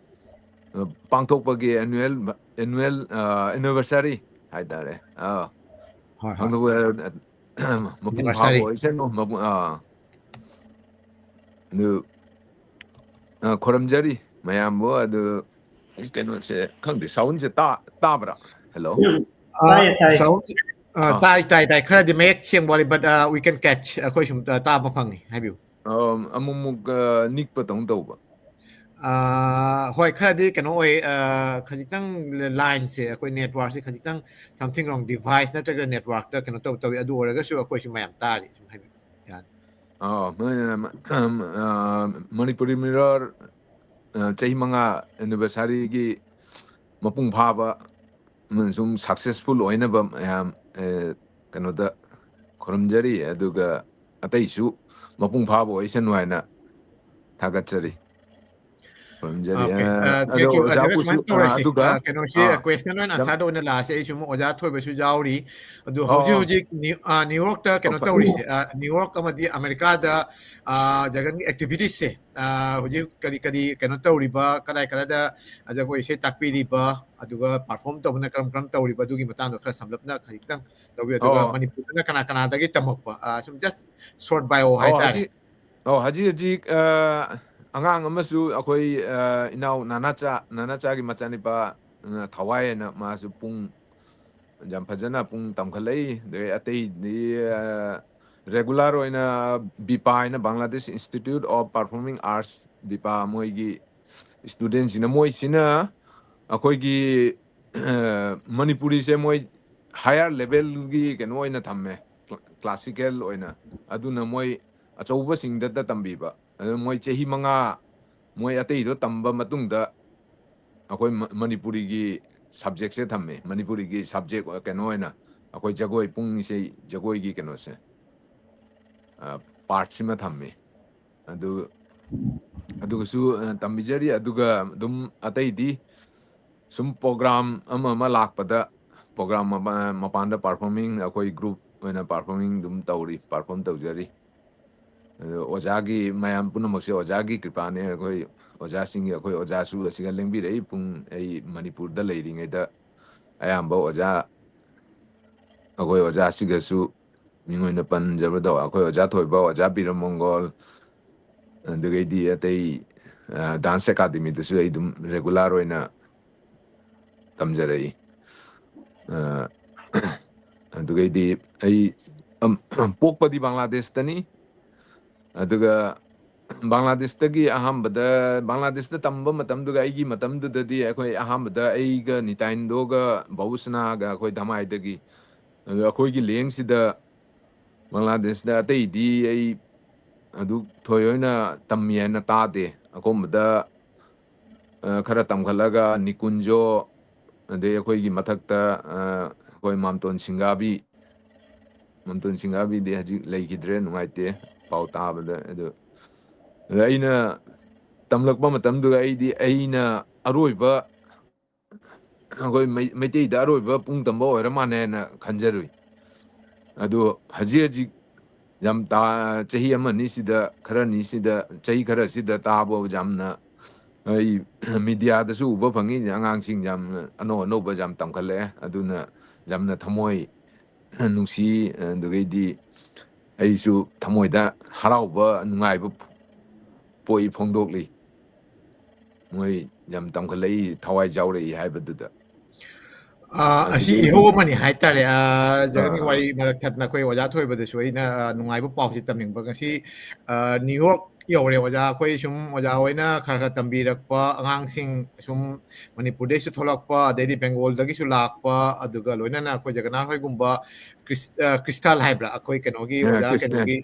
ꯑꯥ, ꯄꯥꯡꯊꯣꯛꯄꯒꯤ annual, annual, ꯑꯥ, anniversary ꯍꯥꯏꯇꯥꯔꯦ꯫ ꯑꯥ, ꯍꯣꯏ, ꯍꯣꯏ꯫ ꯄꯥꯡꯊꯣꯛꯄ, ꯃꯄꯨꯡ ꯐꯥꯕ Anniversary꯫ ꯑꯣꯏꯁꯅꯨ, ꯃꯄꯨꯡ-, ꯑꯥ, ꯑꯗꯨ, ꯑꯥ, ꯈꯨꯔꯨꯝꯖꯔꯤ ꯃꯌꯥꯝꯕꯨ꯫ ꯑꯗꯨ ꯀꯩꯅꯣꯁꯦ ꯈꯪꯗꯦ, soundꯁꯦ ꯇꯥ-, ꯇꯥꯕ꯭ꯔꯥ? ꯍꯦꯜꯂꯣ꯫ ꯑꯥ, ꯇꯥꯏꯌꯦ, ꯇꯥꯏꯌꯦ꯫ sound, ꯑꯥ, ꯑꯥ꯫ ꯇꯥꯏ, ꯇꯥꯏ, ꯇꯥꯏ꯫ ꯈꯔꯗꯤ ꯃꯌꯦꯛ ꯁꯦꯡꯕ ꯋꯥꯠꯂꯤ, but, ah, we can catch꯫ ꯑꯩꯈꯣꯏ ꯁꯨꯝ, ꯑꯥ, ꯇꯥꯕ ꯐꯪꯉꯤ꯫ ꯍꯥꯏꯕꯤꯌꯨ꯫ ꯑꯥ, ꯑꯃꯨꯛ ꯑꯃꯨꯛ, ꯑꯥ, ꯅꯤꯛꯄꯗꯧꯅ ꯇꯧꯕ꯫ ꯑꯥ, ꯍꯣꯏ, ꯈꯔꯗꯤ ꯀꯩꯅꯣ ꯑꯣꯏ, ꯑꯥ, ꯈꯖꯤꯛꯇꯪ lineꯁꯦ, ꯑꯩꯈꯣꯏ networkꯁꯦ ꯈꯖꯤꯛꯇꯪ something wrong, device ꯅꯠꯇ꯭ꯔꯒ networkꯇ ꯀꯩꯅꯣ ꯇꯧ-, ꯇꯧꯏ꯫ ꯑꯗꯨ ꯑꯣꯏꯔꯒꯁꯨ ꯑꯩꯈꯣꯏꯁꯨ ꯃꯌꯥꯝ ꯇꯥꯔꯤ꯫ ꯁꯨꯝ ꯍꯥꯏꯕꯤꯌꯨ꯫ ꯌꯥꯅꯤ꯫ ꯑꯥ, ꯃ-, ꯑꯥ, ꯃꯅꯤꯄꯨꯔꯤ ꯃꯤꯔꯣꯜ, ꯑꯥ, ꯆꯍꯤ ꯃꯉꯥ anniversaryꯒꯤ ꯃꯄꯨꯡ ꯐꯥꯕ ꯑꯃꯁꯨꯡ successful ꯑꯣꯏꯅꯕ ꯃꯌꯥꯝ, ꯑꯦ, ꯀꯩꯅꯣꯗ ꯈꯨꯔꯨꯝꯖꯔꯤ, ꯑꯗꯨꯒ ꯑꯇꯩꯁꯨ ꯃꯄꯨꯡ ꯐꯥꯕ ꯑꯣꯏꯁꯅꯨ ꯍꯥꯏꯅ ꯊꯥꯒꯠꯆꯔꯤ꯫ ꯈꯨꯔꯨꯝꯖꯔꯤ꯫ Okay, ꯑ, uh, ꯑꯗꯣ thank you. ꯑꯗꯨꯒ ꯁꯨꯃꯥꯏꯅ ꯑ, ꯇꯧꯔꯁꯤ꯫ ꯑꯗꯨꯒ, ꯑ, ꯀꯩꯅꯣꯁꯤ, ꯑ, question and ꯌꯥꯝ- answerꯗ ꯑꯣꯏꯅ ꯂꯥꯛꯑꯁꯦ꯫ ꯑꯩꯁꯨ ꯑꯃꯨꯛ ꯑꯣꯖꯥ ꯊꯣꯏꯕꯁꯨ ꯌꯥꯎꯔꯤ꯫ ꯑꯗꯨ ꯑꯣ, ꯍꯧꯖꯤꯛ ꯑꯣ꯫ ꯍꯧꯖꯤꯛ ꯅ꯭ꯌꯨ-, ꯑ, ꯅ꯭ꯌꯨꯌꯣꯔꯛꯇ ꯀꯩꯅꯣ ꯑꯣ, ꯐ- ꯇꯧꯔꯤꯁꯦ, ꯑ, ꯅ꯭ꯌꯨꯌꯣꯔꯛ ꯑꯃꯗꯤ ꯑꯃꯦꯔꯤꯀꯥꯗ, ꯑ, ꯖꯒꯟꯒꯤ activities ꯁꯦ, ꯑ, ꯍꯧꯖꯤꯛ ꯀꯔꯤ ꯀꯔꯤ ꯀꯩꯅꯣ ꯇꯧꯔꯤꯕ, ꯀꯗꯥꯏ ꯀꯗꯥꯏꯗ ꯖꯒꯣꯏ ꯏꯁꯩ ꯇꯥꯛꯄꯤꯔꯤꯕ, ꯑꯗꯨꯒ perform ꯇꯧꯕꯅ ꯀꯔꯝ ꯀꯔꯝ ꯇꯧꯔꯤꯕ, ꯑꯗꯨꯒꯤ ꯃꯇꯥꯡꯗ ꯈꯔ ꯁꯝꯂꯞꯅ ꯈꯖꯤꯛꯇꯪ ꯇꯧꯕꯤꯌꯨ꯫ ꯑꯗꯨꯒ ꯑꯣ꯫ ꯃꯅꯤꯄꯨꯔꯗꯅ ꯀꯅꯥ ꯀꯅꯥꯗꯒꯤ ꯇꯝꯃꯛꯄ, ꯑ, ꯁꯨꯝ just short bio ꯑꯣ, ꯍꯥꯏꯇꯥꯔꯦ꯫ ꯍꯧꯖꯤꯛ, ꯑꯣ, ꯍꯧꯖꯤꯛ ꯍꯧꯖꯤꯛ, ꯑ, ꯑꯉꯥꯡ ꯑꯃꯁꯨ ꯑꯩꯈꯣꯏ, ꯑ, ꯏꯅꯥꯎ ꯅꯥꯅꯥꯆꯥ, ꯅꯥꯅꯥꯆꯥꯒꯤ ꯃꯆꯥꯅꯤꯄꯥ, ꯑ, ꯊꯋꯥꯏ ꯍꯥꯏꯅ, ꯃꯥꯁꯨ ꯄꯨꯡ ꯌꯥꯝ ꯐꯖꯅ ꯄꯨꯡ ꯇꯝꯈꯠꯂꯛꯏ꯫ ꯑꯗꯩ ꯑꯇꯩꯗꯤ, ꯑ, regular ꯑꯣꯏꯅ ꯕꯤꯄꯥ ꯍꯥꯏꯅ, Bangladesh Institute of Performing Arts, ꯕꯤꯄꯥ, ꯃꯣꯏꯒꯤ studentꯁꯤꯡꯅ, ꯃꯣꯏꯁꯤꯅ ꯑꯩꯈꯣꯏꯒꯤ, ꯑ, ꯃꯅꯤꯄꯨꯔꯤꯁꯦ ꯃꯣꯏ higher levelꯒꯤ ꯀꯩꯅꯣ ꯑꯣꯏꯅ ꯊꯝꯃꯦ꯫ classical ꯑꯣꯏꯅ, ꯑꯗꯨꯅ ꯃꯣꯏ ꯑꯆꯧꯕꯁꯤꯡꯗꯇ ꯇꯝꯕꯤꯕ꯫ ꯑꯗꯨ ꯃꯣꯏ ꯆꯍꯤ ꯃꯉꯥ ꯃꯣꯏ ꯑꯇꯩꯗꯣ ꯇꯝꯕ ꯃꯇꯨꯡꯗ ꯑꯩꯈꯣꯏ ꯃ-, ꯃꯅꯤꯄꯨꯔꯤꯒꯤ subjectꯁꯦ ꯊꯝꯃꯦ꯫ ꯃꯅꯤꯄꯨꯔꯤꯒꯤ subject ꯀꯩꯅꯣ ꯑꯣꯏꯅ ꯑꯩꯈꯣꯏ ꯖꯒꯣꯏ, ꯄꯨꯡ ꯏꯁꯩ, ꯖꯒꯣꯏꯒꯤ ꯀꯩꯅꯣꯁꯦ, ꯑ, partꯁꯤꯃ ꯊꯝꯃꯦ꯫ ꯑꯗꯨ, ꯑꯗꯨꯒꯁꯨ, ꯑ, ꯇꯝꯕꯤꯖꯔꯤ꯫ ꯑꯗꯨꯒ ꯑꯗꯨꯝ ꯑꯇꯩꯗꯤ ꯁꯨꯝ program ꯑꯃ ꯑꯃ ꯂꯥꯛꯄꯗ, program ꯃꯄꯥ-, ꯃꯄꯥꯟꯗ performing, ꯑꯩꯈꯣꯏ group ꯑꯣꯏꯅ performing ꯑꯗꯨꯝ ꯇꯧꯔꯤ, perform ꯇꯧꯖꯔꯤ꯫ ꯑꯗꯣ ꯑꯣꯖꯥꯒꯤ, ꯃꯌꯥꯝ ꯄꯨꯝꯅꯃꯛꯁꯦ ꯑꯣꯖꯥꯒꯤ ꯀ꯭ꯔꯤꯄꯥꯅꯦ꯫ ꯑꯩꯈꯣꯏ ꯑꯣꯖꯥꯁꯤꯡꯒꯤ, ꯑꯩꯈꯣꯏ ꯑꯣꯖꯥꯁꯨ ꯑꯁꯤꯒ ꯂꯦꯡꯕꯤꯔꯛꯏ꯫ ꯄꯨꯡ, ꯑꯩ ꯃꯅꯤꯄꯨꯔꯗ ꯂꯩꯔꯤꯉꯩꯗ ꯑꯌꯥꯝꯕ ꯑꯣꯖꯥ, ꯑꯩꯈꯣꯏ ꯑꯣꯖꯥꯁꯤꯒꯁꯨ ꯃꯤꯡ ꯑꯣꯏꯅ ꯄꯟꯖꯕꯗꯣ, ꯑꯩꯈꯣꯏ ꯑꯣꯖꯥ ꯊꯣꯏꯕ, ꯑꯣꯖꯥ ꯕꯤꯔꯃꯪꯒꯣꯜ, ꯑꯗꯨꯗꯒꯤꯗꯤ ꯑꯇꯩ, ꯑ, dance academyꯗꯁꯨ ꯑꯩ ꯑꯗꯨꯝ regular ꯑꯣꯏꯅ ꯇꯝꯖꯔꯛꯏ꯫ ꯑ, ꯑꯗꯨꯗꯒꯤꯗꯤ ꯑꯩ, ꯑꯝ, ꯄꯣꯛꯄꯗꯤ ꯕꯪꯒ꯭ꯂꯥꯗꯦꯁꯇꯅꯤ꯫ ꯑꯗꯨꯒ ꯕꯪꯒ꯭ꯂꯥꯗꯦꯁꯇꯒꯤ ꯑꯍꯥꯟꯕꯗ, ꯕꯪꯒ꯭ꯂꯥꯗꯦꯁꯇ ꯇꯝꯕ ꯃꯇꯝꯗꯨꯒ ꯑꯩꯒꯤ ꯃꯇꯝꯗꯨꯗꯗꯤ ꯑꯩꯈꯣꯏ ꯑꯍꯥꯟꯕꯗ ꯑꯩꯒ ꯅꯤꯇꯥꯏꯟꯗꯣꯒ ꯕꯥꯕꯨꯁꯅꯥꯒ ꯑꯩꯈꯣꯏ ꯙꯃꯥꯏꯗꯒꯤ꯫ ꯑꯗꯨ ꯑꯩꯈꯣꯏꯒꯤ ꯂꯦꯡꯁꯤꯗ ꯕꯪꯒ꯭ꯂꯥꯗꯦꯁꯇ ꯑꯇꯩꯗꯤ ꯑꯩ ꯑꯗꯨ ꯊꯣꯏ ꯑꯣꯏꯅ ꯇꯝꯃꯤ ꯍꯥꯏꯅ ꯇꯥꯗꯦ꯫ ꯑꯀꯣꯟꯕꯗ, ꯑ, ꯈꯔ ꯇꯝꯈꯠꯂꯒ ꯅꯤꯀꯨꯟꯖꯣ, ꯑꯗꯩ ꯑꯩꯈꯣꯏꯒꯤ ꯃꯊꯛꯇ, ꯑ, ꯑꯩꯈꯣꯏ ꯃꯥꯝꯇꯣꯟ ꯁꯤꯡꯒꯥꯕꯤ, ꯃꯥꯝꯇꯣꯟ ꯁꯤꯡꯒꯥꯕꯤꯗꯤ ꯍꯧꯖꯤꯛ ꯂꯩꯈꯤꯗ꯭ꯔꯦ, ꯅꯨꯡꯉꯥꯏꯇꯦ ꯄꯥꯎ ꯇꯥꯕꯗ꯫ ꯑꯗꯨ, ꯑꯗ ꯑꯩꯅ ꯇꯝꯂꯛꯄ ꯃꯇꯝꯗꯨꯗ ꯑꯩꯗꯤ ꯑꯩꯅ ꯑꯔꯣꯏꯕ, ꯑꯩꯈꯣꯏ ꯃꯩ-, ꯃꯩꯇꯩꯗ ꯑꯔꯣꯏꯕ ꯄꯨꯡ ꯇꯝꯕ ꯑꯣꯏꯔ ꯃꯥꯜꯂꯦꯅ ꯈꯟꯖꯔꯨꯏ꯫ ꯑꯗꯨ ꯍꯧꯖꯤꯛ ꯍꯧꯖꯤꯛ ꯌꯥꯝ ꯇꯥ-, ꯆꯍꯤ ꯑꯃ ꯑꯅꯤꯁꯤꯗ, ꯈꯔ ꯑꯅꯤꯁꯤꯗ, ꯆꯍꯤ ꯈꯔꯁꯤꯗ ꯇꯥꯕ ꯌꯥꯝꯅ, ꯑꯩ mediaꯗꯁꯨ ꯎꯕ ꯐꯪꯉꯤ, ꯑꯉꯥꯡꯁꯤꯡ ꯌꯥꯝꯅ ꯑꯅꯧ ꯑꯅꯧꯕ ꯌꯥꯝ ꯇꯝꯈꯠꯂꯛꯑꯦ꯫ ꯑꯗꯨꯅ ꯌꯥꯝꯅ ꯊꯃꯣꯏ ꯅꯨꯡꯁꯤ, ꯑꯗꯨꯗꯒꯤꯗꯤ ꯑꯩꯁꯨ ꯊꯃꯣꯏꯗ ꯍꯔꯥꯎꯕ, ꯅꯨꯡꯉꯥꯏꯕ ꯄꯣꯛꯏ, ꯐꯣꯡꯗꯣꯛꯂꯤ꯫ ꯃꯣꯏ ꯌꯥꯝ ꯇꯝꯈꯠꯂꯛꯏ, ꯊꯋꯥꯏ ꯌꯥꯎꯔꯛꯏ ꯍꯥꯏꯕꯗꯨꯗ꯫ ꯑ, ꯑꯁꯤ ꯑꯗꯨꯗꯒꯤ ꯏꯍꯧ ꯑꯃꯅꯤ ꯍꯥꯏꯇꯥꯔꯦ꯫ ꯑ, ꯖꯒꯟꯒꯤ ꯑꯥ꯫ ꯋꯥꯔꯤ ꯃꯔꯛ ꯊꯠꯅ ꯑꯩꯈꯣꯏ ꯑꯣꯖꯥ ꯊꯣꯏꯕꯗꯁꯨ ꯑꯩꯅ, ꯑ, ꯅꯨꯡꯉꯥꯏꯕ ꯄꯥꯎꯁꯤ ꯇꯝꯅꯤꯡꯕ꯫ ꯉꯁꯤ, ꯑ, ꯅ꯭ꯌꯨ ꯌꯣꯔꯛ ꯌꯧꯔꯦ ꯑꯣꯖꯥ꯫ ꯑꯩꯈꯣꯏ ꯁꯨꯝ ꯑꯣꯖꯥ ꯍꯣꯏꯅ ꯈꯔ ꯈꯔ ꯇꯝꯕꯤꯔꯛꯄ ꯑꯉꯥꯡꯁꯤꯡ, ꯁꯨꯝ ꯃꯅꯤꯄꯨꯔꯗꯩꯁꯨ ꯊꯣꯛꯂꯛꯄ, ꯑꯗꯩꯗꯤ ꯕꯦꯡꯒꯣꯜꯗꯒꯤꯁꯨ ꯂꯥꯛꯄ, ꯑꯗꯨꯒ ꯂꯣꯏꯅꯅ ꯑꯩꯈꯣꯏ ꯖꯒꯅꯥꯊ ꯍꯣꯏꯒꯨꯝꯕ ꯈ꯭ꯔꯤꯁ-, ꯑ, ꯈ꯭ꯔꯤꯁꯇꯥꯜ ꯍꯥꯏꯕ꯭ꯔꯥ? ꯑꯩꯈꯣꯏ ꯀꯩꯅꯣꯒꯤ ꯑ, ꯑꯣꯖꯥ ꯈ꯭ꯔꯤꯁꯇꯥꯜ꯫ ꯀꯩꯅꯣꯒꯤ,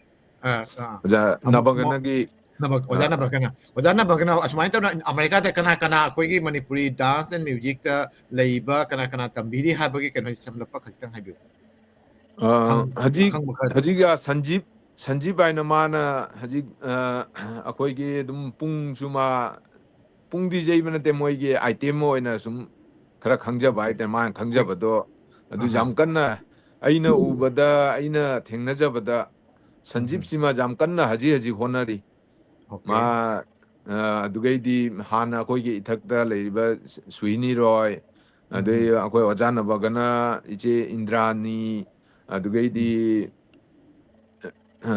ꯑ, ꯑ, ꯑꯣꯖꯥ ꯑꯃ-, ꯅꯕꯒꯅꯒꯤ, ꯅꯕ-, ꯑꯣꯖꯥ ꯑ, ꯅꯕꯒꯅ, ꯑꯣꯖꯥ ꯅꯕꯒꯅ ꯑꯁꯨꯃꯥꯏꯅ ꯇꯧꯅ ꯑꯃꯦꯔꯤꯀꯥꯗ ꯀꯅꯥ ꯀꯅꯥ ꯑꯩꯈꯣꯏꯒꯤ ꯃꯅꯤꯄꯨꯔꯤ dance and musicꯇ ꯂꯩꯕ ꯀꯅꯥ ꯀꯅꯥ ꯇꯝꯕꯤꯔꯤ ꯍꯥꯏꯕꯒꯤ ꯀꯩꯅꯣꯁꯦ ꯁꯝꯂꯞꯄ ꯈꯖꯤꯛꯇꯪ ꯍꯥꯏꯕꯤꯌꯨ꯫ ꯑ, ꯈꯪ-, ꯍꯧꯖꯤꯛ, ꯑꯈꯪꯕ ꯈꯔ꯫ ꯍꯧꯖꯤꯛ, ꯑ, ꯁꯟꯖꯤꯞ, ꯁꯟꯖꯤꯞ ꯍꯥꯏꯅ ꯃꯥꯅ ꯍꯧꯖꯤꯛ, ꯑ, ꯑꯩꯈꯣꯏꯒꯤ ꯑꯗꯨꯝ ꯄꯨꯡꯁꯨ ꯃꯥ, ꯄꯨꯡꯗꯤ ꯌꯩꯕ ꯅꯠꯇꯦ, ꯃꯣꯏꯒꯤ item ꯑꯣꯏꯅ ꯁꯨꯝ ꯈꯔ ꯈꯪꯖꯕ ꯍꯥꯏꯇꯥꯔꯦ, ꯃꯥꯅ ꯈꯪꯖꯕꯗꯣ꯫ ꯑꯗꯨ ꯑꯍꯥ꯫ ꯌꯥꯝ ꯀꯟꯅ ꯑꯩꯅ ꯎꯕꯗ, ꯑꯩꯅ ꯊꯦꯡꯅꯖꯕꯗ, ꯎꯝ꯫ ꯁꯟꯖꯤꯞꯁꯤꯃ ꯌꯥꯝ ꯀꯟꯅ ꯍꯧꯖꯤꯛ ꯍꯧꯖꯤꯛ ꯍꯣꯠꯅꯔꯤ꯫ OK꯫ ꯃꯥ, ꯑ, ꯑꯗꯨꯒꯩꯗꯤ ꯍꯥꯟꯅ ꯑꯩꯈꯣꯏꯒꯤ ꯏꯊꯛꯇ ꯂꯩꯔꯤꯕ ꯁꯨ-, ꯁꯨꯍꯤꯅꯤ ꯔꯣꯏ, ꯑꯗꯩ ꯎꯝ꯫ ꯑꯩꯈꯣꯏ ꯑꯣꯖꯥ ꯅꯕꯒꯅ, ꯏꯆꯦ ꯏꯟꯗ꯭ꯔꯥꯅꯤ, ꯑꯗꯨꯒꯩꯗꯤ, ꯎꯝ꯫ ꯑ,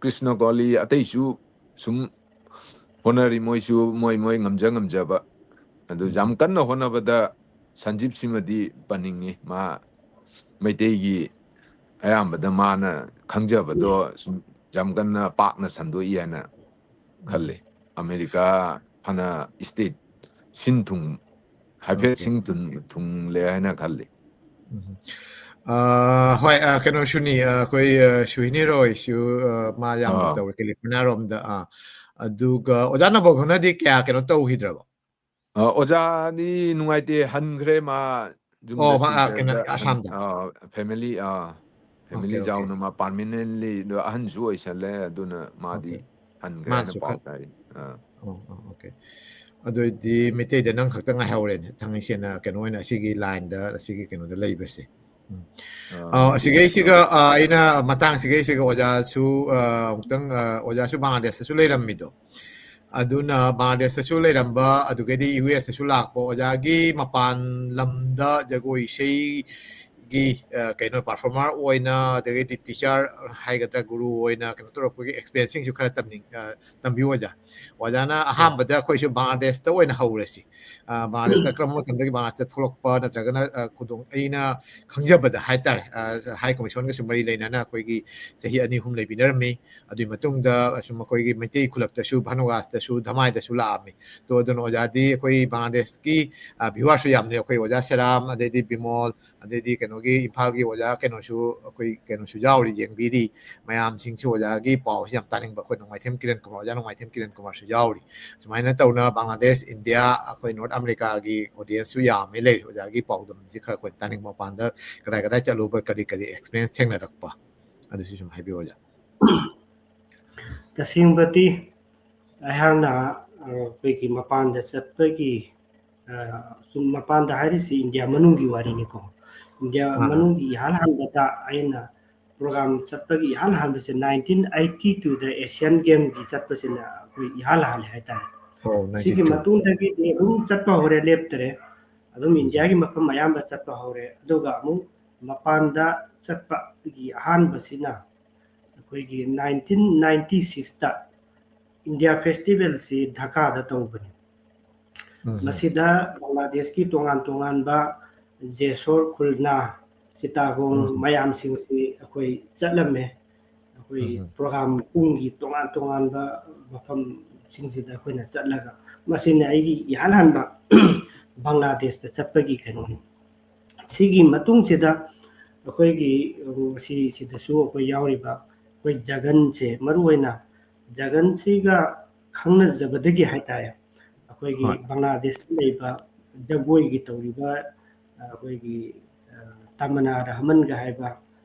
ꯀ꯭ꯔꯤꯁꯅ ꯀꯣꯂꯤ, ꯑꯇꯩꯁꯨ ꯁꯨꯝ ꯍꯣꯠꯅꯔꯤ, ꯃꯣꯏꯁꯨ ꯃꯣꯏ ꯃꯣꯏ ꯉꯝꯖ ꯉꯝꯖꯕ꯫ ꯑꯗꯨ ꯌꯥꯝ ꯎꯝ꯫ ꯀꯟꯅ ꯍꯣꯠꯅꯕꯗ ꯁꯟꯖꯤꯞꯁꯤꯃꯗꯤ ꯄꯟꯅꯤꯡꯉꯤ꯫ ꯃꯥ ꯃꯩꯇꯩꯒꯤ ꯑꯌꯥꯝꯕꯗ ꯃꯥꯅ ꯈꯪꯖꯕꯗꯣ ꯁꯨꯝ ꯌꯥꯝ ꯀꯟꯅ ꯄꯥꯛꯅ ꯁꯟꯗꯣꯛꯏ ꯍꯥꯏꯅ ꯎꯝ꯫ ꯈꯜꯂꯤ꯫ ꯑꯃꯦꯔꯤꯀꯥ ꯐꯅ state ꯁꯤꯟ ꯊꯨꯡ, ꯍꯥꯏꯐꯦꯠ OK꯫ ꯁꯤꯟ ꯊꯨꯡ, ꯊꯨꯡꯂꯦ ꯍꯥꯏꯅ ꯈꯜꯂꯤ꯫ ꯎꯝ꯫ ꯑ, ꯍꯣꯏ, ꯑ, ꯀꯩꯅꯣꯁꯨꯅꯤ, ꯑ, ꯑꯩꯈꯣꯏ, ꯑ, ꯁꯨꯍꯤꯅꯤ ꯔꯣꯏꯁꯨ, ꯑ, ꯃꯥ ꯌꯥꯝꯅ ꯑꯥ꯫ ꯇꯧꯔꯦ ꯀꯦꯂꯤꯐꯣꯔꯅꯤꯌꯥ ꯔꯣꯝꯗ꯫ ꯑꯥ꯫ ꯑꯗꯨꯒ ꯑꯣꯖꯥ ꯅꯕꯒꯅꯗꯤ ꯀꯌꯥ ꯀꯩꯅꯣ ꯇꯧꯈꯤꯗ꯭ꯔꯕꯣ? ꯑ, ꯑꯣꯖꯥꯗꯤ ꯅꯨꯡꯉꯥꯏꯇꯦ, ꯍꯟꯈ꯭ꯔꯦ ꯃꯥ꯫ ꯌꯨꯝꯗ ꯑꯣ, ꯃꯥ, ꯑ, ꯀꯩꯅꯣ, ꯁꯤꯈ꯭ꯔꯦꯗ, ꯑꯍꯟ-, ꯑꯁꯥꯝꯗ? ꯑ, family, ꯑ, family OK, OK꯫ ꯆꯥꯎꯅ ꯃꯥ permanently ꯑꯗꯣ ꯑꯍꯟꯁꯨ ꯑꯣꯏꯁꯜꯂꯦ, ꯑꯗꯨꯅ ꯃꯥꯗꯤ OK꯫ ꯍꯟꯈ꯭ꯔꯦ ꯍꯥꯏꯅ ꯃꯥꯁꯨ ꯄꯥꯎ ꯈꯔ-, ꯇꯥꯏ꯫ ꯑ꯫ ꯑꯣ, ꯑꯣ, OK꯫ ꯑꯗꯨ ꯑꯣꯏꯗꯤ ꯃꯩꯇꯩꯗ ꯅꯪ ꯈꯛꯇ ꯉꯥꯏꯍꯧꯔꯦꯅꯦ, ꯊꯥꯡꯉꯩ ꯁꯦꯡꯅ ꯀꯩꯅꯣ ꯑꯣꯏꯅ ꯑꯁꯤꯒꯤ line-ꯗ, ꯑꯁꯤꯒꯤ ꯀꯩꯅꯣꯗ ꯂꯩꯕꯁꯦ꯫ ꯎꯝ꯫ ꯑ, ꯑ, ꯃꯩꯇꯩ ꯑꯁꯤꯒꯩꯁꯤꯒ, ꯅꯠꯇꯕ꯫ ꯑ, ꯑꯩꯅ ꯃꯇꯥꯡꯁꯤꯒꯩꯁꯤꯒ ꯑꯣꯖꯥꯁꯨ, ꯑ, ꯑꯃꯨꯛꯇꯪ, ꯑ, ꯑꯣꯖꯥꯁꯨ ꯕꯪꯒ꯭ꯂꯥꯗꯦꯁꯇꯁꯨ ꯂꯩꯔꯝꯃꯤꯗꯣ꯫ ꯑꯗꯨꯅ ꯕꯪꯒ꯭ꯂꯥꯗꯦꯁꯇꯁꯨ ꯂꯩꯔꯝꯕ, ꯑꯗꯨꯒꯩꯗꯤ US-ꯇꯁꯨ ꯂꯥꯛꯄ, ꯑꯣꯖꯥꯒꯤ ꯃꯄꯥꯟ ꯂꯝꯗ ꯖꯒꯣꯏ ꯏꯁꯩ ꯒꯤ, ꯑ, ꯀꯩꯅꯣ, ꯄꯔꯐꯣꯔꯃꯔ ꯑꯣꯏꯅ, ꯑꯗꯒꯤꯗꯤ ꯇꯤꯆꯔ ꯍꯥꯏꯒꯗ꯭ꯔꯥ, ꯒꯨꯔꯨ ꯑꯣꯏꯅ ꯀꯩꯅꯣ ꯇꯧꯔꯛꯄꯒꯤ ꯑꯦꯛꯁꯄꯤꯔꯤꯌꯦꯟꯁꯁꯤꯡꯁꯨ ꯈꯔ ꯇꯝꯅꯤꯡ-, ꯑ, ꯇꯝꯕꯤꯌꯨ ꯑꯣꯖꯥ꯫ ꯑꯣꯖꯥꯅ ꯑꯍꯥꯟꯕꯗ ꯑꯩꯈꯣꯏꯁꯨ ꯕꯪꯒ꯭ꯂꯥꯗꯦꯁꯇ ꯑꯣꯏꯅ ꯍꯧꯔꯁꯤ꯫ ꯑ, ꯕꯪꯒ꯭ꯂꯥꯗꯦꯁꯇ ꯀꯔꯝꯕ ꯃꯇꯝꯗꯒꯤ ꯕꯪꯒ꯭ꯂꯥꯗꯦꯁꯇ ꯊꯣꯛꯂꯛꯄ ꯅꯠꯇ꯭ꯔꯒꯅ, ꯑ, ꯈꯨꯗꯣꯡ-, ꯑꯩꯅ ꯈꯪꯖꯕꯗ ꯍꯥꯏꯇꯥꯔꯦ, ꯑ, ꯍꯥꯏ ꯀꯃꯤꯁꯟꯒꯁꯨ ꯃꯔꯤ ꯂꯩꯅꯅ ꯑꯩꯈꯣꯏꯒꯤ ꯆꯍꯤ ꯑꯅꯤ ꯑꯍꯨꯝ ꯂꯩꯕꯤꯅꯔꯝꯃꯤ꯫ ꯑꯗꯨꯒꯤ ꯃꯇꯨꯡꯗ ꯑꯁꯨꯝ ꯑꯩꯈꯣꯏꯒꯤ ꯃꯩꯇꯩ ꯈꯨꯜꯂꯛꯇꯁꯨ, ꯚꯥꯅꯨꯋꯥꯁꯇꯁꯨ, ꯙꯃꯥꯏꯗꯁꯨ ꯂꯥꯛꯑꯝꯃꯤ꯫ ꯇꯣ ꯑꯗꯨꯅ ꯑꯣꯖꯥꯗꯤ ꯑꯩꯈꯣꯏ ꯕꯪꯒ꯭ꯂꯥꯗꯦꯁꯀꯤ, ꯑ, ꯚ꯭ꯌꯨꯋꯔꯁꯨ ꯌꯥꯝꯅ ꯑꯩꯈꯣꯏ ꯑꯣꯖꯥ ꯁꯦꯔꯥꯝ, ꯑꯗꯩꯗꯤ ꯕꯤꯃꯣꯜ, ꯑꯗꯩꯗꯤ ꯀꯩꯅꯣꯒꯤ ꯏꯝꯐꯥꯜꯒꯤ ꯑꯣꯖꯥ ꯀꯩꯅꯣꯁꯨ, ꯑꯩꯈꯣꯏ ꯀꯩꯅꯣꯁꯨ ꯌꯥꯎꯔꯤ, ꯌꯦꯡꯕꯤꯔꯤ꯫ ꯃꯌꯥꯝꯁꯤꯡꯁꯨ ꯑꯣꯖꯥꯒꯤ ꯄꯥꯎꯁꯤ ꯌꯥꯝ ꯇꯥꯅꯤꯡꯕ, ꯑꯩꯈꯣꯏ ꯅꯣꯡꯃꯥꯏꯊꯦꯝ ꯀꯤꯔꯟ ꯀꯨꯃꯥꯔ, ꯑꯣꯖꯥ ꯅꯣꯡꯃꯥꯏꯊꯦꯝ ꯀꯤꯔꯟ ꯀꯨꯃꯥꯔꯁꯨ ꯌꯥꯎꯔꯤ꯫ ꯁꯨꯃꯥꯏꯅ ꯇꯧꯅ ꯕꯪꯒ꯭ꯂꯥꯗꯦꯁ, ꯏꯟꯗꯤꯌꯥ, ꯑꯩꯈꯣꯏ ꯅꯣꯔꯠ ꯑꯃꯦꯔꯤꯀꯥꯒꯤ ꯑꯣꯗꯤꯌꯟꯁꯁꯨ ꯌꯥꯝꯃꯦ ꯂꯩꯔꯤ꯫ ꯑꯣꯖꯥꯒꯤ ꯄꯥꯎꯗꯝꯁꯤ ꯈꯔ ꯑꯩꯈꯣꯏ ꯇꯥꯅꯤꯡꯕ, ꯃꯄꯥꯟꯗ ꯀꯗꯥꯏ ꯀꯗꯥꯏ ꯆꯠꯂꯨꯕ, ꯀꯔꯤ ꯀꯔꯤ ꯑꯦꯛꯁꯄꯤꯔꯤꯌꯦꯟꯁ ꯊꯦꯡꯅꯔꯛꯄ, ꯑꯗꯨꯁꯨ ꯁꯨꯝ ꯍꯥꯏꯕꯤꯌꯨ ꯑꯣꯖꯥ꯫ ꯇꯁꯦꯡꯕꯗꯤ ꯑꯩꯍꯥꯛꯅ, ꯑ, ꯑꯩꯈꯣꯏꯒꯤ ꯃꯄꯥꯟꯗ ꯆꯠꯄꯒꯤ, ꯑ, ꯁꯨꯝ ꯃꯄꯥꯟꯗ ꯍꯥꯏꯔꯤꯁꯤ ꯏꯟꯗꯤꯌꯥ ꯃꯅꯨꯡꯒꯤ ꯋꯥꯔꯤꯅꯤꯀꯣ꯫ ꯏꯟꯗꯤꯌꯥ ꯑꯥ, ꯑꯥ꯫ ꯃꯅꯨꯡꯒꯤ ꯏꯍꯥꯟ ꯍꯥꯟꯕꯗ ꯑꯩꯅ ꯄ꯭ꯔꯣꯒ꯭ꯔꯥꯝ ꯆꯠꯄꯒꯤ ꯏꯍꯥꯟ ꯍꯥꯟꯕꯁꯦ nineteen eighty twoꯗ ꯑꯦꯁꯤꯌꯥꯟ ꯒꯦꯝꯒꯤ ꯆꯠꯄꯁꯤꯅ ꯑꯩꯈꯣꯏ ꯏꯍꯥꯟ ꯍꯥꯜꯂꯦ ꯍꯥꯏꯇꯥꯔꯦ꯫ ꯑꯣ, ꯁꯤꯒꯤ ninety two꯫ ꯃꯇꯨꯡꯗꯒꯤꯗꯤ ꯑꯗꯨꯝ ꯆꯠꯄ ꯍꯧꯔꯦ, ꯂꯦꯞꯇꯔꯦ꯫ ꯑꯗꯨꯝ ꯎꯝ꯫ ꯏꯟꯗꯤꯌꯥꯒꯤ ꯃꯐꯝ ꯑꯌꯥꯝꯕ ꯆꯠꯄ ꯍꯧꯔꯦ꯫ ꯑꯗꯨꯒ ꯑꯃꯨꯛ ꯃꯄꯥꯟꯗ ꯆꯠꯄꯒꯤ ꯑꯍꯥꯟꯕꯁꯤꯅ ꯑꯩꯈꯣꯏꯒꯤ nineteen ninety sixꯇ ꯏꯟꯗꯤꯌꯥ ꯐꯦꯁꯇꯤꯚꯦꯜꯁꯤ ꯙꯀꯥꯗ ꯇꯧꯕꯅꯤ꯫ ꯎꯝ꯫ ꯃꯁꯤꯗ ꯕꯪꯒ꯭ꯂꯥꯗꯦꯁꯀꯤ ꯇꯣꯉꯥꯟ ꯇꯣꯉꯥꯟꯕ ꯖꯦꯁꯣꯔ, ꯈꯨꯜꯅꯥ, ꯆꯤꯇꯥꯒꯣꯡ ꯎꯝ꯫ ꯃꯌꯥꯝꯁꯤꯡꯁꯤ ꯑꯩꯈꯣꯏ ꯆꯠꯂꯝꯃꯦ꯫ ꯑꯩꯈꯣꯏ ꯎꯝ꯫ ꯄ꯭ꯔꯣꯒ꯭ꯔꯥꯝ ꯄꯨꯡꯒꯤ ꯇꯣꯉꯥꯟ ꯇꯣꯉꯥꯟꯕ ꯃꯐꯝꯁꯤꯡꯁꯤꯗ ꯑꯩꯈꯣꯏꯅ ꯆꯠꯂꯒ, ꯃꯁꯤꯅ ꯑꯩꯒꯤ ꯏꯍꯥꯟ ꯍꯥꯟꯕ ꯕꯪꯒ꯭ꯂꯥꯗꯦꯁꯇ ꯆꯠꯄꯒꯤ ꯀꯩꯅꯣꯅꯤ꯫ ꯁꯤꯒꯤ ꯃꯇꯨꯡꯁꯤꯗ ꯑꯩꯈꯣꯏꯒꯤ, ꯎꯝ, ꯁꯤ, ꯁꯤꯗꯁꯨ ꯑꯩꯈꯣꯏ ꯌꯥꯎꯔꯤꯕ ꯑꯩꯈꯣꯏ ꯖꯒꯟꯁꯦ, ꯃꯔꯨꯑꯣꯏꯅ ꯖꯒꯟꯁꯤꯒ ꯈꯪꯅꯖꯕꯗꯒꯤ ꯍꯥꯏꯇꯥꯔꯦ, ꯑꯩꯈꯣꯏꯒꯤ ꯍꯣꯏ꯫ ꯕꯪꯒ꯭ꯂꯥꯗꯦꯁꯇ ꯂꯩꯕ ꯖꯒꯣꯏꯒꯤ ꯇꯧꯔꯤꯕ, ꯑ, ꯑꯩꯈꯣꯏꯒꯤ, ꯑ, ꯇꯃꯅꯥ ꯔꯍꯃꯟꯒ ꯍꯥꯏꯕ,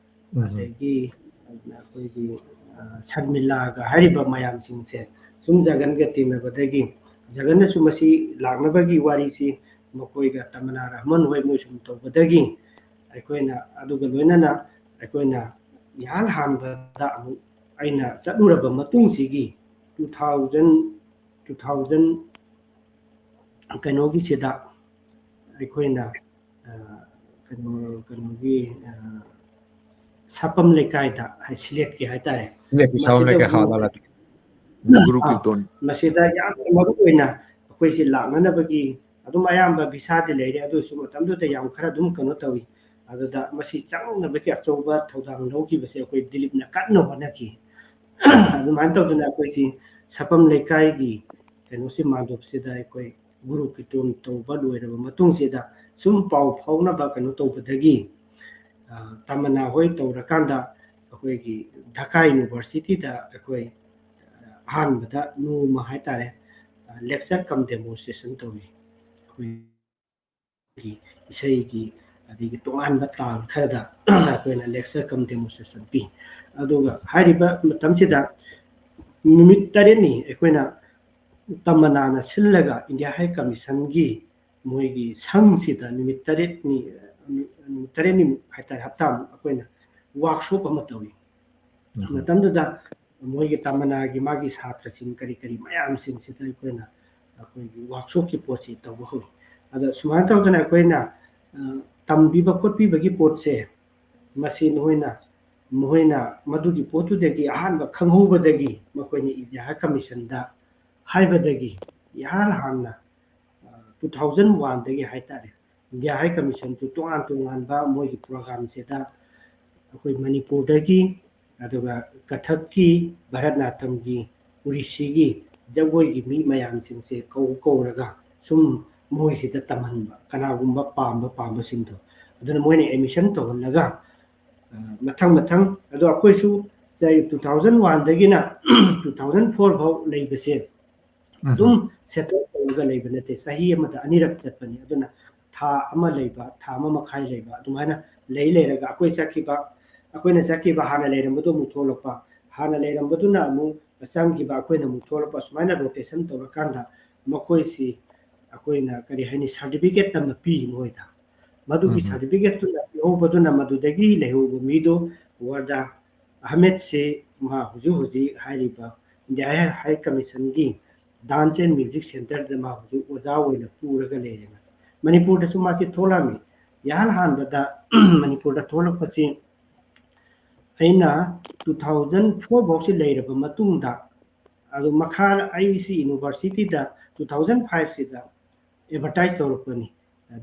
ꯎꯝ꯫ ꯑꯗꯒꯤ ꯑꯩꯈꯣꯏꯒꯤ, ꯑ, ꯁꯔꯃꯤꯂꯥꯒ ꯍꯥꯏꯔꯤꯕ ꯃꯌꯥꯝꯁꯤꯡꯁꯦ ꯁꯨꯝ ꯖꯒꯟꯒ ꯇꯤꯟꯅꯕꯗꯒꯤ, ꯖꯒꯟꯅꯁꯨ ꯃꯁꯤ ꯂꯥꯛꯅꯕꯒꯤ ꯋꯥꯔꯤꯁꯤ ꯃꯈꯣꯏꯒ ꯇꯃꯅꯥ ꯔꯍꯃꯟ ꯍꯣꯏ ꯃꯣꯏ ꯁꯨꯝ ꯇꯧꯕꯗꯒꯤ, ꯑꯩꯈꯣꯏꯅ ꯑꯗꯨꯒ ꯂꯣꯏꯅꯅ ꯑꯩꯈꯣꯏꯅ ꯏꯍꯥꯟ ꯍꯥꯟꯕꯗ ꯑꯃꯨꯛ ꯑꯩꯅ ꯆꯠꯂꯨꯔꯕ ꯃꯇꯨꯡꯁꯤꯒꯤ two thousand, two thousand ꯀꯩꯅꯣꯒꯤꯁꯤꯗ ꯑꯩꯈꯣꯏꯅ, ꯑ, ꯀꯩꯅꯣ, ꯀꯩꯅꯣꯒꯤ, ꯑ, ꯁꯥꯄꯝ ꯂꯩꯀꯥꯏꯗ, ꯍꯥꯏ, ꯁꯤꯂꯦꯠꯀꯤ ꯍꯥꯏꯇꯥꯔꯦ꯫ ꯁꯤꯂꯦꯠꯀꯤ ꯁꯥꯄꯝ ꯃꯁꯤꯗ ꯂꯩꯀꯥꯏ, ꯍꯥ, ꯍꯧꯖꯤꯛ ꯂꯥ, ꯂꯥ꯫ ꯒꯨꯔꯨ ꯑꯥ, ꯀꯤꯔꯇꯣꯟ꯫ ꯃꯁꯤꯗ ꯌꯥꯝꯅ ꯃꯔꯨ ꯑꯣꯏꯅ ꯑꯩꯈꯣꯏꯁꯤ ꯂꯥꯛꯅꯅꯕꯒꯤ ꯑꯗꯨꯝ ꯑꯌꯥꯝꯕ ꯚꯤꯁꯥꯗꯤ ꯂꯩꯔꯦ, ꯑꯗꯨ ꯑꯣꯏꯔꯁꯨ ꯃꯇꯝꯗꯨꯗ ꯌꯥꯝ ꯈꯔ ꯑꯗꯨꯝ ꯀꯩꯅꯣ ꯇꯧꯏ꯫ ꯑꯗꯨꯗ ꯃꯁꯤ ꯆꯪꯅꯕꯒꯤ ꯑꯆꯧꯕ ꯊꯧꯗꯥꯡ ꯂꯧꯈꯤꯕꯁꯦ ꯑꯩꯈꯣꯏ ꯗꯤꯂꯤꯞꯅ ꯀꯟꯅ ꯍꯣꯠꯅꯈꯤ꯫ ꯑꯗꯨꯃꯥꯏꯅ ꯇꯧꯗꯅ ꯑꯩꯈꯣꯏꯁꯤ ꯁꯥꯄꯝ ꯂꯩꯀꯥꯏꯒꯤ ꯀꯩꯅꯣꯁꯤ ꯃꯥꯟꯗꯣꯞꯁꯤꯗ ꯑꯩꯈꯣꯏ ꯒꯨꯔꯨ ꯀꯤꯔꯇꯣꯟ ꯇꯧꯕ ꯂꯣꯏꯔꯕ ꯃꯇꯨꯡꯁꯤꯗ ꯁꯨꯝ ꯄꯥꯎ ꯐꯥꯎꯅꯕ ꯀꯩꯅꯣ ꯇꯧꯕꯗꯒꯤ, ꯑ, ꯇꯃꯟꯅꯥ ꯍꯣꯏ ꯇꯧꯔꯀꯥꯟꯗ ꯑꯩꯈꯣꯏꯒꯤ ꯙꯀꯥ ꯌꯨꯅꯤꯚꯔꯁꯤꯇꯤꯗ ꯑꯩꯈꯣꯏ, ꯑ, ꯑꯍꯥꯟꯕꯗ ꯅꯣꯡꯃ ꯍꯥꯏꯇꯥꯔꯦ, ꯑ, lecture cum demonstration ꯇꯧꯏ꯫ ꯑꯩꯈꯣꯏꯒꯤ ꯏꯁꯩꯒꯤ ꯑꯗꯒꯤ ꯇꯣꯉꯥꯟꯕ ꯇꯥꯜ ꯈꯔꯗ ꯑꯩꯈꯣꯏꯅ lecture cum demonstration ꯄꯤ꯫ ꯑꯗꯨꯒ ꯍꯥꯏꯔꯤꯕ ꯃꯇꯝꯁꯤꯗ ꯅꯨꯃꯤꯠ ꯇꯔꯦꯠꯅꯤ ꯑꯩꯈꯣꯏꯅ ꯇꯃꯟꯅꯥꯅ ꯁꯤꯜꯂꯒ ꯏꯟꯗꯤꯌꯥ ꯍꯥꯏ ꯀꯃꯤꯁꯟꯒꯤ ꯃꯣꯏꯒꯤ ꯁꯪꯁꯤꯗ ꯅꯨꯃꯤꯠ ꯇꯔꯦꯠꯅꯤ, ꯅꯨꯃꯤꯠ ꯇꯔꯦꯠꯅꯤꯃꯨꯛ ꯍꯥꯏꯇꯥꯔꯦ, ꯍꯞꯇꯥꯃꯨꯛ ꯑꯩꯈꯣꯏꯅ workshop ꯑꯃ ꯇꯧꯏ꯫ ꯎꯝ꯫ ꯃꯇꯝꯗꯨꯗ ꯃꯣꯏꯒꯤ ꯇꯃꯟꯅꯥꯒꯤ ꯃꯥꯒꯤ ꯁꯥꯇ꯭ꯔꯁꯤꯡ ꯀꯔꯤ ꯀꯔꯤ ꯃꯌꯥꯝꯁꯤꯡꯁꯤꯗ ꯑꯩꯈꯣꯏꯅ, ꯑꯩꯈꯣꯏꯒꯤ workshopꯀꯤ ꯄꯣꯠꯁꯤ ꯇꯧꯕ ꯍꯧꯏ꯫ ꯑꯗ ꯁꯨꯃꯥꯏꯅ ꯇꯧꯗꯅ ꯑꯩꯈꯣꯏꯅ, ꯑ, ꯇꯝꯕꯤꯕ ꯈꯣꯠꯄꯤꯕꯒꯤ ꯄꯣꯠꯁꯦ ꯃꯁꯤ ꯅꯈꯣꯏꯅ, ꯃꯈꯣꯏꯅ ꯃꯗꯨꯒꯤ ꯄꯣꯠꯇꯨꯗꯒꯤ ꯑꯍꯥꯟꯕ ꯈꯪꯍꯧꯕꯗꯒꯤ ꯃꯈꯣꯏꯅ ꯏꯟꯗꯤꯌꯥ ꯍꯥꯏ ꯀꯃꯤꯁꯟꯗ ꯍꯥꯏꯕꯗꯒꯤ ꯏꯍꯥꯟ ꯍꯥꯟꯅ, ꯑ, two thousand oneꯗꯒꯤ ꯍꯥꯏꯇꯥꯔꯦ, ꯏꯟꯗꯤꯌꯥ ꯍꯥꯏ ꯀꯃꯤꯁꯟꯁꯨ ꯇꯣꯉꯥꯟ ꯇꯣꯉꯥꯟꯕ ꯃꯣꯏꯒꯤ programꯁꯤꯗ ꯑꯩꯈꯣꯏ ꯃꯅꯤꯄꯨꯔꯗꯒꯤ, ꯑꯗꯨꯒ ꯀꯊꯛꯀꯤ, ꯚꯔꯠꯅꯥꯇꯝꯒꯤ, ꯎꯔꯤꯁꯤꯒꯤ ꯖꯒꯣꯏꯒꯤ ꯃꯤ ꯃꯌꯥꯝꯁꯤꯡꯁꯦ ꯀꯧ ꯀꯧꯔꯒ ꯁꯨꯝ ꯃꯣꯏꯁꯤꯗ ꯇꯝꯍꯟꯕ, ꯀꯅꯥꯒꯨꯝꯕ ꯄꯥꯝꯕ ꯄꯥꯝꯕꯁꯤꯡꯗꯣ꯫ ꯑꯗꯨꯅ ꯃꯣꯏꯅ admission ꯇꯧꯍꯜꯂꯒ, ꯑ, ꯃꯊꯪ ꯃꯊꯪ, ꯑꯗꯣ ꯑꯩꯈꯣꯏꯁꯨ ꯆꯍꯤ two thousand oneꯗꯒꯤꯅ two thousand four ꯐꯥꯎ ꯂꯩꯕꯁꯦ ꯎꯝ꯫ ꯑꯗꯨꯝ settle ꯇꯧꯔꯒ ꯂꯩꯕ ꯅꯠꯇꯦ, ꯆꯍꯤ ꯑꯃꯗ ꯑꯅꯤꯔꯛ ꯆꯠꯄꯅꯤ꯫ ꯑꯗꯨꯅ ꯊꯥ ꯑꯃ ꯂꯩꯕ, ꯊꯥ ꯑꯃ ꯃꯈꯥꯏ ꯂꯩꯕ, ꯑꯗꯨꯃꯥꯏꯅ ꯂꯩ ꯂꯩꯔꯒ ꯑꯩꯈꯣꯏ ꯆꯠꯈꯤꯕ, ꯑꯩꯈꯣꯏꯅ ꯆꯠꯈꯤꯕ ꯍꯥꯟꯅ ꯂꯩꯔꯝꯕꯗꯣ ꯑꯃꯨꯛ ꯊꯣꯛꯂꯛꯄ, ꯍꯥꯟꯅ ꯂꯩꯔꯝꯕꯗꯨꯅ ꯑꯃꯨꯛ ꯆꯪꯈꯤꯕ, ꯑꯩꯈꯣꯏꯅ ꯑꯃꯨꯛ ꯊꯣꯛꯂꯛꯄ, ꯁꯨꯃꯥꯏꯅ rotation ꯇꯧꯔꯀꯥꯟꯗ ꯃꯈꯣꯏꯁꯤ ꯑꯩꯈꯣꯏꯅ ꯀꯔꯤ ꯍꯥꯏꯅꯤ, certificate ꯇꯝꯅ ꯄꯤ ꯃꯣꯏꯗ꯫ ꯃꯗꯨꯒꯤ ꯎꯝ꯫ Certificateꯇꯨꯅ ꯄꯤꯍꯧꯕꯗꯨꯅ ꯃꯗꯨꯗꯒꯤ ꯂꯩꯍꯧꯕ ꯃꯤꯗꯨ ꯋꯥꯔꯗꯥ ꯑꯍꯃꯦꯗꯁꯦ ꯃꯥ ꯍꯧꯖꯤꯛ ꯍꯧꯖꯤꯛ ꯍꯥꯏꯔꯤꯕ ꯏꯟꯗꯤꯌꯥ ꯍꯥꯏ ꯀꯃꯤꯁꯟꯒꯤ dance and music centreꯗ ꯃꯥ ꯍꯧꯖꯤꯛ ꯑꯣꯖꯥ ꯑꯣꯏꯅ ꯄꯨꯔꯒ ꯂꯩꯔꯦ꯫ ꯃꯥꯁꯦ ꯃꯅꯤꯄꯨꯔꯗꯁꯨ ꯃꯥꯁꯦ ꯊꯣꯛꯂꯛꯑꯝꯃꯤ꯫ ꯏꯍꯥꯟ ꯍꯥꯟꯕꯗ ꯃꯅꯤꯄꯨꯔꯗ ꯊꯣꯛꯂꯛꯄꯁꯤ ꯑꯩꯅ two thousand four ꯐꯥꯎꯁꯤ ꯂꯩꯔꯕ ꯃꯇꯨꯡꯗ, ꯑꯗꯨ ꯃꯈꯥ ꯑꯩꯁꯤ universityꯗ two thousand five ꯁꯤꯗ advertise ꯇꯧꯔꯛꯄꯅꯤ,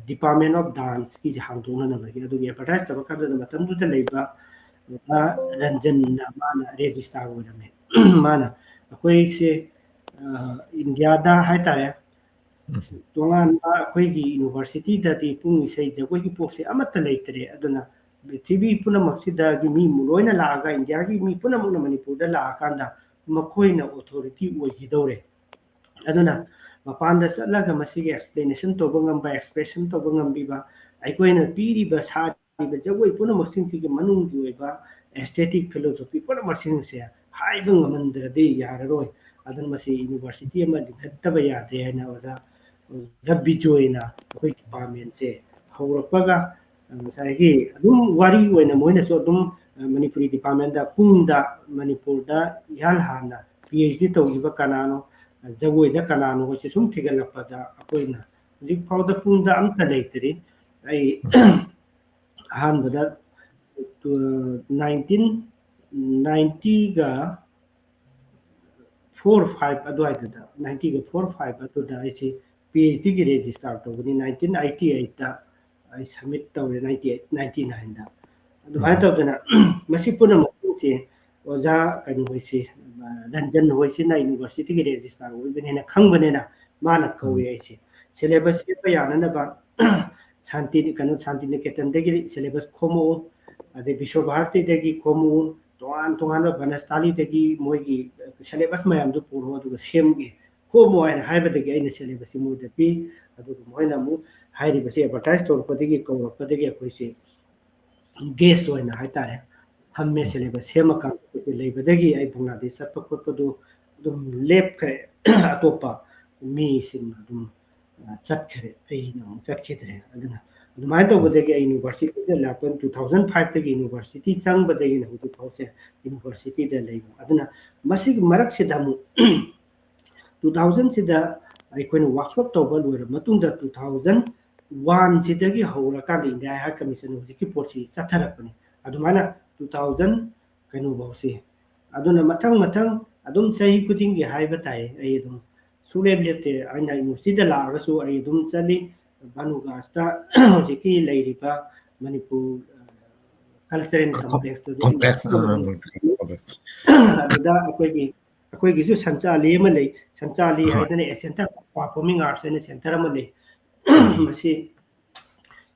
Department of Danceꯀꯤꯁꯦ ꯍꯥꯡꯗꯣꯛꯅꯅꯕꯒꯤ꯫ ꯑꯗꯨꯒꯤ advertise ꯇꯧꯔꯀꯥꯟꯗ ꯃꯇꯝꯗꯨꯗ ꯂꯩꯕ ꯑꯣꯖꯥ ꯔꯟꯖꯟꯅ ꯃꯥꯅ registrar ꯑꯣꯏꯔꯝꯃꯦ꯫ ꯃꯥꯅ ꯑꯩꯈꯣꯏꯁꯦ, ꯑ, ꯏꯟꯗꯤꯌꯥꯗ ꯍꯥꯏꯇꯥꯔꯦ, ꯎꯝ꯫ ꯇꯣꯉꯥꯟꯕ ꯑꯩꯈꯣꯏꯒꯤ universityꯗꯗꯤ ꯄꯨꯡ ꯏꯁꯩ ꯖꯒꯣꯏꯒꯤ ꯄꯣꯠꯁꯦ ꯑꯃꯠꯇ ꯂꯩꯇ꯭ꯔꯦ꯫ ꯑꯗꯨꯅ ꯄ꯭ꯔꯤꯊꯤꯕꯤ ꯄꯨꯝꯅꯃꯛꯁꯤꯗꯒꯤ ꯃꯤ ꯂꯣꯏꯅ ꯂꯥꯛꯑꯒ, ꯏꯟꯗꯤꯌꯥꯒꯤ ꯃꯤ ꯄꯨꯝꯅꯃꯛꯅ ꯃꯅꯤꯄꯨꯔꯗ ꯂꯥꯛꯑꯀꯥꯟꯗ ꯃꯈꯣꯏꯅ authority ꯑꯣꯏꯈꯤꯗꯧꯔꯦ꯫ ꯑꯗꯨꯅ ꯃꯄꯥꯟꯗ ꯆꯠꯂꯒ ꯃꯁꯤꯒꯤ explanation ꯇꯧꯕ ꯉꯝꯕ, expression ꯇꯧꯕ ꯉꯝꯕꯤꯕ, ꯑꯩꯈꯣꯏꯅ ꯄꯤꯔꯤꯕ, ꯁꯥꯔꯤꯕ ꯖꯒꯣꯏ ꯄꯨꯝꯅꯃꯛꯁꯤꯡꯁꯤꯒꯤ ꯃꯅꯨꯡꯒꯤ ꯑꯣꯏꯕ aesthetic philosophy ꯄꯨꯝꯅꯃꯛꯁꯤꯡꯁꯦ ꯍꯥꯏꯕ ꯉꯝꯍꯟꯗ꯭ꯔꯗꯤ ꯌꯥꯔꯔꯣꯏ꯫ ꯑꯗꯨꯅ ꯃꯁꯤ university ꯑꯃ ꯂꯤꯡꯈꯠꯇꯕ ꯌꯥꯗꯦ ꯍꯥꯏꯅ ꯑꯣꯖꯥ, ꯑꯣꯖꯥ ꯕꯤꯖꯣꯏꯅ ꯑꯩꯈꯣꯏ departmentꯁꯦ ꯍꯧꯔꯛꯄꯒ, ꯉꯁꯥꯏꯒꯤ ꯑꯗꯨꯝ ꯋꯥꯔꯤ ꯑꯣꯏꯅ ꯃꯣꯏꯅꯁꯨ ꯑꯗꯨꯝ, ꯑ, ꯃꯅꯤꯄꯨꯔꯤ departmentꯗ ꯄꯨꯡꯗ ꯃꯅꯤꯄꯨꯔꯗ ꯏꯍꯥꯟ ꯍꯥꯟꯅ PhD ꯇꯧꯈꯤꯕ ꯀꯅꯥꯅꯣ, ꯖꯒꯣꯏꯗ ꯀꯅꯥꯅꯣ ꯍꯥꯏꯁꯦ ꯁꯨꯝ ꯊꯤꯒꯠꯂꯛꯄꯗ ꯑꯩꯈꯣꯏꯅ ꯍꯧꯖꯤꯛ ꯐꯥꯎꯗ ꯄꯨꯡꯗ ꯑꯝꯇ ꯂꯩꯇ꯭ꯔꯤ꯫ ꯑꯩ ꯑꯍꯥꯟꯕꯗ, ꯑ, nineteen ninetyꯒ four five ꯑꯗꯨꯋꯥꯏꯗꯨꯗ, ninetyꯒ four five ꯑꯗꯨꯗ ꯑꯩꯁꯤ PhDꯒꯤ registrar ꯇꯧꯕꯅꯤ꯫ Nineteen eighty eightꯇ ꯑꯩ submit ꯇꯧꯔꯦ, ninety eight, ninety nineꯗ꯫ ꯑꯗꯨꯃꯥꯏꯅ ꯎꯝ꯫ ꯇꯧꯗꯅ ꯃꯁꯤ ꯄꯨꯝꯅꯃꯛꯁꯤꯡꯁꯦ ꯑꯣꯖꯥ ꯀꯩꯅꯣ ꯍꯣꯏꯁꯤ, ꯑ, ꯔꯟꯖꯟ ꯍꯣꯏꯁꯤꯅ universityꯒꯤ registrar ꯑꯣꯏꯕꯅꯤꯅ ꯈꯪꯕꯅꯤꯅ ꯃꯥꯅ ꯀꯧꯏ ꯎꯝ꯫ ꯑꯩꯁꯦ꯫ Syllabus ꯁꯦꯝꯕ ꯌꯥꯅꯅꯕ ꯁꯥꯟꯇꯤ, ꯀꯩꯅꯣ, ꯁꯥꯟꯇꯤꯅꯤꯀꯦꯇꯟꯗꯒꯤ syllabus ꯈꯣꯝꯃꯛꯎ, ꯑꯗꯩ ꯕꯤꯁ꯭ꯋ ꯚꯥꯔꯇꯤꯗꯒꯤ ꯈꯣꯝꯃꯛꯎ, ꯇꯣꯉꯥꯟ ꯇꯣꯉꯥꯟꯕ ꯕꯅꯁꯊꯂꯤꯗꯒꯤ ꯃꯣꯏꯒꯤ syllabus ꯃꯌꯥꯝꯗꯨ ꯄꯨꯔꯛꯑꯣ ꯑꯗꯨꯒ ꯁꯦꯝꯒꯦ, ꯈꯣꯝꯃꯣ ꯍꯥꯏꯅ ꯍꯥꯏꯕꯗꯒꯤ ꯑꯩꯅ syllabusꯁꯤ ꯃꯣꯏꯗ ꯄꯤ꯫ ꯑꯗꯨꯒ ꯃꯣꯏꯅ ꯑꯃꯨꯛ ꯍꯥꯏꯔꯤꯕꯁꯤ advertise ꯇꯧꯔꯛꯄꯗꯒꯤ, ꯀꯧꯔꯛꯄꯗꯒꯤ ꯑꯩꯈꯣꯏꯁꯦ guest ꯑꯣꯏꯅ ꯍꯥꯏꯇꯥꯔꯦ ꯊꯝꯃꯦ꯫ ꯎꯝ꯫ Syllabus ꯁꯦꯝꯃꯀꯥꯟꯗ ꯑꯩꯈꯣꯏꯁꯦ ꯂꯩꯕꯗꯒꯤ ꯑꯩ ꯕꯪꯒ꯭ꯂꯥꯗꯦꯁ ꯆꯠꯄ ꯈꯣꯠꯄꯗꯨ ꯑꯗꯨꯝ ꯂꯦꯞꯈ꯭ꯔꯦ꯫ ꯑꯇꯣꯞꯄ ꯃꯤꯁꯤꯡꯅ ꯑꯗꯨꯝ, ꯑ, ꯆꯠꯈ꯭ꯔꯦ, ꯑꯩꯅ ꯑꯃꯨꯛ ꯆꯠꯈꯤꯗ꯭ꯔꯦ꯫ ꯑꯗꯨꯅ ꯑꯗꯨꯃꯥꯏꯅ ꯎꯝ꯫ ꯇꯧꯕꯗꯒꯤ ꯑꯩ universityꯗ ꯂꯥꯛꯄ two thousand fiveꯇꯒꯤ university ꯆꯪꯕꯗꯒꯤꯅ ꯍꯧꯖꯤꯛ ꯐꯥꯎꯁꯦ universityꯗ ꯂꯩꯕ꯫ ꯑꯗꯨꯅ ꯃꯁꯤꯒꯤ ꯃꯔꯛꯁꯤꯗ ꯑꯃꯨꯛ two thousandꯁꯤꯗ ꯑꯩꯈꯣꯏꯅ workshop ꯇꯧꯕ ꯂꯣꯏꯔꯕ ꯃꯇꯨꯡꯗ two thousand ꯋꯥꯟꯁꯤꯗꯒꯤ ꯍꯧꯔꯀꯥꯟꯗ ꯏꯟꯗꯤꯌꯥ ꯍꯥꯏꯌꯔ ꯀꯃꯤꯁꯟ ꯍꯧꯖꯤꯛꯀꯤ ꯄꯣꯠꯁꯤ ꯆꯠꯊꯔꯛꯄꯅꯤ꯫ ꯑꯗꯨꯃꯥꯏꯅ two thousand ꯀꯩꯅꯣꯐꯧꯁꯤ꯫ ꯑꯗꯨꯅ ꯃꯊꯪ ꯃꯊꯪ ꯑꯗꯨꯝ ꯆꯍꯤ ꯈꯨꯗꯤꯡꯒꯤ ꯍꯥꯏꯕ ꯇꯥꯏ, ꯑꯩ ꯑꯗꯨꯝ ꯁꯨꯡꯂꯦꯞ ꯂꯦꯞꯇꯦ꯫ ꯑꯩꯅ ꯌꯨꯅꯤꯚꯔꯁꯤꯇꯤꯗ ꯂꯥꯛꯑꯒꯁꯨ ꯑꯩ ꯑꯗꯨꯝ ꯆꯠꯂꯤ꯫ ꯚꯥꯅꯨꯒꯥꯁꯇ ꯍꯧꯖꯤꯛꯀꯤ ꯂꯩꯔꯤꯕ ꯃꯅꯤꯄꯨꯔ ꯀꯜꯆꯔꯦꯜ ꯀꯝꯄ꯭ꯂꯦꯛꯁꯇꯨꯗ ꯑꯩꯅ ꯆꯠꯂꯒ ꯑꯗꯨꯝ ꯑꯗꯨꯗ ꯑꯩꯈꯣꯏꯒꯤ, ꯑꯩꯈꯣꯏꯒꯤꯁꯨ ꯁꯟꯆꯥꯂꯤ ꯑꯃ ꯂꯩ꯫ ꯁꯟꯆꯥꯂꯤ ꯍꯣꯏ꯫ ꯍꯥꯏꯗꯅ ꯑꯦ ꯁꯦꯟꯇꯔ ꯄꯔꯐꯣꯔꯃꯤꯡ ꯑꯥꯔꯠꯁ ꯍꯥꯏꯅ ꯁꯦꯟꯇꯔ ꯑꯃ ꯂꯩ꯫ ꯃꯁꯤ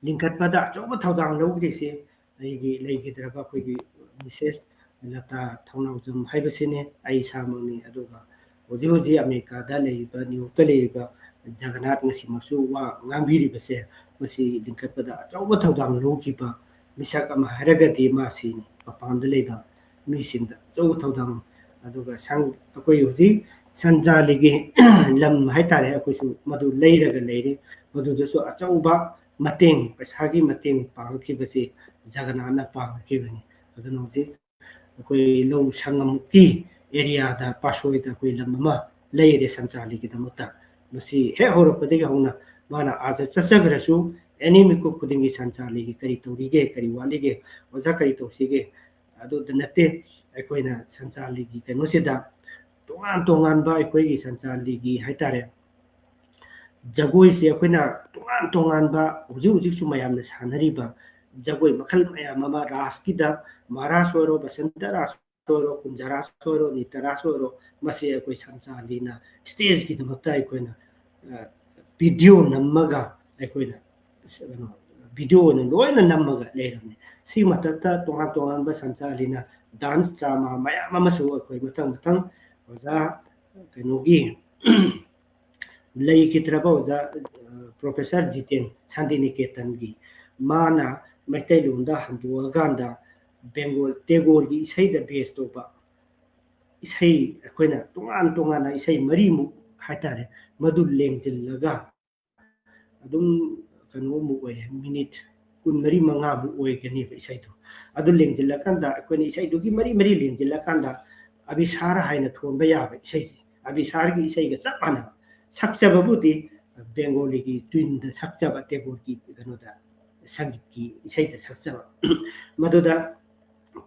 ꯂꯤꯡꯈꯠꯄꯗ ꯑꯆꯧꯕ ꯊꯧꯗꯥꯡ ꯂꯧꯈ꯭ꯔꯤꯁꯤ ꯑꯩꯒꯤ ꯂꯩꯈꯤꯗ꯭ꯔꯕ ꯑꯩꯈꯣꯏꯒꯤ ꯃꯤꯁꯦꯁ ꯂꯇꯥ ꯊꯧꯅꯥꯎꯖꯝ ꯍꯥꯏꯕꯁꯤꯅꯤ, ꯑꯩ ꯏꯁꯥꯃꯛꯅꯤ꯫ ꯑꯗꯨꯒ ꯍꯧꯖꯤꯛ ꯍꯧꯖꯤꯛ ꯑꯃꯦꯔꯤꯀꯥꯗ ꯂꯩꯔꯤꯕ, ꯅ꯭ꯌꯨ ꯌꯣꯔꯛꯇ ꯂꯩꯔꯤꯕ ꯖꯒꯅꯥꯊ ꯉꯁꯤꯃꯛꯁꯨ ꯋꯥ ꯉꯥꯡꯕꯤꯔꯤꯕꯁꯦ, ꯃꯁꯤ ꯂꯤꯡꯈꯠꯄꯗ ꯑꯆꯧꯕ ꯊꯧꯗꯥꯡ ꯂꯧꯈꯤꯕ ꯃꯤꯁꯛ ꯑꯃ ꯍꯥꯏꯔꯒꯗꯤ ꯃꯥꯁꯤꯅꯤ꯫ ꯃꯄꯥꯟꯗ ꯂꯩꯕ ꯃꯤꯁꯤꯡꯗ ꯑꯆꯧꯕ ꯊꯧꯗꯥꯡ꯫ ꯑꯗꯨꯒ ꯁꯪ-, ꯑꯩꯈꯣꯏ ꯍꯧꯖꯤꯛ ꯁꯟꯆꯥꯂꯤꯒꯤ ꯂꯝ ꯍꯥꯏꯇꯥꯔꯦ, ꯑꯩꯈꯣꯏꯁꯨ ꯃꯗꯨ ꯂꯩꯔꯒ ꯂꯩꯔꯤ꯫ ꯃꯗꯨꯗꯁꯨ ꯑꯆꯧꯕ ꯃꯇꯦꯡ, ꯄꯩꯁꯥꯒꯤ ꯃꯇꯦꯡ ꯄꯥꯡꯉꯛꯈꯤꯕꯁꯤ ꯖꯒꯅꯥꯊꯅ ꯄꯥꯡꯉꯛꯈꯤꯕꯅꯤ꯫ ꯑꯗꯨꯅ ꯍꯧꯖꯤꯛ ꯑꯩꯈꯣꯏ ꯂꯧ ꯁꯪꯉꯝꯃꯨꯛꯀꯤ ꯑꯦꯔꯤꯌꯥꯗ, ꯄꯥꯠꯁꯣꯏꯗ ꯑꯩꯈꯣꯏ ꯂꯝ ꯑꯃ ꯂꯩꯔꯦ ꯁꯟꯆꯥꯂꯤꯒꯤꯗꯃꯛꯇ꯫ ꯃꯁꯤ ꯍꯦꯛ ꯍꯧꯔꯛꯄꯗꯒꯤ ꯍꯧꯅ ꯃꯥꯅ ꯑꯥꯗ ꯆꯠꯆꯈ꯭ꯔꯁꯨ, ꯑꯦꯅꯤ ꯃꯤꯀꯨꯞ ꯈꯨꯗꯤꯡꯒꯤ ꯁꯟꯆꯥꯂꯤꯒꯤ ꯀꯔꯤ ꯇꯧꯔꯤꯒꯦ, ꯀꯔꯤ ꯋꯥꯠꯂꯤꯒꯦ, ꯑꯣꯖꯥ ꯀꯔꯤ ꯇꯧꯁꯤꯒꯦ, ꯑꯗꯨꯗ ꯅꯠꯇꯦ꯫ ꯑꯩꯈꯣꯏꯅ ꯁꯟꯆꯥꯂꯤꯒꯤ ꯀꯩꯅꯣꯁꯤꯗ ꯇꯣꯉꯥꯟ ꯇꯣꯉꯥꯟꯕ ꯑꯩꯈꯣꯏꯒꯤ ꯁꯟꯆꯥꯂꯤꯒꯤ ꯍꯥꯏꯇꯥꯔꯦ, ꯖꯒꯣꯏꯁꯦ ꯑꯩꯈꯣꯏꯅ ꯇꯣꯉꯥꯟ ꯇꯣꯉꯥꯟꯕ ꯍꯧꯖꯤꯛ ꯍꯧꯖꯤꯛꯁꯨ ꯃꯌꯥꯝꯅ ꯁꯥꯟꯅꯔꯤꯕ ꯖꯒꯣꯏ ꯃꯈꯜ ꯃꯌꯥꯝ ꯑꯃ, ꯔꯥꯁꯀꯤꯗ ꯃꯍꯥꯔꯥꯁ ꯑꯣꯏꯔꯣ, ꯕꯁꯟꯇ ꯔꯥꯁ ꯑꯣꯏꯔꯣ, ꯀꯨꯟꯖ ꯔꯥꯁ ꯑꯣꯏꯔꯣ, ꯅꯤꯇ ꯔꯥꯁ ꯑꯣꯏꯔꯣ, ꯃꯁꯤ ꯑꯩꯈꯣꯏ ꯁꯟꯆꯥꯂꯤꯅ ꯁ꯭ꯇꯦꯖꯀꯤꯗꯃꯛꯇ ꯑꯩꯈꯣꯏꯅ, ꯑ, ꯚꯤꯗꯤꯑꯣ ꯅꯝꯃꯒ ꯑꯩꯈꯣꯏꯅ, ꯀꯩꯅꯣ, ꯚꯤꯗꯤꯑꯣ ꯑꯣꯏꯅ ꯂꯣꯏꯅ ꯅꯝꯃꯒ ꯂꯩꯔꯕꯅꯤ꯫ ꯁꯤ ꯃꯊꯛꯇ ꯇꯣꯉꯥꯟ ꯇꯣꯉꯥꯟꯕ ꯁꯟꯆꯥꯂꯤꯅ ꯗꯥꯟꯁ ꯗ꯭ꯔꯃꯥ ꯃꯌꯥꯝ ꯑꯃꯁꯨ ꯑꯩꯈꯣꯏ ꯃꯊꯪ ꯃꯊꯪ ꯑꯣꯖꯥ ꯀꯩꯅꯣꯒꯤ ꯂꯩꯈꯤꯗ꯭ꯔꯕ ꯑꯣꯖꯥ, ꯑ, ꯄ꯭ꯔꯣꯐꯦꯁꯔ ꯖꯤꯇꯦꯟ ꯁꯥꯟꯇꯤꯅꯤꯀꯦꯇꯟꯒꯤ, ꯃꯥꯅ ꯃꯩꯇꯩꯂꯣꯟꯗ ꯍꯟꯗꯣꯛꯑꯀꯥꯟꯗ ꯕꯦꯡꯒꯣꯜ ꯇꯦꯒꯣꯔꯒꯤ ꯏꯁꯩꯗ ꯕꯦꯁ ꯇꯧꯕ ꯏꯁꯩ, ꯑꯩꯈꯣꯏꯅ ꯇꯣꯉꯥꯟ ꯇꯣꯉꯥꯟꯅ ꯏꯁꯩ ꯃꯔꯤꯃꯨꯛ ꯍꯥꯏꯇꯥꯔꯦ, ꯃꯗꯨ ꯂꯦꯡꯁꯤꯜꯂꯒ ꯑꯗꯨꯝ ꯀꯩꯅꯣꯃꯨꯛ ꯑꯣꯏꯌꯦ, ꯃꯤꯅꯤꯠ ꯀꯨꯟꯃꯔꯤ ꯃꯉꯥꯃꯨꯛ ꯑꯣꯏꯒꯅꯦꯕ ꯏꯁꯩꯗꯣ꯫ ꯑꯗꯨ ꯂꯦꯡꯁꯤꯜꯂꯀꯥꯟꯗ ꯑꯩꯈꯣꯏꯅ ꯏꯁꯩꯗꯨꯒꯤ ꯃꯔꯤ ꯃꯔꯤ ꯂꯦꯡꯁꯤꯜꯂꯀꯥꯟꯗ ꯑꯕꯤꯁꯥꯔ ꯍꯥꯏꯅ ꯊꯣꯟꯕ ꯌꯥꯕ ꯏꯁꯩꯁꯦ, ꯑꯕꯤꯁꯥꯔꯒꯤ ꯏꯁꯩꯒ ꯆꯞ ꯃꯥꯟꯅꯕ꯫ ꯁꯛꯆꯕꯕꯨꯗꯤ ꯕꯦꯡꯒꯣꯂꯤꯒꯤ ꯇ꯭ꯌꯨꯟꯗ ꯁꯛꯆꯕ, ꯇꯦꯒꯣꯔꯒꯤ ꯀꯩꯅꯣꯗ, ꯁꯪꯒꯤꯠꯀꯤ ꯏꯁꯩꯗ ꯁꯛꯆꯕ꯫ ꯃꯗꯨꯗ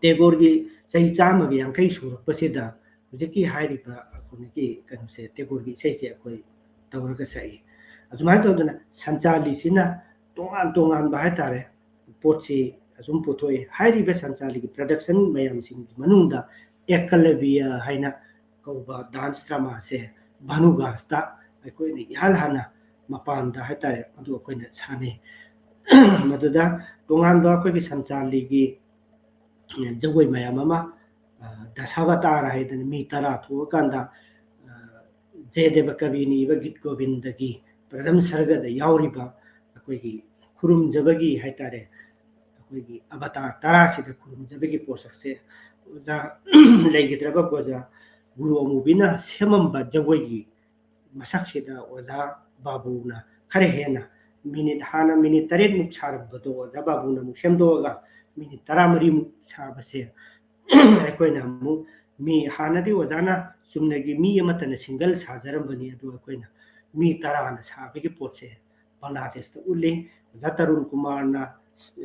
ꯇꯦꯒꯣꯔꯒꯤ ꯆꯍꯤ ꯆꯥꯝꯃꯒ ꯌꯥꯡꯈꯩ ꯁꯨꯔꯛꯄꯁꯤꯗ ꯍꯧꯖꯤꯛꯀꯤ ꯍꯥꯏꯔꯤꯕ ꯑꯩꯈꯣꯏꯒꯤ ꯀꯩꯅꯣꯁꯦ, ꯇꯦꯒꯣꯔꯒꯤ ꯏꯁꯩꯁꯦ ꯑꯩꯈꯣꯏ ꯇꯧꯔꯒ ꯁꯛꯏ꯫ ꯑꯗꯨꯃꯥꯏꯅ ꯇꯧꯗꯅ ꯁꯟꯆꯥꯂꯤꯁꯤꯅ ꯇꯣꯉꯥꯟ ꯇꯣꯉꯥꯟꯕ ꯍꯥꯏꯇꯥꯔꯦ, ꯄꯣꯠꯁꯤ ꯑꯁꯨꯝ ꯄꯨꯊꯣꯛꯏ꯫ ꯍꯥꯏꯔꯤꯕ ꯁꯟꯆꯥꯂꯤꯒꯤ production ꯃꯌꯥꯝꯁꯤꯡꯒꯤ ꯃꯅꯨꯡꯗ ꯑꯦꯀꯂꯕꯤꯌꯥ ꯍꯥꯏꯅ ꯀꯧꯕ dance dramaꯁꯦ ꯚꯥꯅꯨꯒꯥꯁꯇ ꯑꯩꯈꯣꯏꯅ ꯏꯍꯥꯟ ꯍꯥꯟꯅ ꯃꯄꯥꯟꯗ ꯍꯥꯏꯇꯥꯔꯦ, ꯑꯗꯨ ꯑꯩꯈꯣꯏꯅ ꯁꯥꯟꯅꯩ꯫ ꯃꯗꯨꯗ ꯇꯣꯉꯥꯟꯕ ꯑꯩꯈꯣꯏꯒꯤ ꯁꯟꯆꯥꯂꯤꯒꯤ ꯖꯒꯣꯏ ꯃꯌꯥꯝ ꯑꯃ, ꯑ, ꯗꯁꯥꯕꯇꯥꯔ ꯍꯥꯏꯗꯅ ꯃꯤ ꯇꯔꯥ ꯊꯣꯛꯑꯀꯥꯟꯗ, ꯑ, ꯖꯌꯗꯦꯕ ꯀꯕꯤꯅ ꯏꯕ ꯒꯤꯠ ꯒꯣꯕꯤꯟꯗꯒꯤ ꯄ꯭ꯔꯊꯝ ꯁꯔꯒꯗ ꯌꯥꯎꯔꯤꯕ ꯑꯩꯈꯣꯏꯒꯤ ꯈꯨꯔꯨꯝꯖꯕꯒꯤ ꯍꯥꯏꯇꯥꯔꯦ, ꯑꯩꯈꯣꯏꯒꯤ ꯑꯕꯇꯥꯔ ꯇꯔꯥꯁꯤꯗ ꯈꯨꯔꯨꯝꯖꯕꯒꯤ ꯄꯣꯠꯁꯛꯁꯦ ꯑꯣꯖꯥ ꯂꯩꯈꯤꯗ꯭ꯔꯕ ꯑꯣꯖꯥ ꯒꯨꯔꯨ ꯑꯃꯨꯕꯤꯅ ꯁꯦꯝꯃꯝꯕ ꯖꯒꯣꯏꯒꯤ ꯃꯁꯛꯁꯤꯗ ꯑꯣꯖꯥ ꯕꯥꯕꯨꯅ ꯈꯔ ꯍꯦꯟꯅ ꯃꯤꯅꯤꯠ, ꯍꯥꯟꯅ ꯃꯤꯅꯤꯠ ꯇꯔꯦꯠꯃꯨꯛ ꯁꯥꯔꯝꯕꯗꯣ ꯑꯣꯖꯥ ꯕꯥꯕꯨꯅ ꯑꯃꯨꯛ ꯁꯦꯝꯗꯣꯛꯑꯒ ꯃꯤꯅꯤꯠ ꯇꯔꯥꯃꯔꯤꯃꯨꯛ ꯁꯥꯕꯁꯦ ꯑꯩꯈꯣꯏꯅ ꯑꯃꯨꯛ, ꯃꯤ ꯍꯥꯟꯅꯗꯤ ꯑꯣꯖꯥꯅ ꯆꯨꯝꯅꯒꯤ ꯃꯤ ꯑꯃꯠꯇꯅ single ꯁꯥꯖꯔꯝꯕꯅꯤ, ꯑꯗꯨ ꯑꯩꯈꯣꯏꯅ ꯃꯤ ꯇꯔꯥꯅ ꯁꯥꯕꯒꯤ ꯄꯣꯠꯁꯦ ꯕꯪꯒ꯭ꯂꯥꯗꯦꯁꯇ ꯎꯠꯂꯤ꯫ ꯑꯣꯖꯥ ꯇꯔꯨꯟ ꯀꯨꯃꯥꯔꯅ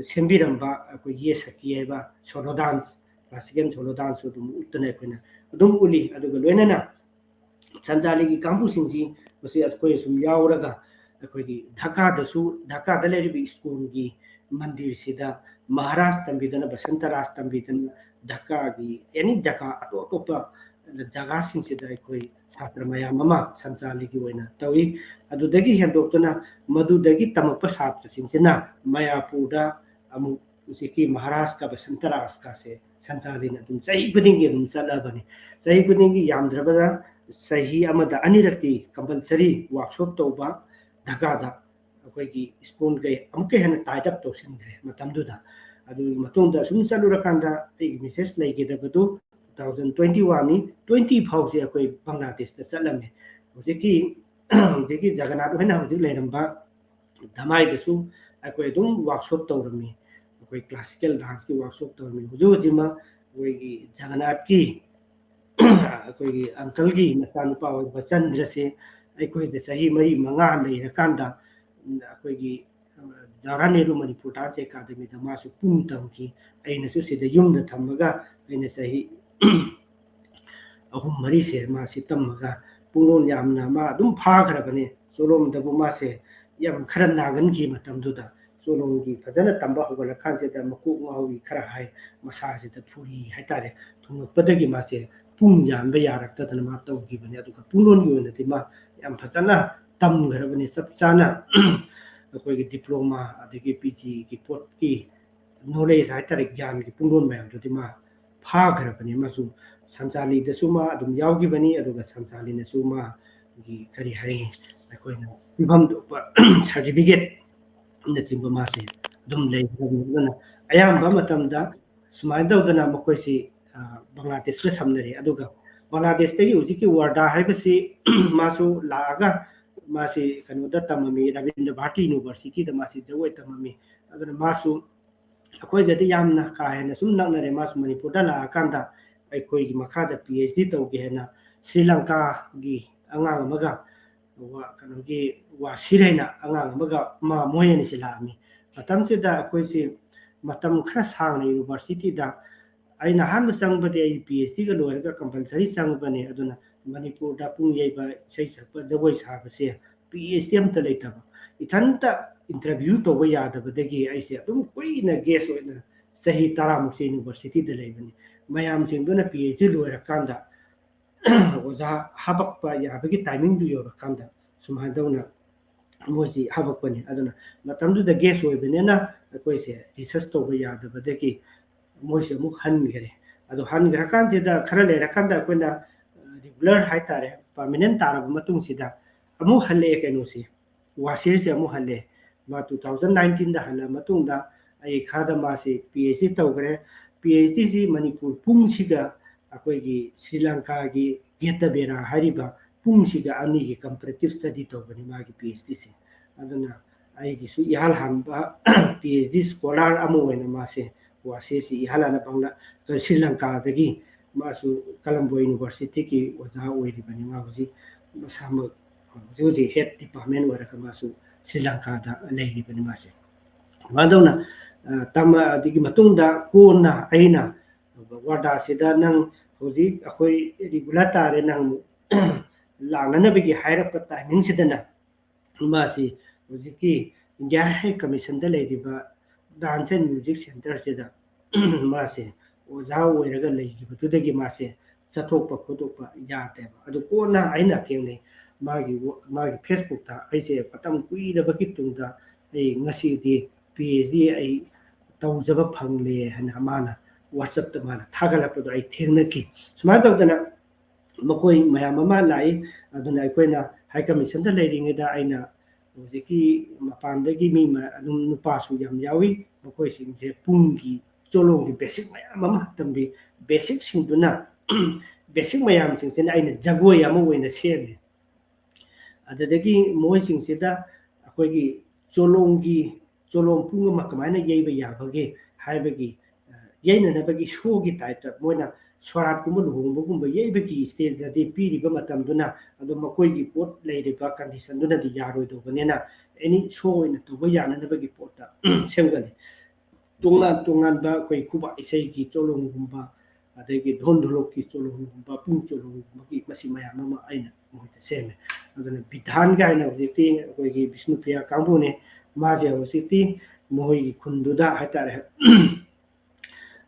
ꯁꯦꯝꯕꯤꯔꯝꯕ ꯑꯩꯈꯣꯏ ꯌꯦ ꯁꯈꯤ ꯍꯥꯏꯕ solo dance, classical solo danceꯁꯨ ꯑꯗꯨꯝ ꯎꯠꯇꯅ ꯑꯩꯈꯣꯏꯅ ꯑꯗꯨꯝ ꯎꯠꯂꯤ꯫ ꯑꯗꯨꯒ ꯂꯣꯏꯅꯅ ꯁꯟꯆꯥꯂꯤꯒꯤ ꯀꯥꯡꯕꯨꯁꯤꯡꯁꯤ ꯃꯁꯤ ꯑꯩꯈꯣꯏ ꯁꯨꯝ ꯌꯥꯎꯔꯒ ꯑꯩꯈꯣꯏꯒꯤ ꯙꯥꯀꯥꯗꯁꯨ, ꯙꯥꯀꯥꯗ ꯂꯩꯔꯤꯕ ꯏꯁꯀꯣꯟꯒꯤ ꯃꯟꯗꯤꯔꯁꯤꯗ ꯃꯍꯥꯔꯥꯖ ꯇꯝꯕꯤꯗꯅ, ꯕꯁꯟꯇ ꯔꯥꯖ ꯇꯝꯕꯤꯗꯅ, ꯙꯥꯀꯥꯒꯤ any ꯖꯒꯥ ꯑꯇꯣꯞ ꯑꯇꯣꯞꯄ ꯖꯒꯥꯁꯤꯡꯁꯤꯗ ꯑꯩꯈꯣꯏ ꯁꯥꯇ꯭ꯔ ꯃꯌꯥꯝ ꯑꯃ ꯁꯟꯆꯥꯂꯤꯒꯤ ꯑꯣꯏꯅ ꯇꯧꯏ꯫ ꯑꯗꯨꯗꯒꯤ ꯍꯦꯟꯗꯣꯛꯇꯨꯅ ꯃꯗꯨꯗꯒꯤ ꯇꯝꯃꯛꯄ ꯁꯥꯇ꯭ꯔꯁꯤꯡꯁꯤꯅ ꯃꯌꯥꯄꯨꯔꯗ ꯑꯃꯨꯛ ꯍꯧꯖꯤꯛꯀꯤ ꯃꯍꯥꯔꯥꯖꯀ ꯕꯁꯟꯇ ꯔꯥꯖꯀꯁꯦ ꯁꯟꯆꯥꯂꯤꯅ ꯑꯗꯨꯝ ꯆꯍꯤ ꯈꯨꯗꯤꯡꯒꯤ ꯑꯗꯨꯝ ꯆꯠꯂꯕꯅꯤ꯫ ꯆꯍꯤ ꯈꯨꯗꯤꯡꯒꯤ ꯌꯥꯝꯗ꯭ꯔꯕꯗ ꯆꯍꯤ ꯑꯃꯗ ꯑꯅꯤꯔꯛꯇꯤ compulsory workshop ꯇꯧꯕ ꯙꯥꯀꯥꯗ ꯑꯩꯈꯣꯏꯒꯤ ꯏꯁꯀꯣꯟꯒ ꯑꯃꯨꯛꯀ ꯍꯦꯟꯅ tied up ꯇꯧꯁꯤꯟꯈ꯭ꯔꯦ ꯃꯇꯝꯗꯨꯗ꯫ ꯑꯗꯨꯒꯤ ꯃꯇꯨꯡꯗ ꯑꯁꯨꯝ ꯆꯠꯂꯨꯔꯀꯥꯟꯗ ꯑꯩꯒꯤ message ꯂꯩꯈꯤꯗꯕꯗꯨ two thousand twenty oneꯅꯤ, twenty ꯐꯥꯎꯁꯦ ꯑꯩꯈꯣꯏ ꯕꯪꯒ꯭ꯂꯥꯗꯦꯁꯇ ꯆꯠꯂꯝꯃꯦ꯫ ꯍꯧꯖꯤꯛꯀꯤ, ꯍꯧꯖꯤꯛꯀꯤ ꯖꯒꯟꯅꯥꯊ ꯍꯣꯏꯅ ꯍꯧꯖꯤꯛ ꯂꯩꯔꯝꯕ ꯙꯃꯥꯏꯗꯁꯨ ꯑꯩꯈꯣꯏ ꯑꯗꯨꯝ workshop ꯇꯧꯔꯝꯃꯤ꯫ ꯑꯩꯈꯣꯏ classical danceꯀꯤ workshop ꯇꯧꯔꯝꯃꯤ꯫ ꯍꯧꯖꯤꯛ ꯍꯧꯖꯤꯛꯃꯛ ꯑꯩꯈꯣꯏꯒꯤ ꯖꯒꯟꯅꯥꯊꯀꯤ ꯑꯩꯈꯣꯏꯒꯤ uncleꯒꯤ ꯃꯆꯥꯅꯨꯄꯥ ꯑꯣꯏꯕ ꯆꯟꯗ꯭ꯔꯁꯦ ꯑꯩꯈꯣꯏꯗ ꯆꯍꯤ ꯃꯔꯤ ꯃꯉꯥ ꯂꯩꯔꯀꯥꯟꯗ, ꯎꯝ, ꯑꯩꯈꯣꯏꯒꯤ, ꯑ, ꯖꯋꯥꯍꯔꯂꯥꯜ ꯅꯦꯍꯔꯨ ꯃꯅꯤꯄꯨꯔ ꯗꯥꯟꯁ ꯑꯦꯀꯥꯗꯃꯤꯗ ꯃꯥꯁꯨ ꯄꯨꯡ ꯇꯝꯈꯤ꯫ ꯑꯩꯅꯁꯨ ꯁꯤꯗ ꯌꯨꯝꯗ ꯊꯝꯃꯒ ꯑꯩꯅ ꯆꯍꯤ ꯑꯍꯨꯝ ꯃꯔꯤꯁꯦ ꯃꯥꯁꯤ ꯇꯝꯃꯒ ꯄꯨꯡꯂꯣꯟ ꯌꯥꯝꯅ ꯃꯥ ꯑꯗꯨꯝ ꯐꯥꯈ꯭ꯔꯕꯅꯤ꯫ ꯆꯣꯂꯣꯝꯗꯕꯨ ꯃꯥꯁꯦ ꯌꯥꯝ ꯈꯔ ꯅꯥꯒꯟꯈꯤ ꯃꯇꯝꯗꯨꯗ꯫ ꯆꯣꯂꯣꯝꯒꯤ ꯐꯖꯅ ꯇꯝꯕ ꯍꯧꯒꯠꯂꯀꯥꯟꯁꯤꯗ ꯃꯀꯣꯛ ꯉꯥꯎꯔꯤ ꯈꯔ ꯍꯥꯏ, ꯃꯁꯥꯁꯤꯗ ꯐꯨꯔꯤ ꯍꯥꯏꯇꯥꯔꯦ, ꯊꯨꯡꯉꯛꯄꯗꯒꯤ ꯃꯥꯁꯦ ꯄꯨꯡ ꯌꯥꯟꯕ ꯌꯥꯔꯛꯇꯗꯅ ꯃꯥ ꯇꯧꯈꯤꯕꯅꯤ꯫ ꯑꯗꯨꯒ ꯄꯨꯡꯂꯣꯟꯒꯤ ꯑꯣꯏꯅꯗꯤ ꯃꯥ ꯌꯥꯝ ꯐꯖꯅ ꯇꯝꯈ꯭ꯔꯕꯅꯤ꯫ ꯆꯞ ꯆꯥꯅ ꯑꯩꯈꯣꯏꯒꯤ diploma ꯑꯗꯒꯤ P G ꯒꯤ ꯄꯣꯠꯀꯤ knowledge ꯍꯥꯏꯇꯥꯔꯦ, ꯒ꯭ꯌꯥꯟꯒꯤ ꯄꯨꯡꯂꯣꯟ ꯃꯌꯥꯝꯗꯨꯗꯤ ꯃꯥ ꯐꯥꯈ꯭ꯔꯕꯅꯤ꯫ ꯑꯃꯁꯨꯡ ꯁꯟꯆꯥꯂꯤꯗꯁꯨ ꯃꯥ ꯑꯗꯨꯝ ꯌꯥꯎꯈꯤꯕꯅꯤ꯫ ꯑꯗꯨꯒ ꯁꯟꯆꯥꯂꯤꯅꯁꯨ ꯃꯥꯒꯤ, ꯀꯔꯤ ꯍꯥꯏꯅꯤ, ꯑꯩꯈꯣꯏꯅ ꯄꯤꯐꯝ ꯊꯣꯛꯄ certificate ꯅꯆꯤꯡꯕ ꯃꯥꯁꯦ ꯑꯗꯨꯝ ꯂꯩꯈ꯭ꯔꯕꯅꯤ꯫ ꯑꯗꯨꯅ ꯑꯌꯥꯝꯕ ꯃꯇꯝꯗ ꯁꯨꯃꯥꯏꯅ ꯇꯧꯗꯅ ꯃꯈꯣꯏꯁꯤ, ꯑ, ꯕꯪꯒ꯭ꯂꯥꯗꯦꯁꯇ ꯁꯝꯅꯔꯦ꯫ ꯑꯗꯨꯒ ꯕꯪꯒ꯭ꯂꯥꯗꯦꯁꯇꯒꯤ ꯍꯧꯖꯤꯛꯀꯤ ꯋꯥꯔꯗꯥ ꯍꯥꯏꯕꯁꯤ ꯃꯥꯁꯨ ꯂꯥꯛꯑꯒ ꯃꯥꯁꯤ ꯀꯩꯅꯣꯗ ꯇꯝꯃꯝꯃꯤ, ꯔꯕꯤꯟꯗ꯭ꯔ ꯚꯥꯔꯇꯤ ꯌꯨꯅꯤꯚꯔꯁꯤꯇꯤꯗ ꯃꯥꯁꯤ ꯖꯒꯣꯏ ꯇꯝꯃꯝꯃꯤ꯫ ꯑꯗꯨꯅ ꯃꯥꯁꯨ ꯑꯩꯈꯣꯏꯒꯗꯤ ꯌꯥꯝꯅ ꯀꯥ ꯍꯦꯟꯅ ꯁꯨꯝ ꯅꯛꯅꯔꯦ꯫ ꯃꯥꯁꯨ ꯃꯅꯤꯄꯨꯔꯗ ꯂꯥꯛꯑꯀꯥꯟꯗ ꯑꯩꯈꯣꯏꯒꯤ ꯃꯈꯥꯗ P H D ꯇꯧꯒꯦ ꯍꯥꯏꯅ ꯁ꯭ꯔꯤ ꯂꯪꯀꯥꯒꯤ ꯑꯉꯥꯡ ꯑꯃꯒ ꯋꯥ-, ꯀꯩꯅꯣꯒꯤ ꯋꯥꯁꯤꯔ ꯍꯥꯏꯅ ꯑꯉꯥꯡ ꯑꯃꯒ ꯃꯥ, ꯃꯣꯏ ꯑꯅꯤꯁꯤ ꯂꯥꯛꯑꯝꯃꯤ꯫ ꯃꯇꯝꯁꯤꯗ ꯑꯩꯈꯣꯏꯁꯤ ꯃꯇꯝ ꯈꯔ ꯁꯥꯡꯅ ꯌꯨꯅꯤꯚꯔꯁꯤꯇꯤꯗ, ꯑꯩꯅ ꯑꯍꯥꯟꯕ ꯆꯪꯕꯗꯤ ꯑꯩ P H D ꯒ ꯂꯣꯏꯔꯒ compulsory ꯆꯪꯕꯅꯤ꯫ ꯑꯗꯨꯅ ꯃꯅꯤꯄꯨꯔꯗ ꯄꯨꯡ ꯌꯩꯕ, ꯏꯁꯩ ꯁꯛꯄ, ꯖꯒꯣꯏ ꯁꯥꯕꯁꯦ P H D ꯑꯝꯇ ꯂꯩꯇꯕ, ꯏꯊꯟꯇ interview ꯇꯧꯕ ꯌꯥꯗꯕꯗꯒꯤ ꯑꯩꯁꯦ ꯑꯗꯨꯝ ꯀꯨꯏꯅ guest ꯑꯣꯏꯅ ꯆꯍꯤ ꯇꯔꯥꯃꯨꯛꯁꯦ ꯌꯨꯅꯤꯚꯔꯁꯤꯇꯤꯗ ꯂꯩꯕꯅꯤ꯫ ꯃꯌꯥꯝꯁꯤꯡꯗꯨꯅ P H D ꯂꯣꯏꯔꯀꯥꯟꯗ ꯑꯣꯖꯥ ꯍꯥꯄꯛꯄ ꯌꯥꯕꯒꯤ timing ꯗꯨ ꯌꯧꯔꯀꯥꯟꯗ ꯁꯨꯃꯥꯏꯅ ꯇꯧꯅ ꯃꯣꯏꯁꯤ ꯍꯥꯄꯛꯄꯅꯤ꯫ ꯑꯗꯨꯅ ꯃꯇꯝꯗꯨꯗ guest ꯑꯣꯏꯕꯅꯤꯅ ꯑꯩꯈꯣꯏꯁꯦ research ꯇꯧꯕ ꯌꯥꯗꯕꯗꯒꯤ ꯃꯣꯏꯁꯦ ꯑꯃꯨꯛ ꯍꯟꯈ꯭ꯔꯦ꯫ ꯑꯗꯣ ꯍꯟꯈ꯭ꯔꯀꯥꯟꯁꯤꯗ ꯈꯔ ꯂꯩꯔꯀꯥꯟꯗ ꯑꯩꯈꯣꯏꯅ, ꯑ, regular ꯍꯥꯏꯇꯥꯔꯦ, permanent ꯇꯥꯔꯕ ꯃꯇꯨꯡꯁꯤꯗ ꯑꯃꯨꯛ ꯍꯜꯂꯛꯑꯦ ꯀꯩꯅꯣꯁꯤ, ꯋꯥꯁꯤꯔꯁꯦ ꯑꯃꯨꯛ ꯍꯜꯂꯦ꯫ ꯃꯥ two thousand nineteen ꯗ ꯍꯜꯂ ꯃꯇꯨꯡꯗ ꯑꯩ ꯈꯔꯗ ꯃꯥꯁꯤ P H D ꯇꯧꯈ꯭ꯔꯦ꯫ P H D ꯁꯤ ꯃꯅꯤꯄꯨꯔ ꯄꯨꯡꯁꯤꯒ ꯑꯩꯈꯣꯏꯒꯤ ꯁ꯭ꯔꯤ ꯂꯪꯀꯥꯒꯤ ꯒꯦꯇꯕꯦꯔꯥ ꯍꯥꯏꯔꯤꯕ ꯄꯨꯡꯁꯤꯒ ꯑꯅꯤꯒꯤ comparative study ꯇꯧꯕꯅꯤ ꯃꯥꯒꯤ P H D ꯁꯦ꯫ ꯑꯗꯨꯅ ꯑꯩꯒꯤꯁꯨ ꯏꯍꯥꯟ ꯍꯥꯟꯕ P H D scholar ꯑꯃ ꯑꯣꯏꯅ ꯃꯥꯁꯦ ꯋꯥꯁꯤꯔꯁꯤ ꯏꯍꯥꯟ ꯍꯥꯟꯅ ꯕꯪꯒ꯭ꯂꯥ-, ꯁ꯭ꯔꯤ ꯂꯪꯀꯥꯗꯒꯤ ꯃꯥꯁꯨ ꯀꯂꯝꯕꯣ ꯌꯨꯅꯤꯚꯔꯁꯤꯇꯤꯒꯤ ꯑꯣꯖꯥ ꯑꯣꯏꯔꯤꯕꯅꯤ꯫ ꯃꯥ ꯍꯧꯖꯤꯛ ꯃꯁꯥꯃꯛ ꯍꯧꯖꯤꯛ ꯍꯧꯖꯤꯛ ꯍꯦꯠ ꯗꯤꯄꯥꯔꯠꯃꯦꯟ ꯑꯣꯏꯔꯒ ꯃꯥꯁꯨ ꯁ꯭ꯔꯤ ꯂꯪꯀꯥꯗ ꯂꯩꯔꯤꯕꯅꯤ ꯃꯥꯁꯦ꯫ ꯁꯨꯃꯥꯏꯅ ꯇꯧꯅ, ꯑ, ꯇꯝꯃ-, ꯑꯗꯨꯒꯤ ꯃꯇꯨꯡꯗ ꯀꯣꯟꯅ ꯑꯩꯅ ꯋꯥꯔꯗꯥꯁꯤꯗ, "ꯅꯪ ꯍꯧꯖꯤꯛ ꯑꯩꯈꯣꯏ ꯔꯤꯒꯨꯂꯔ ꯇꯥꯔꯦ, ꯅꯪ ꯑꯃꯨꯛ ꯂꯥꯛꯅꯅꯕꯒꯤ ꯍꯥꯏꯔꯛꯄ ꯇꯥꯏꯃꯤꯡꯁꯤꯗꯅ ꯃꯥꯁꯤ ꯍꯧꯖꯤꯛꯀꯤ ꯏꯟꯗꯤꯌꯥ ꯍꯥꯏ ꯀꯃꯤꯁꯟꯗ ꯂꯩꯔꯤꯕ ꯗꯥꯟꯁ ꯑꯦꯟ ꯃ꯭ꯌꯨꯖꯤꯛ ꯁꯦꯟꯇꯔꯁꯤꯗ ꯃꯥꯁꯦ ꯑꯣꯖꯥ ꯑꯣꯏꯔꯒ ꯂꯩꯈꯤꯕꯗꯨꯗꯒꯤ ꯃꯥꯁꯦ ꯆꯠꯊꯣꯛꯄ ꯈꯣꯠꯇꯣꯛꯄ ꯌꯥꯗꯦꯕ꯫ ꯑꯗꯨ ꯀꯣꯟꯅ ꯑꯩꯅ ꯊꯦꯡꯅꯩ, ꯃꯥꯒꯤ ꯋ-, ꯃꯥꯒꯤ ꯐꯦꯁꯕꯨꯛꯇ ꯑꯩꯁꯦ ꯃꯇꯝ ꯀꯨꯏꯔꯕꯒꯤ ꯇꯨꯡꯗ ꯑꯩ ꯉꯁꯤꯗꯤ ꯄꯤ ꯑꯩꯆ ꯗꯤ ꯑꯩ ꯇꯧꯖꯕ ꯐꯪꯂꯦ ꯍꯥꯏꯅ ꯃꯥꯅ ꯋꯥꯆꯞꯇ ꯃꯥꯅ ꯊꯥꯒꯠꯂꯛꯄꯗꯣ ꯑꯩ ꯊꯦꯡꯅꯈꯤ꯫ ꯁꯨꯃꯥꯏꯅ ꯇꯧꯗꯅ ꯃꯈꯣꯏ ꯃꯌꯥꯝ ꯑꯃ ꯂꯥꯛꯏ꯫ ꯑꯗꯨꯅ ꯑꯩꯈꯣꯏꯅ ꯍꯥꯏ ꯀꯃꯤꯁꯟꯗ ꯂꯩꯔꯤꯉꯩꯗ ꯑꯩꯅ ꯍꯧꯖꯤꯛꯀꯤ ꯃꯄꯥꯟꯗꯒꯤ ꯃꯤ ꯃ-, ꯑꯗꯨꯝ ꯅꯨꯄꯥꯁꯨ ꯌꯥꯝ ꯌꯥꯎꯏ꯫ ꯃꯈꯣꯏꯁꯤꯡꯁꯦ ꯄꯨꯡꯒꯤ ꯆꯣꯂꯣꯝꯒꯤ ꯕꯦꯁꯤꯛ ꯃꯌꯥꯝ ꯑꯃ ꯇꯝꯕꯤ꯫ ꯕꯦꯁꯤꯛꯁꯤꯡꯗꯨꯅ, ꯕꯦꯁꯤꯛ ꯃꯌꯥꯝꯁꯤꯡꯁꯤꯅ ꯑꯩꯅ ꯖꯒꯣꯏ ꯑꯃ ꯑꯣꯏꯅ ꯁꯦꯝꯃꯦ꯫ ꯑꯗꯨꯗꯒꯤ ꯃꯣꯏꯁꯤꯡꯁꯤꯗ ꯑꯩꯈꯣꯏꯒꯤ ꯆꯣꯂꯣꯝꯒꯤ, ꯆꯣꯂꯣꯝ ꯄꯨꯡ ꯑꯃ ꯀꯃꯥꯏꯅ ꯌꯩꯕ ꯌꯥꯕꯒꯦ ꯍꯥꯏꯕꯒꯤ, ꯑ, ꯌꯩꯅꯅꯕꯒꯤ ꯁꯣꯒꯤ ꯇꯥꯏꯞꯇ ꯃꯣꯏꯅ ꯁꯣꯔꯥꯠꯀꯨꯝꯕ ꯂꯨꯍꯣꯡꯕꯒꯨꯝꯕ ꯌꯩꯕꯒꯤ ꯁ꯭ꯇꯦꯖꯇꯗꯤ ꯄꯤꯔꯤꯕ ꯃꯇꯝꯗꯨꯅ ꯑꯗꯨꯝ ꯃꯈꯣꯏꯒꯤ ꯄꯣꯠ ꯂꯩꯔꯤꯕ ꯀꯟꯗꯤꯁꯟꯗꯨꯅꯗꯤ ꯌꯥꯔꯣꯏꯗꯧꯕꯅꯤꯅ, ꯑꯦꯅꯤ ꯁꯣ ꯑꯣꯏꯅ ꯇꯧꯕ ꯌꯥꯅꯅꯕꯒꯤ ꯄꯣꯠꯇ ꯁꯦꯝꯒꯠꯂꯤ꯫ ꯇꯣꯉꯥꯟ ꯇꯣꯉꯥꯟꯕ ꯑꯩꯈꯣꯏ ꯈꯨꯕꯥꯛ ꯏꯁꯩꯒꯤ ꯆꯣꯂꯣꯝꯒꯨꯝꯕ, ꯑꯗꯒꯤ ꯙꯣꯟ ꯙꯣꯂꯣꯛꯀꯤ ꯆꯣꯂꯣꯝꯒꯨꯝꯕ, ꯄꯨꯡ ꯆꯣꯂꯣꯝꯒꯨꯝꯕꯒꯤ ꯃꯁꯤ ꯃꯌꯥꯝ ꯑꯃ ꯑꯩꯅ ꯃꯣꯏꯗ ꯁꯦꯝꯃꯦ꯫ ꯑꯗꯨꯅ ꯕꯤꯙꯥꯟ ꯀꯥꯏꯅ ꯍꯧꯖꯤꯛꯇꯤ ꯑꯩꯈꯣꯏꯒꯤ ꯕꯤꯁꯅꯨꯄ꯭ꯔꯤꯌꯥ ꯀꯥꯡꯕꯨꯅꯦ, ꯃꯥꯁꯦ ꯍꯧꯖꯤꯛꯇꯤ ꯃꯈꯣꯏꯒꯤ ꯈꯨꯟꯗꯨꯗ ꯍꯥꯏꯇꯥꯔꯦ,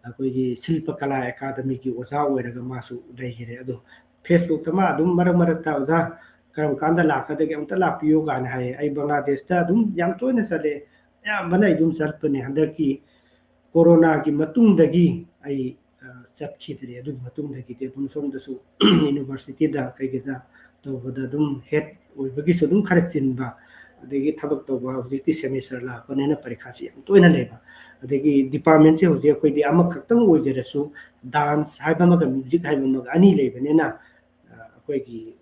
ꯑꯩꯈꯣꯏꯒꯤ ꯁꯤꯜꯄ ꯀꯂꯥ ꯑꯦꯀꯥꯗꯃꯤꯒꯤ ꯑꯣꯖꯥ ꯑꯣꯏꯔꯒ ꯃꯥꯁꯨ ꯂꯩꯈꯔꯦ꯫ ꯑꯗꯣ ꯐꯦꯁꯕꯨꯛꯇ ꯃꯥ ꯑꯗꯨꯝ ꯃꯔꯛ ꯃꯔꯛꯇ, "ꯑꯣꯖꯥ, ꯀꯔꯝ ꯀꯥꯟꯗ ꯂꯥꯛꯀꯗꯒꯦ? ꯑꯝꯇ ꯂꯥꯛꯄꯤꯌꯨ" ꯀꯥꯏꯅ ꯍꯥꯏꯌꯦ꯫ ꯑꯩ ꯕꯪꯒ꯭ꯂꯥꯗꯦꯁꯇ ꯑꯗꯨꯝ ꯌꯥꯝ ꯇꯣꯏꯅ ꯆꯠꯂꯦ, ꯑꯌꯥꯝꯕꯅ ꯑꯩ ꯑꯗꯨꯝ ꯆꯠꯄꯅꯦ꯫ ꯍꯟꯗꯛꯀꯤ ꯀꯣꯔꯣꯅꯥꯒꯤ ꯃꯇꯨꯡꯗꯒꯤ ꯑꯩ, ꯑ, ꯆꯠꯈꯤꯗ꯭ꯔꯦ꯫ ꯑꯗꯨꯒꯤ ꯃꯇꯨꯡꯗꯒꯤꯗꯤ ꯑꯗꯨꯝ ꯁꯣꯝꯗꯁꯨ ꯌꯨꯅꯤꯚꯔꯁꯤꯇꯤꯗ ꯀꯩꯒꯤꯗ ꯇꯧꯕꯗ ꯑꯗꯨꯝ ꯍꯦꯠ ꯑꯣꯏꯕꯒꯤꯁꯨ ꯑꯗꯨꯝ ꯈꯔ ꯆꯤꯟꯕ, ꯑꯗꯒꯤ ꯊꯕꯛ ꯇꯧꯕ, ꯍꯧꯖꯤꯛꯇꯤ ꯁꯦꯃꯤꯁꯇꯔ ꯂꯥꯛꯄꯅꯤꯅ ꯄꯔꯤꯈꯥꯁꯤ ꯌꯥꯝ ꯇꯣꯏꯅ ꯂꯩꯕ, ꯑꯗꯒꯤ ꯗꯤꯄꯥꯔꯠꯃꯦꯟꯁꯦ ꯍꯧꯖꯤꯛ ꯑꯩꯈꯣꯏꯗꯤ ꯑꯃꯈꯛꯇꯪ ꯑꯣꯏꯖꯔꯁꯨ, ꯗꯥꯟꯁ ꯍꯥꯏꯕ ꯑꯃꯒ ꯃ꯭ꯌꯨꯖꯤꯛ ꯍꯥꯏꯕ ꯑꯃꯒ ꯑꯅꯤ ꯂꯩꯕꯅꯤꯅ, ꯑ, ꯑꯩꯈꯣꯏꯒꯤ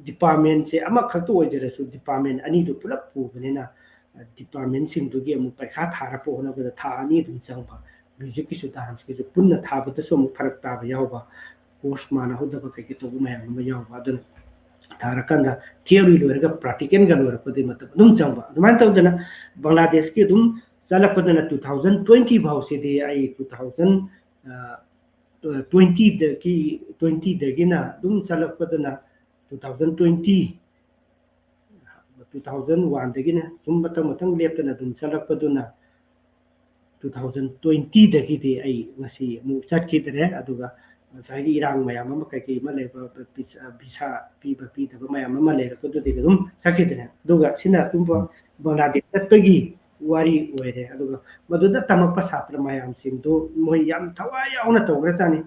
ꯗꯤꯄꯥꯔꯠꯃꯦꯟꯁꯦ ꯑꯃꯈꯛꯇ ꯑꯣꯏꯖꯔꯁꯨ ꯗꯤꯄꯥꯔꯠꯃꯦꯟ ꯑꯅꯤꯗꯨ ꯄꯨꯂꯞ ꯄꯨꯕꯅꯤꯅ, ꯑ, ꯗꯤꯄꯥꯔꯠꯃꯦꯟꯁꯤꯡꯗꯨꯒꯤ ꯑꯃꯨꯛ ꯄꯔꯤꯈꯥ ꯊꯥꯔꯛꯄ ꯍꯣꯠꯅꯕꯗ ꯊꯥ ꯑꯅꯤ ꯑꯗꯨꯝ ꯆꯪꯕ, ꯃ꯭ꯌꯨꯖꯤꯛꯀꯤꯁꯨ ꯗꯥꯟꯁꯀꯤꯁꯨ ꯄꯨꯟꯅ ꯊꯥꯕꯗꯁꯨ ꯑꯃꯨꯛ ꯐꯔꯛ ꯇꯥꯕ ꯌꯥꯎꯕ, ꯀꯣꯔꯁ ꯃꯥꯟꯅꯍꯧꯗꯕ ꯀꯩꯀꯩ ꯇꯧꯕ ꯃꯌꯥꯝ ꯑꯃ ꯌꯥꯎꯕ꯫ ꯑꯗꯨꯅ ꯊꯥꯔꯀꯥꯟꯗ theory ꯂꯣꯏꯔꯒ practicalꯒ ꯂꯣꯏꯔꯛꯄꯗꯤ ꯃꯇꯝ ꯑꯗꯨꯝ ꯆꯪꯕ꯫ ꯑꯗꯨꯃꯥꯏꯅ ꯇꯧꯗꯅ ꯕꯪꯒ꯭ꯂꯥꯗꯦꯁꯀꯤ ꯑꯗꯨꯝ ꯆꯠꯂꯛꯄꯗꯨꯅ two thousand twenty ꯐꯥꯎꯁꯤꯗꯤ ꯑꯩ two thousand twentyꯗꯒꯤ twentyꯗꯒꯤꯅ ꯑꯗꯨꯝ ꯆꯠꯂꯛꯄꯗꯨꯅ two thousand twenty two thousand oneꯗꯒꯤꯅ ꯁꯨꯝ ꯃꯊꯪ ꯃꯊꯪ ꯂꯦꯞꯇꯅ ꯑꯗꯨꯝ ꯆꯠꯂꯛꯄꯗꯨꯅ two thousand twentyꯗꯒꯤꯗꯤ ꯑꯩ ꯉꯁꯤ ꯑꯃꯨꯛ ꯆꯠꯈꯤꯗ꯭ꯔꯦ꯫ ꯑꯗꯨꯒ ꯉꯁꯥꯏꯒꯤ ꯏꯔꯥꯡ ꯃꯌꯥꯝ ꯑꯃ ꯀꯩꯀꯩ ꯑꯃ ꯂꯩꯕ, ꯚꯤꯁꯥ ꯄꯤꯕ ꯄꯤꯗꯕ ꯃꯌꯥꯝ ꯑꯃ ꯂꯩꯔꯛꯄꯗꯨꯗꯒꯤ ꯑꯗꯨꯝ ꯆꯠꯈꯤꯗ꯭ꯔꯦ꯫ ꯑꯗꯨꯒ ꯁꯤꯅ ꯑꯗꯨꯝꯕ ꯕꯪꯒ꯭ꯂꯥꯗꯦꯁ ꯆꯠꯄꯒꯤ ꯋꯥꯔꯤ ꯑꯣꯏꯔꯦ꯫ ꯑꯗꯨꯒ ꯃꯗꯨꯗ ꯇꯝꯃꯛꯄ ꯁꯥꯇ꯭ꯔ ꯃꯌꯥꯝꯁꯤꯡꯗꯨ ꯃꯣꯏ ꯌꯥꯝ ꯊꯋꯥꯏ ꯌꯥꯎꯅ ꯇꯧꯈ꯭ꯔꯖꯥꯠꯅꯤ꯫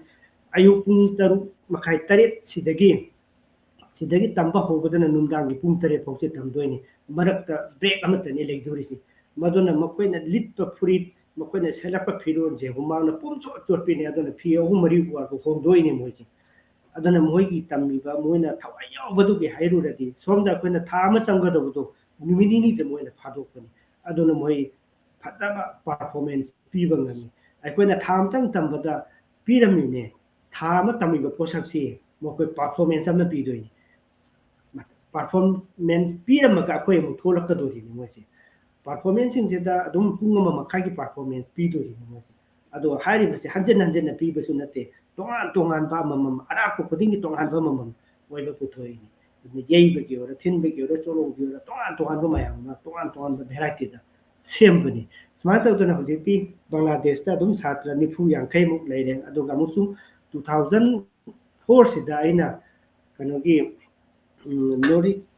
ꯑꯌꯨꯛ ꯄꯨꯡ ꯇꯔꯨꯛ ꯃꯈꯥꯏ, ꯇꯔꯦꯠ ꯁꯤꯗꯒꯤ ꯁꯤꯗꯒꯤ ꯇꯝꯕ ꯍꯧꯕꯗꯅ ꯅꯨꯡꯗꯥꯡꯒꯤ ꯄꯨꯡ ꯇꯔꯦꯠ ꯐꯥꯎꯁꯦ ꯇꯝꯗꯣꯏꯅꯤ꯫ ꯃꯔꯛꯇ break ꯑꯃꯠꯇꯅꯤ ꯂꯩꯗꯣꯔꯤꯁꯤ꯫ ꯃꯗꯨꯅ ꯃꯈꯣꯏꯅ ꯂꯤꯠꯄ ꯐꯨꯔꯤꯠ, ꯃꯈꯣꯏꯅ ꯁꯦꯠꯂꯛꯄ ꯐꯤꯔꯣꯜꯁꯦ ꯍꯨꯃꯥꯡꯅ ꯄꯨꯝꯆꯣꯠ ꯆꯣꯠꯄꯤꯅꯤ꯫ ꯑꯗꯨꯅ ꯐꯤ ꯑꯍꯨꯝ ꯃꯔꯤ ꯋꯥꯏꯕ ꯍꯣꯡꯗꯣꯛꯏꯅꯦ ꯃꯣꯏꯁꯦ꯫ ꯑꯗꯨꯅ ꯃꯣꯏꯒꯤ ꯇꯝꯃꯤꯕ, ꯃꯣꯏꯅ ꯊꯋꯥꯏ ꯌꯥꯎꯕꯗꯨꯒꯤ ꯍꯥꯏꯔꯨꯔꯗꯤ, ꯁꯣꯝꯗ ꯑꯩꯈꯣꯏꯅ ꯊꯥ ꯑꯃ ꯆꯪꯒꯗꯧꯕꯗꯣ ꯅꯨꯃꯤꯠ ꯅꯤꯅꯤꯗ ꯃꯣꯏꯅ ꯐꯥꯗꯣꯛꯄꯅꯤ꯫ ꯑꯗꯨꯅ ꯃꯣꯏ ꯐꯖꯕ performance ꯄꯤꯕ ꯉꯝꯃꯤ꯫ ꯑꯩꯈꯣꯏꯅ ꯊꯥ ꯑꯃꯇꯪ ꯇꯝꯕꯗ ꯄꯤꯔꯝꯃꯤꯅꯦ, ꯊꯥ ꯑꯃ ꯇꯝꯃꯤꯕ ꯄꯣꯠꯁꯛꯁꯤ ꯃꯈꯣꯏ performance ꯑꯃ ꯄꯤꯗꯣꯏꯅꯤ꯫ Performance ꯄꯤꯔꯝꯃꯒ ꯑꯩꯈꯣꯏ ꯑꯃꯨꯛ ꯊꯣꯛꯂꯛꯀꯗꯣꯔꯤꯅꯤ ꯃꯣꯏꯁꯦ꯫ Performanceꯁꯤꯡꯁꯤꯗ ꯑꯗꯨꯝ ꯄꯨꯡ ꯑꯃ ꯃꯈꯥꯏꯒꯤ performance ꯄꯤꯗꯣꯔꯤꯅꯤ ꯃꯣꯏꯁꯦ꯫ ꯑꯗꯣ ꯍꯥꯏꯔꯤꯕꯁꯦ ꯍꯟꯖꯤꯟ ꯍꯟꯖꯤꯟꯅ ꯄꯤꯕꯁꯨ ꯅꯠꯇꯦ, ꯇꯣꯉꯥꯟ ꯇꯣꯉꯥꯟꯕ ꯑꯃꯃꯝ, ꯑꯔꯥꯛꯄ ꯈꯨꯗꯤꯡꯒꯤ ꯇꯣꯉꯥꯟꯕ ꯑꯃꯃꯝ ꯑꯣꯏꯕ ꯄꯨꯊꯣꯛꯏꯅꯤ꯫ ꯑꯗꯨꯅ ꯌꯩꯕꯒꯤ ꯑꯣꯏꯔꯣ, ꯊꯤꯟꯕꯒꯤ ꯑꯣꯏꯔꯣ, ꯆꯣꯂꯣꯝꯒꯤ ꯑꯣꯏꯔꯣ, ꯇꯣꯉꯥꯟ ꯇꯣꯉꯥꯟꯕ ꯃꯌꯥꯝ ꯑꯃ, ꯇꯣꯉꯥꯟ ꯇꯣꯉꯥꯟꯕ varietyꯗ ꯁꯦꯝꯕꯅꯤ꯫ ꯁꯨꯃꯥꯏꯅ ꯇꯧꯗꯅ ꯍꯧꯖꯤꯛꯇꯤ ꯕꯪꯒ꯭ꯂꯥꯗꯦꯁꯇ ꯑꯗꯨꯝ ꯁꯥꯇ꯭ꯔ ꯅꯤꯐꯨ ꯌꯥꯡꯈꯩꯃꯨꯛ ꯂꯩꯔꯦ꯫ ꯑꯗꯨꯒ ꯑꯃꯨꯛꯁꯨ two thousand fourꯁꯤꯗ ꯑꯩꯅ ꯀꯩꯅꯣꯒꯤ, ꯎꯝ, North East,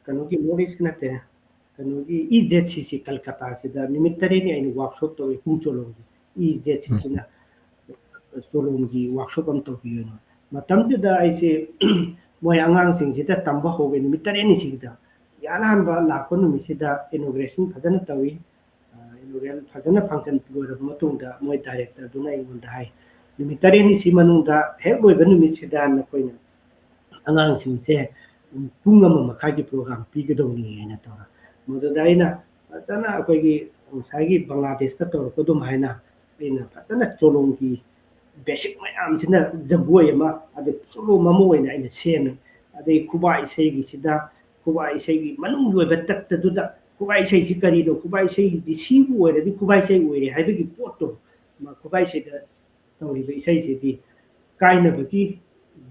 ꯀꯩꯅꯣꯒꯤ North East ꯅꯠꯇꯦ, ꯀꯩꯅꯣꯒꯤ E Z C C ꯀꯜꯀꯇꯥꯁꯤꯗ ꯅꯨꯃꯤꯠ ꯇꯔꯦꯠꯅꯤ ꯑꯩꯅ workshop ꯇꯧꯏ, ꯄꯨꯡ ꯆꯣꯂꯣꯝꯒꯤ꯫ E Z C Cꯅ ꯆꯣꯂꯣꯝꯒꯤ workshop ꯑꯃ ꯇꯧꯕꯤꯌꯨꯅ꯫ ꯃꯇꯝꯁꯤꯗ ꯑꯩꯁꯦ ꯃꯣꯏ ꯑꯉꯥꯡꯁꯤꯡꯁꯤꯗ ꯇꯝꯕ ꯍꯧꯋꯦ ꯅꯨꯃꯤꯠ ꯇꯔꯦꯠꯅꯤꯁꯤꯗ꯫ ꯏꯍꯥꯟ ꯍꯥꯟꯕ ꯂꯥꯛꯄ ꯅꯨꯃꯤꯠꯁꯤꯗ inauguration ꯐꯖꯅ ꯇꯧꯏ꯫ ꯑ, inaugural ꯐꯖꯅ function ꯂꯣꯏꯔꯕ ꯃꯇꯨꯡꯗ ꯃꯣꯏ directorꯗꯨꯅ ꯑꯩꯉꯣꯟꯗ ꯍꯥꯏ, "ꯅꯨꯃꯤꯠ ꯇꯔꯦꯠꯅꯤꯁꯤ ꯃꯅꯨꯡꯗ ꯍꯦꯛ ꯂꯣꯏꯕ ꯅꯨꯃꯤꯠꯁꯤꯗ ꯅꯈꯣꯏꯅ ꯑꯉꯥꯡꯁꯤꯡꯁꯦ ꯄꯨꯡ ꯑꯃ ꯃꯈꯥꯏꯒꯤ program ꯄꯤꯒꯗꯧꯅꯤ" ꯍꯥꯏꯅ ꯇꯧꯔ꯫ ꯃꯗꯨꯗ ꯑꯩꯅ ꯐꯖꯅ ꯑꯩꯈꯣꯏꯒꯤ ꯉꯁꯥꯏꯒꯤ ꯕꯪꯒ꯭ꯂꯥꯗꯦꯁꯇ ꯇꯧꯔꯛꯄ ꯑꯗꯨꯝ ꯍꯥꯏꯅ ꯑꯩꯅ ꯐꯖꯅ ꯆꯣꯂꯣꯝꯒꯤ basic ꯃꯌꯥꯝꯁꯤꯅ ꯖꯒꯣꯏ ꯑꯃ, ꯑꯗꯩ ꯆꯣꯂꯣꯝ ꯑꯃ ꯑꯣꯏꯅ ꯑꯩꯅ ꯁꯦꯝꯃꯦ꯫ ꯑꯗꯩ ꯈꯨꯕꯥꯛ ꯏꯁꯩꯒꯤꯁꯤꯗ, ꯈꯨꯕꯥꯛ ꯏꯁꯩꯒꯤ ꯃꯅꯨꯡꯒꯤ ꯑꯣꯏꯕ ꯇꯠꯇꯗꯨꯗ ꯈꯨꯕꯥꯛ ꯏꯁꯩꯁꯤ ꯀꯔꯤꯅꯣ, ꯈꯨꯕꯥꯛ ꯏꯁꯩꯗꯤ ꯁꯤꯕꯨ ꯑꯣꯏꯔꯗꯤ ꯈꯨꯕꯥꯛ ꯏꯁꯩ ꯑꯣꯏꯔꯦ ꯍꯥꯏꯕꯒꯤ ꯄꯣꯠꯇꯣ, ꯃ-, ꯈꯨꯕꯥꯛ ꯏꯁꯩꯗ ꯇꯧꯔꯤꯕ ꯏꯁꯩꯁꯤꯗꯤ ꯀꯥꯏꯅꯕꯒꯤ,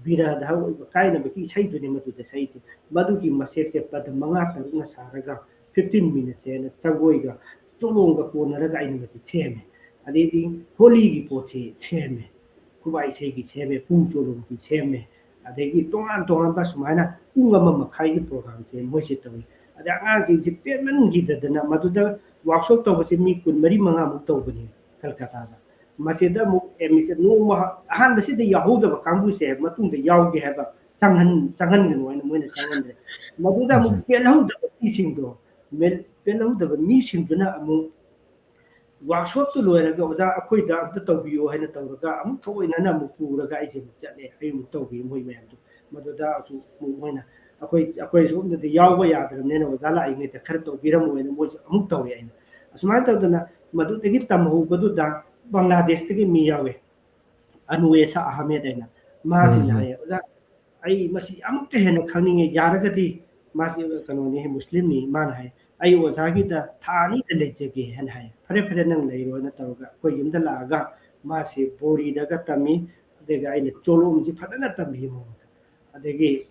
ꯕꯤꯔꯍꯗ ꯑꯣꯏꯕ ꯀꯥꯏꯅꯕꯒꯤ ꯏꯁꯩꯗꯨꯅꯤ ꯃꯗꯨꯗ ꯁꯛꯏꯗꯤ꯫ ꯃꯗꯨꯒꯤ ꯃꯁꯦꯛꯁꯦ ꯄꯗ ꯃꯉꯥ ꯇꯔꯨꯛꯅ ꯁꯥꯔꯒ fifteen minutes ꯍꯥꯏꯅ ꯖꯒꯣꯏꯒ ꯆꯣꯂꯣꯝꯒ ꯀꯣꯟꯅꯔꯒ ꯑꯩꯅ ꯃꯁꯤ ꯁꯦꯝꯃꯦ꯫ ꯑꯗꯩꯗꯤ ꯍꯣꯂꯤꯒꯤ ꯄꯣꯠꯁꯤ ꯁꯦꯝꯃꯦ, ꯈꯨꯕꯥꯛ ꯏꯁꯩꯒꯤ ꯁꯦꯝꯃꯦ, ꯄꯨꯡ ꯆꯣꯂꯣꯝꯒꯤ ꯁꯦꯝꯃꯦ, ꯑꯗꯒꯤ ꯇꯣꯉꯥꯟ ꯇꯣꯉꯥꯟꯕ ꯁꯨꯃꯥꯏꯅ ꯄꯨꯡ ꯑꯃ ꯃꯈꯥꯏꯒꯤ programꯁꯦ ꯃꯣꯏꯁꯦ ꯇꯧꯏ꯫ ꯑꯗꯩ ꯑꯉꯥꯡꯁꯤꯡꯁꯤ ꯄꯦꯟꯃꯟꯈꯤꯗꯗꯅ ꯃꯗꯨꯗ workshop ꯇꯧꯕꯁꯦ ꯃꯤ ꯀꯨꯟꯃꯔꯤ ꯃꯉꯥꯃꯨꯛ ꯇꯧꯕꯅꯤ ꯀꯜꯀꯇꯥꯗ꯫ ꯃꯁꯤꯗ ꯑꯃꯨꯛ admission ꯅꯣꯡꯃ ꯑꯍꯥꯟꯕꯁꯤꯗ ꯌꯥꯎꯍꯧꯗꯕ ꯀꯥꯡꯕꯨꯁꯦ ꯃꯇꯨꯡꯗ ꯌꯥꯎꯒꯦ ꯍꯥꯏꯕ ꯆꯪꯍꯟ-, ꯆꯪꯍꯟꯒꯅꯨ ꯍꯥꯏꯅ ꯃꯣꯏꯅ ꯆꯪꯍꯟꯗ꯭ꯔꯦ꯫ ꯃꯗꯨꯗ ꯑꯃꯨꯛ ꯎꯝ꯫ ꯄꯦꯜꯍꯧꯗꯕ ꯃꯤꯁꯤꯡꯗꯣ, ꯃꯦꯜ-, ꯄꯦꯜꯍꯧꯗꯕ ꯃꯤꯁꯤꯡꯗꯨꯅ ꯑꯃꯨꯛ workshopꯇꯨ ꯂꯣꯏꯔꯒ "ꯑꯣꯖꯥ, ꯑꯩꯈꯣꯏꯗ ꯑꯝꯇ ꯇꯧꯕꯤꯌꯨ" ꯍꯥꯏꯅ ꯇꯧꯔꯒ ꯑꯃꯨꯛ ꯊꯑꯣꯏꯅꯅ ꯑꯃꯨꯛ ꯄꯨꯔꯒ ꯑꯩꯁꯦ ꯑꯃꯨꯛ ꯆꯠꯂꯦ꯫ ꯑꯩ ꯑꯃꯨꯛ ꯇꯧꯕꯤ ꯃꯣꯏ ꯃꯌꯥꯝꯗꯣ꯫ ꯃꯗꯨꯗ ꯑꯃꯨꯛ ꯃꯣꯏꯅ ꯑꯩꯈꯣꯏ, ꯑꯩꯈꯣꯏ ꯁꯣꯝꯗꯗꯤ ꯌꯥꯎꯕ ꯌꯥꯗ꯭ꯔꯕꯅꯤꯅ ꯑꯣꯖꯥ ꯂꯥꯛꯏꯉꯩꯗ ꯈꯔ ꯇꯧꯕꯤꯔꯝꯃꯣ ꯍꯥꯏꯅ ꯃꯣꯏꯁꯨ ꯑꯃꯨꯛ ꯇꯧꯔꯦ ꯑꯩꯅ꯫ ꯑꯁꯨꯃꯥꯏꯅ ꯇꯧꯗꯅ ꯃꯗꯨꯗꯒꯤ ꯇꯝꯍꯧꯕꯗꯨꯗ ꯕꯪꯒ꯭ꯂꯥꯗꯦꯁꯇꯒꯤ ꯃꯤ ꯌꯥꯎꯋꯦ, ꯑꯅꯨꯋꯦꯁꯥ ꯑꯍꯃꯦꯗ ꯍꯥꯏꯅ꯫ ꯃꯥꯁꯤꯅ ꯎꯝ, ꯎꯝ꯫ ꯍꯥꯏꯌꯦ, "ꯑꯣꯖꯥ, ꯑꯩ ꯃꯁꯤ ꯑꯃꯨꯛꯇ ꯍꯦꯟꯅ ꯈꯪꯅꯤꯡꯉꯦ, ꯌꯥꯔꯒꯗꯤ", ꯃꯥꯁꯤ ꯀꯩꯅꯣꯅꯤ, ꯃꯨꯁꯂꯤꯝꯅꯤ꯫ ꯃꯥꯅ ꯍꯥꯏ, "ꯑꯩ ꯑꯣꯖꯥꯒꯤꯗ ꯊꯥ ꯑꯅꯤꯗ ꯂꯩꯖꯒꯦ" ꯍꯥꯏꯅ ꯍꯥꯏ꯫ "ꯐꯔꯦ, ꯐꯔꯦ, ꯅꯪ ꯂꯩꯔꯣꯅ" ꯇꯧꯔꯒ ꯑꯩꯈꯣꯏ ꯌꯨꯝꯗ ꯂꯥꯛꯑꯒ ꯃꯥꯁꯤ ꯕꯣꯔꯤꯗꯒ ꯇꯝꯃꯤ꯫ ꯑꯗꯨꯒ ꯑꯩꯅ ꯆꯣꯂꯣꯝꯁꯤ ꯐꯖꯅ ꯇꯝꯕꯤ ꯃꯉꯣꯟꯗ꯫ ꯑꯗꯒꯤ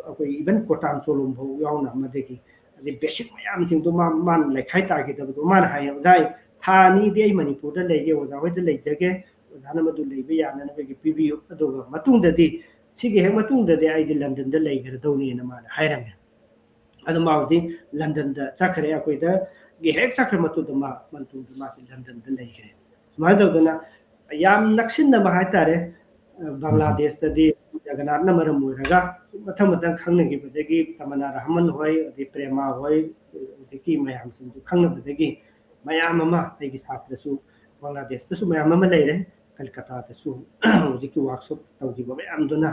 ꯑꯩꯈꯣꯏ even ꯀꯣꯇꯥꯝ ꯆꯣꯂꯣꯝ ꯐꯥꯎ ꯌꯥꯎꯅ, ꯑꯃꯗꯒꯤ ꯑꯗꯩ basic ꯃꯌꯥꯝꯁꯤꯡꯗꯣ ꯃꯥ-, ꯃꯥꯅ ꯂꯩꯈꯥꯏ ꯇꯥꯈꯤꯗꯕꯗꯣ꯫ ꯃꯥꯅ ꯍꯥꯏꯌꯦ, "ꯑꯣꯖꯥ, ꯑꯩ ꯊꯥ ꯑꯅꯤꯗꯤ ꯑꯩ ꯃꯅꯤꯄꯨꯔꯗ ꯂꯩꯒꯦ, ꯑꯣꯖꯥ ꯍꯣꯏꯗ ꯂꯩꯖꯒꯦ, ꯑꯣꯖꯥꯅ ꯃꯗꯨ ꯂꯩꯕ ꯌꯥꯅꯅꯕꯒꯤ ꯄꯤꯕꯤꯌꯨ, ꯑꯗꯨꯒ ꯃꯇꯨꯡꯗꯗꯤ, ꯁꯤꯒꯤ ꯍꯦꯛ ꯃꯇꯨꯡꯗꯗꯤ ꯑꯩꯗꯤ ꯂꯟꯗꯟꯗ ꯂꯩꯒꯗꯧꯅꯦꯅ" ꯃꯥꯅ ꯍꯥꯏꯔꯝꯃꯦ꯫ ꯑꯗꯣ ꯃꯥ ꯍꯧꯖꯤꯛ ꯂꯟꯗꯟꯗ ꯆꯠꯈ꯭ꯔꯦ, ꯑꯩꯈꯣꯏꯗꯒꯤ ꯍꯦꯛ ꯆꯠꯈ꯭ꯔ ꯃꯇꯨꯡꯗ ꯃꯥ ꯃꯅꯤꯄꯨꯔꯗ, ꯃꯥꯁꯤ ꯂꯟꯗꯟꯗ ꯂꯩꯈ꯭ꯔꯦ꯫ ꯁꯨꯃꯥꯏꯅ ꯇꯧꯗꯅ ꯌꯥꯝ ꯅꯛꯁꯤꯟꯅꯕ ꯍꯥꯏꯇꯥꯔꯦ, ꯑ, ꯎꯝ꯫ ꯕꯪꯒ꯭ꯂꯥꯗꯦꯁꯇꯗꯤ ꯖꯒꯅꯥꯊꯅ ꯃꯔꯝ ꯑꯣꯏꯔꯒ ꯁꯨꯝ ꯃꯊꯪ ꯃꯊꯪ ꯈꯪꯅꯈꯤꯕꯗꯒꯤ ꯇꯃꯟꯅꯥ ꯔꯍꯃꯟ ꯍꯣꯏ, ꯑꯗꯩ ꯄ꯭ꯔꯦꯃꯥ ꯍꯣꯏ, ꯍꯧꯖꯤꯛꯀꯤ ꯃꯌꯥꯝꯁꯤꯡꯗꯨ ꯈꯪꯅꯕꯗꯒꯤ ꯃꯌꯥꯝ ꯑꯃ ꯑꯩꯒꯤ ꯁꯥꯇ꯭ꯔꯁꯨ ꯕꯪꯒ꯭ꯂꯥꯗꯦꯁꯇꯁꯨ ꯃꯌꯥꯝ ꯑꯃ ꯂꯩꯔꯦ, ꯀꯜꯀꯇꯥꯗꯁꯨ ꯍꯧꯖꯤꯛꯀꯤ workshop ꯇꯧꯈꯤꯕ ꯃꯌꯥꯝꯗꯨꯅ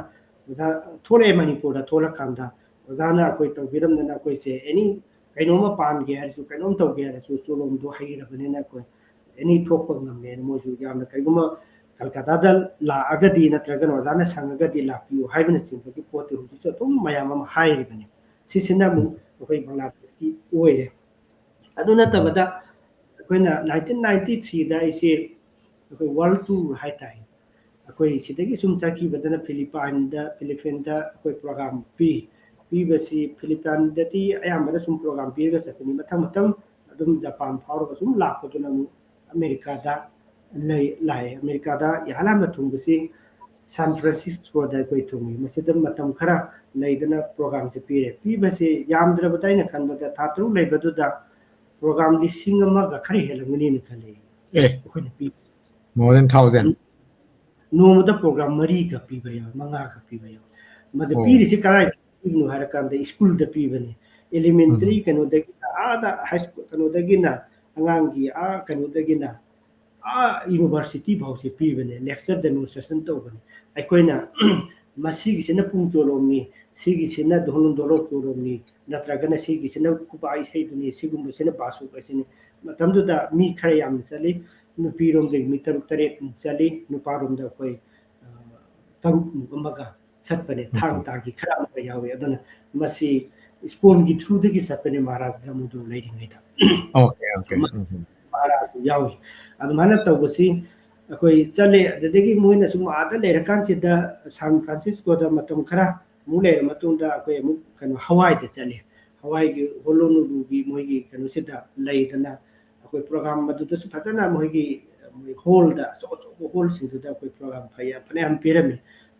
ꯑꯣꯖꯥ ꯊꯣꯛꯂꯛꯑꯦ, ꯃꯅꯤꯄꯨꯔꯗ ꯊꯣꯛꯂꯛꯀꯥꯟꯗ ꯑꯣꯖꯥꯅ ꯑꯩꯈꯣꯏ ꯇꯧꯕꯤꯔꯝꯗꯅ ꯑꯩꯈꯣꯏꯁꯦ any ꯀꯩꯅꯣꯝꯃ ꯄꯥꯟꯒꯦ ꯍꯥꯏꯔꯁꯨ, ꯀꯩꯅꯣꯝ ꯇꯧꯒꯦ ꯍꯥꯏꯔꯁꯨ ꯆꯣꯂꯣꯝꯗꯣ ꯍꯩꯔꯕꯅꯤꯅ ꯑꯩꯈꯣꯏ any ꯊꯣꯛꯄ ꯉꯝꯃꯦꯅ ꯃꯣꯏꯁꯨ ꯌꯥꯝꯅ ꯀꯩꯒꯨꯝꯕ ꯀꯜꯀꯇꯥꯗ ꯂꯥꯛꯑꯒꯗꯤ ꯅꯠꯇ꯭ꯔꯒꯅ ꯑꯣꯖꯥꯅ ꯁꯪꯉꯒꯗꯤ ꯂꯥꯛꯄꯤꯌꯨ ꯍꯥꯏꯕꯅꯆꯤꯡꯕꯒꯤ ꯄꯣꯠꯇꯤ ꯍꯧꯖꯤꯛꯁꯨ ꯑꯗꯨꯝ ꯃꯌꯥꯝ ꯑꯃ ꯍꯥꯏꯔꯤꯕꯅꯤ꯫ ꯁꯤꯁꯤꯅ ꯑꯃꯨꯛ ꯑꯩꯈꯣꯏ ꯕꯪꯒ꯭ꯂꯥꯗꯦꯁꯀꯤ ꯑꯣꯏꯔꯦ꯫ ꯑꯗꯨ ꯅꯠꯇꯕꯗ ꯑꯩꯈꯣꯏꯅ nineteen ninety threeꯗ ꯑꯩꯁꯦ ꯑꯩꯈꯣꯏ world tour ꯍꯥꯏꯇꯥꯔꯦ, ꯑꯩꯈꯣꯏ ꯁꯤꯗꯒꯤ ꯁꯨꯝ ꯆꯠꯈꯤꯕꯗꯅ ꯐꯤꯂꯤꯄꯥꯏꯟꯗ, ꯐꯤꯂꯤꯄꯤꯟꯗ ꯑꯩꯈꯣꯏ program ꯄꯤ꯫ ꯄꯤꯕꯁꯤ ꯐꯤꯂꯤꯄꯥꯏꯟꯗꯗꯤ ꯑꯌꯥꯝꯕꯅ ꯁꯨꯝ program ꯄꯤꯔꯒ ꯆꯠꯄꯅꯤ꯫ ꯃꯊꯪ ꯃꯊꯪ ꯑꯗꯨꯝ ꯖꯄꯥꯟ ꯐꯥꯎꯔꯒ ꯁꯨꯝ ꯂꯥꯛꯄꯗꯨꯅ ꯑꯃꯨꯛ ꯑꯃꯦꯔꯤꯀꯥꯗ ꯂꯩ, ꯂꯥꯛꯑꯦ꯫ ꯑꯃꯦꯔꯤꯀꯥꯗ ꯏꯍꯥꯟ ꯍꯥꯟꯕ ꯊꯨꯡꯕꯁꯤ ꯁꯥꯟ ꯐ꯭ꯔꯥꯟꯁꯤꯁꯀꯣꯗ ꯑꯩꯈꯣꯏ ꯊꯨꯡꯉꯤ꯫ ꯃꯁꯤꯗ ꯃꯇꯝ ꯈꯔ ꯂꯩꯗꯅ programꯁꯦ ꯄꯤꯔꯦ꯫ ꯄꯤꯕꯁꯤ ꯌꯥꯝꯗ꯭ꯔꯕꯗ ꯑꯩꯅ ꯈꯟꯕꯗ ꯊꯥ ꯇꯔꯨꯛ ꯂꯩꯕꯗꯨꯗ program ꯂꯤꯁꯤꯡ ꯑꯃꯒ ꯈꯔ ꯍꯦꯜꯂꯝꯒꯅꯤꯅ ꯈꯜꯂꯦ ꯑꯦ, ꯑꯩꯈꯣꯏꯅ ꯄꯤ꯫ More than thousand. ꯅꯣꯡꯃꯗ program ꯃꯔꯤꯒ ꯄꯤꯕ ꯌꯥꯎꯏ, ꯃꯉꯥꯒ ꯄꯤꯕ ꯌꯥꯎꯏ꯫ ꯃꯗꯨ ꯑꯣ꯫ ꯄꯤꯔꯤꯁꯤ ꯀꯗꯥꯏꯗ ꯄꯤꯕꯅꯣ ꯍꯥꯏꯔꯀꯥꯟꯗ ꯁ꯭ꯀꯨꯜꯗ ꯄꯤꯕꯅꯤ꯫ Elementary ꯎꯝ꯫ ꯀꯩꯅꯣꯗꯒꯤꯅ ꯑꯥꯗ high school ꯀꯩꯅꯣꯗꯒꯤꯅ ꯑꯉꯥꯡꯒꯤ ꯑꯥ ꯀꯩꯅꯣꯗꯒꯤꯅ ꯑꯥ university ꯐꯥꯎꯁꯦ ꯄꯤꯕꯅꯦ, lecture demonstration ꯇꯧꯕꯅꯤ꯫ ꯑꯩꯈꯣꯏꯅ ꯃꯁꯤꯒꯤꯁꯤꯅ ꯄꯨꯡ ꯆꯣꯂꯣꯝꯅꯤ, ꯁꯤꯒꯤꯁꯤꯅ ꯙꯣꯂꯨꯟ ꯙꯣꯂꯣꯛ ꯆꯣꯂꯣꯝꯅꯤ, ꯅꯠꯇ꯭ꯔꯒꯅ ꯁꯤꯒꯤꯁꯤꯅ ꯈꯨꯕꯥꯛ ꯏꯁꯩꯗꯨꯅꯤ, ꯁꯤꯒꯨꯝꯕꯁꯤꯅ ꯕꯥꯁꯨꯛ ꯑꯁꯤꯅꯤ꯫ ꯃꯇꯝꯗꯨꯗ ꯃꯤ ꯈꯔ ꯌꯥꯝꯅ ꯆꯠꯂꯤ, ꯅꯨꯄꯤꯔꯣꯝꯗꯒꯤ ꯃꯤ ꯇꯔꯨꯛ ꯇꯔꯦꯠꯃꯨꯛ ꯆꯠꯂꯤ, ꯅꯨꯄꯥꯔꯣꯝꯗ ꯑꯩꯈꯣꯏ, ꯑ, ꯇꯔꯨꯛꯃꯨꯛ ꯑꯃꯒ ꯆꯠꯄꯅꯦ꯫ ꯎꯝ꯫ ꯊꯥꯡ ꯇꯥꯒꯤ ꯈꯔ ꯑꯃꯒ ꯌꯥꯎꯏ꯫ ꯑꯗꯨꯅ ꯃꯁꯤ ꯁ꯭ꯀꯨꯜꯒꯤ throughꯗꯒꯤ ꯆꯠꯄꯅꯦ ꯃꯍꯥꯔꯥꯖ ꯗꯥꯃꯨꯗꯣ ꯂꯩꯔꯤꯉꯩꯗ꯫ Okay, okay. ꯃ-, ꯎꯝ, ꯎꯝ꯫ ꯃꯍꯥꯔꯥꯖꯁꯨ ꯌꯥꯎꯏ꯫ ꯑꯗꯨꯃꯥꯏꯅ ꯇꯧꯕꯁꯤ ꯑꯩꯈꯣꯏ ꯆꯠꯂꯦ꯫ ꯑꯗꯨꯗꯒꯤ ꯃꯣꯏꯅ ꯁꯨꯝ ꯑꯥꯗ ꯂꯩꯔꯀꯥꯟꯁꯤꯗ ꯁꯥꯟ ꯐ꯭ꯔꯥꯟꯁꯤꯁꯀꯣꯗ ꯃꯇꯝ ꯈꯔ ꯑꯃꯨꯛ ꯂꯩꯔ ꯃꯇꯨꯡꯗ ꯑꯩꯈꯣꯏ ꯑꯃꯨꯛ ꯀꯩꯅꯣ ꯍꯋꯥꯏꯗ ꯆꯠꯂꯦ꯫ ꯍꯋꯥꯏꯒꯤ ꯍꯣꯂꯣꯅꯨꯂꯨꯒꯤ ꯃꯣꯏꯒꯤ ꯀꯩꯅꯣꯁꯤꯗ ꯂꯩꯗꯅ ꯑꯩꯈꯣꯏ program ꯑꯗꯨꯗꯁꯨ ꯐꯖꯅ ꯃꯣꯏꯒꯤ, ꯃꯣꯏ hallꯗ ꯑꯆꯧ ꯑꯆꯧꯕ hallꯁꯤꯡꯗꯨꯗ ꯑꯩꯈꯣꯏ program ꯐꯩ-, ꯐꯅꯌꯥꯝ ꯄꯤꯔꯝꯃꯤ꯫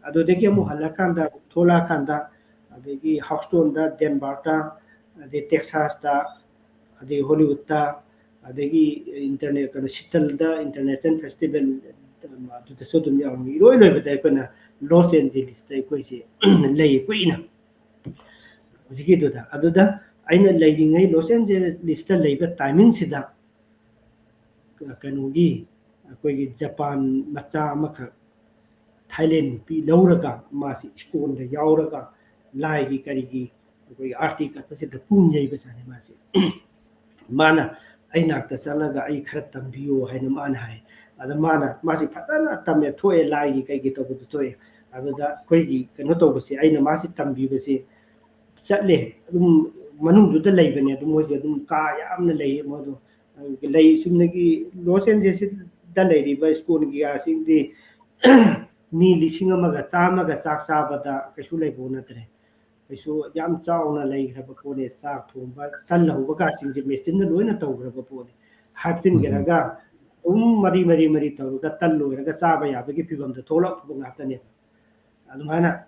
ꯑꯗꯨꯗꯒꯤ ꯑꯃꯨꯛ ꯎꯝ꯫ ꯍꯜꯂꯀꯥꯟꯗ, ꯊꯣꯛꯂꯛꯑꯀꯥꯟꯗ ꯑꯗꯒꯤ ꯍꯥꯎꯁꯇꯣꯟꯗ, ꯗꯦꯟꯕꯥꯔꯛꯇ, ꯑꯗꯩ ꯇꯦꯛꯁꯥꯁꯇ, ꯑꯗꯩ ꯍꯣꯂꯤꯋꯨꯗꯇ, ꯑꯗꯒꯤ interna-, ꯀꯩꯅꯣ, ꯁꯤꯇꯜꯗ international festival ꯑꯗꯨꯗꯁꯨ ꯑꯗꯨꯝ ꯌꯥꯎꯔꯝꯃꯤ꯫ ꯏꯔꯣꯏ ꯂꯣꯏꯕꯗ ꯑꯩꯈꯣꯏꯅ ꯂꯣꯁ ꯑꯦꯟꯖꯦꯂꯤꯁꯇ ꯑꯩꯈꯣꯏꯁꯦ ꯂꯩ ꯀꯨꯏꯅ꯫ ꯍꯧꯖꯤꯛꯀꯤꯗꯨꯗ, ꯑꯗꯨꯗ ꯑꯩꯅ ꯂꯩꯔꯤꯉꯩ ꯂꯣꯁ ꯑꯦꯟꯖꯦꯂꯤꯁꯇ ꯂꯩꯕ timingꯁꯤꯗ ꯀꯩꯅꯣꯒꯤ ꯑꯩꯈꯣꯏꯒꯤ ꯖꯄꯥꯟ ꯃꯆꯥ ꯑꯃꯈꯛ ꯊꯥꯏꯂꯦꯟ ꯅꯨꯄꯤ ꯂꯧꯔꯒ ꯃꯥꯁꯤ ꯁ꯭ꯀꯨꯜꯗ ꯌꯥꯎꯔꯒ ꯂꯥꯏꯒꯤ ꯀꯔꯤꯒꯤ ꯑꯩꯈꯣꯏꯒꯤ ꯑꯥꯔꯇꯤ ꯀꯠꯄꯁꯤꯗ ꯄꯨꯡ ꯌꯩꯕꯖꯥꯠꯅꯤ ꯃꯥꯁꯦ꯫ ꯃꯥꯅ ꯑꯩ ꯅꯥꯛꯇ ꯆꯠꯂꯒ "ꯑꯩ ꯈꯔ ꯇꯝꯕꯤꯌꯨ" ꯍꯥꯏꯅ ꯃꯥꯅ ꯍꯥꯏ꯫ ꯑꯗ ꯃꯥꯅ, ꯃꯥꯁꯤ ꯐꯖꯅ ꯇꯝꯃꯦ, ꯊꯣꯛꯑꯦ, ꯂꯥꯏꯒꯤ ꯀꯩꯒꯤ ꯇꯧꯕꯗꯨ ꯊꯣꯛꯑꯦ꯫ ꯑꯗꯨꯗ ꯑꯩꯈꯣꯏꯒꯤ ꯀꯩꯅꯣ ꯇꯧꯕꯁꯦ, ꯑꯩꯅ ꯃꯥꯁꯤ ꯇꯝꯕꯤꯕꯁꯦ ꯆꯠꯂꯦ, ꯑꯗꯨꯝ ꯃꯅꯨꯡꯗꯨꯗ ꯂꯩꯕꯅꯦ꯫ ꯑꯗꯨꯝ ꯃꯣꯏꯁꯦ ꯑꯗꯨꯝ ꯀꯥ ꯌꯥꯝꯅ ꯂꯩꯌꯦ ꯃꯣꯏꯗꯣ꯫ ꯑꯗꯨꯒ ꯂꯩ, ꯆꯨꯝꯅꯒꯤ ꯂꯣꯁ ꯑꯦꯟꯖꯦꯂꯤꯁꯇ ꯂꯩꯔꯤꯕ ꯁ꯭ꯀꯨꯜꯒꯤ ꯀꯥꯁꯤꯡꯗꯤ ꯃꯤ ꯂꯤꯁꯤꯡ ꯑꯃꯒ ꯆꯥꯝꯃꯒ ꯆꯥꯛ ꯆꯥꯕꯗ ꯀꯩꯁꯨ ꯂꯩꯕ ꯅꯠꯇ꯭ꯔꯦ꯫ ꯀꯩꯁꯨ ꯌꯥꯝ ꯆꯥꯎꯅ ꯂꯩꯈ꯭ꯔꯕ ꯄꯣꯠꯅꯤ꯫ ꯆꯥꯛ ꯊꯣꯡꯕ, ꯇꯜ ꯍꯧꯕ ꯀꯥꯁꯤꯡꯁꯦ ꯃꯦꯆꯤꯟꯅ ꯂꯣꯏꯅ ꯇꯧꯈ꯭ꯔꯕ ꯄꯣꯠꯅꯤ꯫ ꯍꯥꯞꯆꯤꯟꯈ꯭ꯔꯒ ꯑꯗꯨꯝ ꯃꯔꯤ ꯃꯔꯤ ꯃꯔꯤ ꯇꯧꯔꯒ ꯇꯜ ꯂꯣꯏꯔꯒ ꯆꯥꯕ ꯌꯥꯕꯒꯤ ꯐꯤꯕꯝꯗ ꯊꯣꯛꯂꯛꯄ ꯉꯥꯛꯇꯅꯦꯕ꯫ ꯑꯗꯨꯃꯥꯏꯅ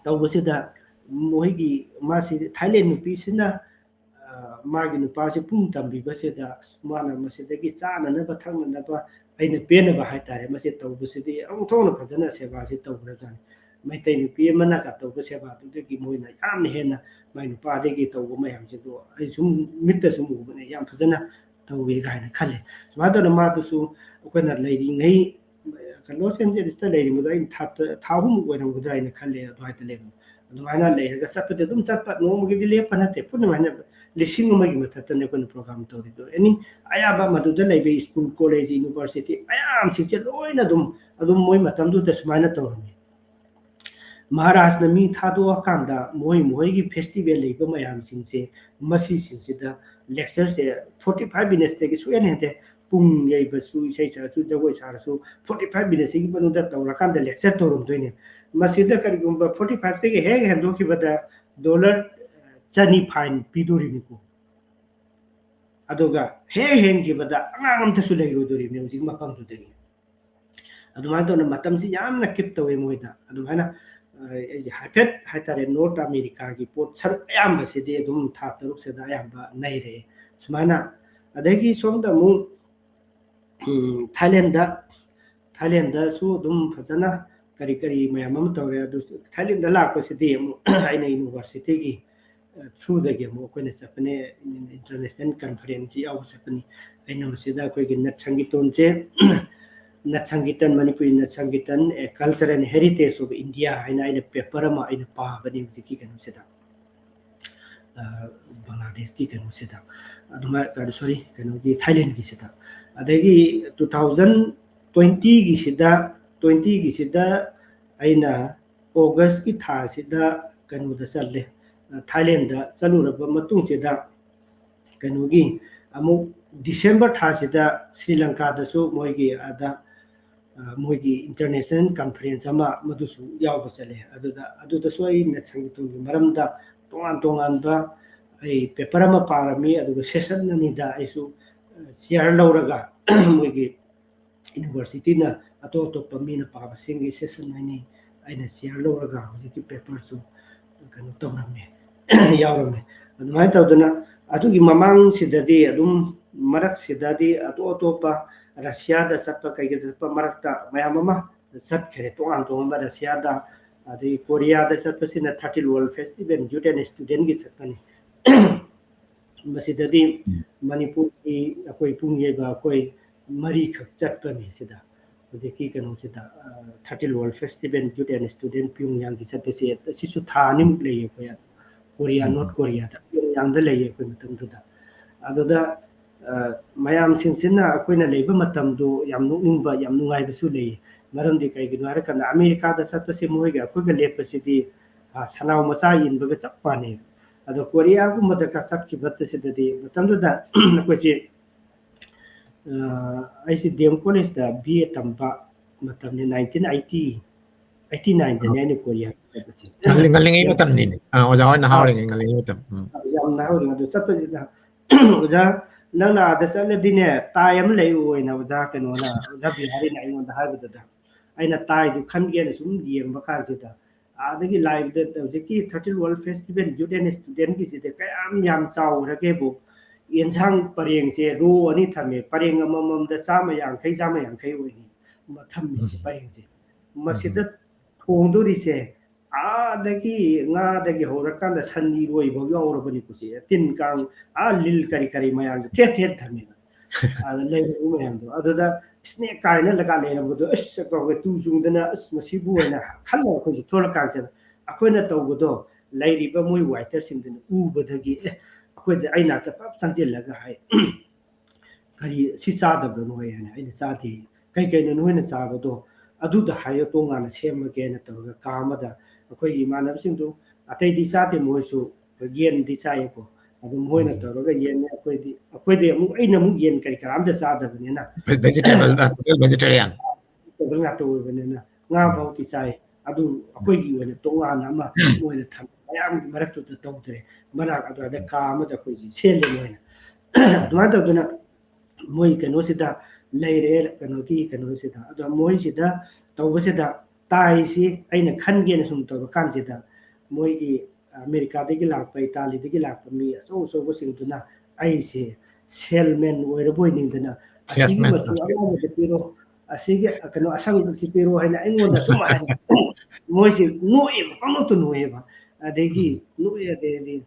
ꯇꯧꯕꯁꯤꯗ ꯃꯣꯏꯒꯤ, ꯃꯥꯁꯤ ꯊꯥꯏꯂꯦꯟ ꯅꯨꯄꯤꯁꯤꯅ, ꯑ, ꯃꯥꯒꯤ ꯅꯨꯄꯥꯁꯤ ꯄꯨꯡ ꯇꯝꯕꯤꯕꯁꯤꯗ, ꯑꯁ, ꯃꯥꯅ ꯃꯁꯤꯗꯒꯤ ꯆꯥꯅꯅꯕ ꯊꯛꯅꯅꯕ ꯑꯩꯅ ꯄꯦꯟꯅꯕ ꯍꯥꯏꯇꯥꯔꯦ, ꯃꯁꯤ ꯇꯧꯕꯁꯤꯗꯤ ꯑꯣꯟꯊꯣꯛꯅ ꯐꯖꯅ ꯁꯦꯕꯥꯁꯤ ꯇꯧꯈ꯭ꯔꯖꯥꯠꯅꯤ꯫ ꯃꯩꯇꯩ ꯅꯨꯄꯤ ꯑꯃꯅꯒ ꯇꯧꯕ ꯁꯦꯕꯥꯗꯨꯗꯒꯤ ꯃꯣꯏꯅ ꯌꯥꯝꯅ ꯍꯦꯟꯅ ꯃꯥꯏ ꯅꯨꯄꯥꯗꯒꯤ ꯇꯧꯕ ꯃꯌꯥꯝꯁꯤꯗꯣ ꯑꯩ ꯁꯨꯝ ꯃꯤꯠꯇ ꯁꯨꯝ ꯎꯕꯅꯦ, ꯌꯥꯝ ꯐꯖꯅ ꯇꯧꯋꯦ ꯀꯥꯏꯅ ꯈꯜꯂꯦ꯫ ꯁꯨꯃꯥꯏꯅ ꯇꯧꯗꯅ ꯃꯥꯗꯨꯁꯨ ꯑꯩꯈꯣꯏꯅ ꯂꯩꯔꯤꯉꯩ, ꯂꯣꯁ ꯑꯦꯟꯖꯦꯂꯤꯁꯇ ꯂꯩꯔꯤꯕꯗꯣ ꯑꯩꯅ ꯊꯥ, ꯊꯥ ꯑꯍꯨꯝꯃꯨꯛ ꯑꯣꯏꯔꯝꯒꯗ꯭ꯔꯥ ꯍꯥꯏꯅ ꯈꯜꯂꯦ꯫ ꯑꯗꯨꯃꯥꯏꯅ ꯂꯩꯕ, ꯑꯗꯨꯃꯥꯏꯅ ꯂꯩꯔꯒ ꯆꯠꯄꯗꯤ ꯑꯗꯨꯝ ꯆꯠꯄ, ꯅꯣꯡꯃꯒꯤꯗꯤ ꯂꯦꯞꯄ ꯅꯠꯇꯦ꯫ ꯄꯨꯟꯅ ꯍꯥꯏꯅ ꯂꯤꯁꯤꯡ ꯑꯃꯒꯤ ꯃꯊꯛꯇꯅꯦ ꯑꯩꯈꯣꯏꯅ ꯄ꯭ꯔꯣꯒ꯭ꯔꯥꯝ ꯇꯧꯔꯤꯗꯣ꯫ ꯑꯦꯅꯤ ꯑꯌꯥꯝꯕ ꯃꯗꯨꯗ ꯂꯩꯕ ꯁ꯭ꯀꯨꯜ, ꯀꯣꯂꯦꯖ, ꯌꯨꯅꯤꯚꯔꯁꯤꯇꯤ ꯃꯌꯥꯝꯁꯤꯡꯁꯦ ꯂꯣꯏꯅ ꯑꯗꯨꯝ, ꯑꯗꯨꯝ ꯃꯣꯏ ꯃꯇꯝꯗꯨꯗ ꯁꯨꯃꯥꯏꯅ ꯇꯧꯔꯝꯃꯤ꯫ ꯃꯍꯥꯔꯥꯖꯅ ꯃꯤ ꯊꯥꯗꯣꯛꯑꯀꯥꯟꯗ ꯃꯣꯏ ꯃꯣꯏꯒꯤ ꯐꯦꯁꯇꯤꯚꯦꯜ ꯂꯩꯕ ꯃꯌꯥꯝꯁꯤꯡꯁꯦ, ꯃꯁꯤꯁꯤꯡꯁꯤꯗ ꯂꯦꯛꯆꯔꯁꯦ ꯐꯣꯔꯇꯤ ꯐꯥꯏꯚ ꯃꯤꯅꯠꯁꯇꯒꯤ ꯁꯨꯛꯍꯦꯟ ꯍꯦꯟꯗꯦ꯫ ꯄꯨꯡ ꯌꯩꯕꯁꯨ, ꯏꯁꯩ ꯁꯛꯑꯁꯨ, ꯖꯒꯣꯏ ꯁꯥꯔꯁꯨ, ꯐꯣꯔꯇꯤ ꯐꯥꯏꯚ ꯃꯤꯅꯠꯁꯤꯒꯤ ꯃꯅꯨꯡꯗ ꯇꯧꯔꯀꯥꯟꯗ ꯂꯦꯛꯆꯔ ꯇꯧꯔꯝꯗꯣꯏꯅꯦ꯫ ꯃꯁꯤꯗ ꯀꯔꯤꯒꯨꯝꯕ ꯐꯣꯔꯇꯤ ꯐꯥꯏꯚꯇꯒꯤ ꯍꯦꯛ ꯍꯦꯟꯗꯣꯛꯈꯤꯕꯗ ꯗꯣꯂꯔ ꯆꯅꯤ ꯐꯥꯏꯟ ꯄꯤꯗꯣꯔꯤꯅꯤꯀꯣ꯫ ꯑꯗꯨꯒ ꯍꯦꯛ ꯍꯦꯟꯈꯤꯕꯗ ꯑꯉꯥꯡ ꯑꯝꯇꯁꯨ ꯂꯩꯔꯣꯏꯗꯣꯔꯤꯕꯅꯤ ꯍꯧꯖꯤꯛ ꯃꯐꯝꯗꯨꯗꯒꯤ꯫ ꯑꯗꯨꯃꯥꯏꯅ ꯇꯧꯅ ꯃꯇꯝꯁꯤ ꯌꯥꯝꯅ ꯀꯤꯞ ꯇꯧꯋꯦ ꯃꯣꯏꯗ꯫ ꯑꯗꯨꯃꯥꯏꯅ, ꯑ, ꯑꯩꯁꯦ ꯍꯥꯏꯐꯦꯠ ꯍꯥꯏꯇꯥꯔꯦ, ꯅꯣꯔꯠ ꯑꯃꯦꯔꯤꯀꯥꯒꯤ ꯄꯣꯠ ꯁꯔꯨꯛ ꯑꯌꯥꯝꯕꯁꯤꯗꯤ ꯑꯗꯨꯝ ꯊꯥ ꯇꯔꯨꯛꯁꯤꯗ ꯑꯌꯥꯝꯕ ꯅꯩꯔꯛꯑꯦ꯫ ꯁꯨꯃꯥꯏꯅ, ꯑꯗꯒꯤ ꯁꯣꯝꯗ ꯑꯃꯨꯛ, ꯎꯝ, ꯊꯥꯏꯂꯦꯟꯗ, ꯊꯥꯏꯂꯦꯟꯗꯁꯨ ꯑꯗꯨꯝ ꯐꯖꯅ ꯀꯔꯤ ꯀꯔꯤ ꯃꯌꯥꯝ ꯑꯃ ꯇꯧꯔꯦ꯫ ꯑꯗꯨ ꯊꯥꯏꯂꯦꯟꯗ ꯂꯥꯛꯄꯁꯤꯗꯤ ꯑꯃꯨꯛ ꯑꯩꯅ ꯌꯨꯅꯤꯚꯔꯁꯤꯇꯤꯒꯤ, ꯑ, ꯊ꯭ꯔꯨꯗꯒꯤ ꯑꯃꯨꯛ ꯑꯩꯈꯣꯏꯅ ꯆꯠꯄꯅꯦ, ꯏꯟꯇꯔꯅꯦꯁꯅꯦꯜ ꯀꯟꯐꯔꯦꯟꯁꯁꯤ ꯌꯥꯎꯕ ꯆꯠꯄꯅꯤ꯫ ꯑꯩꯅ ꯃꯁꯤꯗ ꯑꯩꯈꯣꯏꯒꯤ ꯅꯠ ꯁꯪꯒꯤꯇꯣꯟꯁꯦ, ꯅꯠ ꯁꯪꯒꯤꯇꯟ, ꯃꯅꯤꯄꯨꯔꯤ ꯅꯠ ꯁꯪꯒꯤꯇꯟ, A Culture and Heritage of India ꯍꯥꯏꯅ ꯑꯩꯅ ꯄꯦꯄꯔ ꯑꯃ ꯑꯩꯅ ꯄꯥꯕꯅꯤ ꯍꯧꯖꯤꯛꯀꯤ ꯀꯩꯅꯣꯁꯤꯗ꯫ ꯕꯪꯒ꯭ꯂꯥꯗꯦꯁꯀꯤ ꯀꯩꯅꯣꯁꯤꯗ, ꯑꯗꯨꯃꯥꯏꯅ, ꯁꯣꯔꯤ, ꯀꯩꯅꯣꯒꯤ, ꯊꯥꯏꯂꯦꯟꯒꯤꯁꯤꯗ꯫ ꯑꯗꯒꯤ ꯇꯨ ꯊꯥꯎꯖꯟ ꯇ꯭ꯋꯦꯟꯇꯤꯒꯤꯁꯤꯗ, ꯇ꯭ꯋꯦꯟꯇꯤꯒꯤꯁꯤꯗ ꯑꯩꯅ ꯑꯣꯒꯁꯀꯤ ꯊꯥꯁꯤꯗ ꯀꯩꯅꯣꯗ ꯆꯠꯂꯦ, ꯊꯥꯏꯂꯦꯟꯗ ꯆꯠꯂꯨꯔꯕ ꯃꯇꯨꯡꯁꯤꯗ, ꯀꯩꯅꯣꯒꯤ, ꯑꯃꯨꯛ ꯗꯤꯁꯦꯝꯕꯔ ꯊꯥꯁꯤꯗ ꯁ꯭ꯔꯤ ꯂꯪꯀꯥꯗꯁꯨ ꯃꯣꯏꯒꯤ ꯑꯥꯗ, ꯑ, ꯃꯣꯏꯒꯤ ꯏꯟꯇꯔꯅꯦꯁꯅꯦꯜ ꯀꯟꯐꯔꯦꯟꯁ ꯑꯃ, ꯃꯗꯨꯁꯨ ꯌꯥꯎꯕ ꯆꯠꯂꯦ꯫ ꯑꯗꯨꯗ, ꯑꯗꯨꯗꯁꯨ ꯑꯩꯅ ꯁꯪꯒꯤꯠ ꯇꯣꯟꯒꯤ ꯃꯔꯝꯗ ꯇꯣꯉꯥꯟ ꯇꯣꯉꯥꯟꯕ ꯑꯩ ꯄꯦꯄꯔ ꯑꯃ ꯄꯥꯔꯝꯃꯤ, ꯑꯗꯨꯒ ꯁꯦꯁꯟ ꯑꯅꯤꯗ ꯑꯩꯁꯨ, ꯑ, ꯆꯤꯌꯥꯔ ꯂꯧꯔꯒ ꯃꯣꯏꯒꯤ ꯌꯨꯅꯤꯚꯔꯁꯤꯇꯤꯅ ꯑꯇꯣꯞ ꯑꯇꯣꯞꯄ ꯃꯤꯅ ꯄꯥꯕꯁꯤꯡꯒꯤ ꯁꯦꯁꯟ ꯑꯅꯤ ꯑꯩꯅ ꯆꯤꯌꯥꯔ ꯂꯧꯔꯒ ꯍꯧꯖꯤꯛꯀꯤ ꯄꯦꯄꯔꯁꯨ ꯀꯩꯅꯣ ꯇꯧꯔꯝꯃꯦ, ꯌꯥꯎꯔꯝꯃꯦ꯫ ꯑꯗꯨꯃꯥꯏꯅ ꯇꯧꯗꯅ ꯑꯗꯨꯒꯤ ꯃꯃꯥꯡꯁꯤꯗꯗꯤ ꯑꯗꯨꯝ, ꯃꯔꯛꯁꯤꯗꯗꯤ ꯑꯇꯣꯞ ꯑꯇꯣꯞꯄ ꯔꯁꯤꯌꯥꯗ ꯆꯠꯄ, ꯀꯩꯒꯤꯗ ꯆꯠꯄ ꯃꯔꯛꯇ ꯃꯌꯥꯝ ꯑꯃ ꯆꯠꯈ꯭ꯔꯦ, ꯇꯣꯉꯥꯟ ꯇꯣꯉꯥꯟꯕ ꯔꯁꯤꯌꯥꯗ꯫ ꯑꯗꯩ ꯀꯣꯔꯤꯌꯥꯗ ꯆꯠꯄꯁꯤꯅ thirteen world festival youth and ꯁ꯭ꯇꯨꯗꯦꯟꯒꯤ ꯆꯠꯄꯅꯤ꯫ ꯃꯁꯤꯗꯗꯤ ꯎꯝ꯫ ꯃꯅꯤꯄꯨꯔꯒꯤ ꯑꯩꯈꯣꯏ ꯄꯨꯡ ꯌꯩꯕ ꯑꯩꯈꯣꯏ ꯃꯔꯤꯈꯛ ꯆꯠꯄꯅꯤ ꯁꯤꯗ꯫ ꯍꯧꯖꯤꯛꯀꯤ ꯀꯩꯅꯣꯁꯤꯗ, ꯑ, thirteen world festival youth and student ꯄꯤꯌꯣꯡꯌꯥꯡꯒꯤ ꯆꯠꯄꯁꯦ, ꯁꯤꯁꯨ ꯊꯥ ꯑꯅꯤꯃꯨꯛ ꯂꯩꯌꯦ ꯑꯩꯈꯣꯏ ꯀꯣꯔꯤꯌꯥ, ꯎꯝ꯫ ꯅꯣꯔꯠ ꯀꯣꯔꯤꯌꯥꯗ, ꯄꯤꯌꯣꯡꯌꯥꯡꯗ ꯂꯩꯌꯦ ꯑꯩꯈꯣꯏ ꯃꯇꯝꯗꯨꯗ꯫ ꯑꯗꯨꯗ, ꯑ, ꯃꯌꯥꯝꯁꯤꯡꯁꯤꯅ ꯑꯩꯈꯣꯏꯅ ꯂꯩꯕ ꯃꯇꯝꯗꯣ ꯌꯥꯝ ꯅꯣꯛꯅꯤꯡꯕ, ꯌꯥꯝ ꯅꯨꯡꯉꯥꯏꯕꯁꯨ ꯂꯩ꯫ ꯃꯔꯝꯗꯤ ꯀꯩꯒꯤꯅꯣ ꯍꯥꯏꯔꯀꯥꯟꯗ, ꯑꯃꯦꯔꯤꯀꯥꯗ ꯆꯠꯄꯁꯦ ꯃꯣꯏꯒ ꯑꯩꯈꯣꯏꯒ ꯂꯦꯞꯄꯁꯤꯗꯤ, ꯑ, ꯁꯅꯥꯎ ꯃꯆꯥ ꯏꯟꯕꯒ ꯆꯞ ꯃꯥꯟꯅꯩ꯫ ꯑꯗꯣ ꯀꯣꯔꯤꯌꯥꯒꯨꯝꯕꯗꯒ ꯆꯠꯈꯤꯕꯗ ꯁꯤꯗꯗꯤ ꯃꯇꯝꯗꯨꯗ ꯑꯩꯈꯣꯏꯁꯤ, ꯑ, ꯑꯩꯁꯤ ꯗꯤ ꯑꯦꯝ ꯀꯣꯂꯦꯖꯇ ꯕꯤ ꯑꯦ ꯇꯝꯕ ꯃꯇꯝꯅꯤ, ꯅꯥꯏꯟꯇꯤꯟ ꯑꯩꯠꯇꯤ, ꯑꯩꯠꯇꯤ ꯅꯥꯏꯟꯗꯅꯤ ꯑꯩꯅ ꯀꯣꯔꯤꯌꯥ ꯆꯠꯄꯁꯦ꯫ ꯉꯜꯂꯤ-, ꯉꯜꯂꯤꯉꯩ ꯌꯥꯝ ꯃꯇꯝꯅꯤꯅꯦ꯫ ꯑꯥ, ꯑꯣꯖꯥ ꯍꯣꯏ ꯅꯍꯥ ꯑꯥ꯫ ꯑꯣꯏꯔꯤꯉꯩ, ꯉꯜꯂꯤꯉꯩ ꯃꯇꯝ꯫ ꯎꯝ꯫ ꯌꯥꯝ ꯅꯍꯥ ꯑꯣꯏꯔꯤꯉꯩ꯫ ꯑꯗꯨ ꯆꯠꯄꯁꯤꯗ, "ꯑꯣꯖꯥ, ꯅꯪꯅ ꯑꯥꯗ ꯆꯠꯂꯗꯤꯅꯦ, ꯇꯥꯏ ꯑꯃ ꯂꯩꯌꯨ" ꯍꯥꯏꯅ ꯑꯣꯖꯥ ꯀꯩꯅꯣꯅ, ꯑꯣꯖꯥ ꯕꯤꯍꯥꯔꯤꯅ ꯑꯩꯉꯣꯟꯗ ꯍꯥꯏꯕꯗꯨꯗ, ꯑꯩꯅ ꯇꯥꯏꯗꯨ ꯈꯟꯒꯦꯅ ꯁꯨꯝ ꯌꯦꯡꯕ ꯀꯥꯟꯁꯤꯗ, ꯑꯥꯗꯒꯤ ꯂꯥꯛꯏꯕꯗ ꯍꯧꯖꯤꯛꯀꯤ thirteen world festival youth and ꯁ꯭ꯇꯨꯗꯦꯟꯒꯤꯁꯤꯗꯤ ꯀꯌꯥꯝ ꯌꯥꯝ ꯆꯥꯎꯈ꯭ꯔꯒꯦꯕꯨ, ꯑꯦꯟꯁꯥꯡ ꯄꯔꯦꯡꯁꯦ ꯔꯣ ꯑꯅꯤ ꯊꯝꯃꯦ, ꯄꯔꯦꯡ ꯑꯃꯃꯝꯗ ꯆꯥꯝꯃ ꯌꯥꯡꯈꯩ, ꯆꯥꯝꯃ ꯌꯥꯡꯈꯩ ꯑꯣꯏꯅꯤ ꯊꯝꯃꯤꯁꯦ, ꯎꯝ꯫ ꯄꯔꯦꯡꯁꯦ꯫ ꯎꯝ꯫ ꯃꯁꯤꯗ ꯊꯣꯡꯗꯣꯔꯤꯁꯦ, ꯑꯥꯗꯒꯤ ꯉꯥꯗꯒꯤ ꯍꯧꯔꯀꯥꯟꯗ ꯁꯟ ꯏꯔꯣꯏꯐꯥꯎ ꯌꯥꯎꯔꯕꯅꯤꯀꯣ ꯁꯤ꯫ ꯇꯤꯟ ꯀꯥꯡ, ꯑꯥ, ꯂꯤꯜ ꯀꯔꯤ ꯀꯔꯤ ꯃꯌꯥꯝꯁꯦ ꯊꯦꯠ ꯊꯦꯠ ꯊꯝꯃꯦꯕ꯫ ꯑꯗ ꯂꯩꯔꯤꯕ ꯃꯌꯥꯝꯗꯣ꯫ ꯑꯗꯨꯗ ꯁ꯭ꯅꯦꯛ ꯀꯥꯏꯅ ꯂꯩꯔꯝꯕꯗꯣ, ꯑꯁ, ꯑꯩꯈꯣꯏ ꯇꯨ ꯆꯨꯡꯗꯅ, "ꯑꯁ, ꯃꯁꯤꯕꯨ" ꯍꯥꯏꯅ ꯈꯜꯂꯒ ꯑꯩꯈꯣꯏꯁꯦ ꯊꯣꯛꯂꯛꯀꯥꯟꯁꯤꯗ ꯑꯩꯈꯣꯏꯅ ꯇꯧꯕꯗꯣ, ꯂꯩꯔꯤꯕ ꯃꯣꯏ ꯋꯥꯏꯇꯔꯁꯤꯡꯗꯨꯅ ꯎꯕꯗꯒꯤ, "ꯑꯦ, ꯑꯩꯈꯣꯏꯗ, ꯑꯩ ꯅꯥꯛꯇ ꯄꯞ ꯆꯪꯁꯤꯜꯂꯒ ꯍꯥꯏ, 'ꯀꯔꯤ, ꯁꯤ ꯆꯥꯗꯕ꯭ꯔꯣ ꯅꯣꯏ?' ꯍꯥꯏꯅ꯫ ꯑꯩꯅ, "ꯆꯥꯗꯦ"꯫ "ꯀꯩ ꯀꯩꯅꯣ ꯅꯣꯏꯅ ꯆꯥꯕꯗꯣ? ꯑꯗꯨꯗ ꯍꯥꯏꯌꯣ, ꯇꯣꯉꯥꯟꯅ ꯁꯦꯝꯃꯒꯦꯅ" ꯇꯧꯔꯒ ꯀꯥ ꯑꯃꯗ ꯑꯩꯈꯣꯏꯒꯤ ꯏꯃꯥꯟꯅꯕꯁꯤꯡꯗꯨ, ꯑꯇꯩꯗꯤ ꯆꯥꯗꯦ, ꯃꯣꯏꯁꯨ ꯌꯦꯟꯗꯤ ꯆꯥꯏꯌꯦꯀꯣ꯫ ꯑꯗꯨ ꯃꯣꯏꯅ ꯎꯝ꯫ ꯇꯧꯔꯒ ꯌꯦꯟꯅꯦ, ꯑꯩꯈꯣꯏꯗꯤ, ꯑꯩꯈꯣꯏꯗꯤ ꯑꯃꯨꯛ, ꯑꯩꯅ ꯑꯃꯨꯛ ꯌꯦꯟ ꯀꯔꯤ ꯀꯔꯥ ꯑꯝꯇ ꯆꯥꯗꯕꯅꯤꯅ꯫ Vegetable, uh, total vegetarian. Vegetable ꯉꯥꯛꯇ ꯑꯣꯏꯕꯅꯤꯅ ꯉꯥ ꯎꯝ꯫ ꯐꯥꯎꯗꯤ ꯆꯥꯏ꯫ ꯑꯗꯨ ꯑꯩꯈꯣꯏꯒꯤ ꯑꯣꯏꯅ ꯇꯣꯉꯥꯟꯅ ꯑꯃ ꯎꯝ꯫ ꯃꯣꯏꯅ ꯊꯝ-, ꯃꯌꯥꯝꯒꯤ ꯃꯔꯛꯇꯨꯗ ꯇꯧꯗ꯭ꯔꯦ꯫ ꯃꯅꯥꯛ ꯑꯗꯨꯋꯥꯏꯗ ꯀꯥ ꯑꯃꯗ ꯑꯩꯈꯣꯏꯁꯤ ꯁꯦꯜꯂꯦ ꯃꯣꯏꯅ꯫ ꯑꯗꯨꯃꯥꯏꯅ ꯇꯧꯗꯅ ꯃꯣꯏ ꯀꯩꯅꯣꯁꯤꯗ ꯂꯩꯔꯦ, ꯀꯩꯅꯣꯒꯤ ꯀꯩꯅꯣꯁꯤꯗ꯫ ꯑꯗꯣ ꯃꯣꯏꯁꯤꯗ ꯇꯧꯕꯁꯤꯗ ꯇꯥꯏꯁꯤ ꯑꯩꯅ ꯈꯟꯒꯦꯅ ꯁꯨꯝ ꯇꯧꯔꯀꯥꯟꯁꯤꯗ ꯃꯣꯏꯒꯤ ꯑꯃꯦꯔꯤꯀꯥꯗꯒꯤ ꯂꯥꯛꯄ, ꯏꯇꯥꯂꯤꯗꯒꯤ ꯂꯥꯛꯄ ꯃꯤ ꯑꯆꯧ ꯑꯆꯧꯕꯁꯤꯡꯗꯨꯅ ꯑꯩꯁꯦ salesman ꯑꯣꯏꯔꯕꯣꯏ ꯅꯤꯡꯗꯅ, "ꯑꯁꯤꯒꯤ salesman꯫ ꯃꯆꯨ ꯑꯉꯧꯕꯗ ꯄꯤꯔꯣ, ꯑꯁꯤꯒꯤ ꯀꯩꯅꯣ ꯑꯁꯪꯕꯁꯤ ꯄꯤꯔꯣ" ꯍꯥꯏꯅ ꯑꯩꯉꯣꯟꯗ ꯁꯨꯝ ꯍꯥꯏ꯫ ꯃꯣꯏꯁꯦ ꯅꯣꯛꯑꯦꯕ, ꯄꯪꯅꯣꯛꯇ ꯅꯣꯛꯑꯦꯕ꯫ ꯑꯗꯩꯗꯤ ꯎꯝ꯫ ꯅꯣꯛꯑꯦ, ꯑꯗꯩꯗꯤ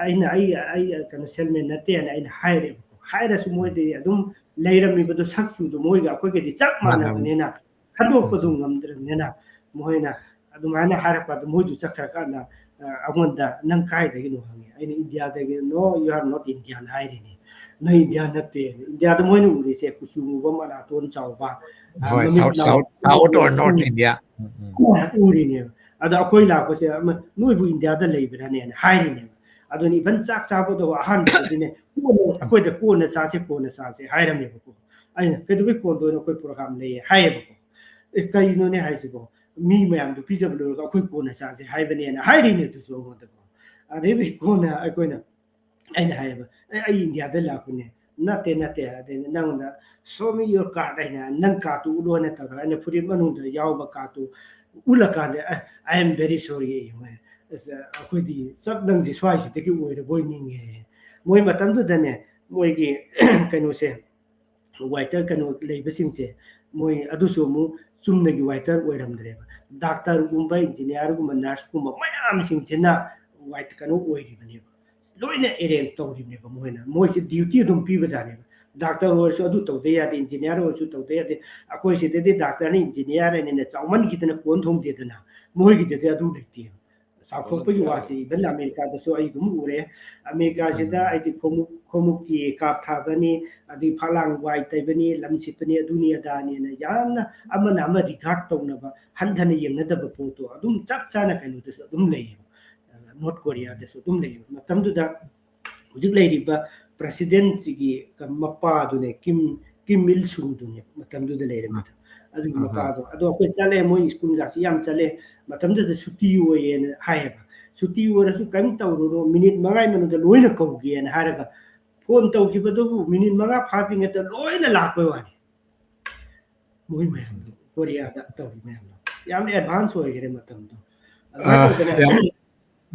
ꯑꯩꯅ, "ꯑꯩ, ꯑꯩ ꯀꯩꯅꯣ salesman ꯅꯠꯇꯦꯅ" ꯑꯩꯅ ꯍꯥꯏꯔꯦꯕꯀꯣ꯫ ꯍꯥꯏꯔꯁꯨ ꯎꯝ꯫ ꯃꯣꯏꯗꯤ ꯑꯗꯨꯝ ꯂꯩꯔꯝꯃꯤꯕꯗꯣ, ꯁꯛꯆꯨꯗꯣ ꯃꯣꯏꯒ ꯑꯩꯈꯣꯏꯒꯗꯤ ꯆꯞ ꯃꯥꯟꯅꯕꯅꯤ꯫ ꯃꯥꯟꯅꯕꯅꯤꯅ ꯈꯟꯗꯣꯛꯄꯗꯨ ꯎꯝ꯫ ꯉꯝꯗ꯭ꯔꯕꯅꯤꯅ ꯃꯣꯏꯅ ꯑꯗꯨꯃꯥꯏꯅ ꯍꯥꯏꯔꯛꯄ꯫ ꯑꯗꯨ ꯃꯣꯏꯗꯨ ꯆꯠꯈ꯭ꯔꯀꯥꯟꯗ, ꯑ, ꯑꯩꯉꯣꯟꯗ, "ꯅꯪ ꯀꯥꯏꯗꯒꯤꯅꯣ?" ꯍꯪꯉꯦ꯫ ꯑꯩꯅ, "ꯏꯟꯗꯤꯌꯥꯗꯒꯤ"꯫ "No, you are not Indian" ꯍꯥꯏꯔꯤꯅꯦ꯫ "ꯅꯪ ꯏꯟꯗꯤꯌꯥ ꯅꯠꯇꯦ"꯫ ꯏꯟꯗꯤꯌꯥꯗ ꯃꯣꯏꯅ ꯎꯔꯤꯁꯦ ꯀꯨꯆꯨ ꯃꯨꯕ, ꯃꯅꯥꯇꯣꯟ ꯆꯥꯎꯕ, ꯑ, ꯍꯣꯏ, ꯃꯃꯤꯠ South, ꯂꯥꯎ-, South, South or North India꯫ ꯎꯝ, ꯎꯝ꯫ ꯎꯔꯤꯅꯦꯕ꯫ ꯑꯗ ꯑꯩꯈꯣꯏ ꯂꯥꯛꯄꯁꯦ ꯑꯃ, "ꯅꯣꯏꯕꯨ ꯏꯟꯗꯤꯌꯥꯗ ꯂꯩꯕ꯭ꯔꯥꯅꯦꯅ" ꯍꯥꯏꯔꯤꯅꯦꯕ꯫ ꯑꯗꯨꯅ even ꯆꯥꯛ ꯆꯥꯕꯗꯣ ꯑꯍꯥꯟꯕꯗꯗꯤꯅꯦ, "ꯀꯣꯟꯅ, ꯑꯩꯈꯣꯏꯗ ꯀꯣꯟꯅ ꯆꯥꯁꯦ, ꯀꯣꯟꯅ ꯆꯥꯁꯦ" ꯍꯥꯏꯔꯝꯃꯦꯕꯀꯣ꯫ ꯑꯩꯅ, "ꯀꯩꯗꯧꯕꯩ ꯀꯣꯟꯗꯣꯏꯅꯣ? ꯑꯩꯈꯣꯏ program ꯂꯩꯌꯦ" ꯍꯥꯏꯌꯦꯕꯀꯣ꯫ "ꯑꯦ, ꯀꯩꯅꯣꯅꯦ ꯍꯥꯏꯁꯤꯕꯣ? ꯃꯤ ꯃꯌꯥꯝꯗꯣ ꯄꯤꯖꯕ ꯂꯣꯏꯔꯒ ꯑꯩꯈꯣꯏ ꯀꯣꯟꯅ ꯆꯥꯁꯦ ꯍꯥꯏꯕꯅꯦꯅ" ꯍꯥꯏꯔꯤꯅꯦ ꯑꯗꯨꯁꯨ ꯑꯩꯉꯣꯟꯗꯀꯣ꯫ ꯑꯗꯩꯗꯤ ꯀꯣꯟꯅ ꯑꯩꯈꯣꯏꯅ, ꯑꯩꯅ ꯍꯥꯏꯌꯦꯕ, "ꯑꯦ, ꯑꯩ ꯏꯟꯗꯤꯌꯥꯗ ꯂꯥꯛꯄꯅꯦ"꯫ "ꯅꯠꯇꯦ, ꯅꯠꯇꯦ", ꯑꯗꯩꯗꯤ ꯅꯪꯅ "Show me your card" ꯍꯥꯏꯅ, "ꯅꯪ cardꯇꯨ ꯎꯠꯂꯣ" ꯍꯥꯏꯅ ꯇꯧꯔꯒ ꯑꯩꯅ ꯐꯨꯔꯤꯠ ꯃꯅꯨꯡꯗ ꯌꯥꯎꯕ cardꯇꯨ ꯎꯠꯂꯀꯥꯟꯗ, "ꯑꯦ, I am very sorry" ꯑꯩ ꯃꯣꯏ, ꯑꯁ, ꯑꯩꯈꯣꯏꯗꯤ ꯆꯞ ꯅꯪꯁꯦ ꯁ꯭ꯋꯥꯏꯁꯤꯗꯒꯤ ꯑꯣꯏꯔꯕꯣꯏ ꯅꯤꯡꯉꯦ꯫ ꯃꯣꯏ ꯃꯇꯝꯗꯨꯗꯅꯦ, ꯃꯣꯏꯒꯤ ꯀꯩꯅꯣꯁꯦ, waiter ꯀꯩꯅꯣ ꯂꯩꯕꯁꯤꯡꯁꯦ, ꯃꯣꯏ ꯑꯗꯨꯁꯨ ꯑꯃꯨꯛ ꯆꯨꯝꯅꯒꯤ waiter ꯑꯣꯏꯔꯝꯗ꯭ꯔꯦꯕ꯫ Doctorꯒꯨꯝꯕ, engineerꯒꯨꯝꯕ, nurseꯀꯨꯝꯕ ꯃꯌꯥꯝꯁꯤꯡꯁꯤꯅ ꯋꯥꯏꯠ-, ꯀꯩꯅꯣ ꯑꯣꯏꯔꯤꯕꯅꯦꯕ꯫ ꯂꯣꯏꯅ arrange ꯇꯧꯔꯤꯕꯅꯦꯕ ꯃꯣꯏꯅ꯫ ꯃꯣꯏꯁꯦ duty ꯑꯗꯨꯝ ꯄꯤꯕꯖꯥꯠꯅꯦꯕ꯫ Doctor ꯑꯣꯏꯔꯁꯨ ꯑꯗꯨ ꯇꯧꯗ ꯌꯥꯗꯦ, engineer ꯑꯣꯏꯔꯁꯨ ꯇꯧꯗ ꯌꯥꯗꯦ꯫ ꯑꯩꯈꯣꯏ ꯁꯤꯗꯗꯤ doctorꯅ engineer ꯍꯥꯏꯅꯅꯦ ꯆꯥꯎꯃꯟꯈꯤꯗꯅ ꯀꯣꯟ ꯊꯣꯡꯗꯦꯗꯅ, ꯃꯣꯏꯒꯤꯗꯗꯤ ꯑꯗꯨ ꯂꯩꯇꯦꯕ꯫ ꯆꯥꯎꯊꯣꯛꯄꯒꯤ ꯋꯥꯁꯤ even ꯑꯃꯦꯔꯤꯀꯥꯗꯁꯨ ꯑꯩ ꯑꯗꯨꯝ ꯎꯔꯦ꯫ ꯑꯃꯦꯔꯤꯀꯥꯁꯤꯗ ꯎꯝ꯫ ꯑꯩꯗꯤ ꯈꯣꯡꯎꯞ, ꯈꯣꯡꯎꯞꯀꯤ ꯀꯥꯞ ꯊꯥꯕꯅꯤ, ꯑꯗꯩ ꯐꯛꯂꯥꯡ ꯋꯥꯏ ꯇꯩꯕꯅꯤ, ꯂꯝ ꯁꯤꯠꯄꯅꯤ, ꯑꯗꯨꯅꯤ ꯑꯗꯥꯅꯤꯅ ꯌꯥꯝꯅ ꯑꯃꯅ ꯑꯃ regard ꯇꯧꯅꯕ, ꯍꯟꯊꯅ ꯌꯦꯡꯅꯗꯕ ꯄꯣꯠꯇꯣ ꯑꯗꯨꯝ ꯆꯞ ꯆꯥꯅ ꯀꯩꯅꯣꯗꯁꯨ ꯑꯗꯨꯝ ꯂꯩꯌꯦꯕ꯫ ꯅꯣꯔꯠ ꯀꯣꯔꯤꯌꯥꯗꯁꯨ ꯑꯗꯨꯝ ꯂꯩꯌꯦꯕ꯫ ꯃꯇꯝꯗꯨꯗ ꯍꯧꯖꯤꯛ ꯂꯩꯔꯤꯕ presidentꯁꯤꯒꯤ ꯃꯄꯥꯗꯨꯅꯦ, ꯀꯤꯝ, ꯀꯤꯝ ꯏꯜ ꯁꯨꯡꯗꯨꯅꯦ ꯃꯇꯝꯗꯨꯗ ꯂꯩꯔꯝꯃꯤꯗꯣ꯫ ꯑꯗꯨꯒꯤ ꯑꯍꯥ꯫ ꯃꯄꯥꯗꯣ꯫ ꯑꯗꯣ ꯑꯩꯈꯣꯏ ꯆꯠꯂꯦ, ꯃꯣꯏ ꯁ꯭ꯀꯨꯜꯒꯁꯤ ꯌꯥꯝ ꯆꯠꯂꯦ꯫ ꯃꯇꯝꯗꯨꯗ ꯁꯨꯇꯤ ꯑꯣꯏꯌꯦꯅ ꯍꯥꯏꯌꯦꯕ꯫ "ꯁꯨꯇꯤ ꯑꯣꯏꯔꯁꯨ ꯀꯔꯤꯝ ꯇꯧꯔꯨꯅꯨ, ꯃꯤꯅꯤꯠ ꯃꯉꯥꯒꯤ ꯃꯅꯨꯡꯗ ꯂꯣꯏꯅ ꯀꯧꯒꯦꯅ" ꯍꯥꯏꯔꯒ, ꯐꯣꯟ ꯇꯧꯈꯤꯕꯗꯨꯕꯨ ꯃꯤꯅꯤꯠ ꯃꯉꯥ ꯐꯥꯗ꯭ꯔꯤꯉꯩꯗ ꯂꯣꯏꯅ ꯂꯥꯛꯄꯩ ꯋꯥꯅꯤ꯫ ꯃꯣꯏ ꯃꯌꯥꯝꯗꯣ, ꯀꯣꯔꯤꯌꯥꯗ ꯇꯧꯔꯤ ꯃꯌꯥꯝꯗꯣ꯫ ꯌꯥꯝꯅ advance ꯑꯣꯏꯈ꯭ꯔꯦ ꯃꯇꯝꯗꯣ꯫ ꯑꯗꯨꯃꯥꯏꯅ ꯑꯥ, ꯇꯧꯗꯅ ꯌꯥꯝ,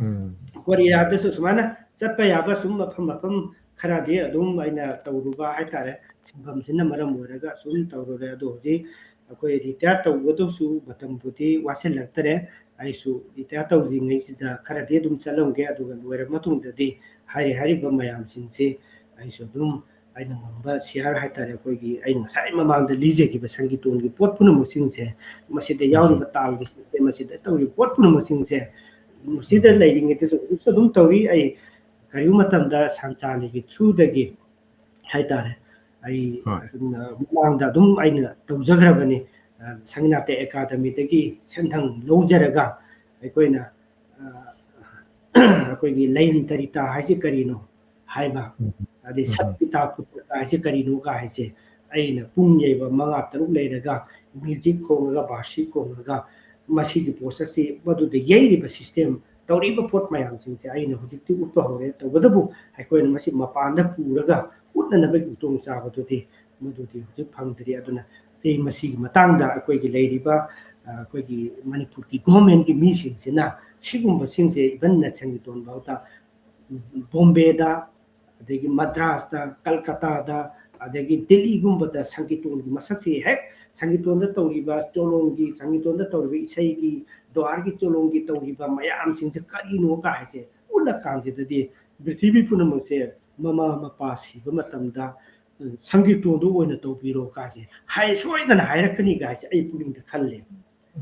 ꯎꯝ꯫ ꯀꯣꯔꯤꯌꯥꯗꯁꯨ ꯁꯨꯃꯥꯏꯅ ꯆꯠꯄ ꯌꯥꯕ ꯁꯨꯝ ꯃꯐꯝ, ꯃꯐꯝ ꯈꯔꯗꯤ ꯑꯗꯨꯝ ꯑꯩꯅ ꯇꯧꯔꯨꯕ ꯍꯥꯏꯇꯥꯔꯦ꯫ ꯁꯤꯟꯐꯝꯁꯤꯅ ꯃꯔꯝ ꯑꯣꯏꯔꯒ ꯁꯨꯝ ꯇꯧꯔꯨꯔꯦ꯫ ꯑꯗꯣ ꯍꯧꯖꯤꯛ ꯑꯩꯈꯣꯏ retire ꯇꯧꯒꯗꯧꯁꯨ ꯃꯇꯝꯕꯨꯗꯤ ꯋꯥꯠꯁꯤꯜꯂꯛꯇꯔꯦ꯫ ꯑꯩꯁꯨ retire ꯇꯧꯗ꯭ꯔꯤꯉꯩꯁꯤꯗ ꯈꯔꯗꯤ ꯑꯗꯨꯝ ꯆꯠꯂꯝꯒꯦ, ꯑꯗꯨꯒ ꯂꯣꯏꯔꯕ ꯃꯇꯨꯡꯗꯗꯤ ꯍꯥꯏꯔꯤ ꯍꯥꯏꯔꯤꯕ ꯃꯌꯥꯝꯁꯤꯡꯁꯤ ꯑꯩꯁꯨ ꯑꯗꯨꯝ ꯑꯩꯅ ꯉꯝꯕ share ꯍꯥꯏꯇꯥꯔꯦ꯫ ꯑꯩꯈꯣꯏꯒꯤ ꯑꯩꯅ ꯉꯁꯥꯏ ꯃꯃꯥꯡꯗ ꯂꯤꯖꯈꯤꯕ ꯁꯪꯒꯤꯇꯣꯟꯒꯤ ꯄꯣꯠ ꯄꯨꯝꯅꯃꯛꯁꯤꯡꯁꯦ, ꯃꯁꯤꯗ ꯎꯝ꯫ ꯌꯥꯎꯔꯤꯕ ꯇꯥꯜꯒꯤ system, ꯃꯁꯤꯗ ꯇꯧꯔꯤꯕ ꯄꯣꯠ ꯄꯨꯝꯅꯃꯛꯁꯤꯡꯁꯦ, ꯃꯁꯤꯗ ꯎꯝ꯫ ꯂꯩꯔꯤꯉꯩꯗꯁꯨ ꯍꯧꯖꯤꯛꯁꯨ ꯑꯗꯨꯝ ꯇꯧꯔꯤ꯫ ꯑꯩ ꯀꯔꯤꯒꯨꯝꯕ ꯃꯇꯝꯗ ꯁꯟꯆꯥꯅꯤꯒꯤ through ꯗꯒꯤ ꯍꯥꯏꯇꯥꯔꯦ, ꯑꯩ ꯍꯣꯏ꯫ ꯑꯗꯨꯝ, ꯑ, ꯃꯃꯥꯡꯗ ꯑꯗꯨꯝ ꯑꯩꯅ ꯇꯧꯖꯈ꯭ꯔꯕꯅꯤ꯫ ꯑ, ꯁꯪꯒꯤꯠ ꯅꯥꯇꯛ ꯑꯦꯀꯥꯗꯃꯤꯗꯒꯤ ꯁꯦꯟꯊꯪ ꯂꯧꯖꯔꯒ ꯑꯩꯈꯣꯏꯅ, ꯑ, ꯑꯩꯈꯣꯏꯒꯤ ꯂꯌꯟ ꯇꯔꯤꯇꯥ ꯍꯥꯏꯁꯤ ꯀꯔꯤꯅꯣ ꯍꯥꯏꯕ, ꯎꯝ꯫ ꯑꯗꯩ ꯎꯝ꯫ ꯁꯠ ꯄꯤꯇꯥ ꯄꯨꯇ꯭ꯔꯀꯥ ꯍꯥꯏꯁꯤ ꯀꯔꯤꯅꯣꯒ ꯍꯥꯏꯁꯦ ꯑꯩꯅ ꯄꯨꯡ ꯌꯩꯕ ꯃꯉꯥ ꯇꯔꯨꯛ ꯂꯩꯔꯒ ꯃ꯭ꯌꯨꯖꯤꯛ ꯈꯣꯡꯉꯒ, ꯕꯥꯔꯁꯤ ꯈꯣꯡꯉꯒ, ꯃꯁꯤꯒꯤ ꯄꯣꯠꯁꯛꯁꯤ ꯃꯗꯨꯗ ꯌꯩꯔꯤꯕ system, ꯇꯧꯔꯤꯕ ꯄꯣꯠ ꯃꯌꯥꯝꯁꯤꯡꯁꯦ ꯑꯩꯅ ꯍꯧꯖꯤꯛꯇꯤ ꯎꯠꯄ ꯍꯧꯔꯦ꯫ ꯇꯧꯕꯇꯕꯨ ꯑꯩꯈꯣꯏꯅ ꯃꯁꯤ ꯃꯄꯥꯟꯗ ꯄꯨꯔꯒ ꯎꯠꯅꯅꯕꯒꯤ ꯈꯨꯗꯣꯡꯆꯥꯕꯗꯨꯗꯤ ꯃꯗꯨꯗꯤ ꯍꯧꯖꯤꯛ ꯐꯪꯗ꯭ꯔꯤ꯫ ꯑꯗꯨꯅ ꯑꯩ ꯃꯁꯤꯒꯤ ꯃꯇꯥꯡꯗ ꯑꯩꯈꯣꯏꯒꯤ ꯂꯩꯔꯤꯕ, ꯑ, ꯑꯩꯈꯣꯏꯒꯤ ꯃꯅꯤꯄꯨꯔꯒꯤ government ꯀꯤ ꯃꯤꯁꯤꯡꯁꯤꯅ ꯁꯤꯒꯨꯝꯕꯁꯤꯡꯁꯦ even ꯅ ꯁꯪꯒꯤꯇꯣꯟ ꯐꯥꯎꯗ ꯕꯣꯝꯕꯦꯗ, ꯑꯗꯒꯤ ꯃꯗ꯭ꯔꯥꯁꯇ, ꯀꯜꯀꯇꯥꯗ, ꯑꯗꯒꯤ ꯗꯤꯜꯂꯤꯒꯨꯝꯕꯗ ꯁꯪꯒꯤꯇꯣꯟꯒꯤ ꯃꯁꯛꯁꯤ ꯍꯦꯛ ꯁꯪꯒꯤꯇꯣꯟꯗ ꯇꯧꯔꯤꯕ ꯆꯣꯂꯣꯝꯒꯤ, ꯁꯪꯒꯤꯇꯣꯟꯗ ꯇꯧꯔꯤꯕ ꯏꯁꯩꯒꯤ, ꯗ꯭ꯋꯥꯔꯒꯤ ꯆꯣꯂꯣꯝꯒꯤ ꯇꯧꯔꯤꯕ ꯃꯌꯥꯝꯁꯤꯡꯁꯦ ꯀꯔꯤꯅꯣ ꯀ ꯍꯥꯏꯁꯦ ꯎꯠꯂꯀꯥꯟꯁꯤꯗꯗꯤ ꯄ꯭ꯔꯤꯊꯤꯕꯤ ꯄꯨꯝꯅꯃꯛꯁꯦ ꯃꯃꯥ ꯃꯄꯥ ꯁꯤꯕ ꯃꯇꯝꯗ, ꯎꯝ, ꯁꯪꯒꯤꯇꯣꯟꯗꯨ ꯑꯣꯏꯅ ꯇꯧꯕꯤꯔꯣ ꯀꯥꯏꯁꯦ ꯍꯥꯏ, ꯁꯣꯏꯗꯅ ꯍꯥꯏꯔꯛꯀꯅꯤ ꯀꯥꯏꯁꯦ ꯑꯩ ꯄꯨꯛꯅꯤꯡꯗ ꯈꯜꯂꯦ꯫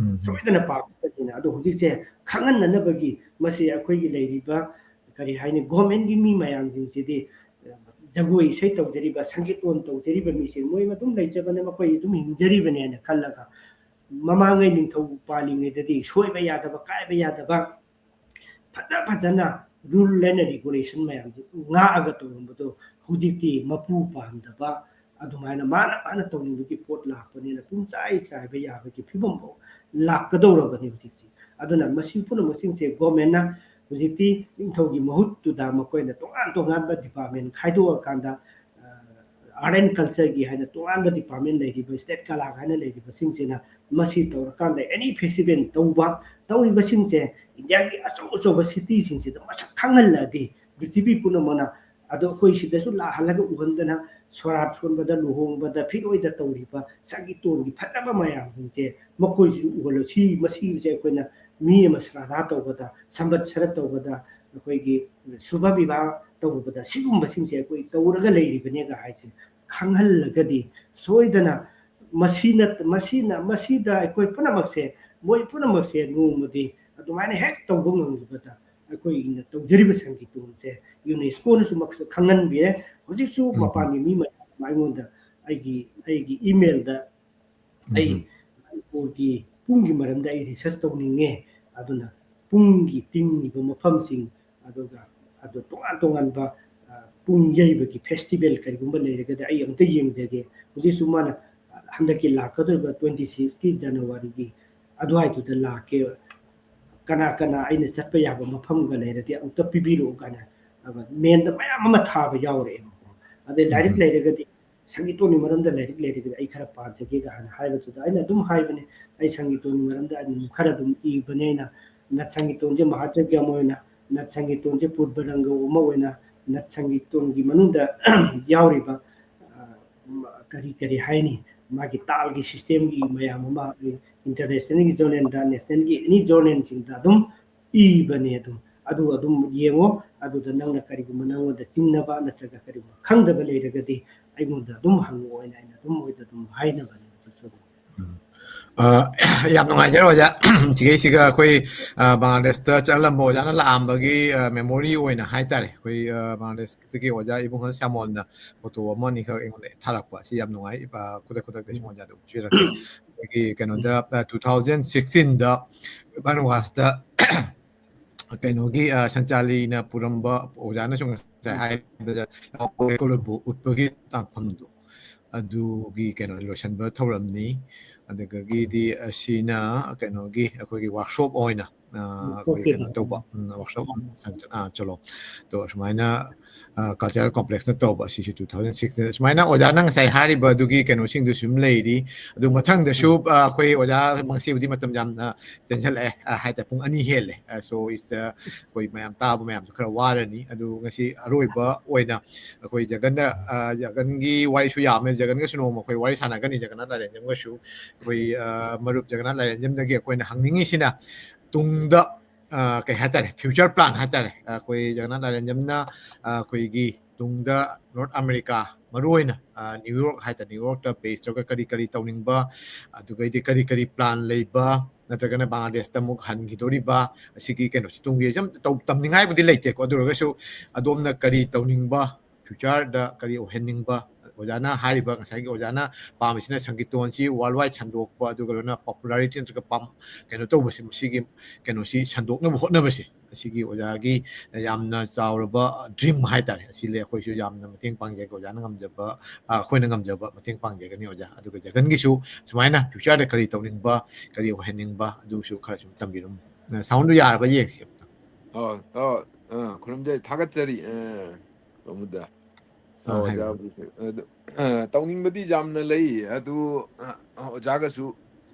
ꯎꯝ꯫ ꯁꯣꯏꯗꯅ ꯄꯥꯝꯒꯗꯕꯅꯤꯅ꯫ ꯑꯗꯣ ꯍꯧꯖꯤꯛꯁꯦ ꯈꯪꯍꯟꯅꯅꯕꯒꯤ ꯃꯁꯤ ꯑꯩꯈꯣꯏꯒꯤ ꯂꯩꯔꯤꯕ, ꯀꯔꯤ ꯍꯥꯏꯅꯤ, ꯒꯣꯔꯃꯦꯟꯒꯤ ꯃꯤ ꯃꯌꯥꯝꯁꯤꯡꯁꯤꯗꯤ, ꯑ, ꯖꯒꯣꯏ ꯏꯁꯩ ꯇꯧꯖꯔꯤꯕ, ꯁꯪꯒꯤꯠꯂꯣꯟ ꯇꯧꯖꯔꯤꯕ ꯃꯤꯁꯦ ꯃꯣꯏ ꯑꯗꯨꯝ ꯂꯩꯖꯕꯅꯦ, ꯃꯈꯣꯏ ꯑꯗꯨꯝ ꯍꯤꯡꯖꯔꯤꯕꯅꯦꯅ ꯈꯜꯂꯒ, ꯃꯃꯥꯡꯉꯩ ꯅꯤꯡꯊꯧ ꯄꯥꯜꯂꯤꯉꯩꯗꯗꯤ ꯁꯣꯏꯕ ꯌꯥꯗꯕ, ꯀꯥꯏꯕ ꯌꯥꯗꯕ, ꯐꯖ ꯐꯖꯅ rule and regulation ꯃꯌꯥꯝꯁꯦ ꯉꯥꯛꯑꯒ ꯇꯧꯔꯝꯕꯗꯣ ꯍꯧꯖꯤꯛꯇꯤ ꯃꯄꯨ ꯄꯥꯝꯗꯕ, ꯑꯗꯨꯃꯥꯏꯅ ꯃꯥꯅ ꯃꯥꯅ ꯇꯧꯅꯤꯡꯕꯒꯤ ꯄꯣꯠ ꯂꯥꯛꯄꯅꯤꯅ ꯄꯨꯡꯆꯥꯏ ꯆꯥꯏꯕ ꯌꯥꯕꯒꯤ ꯐꯤꯕꯝꯐꯥꯎ ꯂꯥꯛꯀꯗꯧꯔꯕꯅꯤ ꯍꯧꯖꯤꯛꯁꯤ꯫ ꯑꯗꯨꯅ ꯃꯁꯤ ꯄꯨꯝꯅꯃꯛꯁꯤꯡꯁꯦ ꯒꯣꯔꯃꯦꯟꯅ ꯍꯧꯖꯤꯛꯇꯤ ꯅꯤꯡꯊꯧꯒꯤ ꯃꯍꯨꯠꯇꯨꯗ ꯃꯈꯣꯏꯅ ꯇꯣꯉꯥꯟ ꯇꯣꯉꯥꯟꯕ department ꯈꯥꯏꯗꯣꯛꯑꯀꯥꯟꯗ, ꯑ, Art and Cultureꯒꯤ ꯍꯥꯏꯅ ꯇꯣꯉꯥꯟꯕ department ꯂꯩꯔꯤꯕ, state ꯀꯂꯥ ꯍꯥꯏꯅ ꯂꯩꯔꯤꯕꯁꯤꯡꯁꯤꯅ ꯃꯁꯤ ꯇꯧꯔꯀꯥꯟꯗ any festival ꯇꯧꯕ, ꯇꯧꯔꯤꯕꯁꯤꯡꯁꯦ ꯏꯟꯗꯤꯌꯥꯒꯤ ꯑꯆꯧ ꯑꯆꯧꯕ cityꯁꯤꯡꯁꯤꯗ ꯃꯁꯛ ꯈꯪꯍꯜꯂꯛꯑꯗꯤ ꯄ꯭ꯔꯤꯊꯤꯕꯤ ꯄꯨꯝꯅꯃꯛꯅ, ꯑꯗꯣ ꯑꯩꯈꯣꯏ ꯁꯤꯗꯁꯨ ꯂꯥꯛꯍꯜꯂꯒ ꯎꯍꯟꯗꯅ ꯁꯣꯔꯥꯠ ꯁꯣꯟꯕꯗ, ꯂꯨꯍꯣꯡꯕꯗ, ꯐꯤꯔꯣꯏꯗ ꯇꯧꯔꯤꯕ ꯁꯪꯒꯤꯠꯇꯣꯟꯒꯤ ꯐꯖꯕ ꯃꯌꯥꯝꯁꯤꯡꯁꯦ ꯃꯈꯣꯏꯁꯤꯁꯨ ꯎꯍꯜꯂꯣ꯫ ꯁꯤ, ꯃꯁꯤꯁꯦ ꯑꯩꯈꯣꯏꯅ ꯃꯤ ꯑꯃ ꯁ꯭ꯔꯥꯙꯥ ꯇꯧꯕꯗ, ꯁꯝꯕꯠꯁꯔ ꯇꯧꯕꯗ, ꯑꯩꯈꯣꯏꯒꯤ ꯁꯨꯚ ꯕꯤꯚꯥ ꯇꯧꯕꯗ ꯁꯤꯒꯨꯝꯕꯁꯤꯡꯁꯦ ꯑꯩꯈꯣꯏ ꯇꯧꯔꯒ ꯂꯩꯔꯤꯕꯅꯦꯒ ꯍꯥꯏꯁꯦ ꯈꯪꯍꯜꯂꯒꯗꯤ ꯁꯣꯏꯗꯅ ꯃꯁꯤꯅ, ꯃꯁꯤꯅ, ꯃꯁꯤꯗ ꯑꯩꯈꯣꯏ ꯄꯨꯝꯅꯃꯛꯁꯦ, ꯃꯣꯏ ꯄꯨꯝꯅꯃꯛꯁꯦ ꯅꯣꯡꯃꯗꯤ ꯑꯗꯨꯃꯥꯏꯅ ꯍꯦꯛ ꯇꯧꯕ ꯉꯝꯈꯤꯕꯗ ꯑꯩꯈꯣꯏꯅ ꯇꯧꯖꯔꯤꯕ ꯁꯪꯒꯤꯠꯇꯣꯟꯁꯦ UNESCOꯅꯁꯨ ꯃꯁꯛ ꯈꯪꯍꯟꯕꯤꯔꯦ꯫ ꯍꯧꯖꯤꯛꯁꯨ ꯎꯝ꯫ ꯃꯄꯥꯟꯒꯤ ꯃꯤ ꯃꯌꯥꯝ ꯑꯃ ꯑꯩꯉꯣꯟꯗ ꯑꯩꯒꯤ, ꯑꯩꯒꯤ emailꯗ ꯑꯩ ꯎꯝ꯫ ꯃꯅꯤꯄꯨꯔꯒꯤ ꯄꯨꯡꯒꯤ ꯃꯔꯝꯗ ꯑꯩ research ꯇꯧꯅꯤꯡꯉꯦ, ꯑꯗꯨꯅ ꯄꯨꯡꯒꯤ ꯇꯤꯡꯉꯤꯕ ꯃꯐꯝꯁꯤꯡ, ꯑꯗꯨꯒ ꯑꯗꯨ ꯇꯣꯉꯥꯟ ꯇꯣꯉꯥꯟꯕ, ꯑ, ꯄꯨꯡ ꯌꯩꯕꯒꯤ festival ꯀꯔꯤꯒꯨꯝꯕ ꯂꯩꯔꯒꯗꯤ ꯑꯩ ꯑꯃꯨꯛꯇ ꯌꯦꯡꯖꯒꯦ꯫ ꯍꯧꯖꯤꯛꯁꯨ ꯃꯥꯅ, ꯑ, ꯍꯟꯗꯛꯀꯤ ꯂꯥꯛꯀꯗꯧꯔꯤꯕ twenty sixꯀꯤ Januaryꯒꯤ ꯑꯗꯨꯋꯥꯏꯗꯨꯗ ꯂꯥꯛꯀꯦ꯫ ꯀꯅꯥ ꯀꯅꯥ ꯑꯩꯅ ꯆꯠꯄ ꯌꯥꯕ ꯃꯐꯝꯒ ꯂꯩꯔꯗꯤ ꯑꯃꯨꯛꯇ ꯄꯤꯕꯤꯔꯛꯎ ꯀꯥꯏꯅ, ꯑꯗꯨꯒ mailꯗ ꯃꯌꯥꯝ ꯑꯃ ꯊꯥꯕ ꯌꯥꯎꯔꯛꯑꯦꯕꯀꯣ꯫ ꯑꯗꯩ ꯂꯥꯏꯔꯤꯛ ꯎꯝ꯫ ꯂꯩꯔꯒꯗꯤ, ꯁꯪꯒꯤꯠꯇꯣꯟꯒꯤ ꯃꯔꯝꯗ ꯂꯥꯏꯔꯤꯛ ꯂꯩꯔꯒꯗꯤ ꯑꯩ ꯈꯔ ꯄꯥꯖꯒꯦ ꯀꯥꯏꯅ ꯍꯥꯏꯕꯗꯨꯗ ꯑꯩꯅ ꯑꯗꯨꯝ ꯍꯥꯏꯕꯅꯦ, ꯑꯩ ꯁꯪꯒꯤꯠꯇꯣꯟꯒꯤ ꯃꯔꯝꯗ ꯑꯗꯨꯝ ꯈꯔ ꯑꯗꯨꯝ ꯏꯕꯅꯦ꯫ ꯑꯩꯅ ꯅꯠ ꯁꯪꯒꯤꯠꯇꯣꯟꯁꯦ ꯃꯍꯥꯆꯔꯌ ꯑꯃ ꯑꯣꯏꯅ, ꯅꯠ ꯁꯪꯒꯤꯠꯇꯣꯟꯁꯦ ꯄꯨꯔꯕ ꯔꯪꯒ ꯑꯃ ꯑꯣꯏꯅ, ꯅꯠ ꯁꯪꯒꯤꯠꯇꯣꯟꯒꯤ ꯃꯅꯨꯡꯗ ꯌꯥꯎꯔꯤꯕ, ꯑ, ꯀꯔꯤ ꯀꯔꯤ ꯍꯥꯏꯅꯤ, ꯃꯥꯒꯤ ꯇꯥꯜꯒꯤ systemꯒꯤ ꯃꯌꯥꯝ ꯑꯃ internationalꯒꯤ journalꯗ, nationalꯒꯤ any journalꯁꯤꯡꯗ ꯑꯗꯨꯝ ꯏꯕꯅꯦ꯫ ꯑꯗꯨꯝ, ꯑꯗꯨ ꯑꯗꯨꯝ ꯌꯦꯡꯉꯣ꯫ ꯑꯗꯨꯗ ꯅꯪꯅ ꯀꯔꯤꯒꯨꯝꯕ ꯅꯪꯉꯣꯟꯗ ꯆꯤꯡꯅꯕ ꯅꯠꯇ꯭ꯔꯒ ꯀꯔꯤꯒꯨꯝꯕ ꯈꯪꯗꯕ ꯂꯩꯔꯒꯗꯤ ꯑꯩꯉꯣꯟꯗ ꯑꯗꯨꯝ ꯍꯪꯉꯛꯑꯣ ꯍꯥꯏꯅ ꯑꯩꯅ ꯑꯗꯨꯝ ꯃꯣꯏꯗ ꯑꯗꯨꯝ ꯍꯥꯏꯅꯕꯅꯦ꯫ ꯎꯝ꯫ ꯑ, ꯌꯥꯝ ꯅꯨꯡꯉꯥꯏꯖꯔꯦ ꯑꯣꯖꯥ꯫ ꯁꯤꯒꯩꯁꯤꯒ ꯑꯩꯈꯣꯏ, ꯑ, ꯕꯪꯒ꯭ꯂꯥꯗꯦꯁꯇ ꯆꯠꯂꯝꯕ ꯑꯣꯖꯥꯅ ꯂꯥꯛꯑꯝꯕꯒꯤ, ꯑ, memory ꯑꯣꯏꯅ ꯍꯥꯏꯇꯥꯔꯦ, ꯑꯩꯈꯣꯏ, ꯑ, ꯕꯪꯒ꯭ꯂꯥꯗꯦꯁꯇꯒꯤ ꯑꯣꯖꯥ ꯏꯕꯨꯡꯉꯣ ꯁ꯭ꯌꯥꯃꯣꯜꯅ photo ꯑꯃ ꯑꯅꯤꯈꯛ ꯑꯩꯉꯣꯟꯗ ꯊꯥꯔꯛꯄ꯫ ꯁꯤ ꯌꯥꯝ ꯅꯨꯡꯉꯥꯏ꯫ ꯑ, ꯈꯨꯗꯛ ꯈꯨꯗꯛꯇ ꯁꯨꯝ ꯑꯣꯖꯥꯗ ꯎꯠꯆꯔꯛꯀꯦ꯫ ꯑꯩꯈꯣꯏꯒꯤ ꯀꯩꯅꯣꯗ, ꯑ, two thousand sixteenꯗ ꯕꯟꯋꯥꯁꯇ ꯀꯩꯅꯣꯒꯤ, ꯑ, ꯁꯟꯆꯥꯂꯤꯅ ꯄꯨꯔꯝꯕ, ꯑꯣꯖꯥꯅꯁꯨ ꯉꯁꯥꯏ ꯍꯥꯏꯕꯗ ꯀꯣꯂꯨꯕꯨ ꯎꯠꯄꯒꯤ ꯇꯥꯡꯐꯝꯗꯣ, ꯑꯗꯨꯒꯤ ꯀꯩꯅꯣ ꯂꯣꯏꯁꯤꯟꯕ ꯊꯧꯔꯝꯅꯤ꯫ ꯑꯗꯨꯗꯒꯤꯗꯤ ꯑꯁꯤꯅ ꯀꯩꯅꯣꯒꯤ ꯑꯩꯈꯣꯏꯒꯤ workshop ꯑꯣꯏꯅ, ꯑ, ꯑꯩꯈꯣꯏ ꯀꯩꯅꯣ ꯇꯧꯕ, ꯎꯝ, workshop ꯑꯣꯏꯅ, ꯑ, ꯆꯠꯂꯣ꯫ ꯑꯗꯣ ꯁꯨꯃꯥꯏꯅ, ꯑ, cultural complexꯅ ꯇꯧꯕ, ꯑꯁꯤꯁꯨ two thousand sixꯇ꯫ ꯁꯨꯃꯥꯏꯅ ꯑꯣꯖꯥꯅ ꯉꯁꯥꯏ ꯍꯥꯏꯔꯤꯕ ꯑꯗꯨꯒꯤ ꯀꯩꯅꯣꯁꯤꯡꯗꯨ ꯁꯨꯝ ꯂꯩꯔꯤ꯫ ꯑꯗꯨ ꯃꯊꯪꯗꯁꯨ, ꯑ, ꯑꯩꯈꯣꯏ ꯑꯣꯖꯥ, ꯉꯁꯤꯕꯨꯗꯤ ꯃꯇꯝ ꯌꯥꯝꯅ ꯇꯦꯟꯁꯜꯂꯛꯑꯦ, ꯑ, ꯍꯥꯏꯇꯥꯔꯦ, ꯄꯨꯡ ꯑꯅꯤ ꯍꯦꯜꯂꯦ꯫ ꯑ, so it's, ꯑ, ꯑꯩꯈꯣꯏ ꯃꯌꯥꯝ ꯇꯥꯕ ꯃꯌꯥꯝꯁꯨ ꯈꯔ ꯋꯥꯔꯅꯤ꯫ ꯑꯗꯨ ꯉꯁꯤ ꯑꯔꯣꯏꯕ ꯑꯣꯏꯅ ꯑꯩꯈꯣꯏ ꯖꯒꯟꯗ, ꯑ, ꯖꯒꯟꯒꯤ ꯋꯥꯔꯤꯁꯨ ꯌꯥꯝꯃꯦ, ꯖꯒꯟꯒꯁꯨ ꯅꯣꯡꯃ ꯑꯩꯈꯣꯏ ꯋꯥꯔꯤ ꯁꯥꯟꯅꯒꯅꯤ, ꯖꯒꯟꯅꯥꯊ ꯂꯥꯏꯔꯦꯟꯖꯝꯒꯁꯨ꯫ ꯑꯩꯈꯣꯏ, ꯑ, ꯃꯔꯨꯞ ꯖꯒꯟꯅꯥꯊ ꯂꯥꯏꯔꯦꯟꯖꯝꯗꯒꯤ ꯑꯩꯈꯣꯏꯅ ꯍꯪꯅꯤꯡꯉꯤꯁꯤꯅ ꯇꯨꯡꯗ, ꯑ, ꯀꯩ ꯍꯥꯏꯇꯥꯔꯦ, future plan ꯍꯥꯏꯇꯥꯔꯦ, ꯑꯩꯈꯣꯏ ꯖꯒꯟꯅꯥꯊ ꯂꯥꯏꯔꯦꯟꯖꯝꯅ, ꯑ, ꯑꯩꯈꯣꯏꯒꯤ ꯇꯨꯡꯗ North America, ꯃꯔꯨꯑꯣꯏꯅ, ꯑ, New York ꯍꯥꯏꯇꯥꯔꯦ, New Yorkꯇ base ꯇꯧꯔꯒ ꯀꯔꯤ ꯀꯔꯤ ꯇꯧꯅꯤꯡꯕ, ꯑꯗꯨꯒꯩꯗꯤ ꯀꯔꯤ ꯀꯔꯤ plan ꯂꯩꯕ, ꯅꯠꯇ꯭ꯔꯒꯅ ꯕꯪꯒ꯭ꯂꯥꯗꯦꯁꯇ ꯑꯃꯨꯛ ꯍꯟꯈꯤꯗꯣꯔꯤꯕ, ꯑꯁꯤꯒꯤ ꯀꯩꯅꯣꯁꯤ ꯇꯨꯡꯒꯤ ꯁꯨꯝ ꯇꯧ-, ꯇꯝꯅꯤꯡꯉꯥꯏꯕꯨꯗꯤ ꯂꯩꯇꯦꯀꯣ, ꯑꯗꯨ ꯑꯣꯏꯔꯒꯁꯨ ꯑꯗꯣꯝꯅ ꯀꯔꯤ ꯇꯧꯅꯤꯡꯕ, futureꯗ ꯀꯔꯤ ꯑꯣꯏꯍꯟꯅꯤꯡꯕ, ꯑꯣꯖꯥꯅ ꯍꯥꯏꯔꯤꯕ ꯉꯁꯥꯏꯒꯤ ꯑꯣꯖꯥꯅ ꯄꯥꯝꯃꯤꯁꯤꯅ ꯁꯪꯀꯤꯔꯇꯣꯟꯁꯤ worldwide ꯁꯟꯗꯣꯛꯄ, ꯑꯗꯨꯒ ꯂꯣꯏꯅ popularity ꯅꯠꯇ꯭ꯔꯒ ꯄꯥꯝ-, ꯀꯩꯅꯣ ꯇꯧꯕꯁꯦ, ꯃꯁꯤꯒꯤ ꯀꯩꯅꯣꯁꯤ ꯁꯟꯗꯣꯛꯅꯕ ꯍꯣꯠꯅꯕꯁꯦ, ꯑꯁꯤꯒꯤ ꯑꯣꯖꯥꯒꯤ ꯌꯥꯝꯅ ꯆꯥꯎꯔꯕ dream ꯍꯥꯏꯇꯥꯔꯦ꯫ ꯑꯁꯤ ꯂꯩ, ꯑꯩꯈꯣꯏꯁꯨ ꯌꯥꯝꯅ ꯃꯇꯦꯡ ꯄꯥꯡꯖꯒꯦ, ꯑꯣꯖꯥꯅ ꯉꯝꯖꯕ, ꯑ, ꯑꯩꯈꯣꯏꯅ ꯉꯝꯖꯕ ꯃꯇꯦꯡ ꯄꯥꯡꯖꯒꯅꯤ ꯑꯣꯖꯥ꯫ ꯑꯗꯨꯒ ꯖꯒꯟꯒꯤꯁꯨ ꯁꯨꯃꯥꯏꯅ futureꯗ ꯀꯔꯤ ꯇꯧꯅꯤꯡꯕ, ꯀꯔꯤ ꯑꯣꯏꯍꯟꯅꯤꯡꯕ, ꯑꯗꯨꯁꯨ ꯈꯔ ꯁꯨꯝ ꯇꯝꯕꯤꯔꯝꯃꯨ꯫ ꯑ, soundꯗꯨ ꯌꯥꯔꯕ ꯌꯦꯡꯁꯤ ꯑꯃꯨꯛꯇꯪ꯫ ꯑꯣ, ꯑꯣ, ꯑ, ꯈꯨꯔꯨꯝꯖꯔꯤ, ꯊꯥꯒꯠꯆꯔꯤ, ꯑ, ꯄ꯭ꯔꯃꯣꯗ꯫ ꯑ, ꯑꯣ, ꯍꯥꯏꯕꯤꯌꯨ꯫ ꯑꯣꯖꯥꯕꯨꯁꯨ, ꯑꯗꯨ, ꯑ, ꯇꯧꯅꯤꯡꯕꯗꯤ ꯌꯥꯝꯅ ꯂꯩ꯫ ꯑꯗꯨ, ꯑ, ꯑꯣꯖꯥꯒꯁꯨ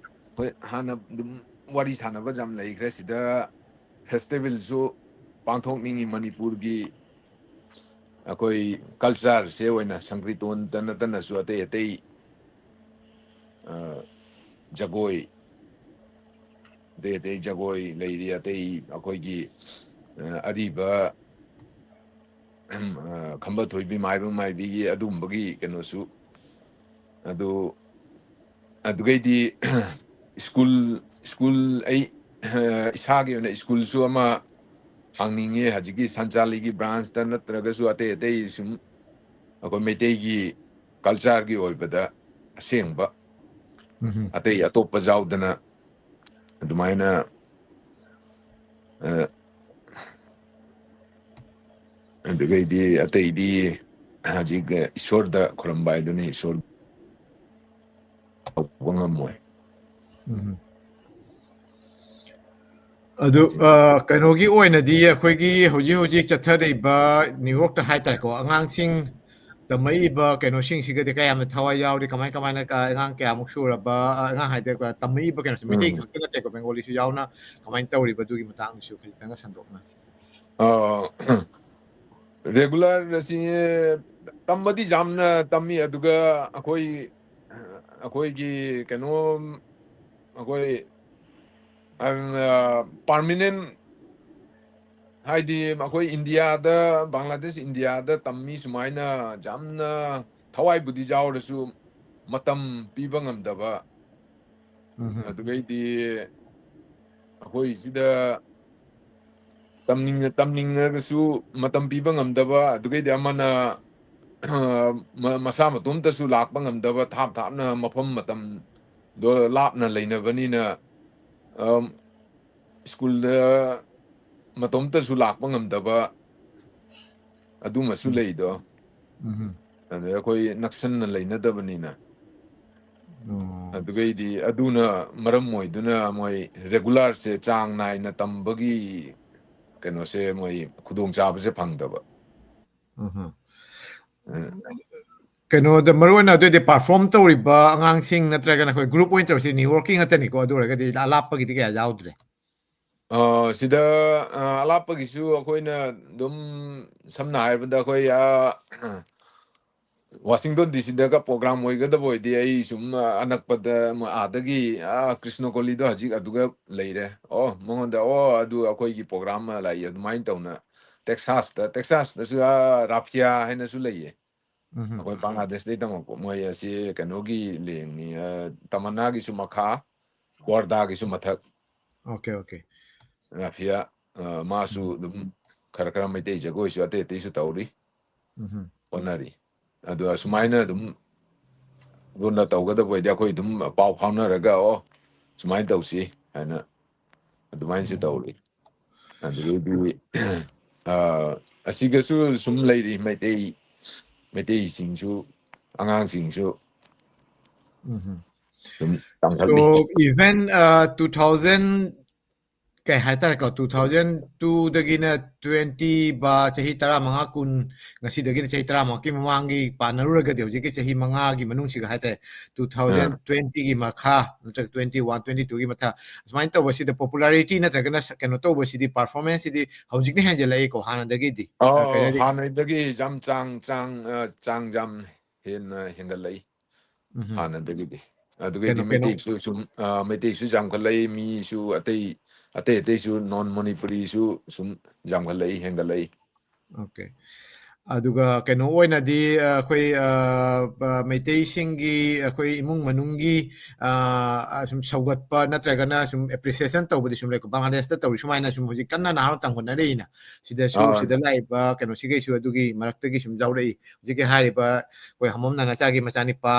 ꯍꯣꯏ, ꯍꯥꯟꯅ ꯑꯗꯨꯝ ꯋꯥꯔꯤ ꯁꯥꯟꯅꯕ ꯌꯥꯝ ꯂꯩꯈ꯭ꯔꯦ꯫ ꯁꯤꯗ festivalꯁꯨ ꯄꯥꯡꯊꯣꯛꯅꯤꯡꯉꯤ ꯃꯅꯤꯄꯨꯔꯒꯤ꯫ ꯑꯩꯈꯣꯏ cultureꯁꯦ ꯑꯣꯏꯅ ꯁꯪꯀ꯭ꯔꯤꯇꯣꯟꯇ ꯅꯠꯇꯅꯁꯨ ꯑꯇꯩ ꯑꯇꯩ, ꯑ, ꯖꯒꯣꯏ, ꯑꯇꯩ ꯑꯇꯩ ꯖꯒꯣꯏ ꯂꯩꯔꯤ, ꯑꯇꯩ ꯑꯩꯈꯣꯏꯒꯤ, ꯑ, ꯑꯔꯤꯕ, ꯎꯝ, ꯑ, ꯈꯝꯕ ꯊꯣꯏꯕꯤ, ꯃꯥꯏꯕ ꯃꯥꯏꯕꯤꯒꯤ ꯑꯗꯨꯒꯨꯝꯕꯒꯤ ꯀꯩꯅꯣꯁꯨ, ꯑꯗꯨ ꯑꯗꯨꯒꯩꯗꯤ ꯁ꯭ꯀꯨꯜ ꯁ꯭ꯀꯨꯜ ꯑꯩ ꯏꯁꯥꯒꯤ ꯑꯣꯏꯅ ꯁ꯭ꯀꯨꯜꯁꯨ ꯑꯃ ꯍꯥꯡꯅꯤꯡꯉꯦ꯫ ꯍꯧꯖꯤꯛꯀꯤ ꯁꯟꯆꯥꯂꯤꯒꯤ ꯕ꯭ꯔꯥꯟꯁꯇ ꯅꯠꯇ꯭ꯔꯒꯁꯨ ꯑꯇꯩ ꯑꯇꯩ ꯁꯨꯝ ꯑꯩꯈꯣꯏ ꯃꯩꯇꯩꯒꯤ ꯀꯜꯆꯔꯒꯤ ꯑꯣꯏꯕꯗ ꯑꯁꯦꯡꯕ, ꯎꯝ ꯑꯇꯩ ꯑꯇꯣꯞꯄ ꯌꯥꯎꯗꯅ ꯑꯗꯨꯃꯥꯏꯅ ꯑ, ꯑꯗꯨꯒꯩꯗꯤ ꯑꯇꯩꯗꯤ ꯍꯧꯖꯤꯛ ꯏꯁꯣꯔꯗ ꯈꯨꯔꯨꯝꯕ ꯍꯥꯏꯗꯨꯅꯤ꯫ ꯏꯁꯣꯔ ꯇꯧꯕ ꯉꯝꯃꯣꯏ꯫ ꯎꯝ꯫ ꯑꯗꯨ ꯑ, ꯀꯩꯅꯣꯒꯤ ꯑꯣꯏꯅꯗꯤ ꯑꯩꯈꯣꯏꯒꯤ ꯍꯧꯖꯤꯛ ꯍꯧꯖꯤꯛ ꯆꯠꯊꯔꯤꯕ ꯅ꯭ꯌꯨ ꯌꯣꯔꯛꯇ ꯍꯥꯏꯇꯥꯔꯦꯀꯣ, ꯑꯉꯥꯡꯁꯤꯡ ꯇꯝꯃꯛꯏꯕ ꯀꯩꯅꯣꯁꯤꯡꯁꯤꯒꯗꯤ ꯀꯌꯥꯝꯅ ꯊꯋꯥꯏ ꯌꯥꯎꯔꯤ? ꯀꯃꯥꯏ ꯀꯃꯥꯏꯅ ꯀ-, ꯑꯉꯥꯡ ꯀꯌꯥꯃꯨꯛ ꯁꯨꯔꯕ, ꯑ, ꯑꯉꯥꯡ ꯍꯥꯏꯗꯤ ꯇꯝꯃꯛꯏꯕ ꯀꯩꯅꯣꯁꯦ ꯃꯩꯇꯩ ꯎꯝ꯫ ꯈꯛꯇ ꯅꯠꯇꯦꯀꯣ, ꯕꯦꯡꯒꯣꯂꯤꯁꯨ ꯌꯥꯎꯅ ꯀꯃꯥꯏꯅ ꯇꯧꯔꯤꯕ, ꯑꯗꯨꯒꯤ ꯃꯇꯥꯡꯗꯁꯨ ꯈꯖꯤꯛꯇꯪꯒ ꯁꯟꯗꯣꯛꯅ? ꯑ, ꯔꯦꯒꯨꯂꯔ ꯑꯁꯤ ꯇꯝꯕꯗꯤ ꯌꯥꯝꯅ ꯇꯝꯃꯤ, ꯑꯗꯨꯒ ꯑꯩꯈꯣꯏ ꯑꯩꯈꯣꯏꯒꯤ ꯀꯩꯅꯣ ꯑꯩꯈꯣꯏ ꯄꯥꯔꯃꯤꯅꯦꯟ ꯍꯥꯏꯗꯤ ꯑꯩꯈꯣꯏ ꯏꯟꯗꯤꯌꯥꯗ, ꯕꯪꯒ꯭ꯂꯥꯗꯦꯁ ꯏꯟꯗꯤꯌꯥꯗ ꯇꯝꯃꯤ ꯁꯨꯃꯥꯏꯅ ꯌꯥꯝꯅ ꯊꯋꯥꯏꯕꯨꯗꯤ ꯌꯥꯎꯔꯁꯨ ꯃꯇꯝ ꯄꯤꯕ ꯉꯝꯗꯕ, ꯎꯝ ꯑꯗꯨꯒꯩꯗꯤ ꯑꯩꯈꯣꯏꯁꯤꯗ ꯇꯝꯅꯤꯡꯉ ꯇꯝꯅꯤꯡꯉꯒꯁꯨ ꯃꯇꯝ ꯄꯤꯕ ꯉꯝꯗꯕ, ꯑꯗꯨꯒꯩꯗꯤ ꯑꯃꯅ ꯃ- ꯃꯁꯥ ꯃꯇꯣꯝꯇꯁꯨ ꯂꯥꯛꯄ ꯉꯝꯗꯕ, ꯊꯥꯞ ꯊꯥꯞꯅ ꯃꯐꯝ ꯃꯇꯝꯗꯣ ꯂꯥꯞꯅ ꯂꯩꯅꯕꯅꯤꯅ, ꯑꯝ, ꯁ꯭ꯀꯨꯜꯗ ꯃꯇꯣꯝꯇꯁꯨ ꯂꯥꯛꯄ ꯉꯝꯗꯕ ꯑꯗꯨꯃꯁꯨ ꯎꯝ ꯂꯩꯗꯣ꯫ ꯎꯝ ꯑꯗꯩ ꯑꯩꯈꯣꯏ ꯅꯛꯁꯟꯅ ꯂꯩꯅꯗꯕꯅꯤꯅ꯫ ꯑꯣ꯫ ꯑꯗꯨꯒꯩꯗꯤ ꯑꯗꯨꯅ ꯃꯔꯝ ꯑꯣꯏꯗꯨꯅ ꯃꯣꯏ ꯔꯦꯒꯨꯂꯔꯁꯦ ꯆꯥꯡ ꯅꯥꯏꯅ ꯇꯝꯕꯒꯤ ꯀꯩꯅꯣꯁꯦ ꯃꯣꯏ ꯈꯨꯗꯣꯡꯆꯥꯕꯁꯦ ꯐꯪꯗꯕ꯫ ꯎꯝ꯫ ꯎꯝ꯫ ꯀꯩꯅꯣꯗ ꯃꯔꯨ ꯑꯣꯏꯅ ꯑꯗꯨꯑꯣꯏꯗꯤ ꯄꯔꯐꯣꯔꯝ ꯇꯧꯔꯤꯕ ꯑꯉꯥꯡꯁꯤꯡ ꯅꯠꯇ꯭ꯔꯒꯅ ꯑꯩꯈꯣꯏ ꯒ꯭ꯔꯨꯞ ꯑꯣꯏꯅ ꯇꯧꯔꯤꯁꯦ ꯅ꯭ꯌꯨ ꯌꯣꯔꯛꯀꯤ ꯉꯥꯛꯇꯅꯤꯀꯣ? ꯑꯗꯨ ꯑꯣꯏꯔꯒꯗꯤ ꯑꯂꯥꯞꯄꯒꯤꯗꯤ ꯀꯌꯥ ꯌꯥꯎꯗ꯭ꯔꯦ? ꯑ, ꯁꯤꯗ, ꯑ, ꯑꯂꯥꯞꯄꯒꯤꯁꯨ ꯑꯩꯈꯣꯏꯅ ꯑꯗꯨꯝ ꯁꯝꯅ ꯍꯥꯏꯔꯕꯗ ꯑꯩꯈꯣꯏ, ꯑ, ꯋꯥꯁꯤꯡꯇꯟ ꯗꯤ ꯁꯤꯗꯒ ꯄ꯭ꯔꯣꯒ꯭ꯔꯥꯝ ꯑꯣꯏꯒꯗꯕ ꯑꯣꯏꯗꯤ ꯑꯩ ꯁꯨꯝ, ꯑ, ꯑꯅꯛꯄꯗ ꯃ-, ꯑꯥꯗꯒꯤ, ꯑ, ꯀ꯭ꯔꯤꯁꯅ ꯀꯣꯂꯤꯗꯣ ꯍꯧꯖꯤꯛ ꯑꯗꯨꯒ ꯂꯩꯔꯦ꯫ ꯑꯣ, ꯃꯉꯣꯟꯗ, "ꯑꯣ, ꯑꯗꯨ ꯑꯩꯈꯣꯏꯒꯤ ꯄ꯭ꯔꯣꯒ꯭ꯔꯥꯝ ꯑꯃ ꯂꯥꯛꯏ" ꯑꯗꯨꯃꯥꯏꯅ ꯇꯧꯅ ꯇꯦꯛꯁꯥꯁꯇ, ꯇꯦꯛꯁꯥꯁꯇꯁꯨ, ꯑ, ꯔꯥꯐꯤꯌꯥ ꯍꯥꯏꯅꯁꯨ ꯂꯩꯌꯦ꯫ ꯎꯝ ꯎꯝ ꯑꯩꯈꯣꯏ ꯕꯪꯒ꯭ꯂꯥꯗꯦꯁꯇꯩ ꯇꯝꯃꯛꯄ, ꯃꯣꯏ ꯑꯁꯤ ꯀꯩꯅꯣꯒꯤ ꯂꯦꯡꯅꯤ, ꯑ, ꯇꯃꯟꯅꯥꯒꯤꯁꯨ ꯃꯈꯥ, ꯋꯥꯔꯗꯥꯒꯤꯁꯨ ꯃꯊꯛ, ꯑꯣꯀꯦ ꯑꯣꯀꯦ ꯔꯥꯐꯤꯌꯥ, ꯑ, ꯃꯥꯁꯨ ꯑꯗꯨꯝ ꯈꯔ ꯈꯔ ꯃꯩꯇꯩ ꯖꯒꯣꯏꯁꯨ ꯑꯇꯩ ꯑꯇꯩꯁꯨ ꯇꯧꯔꯤ, ꯎꯝ ꯍꯣꯠꯅꯔꯤ꯫ ꯑꯗꯣ ꯑꯁꯨꯃꯥꯏꯅ ꯑꯗꯨꯝ ꯂꯨꯅ ꯇꯧꯒꯗꯕ ꯑꯣꯏꯗꯤ ꯑꯩꯈꯣꯏ ꯑꯗꯨꯝ ꯄꯥꯎ ꯐꯥꯎꯅꯔꯒ, "ꯑꯣ, ꯁꯨꯃꯥꯏꯅ ꯇꯧꯁꯤ" ꯍꯥꯏꯅ ꯑꯗꯨꯃꯥꯏꯅꯁꯨ ꯇꯧꯔꯤ꯫ ꯑꯗꯨꯗꯩꯗꯤ, ꯑ, ꯑꯁꯤꯒꯁꯨ ꯁꯨꯝ ꯂꯩꯔꯤ, ꯃꯩꯇꯩ, ꯃꯩꯇꯩꯁꯤꯡꯁꯨ, ꯑꯉꯥꯡꯁꯤꯡꯁꯨ ꯎꯝ ꯑꯗꯨꯝ so ꯇꯝꯈꯠꯂꯤ꯫ even uh, two thousand ꯀꯩ ꯍꯥꯏꯇꯥꯔꯦꯀꯣ, two thousand two ꯗꯒꯤꯅ twenty ꯕ ꯆꯍꯤ ꯇꯔꯥꯃꯉꯥ ꯀꯨꯟ, ꯉꯁꯤꯗꯒꯤꯅ ꯆꯍꯤ ꯇꯔꯥꯃꯉꯥꯒꯤ ꯃꯃꯥꯡꯒꯤ ꯄꯥꯟꯅꯔꯨꯔꯒꯗꯤ, ꯍꯧꯖꯤꯛꯀꯤ ꯆꯍꯤ ꯃꯉꯥꯒꯤ ꯃꯅꯨꯡꯁꯤꯒ ꯍꯥꯏꯇꯥꯔꯦ, two thousand twenty ꯒꯤ ꯃꯈꯥ ꯅꯠꯇ꯭ꯔꯒ twenty one, twenty two ꯒꯤ ꯃꯊꯛ, ꯑꯁꯨꯃꯥꯏꯅ ꯇꯧꯕꯁꯤꯗ popularity ꯅꯠꯇ꯭ꯔꯒꯅ ꯁ- ꯀꯩꯅꯣ ꯇꯧꯕꯁꯤꯗꯤ, performance ꯁꯤꯗꯤ ꯍꯧꯖꯤꯛꯅ ꯍꯦꯟꯖꯜꯂꯛꯏꯀꯣ ꯍꯥꯟꯅꯗꯒꯤꯗꯤ꯫ ꯑ, ꯑꯣ, ꯀꯩꯅꯣꯗꯤ ꯍꯥꯟꯅꯗꯒꯤ ꯌꯥꯝ ꯆꯥꯡ, ꯆꯥꯡ, ꯑ, ꯆꯥꯡ ꯌꯥꯝ ꯍꯦꯟꯅ ꯍꯦꯟꯒꯠꯂꯛꯏ ꯎꯝ ꯍꯥꯟꯅꯗꯒꯤꯗꯤ꯫ ꯑꯗꯨꯒꯩꯗꯤ ꯀꯩꯅꯣ ꯀꯩꯅꯣ ꯃꯩꯇꯩꯁꯨ ꯁꯨꯝ, ꯑ, ꯃꯩꯇꯩꯁꯨ ꯌꯥꯝꯈꯠꯂꯛꯏ, ꯃꯤꯁꯨ ꯑꯇꯩ, ꯑꯇꯩ ꯑꯇꯩꯁꯨ non ꯃꯅꯤꯄꯨꯔꯤꯁꯨ ꯁꯨꯝ ꯌꯥꯝꯈꯠꯂꯛꯏ, ꯍꯦꯟꯒꯠꯂꯛꯏ꯫ ꯑꯣꯀꯦ꯫ ꯑꯗꯨꯒ ꯀꯩꯅꯣ ꯑꯣꯏꯅꯗꯤ, ꯑ, ꯑꯩꯈꯣꯏ, ꯑ, ꯑ, ꯃꯩꯇꯩꯁꯤꯡꯒꯤ ꯑꯩꯈꯣꯏ ꯏꯃꯨꯡ ꯃꯅꯨꯡꯒꯤ, ꯑ, ꯑ, ꯁꯨꯝ ꯁꯧꯒꯠꯄ ꯅꯠꯇ꯭ꯔꯒꯅ ꯁꯨꯝ appreciation ꯇꯧꯕꯗꯤ ꯁꯨꯝ ꯂꯩꯀꯣ꯫ ꯕꯪꯒ꯭ꯂꯥꯗꯦꯁꯇ ꯇꯧꯔꯤ ꯁꯨꯃꯥꯏꯅ ꯁꯨꯝ ꯍꯧꯖꯤꯛ ꯀꯟꯅ ꯅꯍꯥꯔꯣꯜ ꯇꯝꯈꯠꯅꯔꯛꯏꯅ, ꯁꯤꯗꯁꯨ, ꯑꯥ, ꯁꯤꯗ ꯂꯥꯛꯏꯕ ꯀꯩꯅꯣꯁꯤꯈꯩꯁꯨ ꯑꯗꯨꯒꯤ ꯃꯔꯛꯇꯒꯤ ꯁꯨꯝ ꯌꯥꯎꯔꯛꯏ꯫ ꯍꯧꯖꯤꯛꯀꯤ ꯍꯥꯏꯔꯤꯕ ꯑꯩꯈꯣꯏ ꯍꯝꯕꯝ ꯅꯥꯅꯥꯆꯥꯒꯤ ꯃꯆꯥꯅꯤꯄꯥ,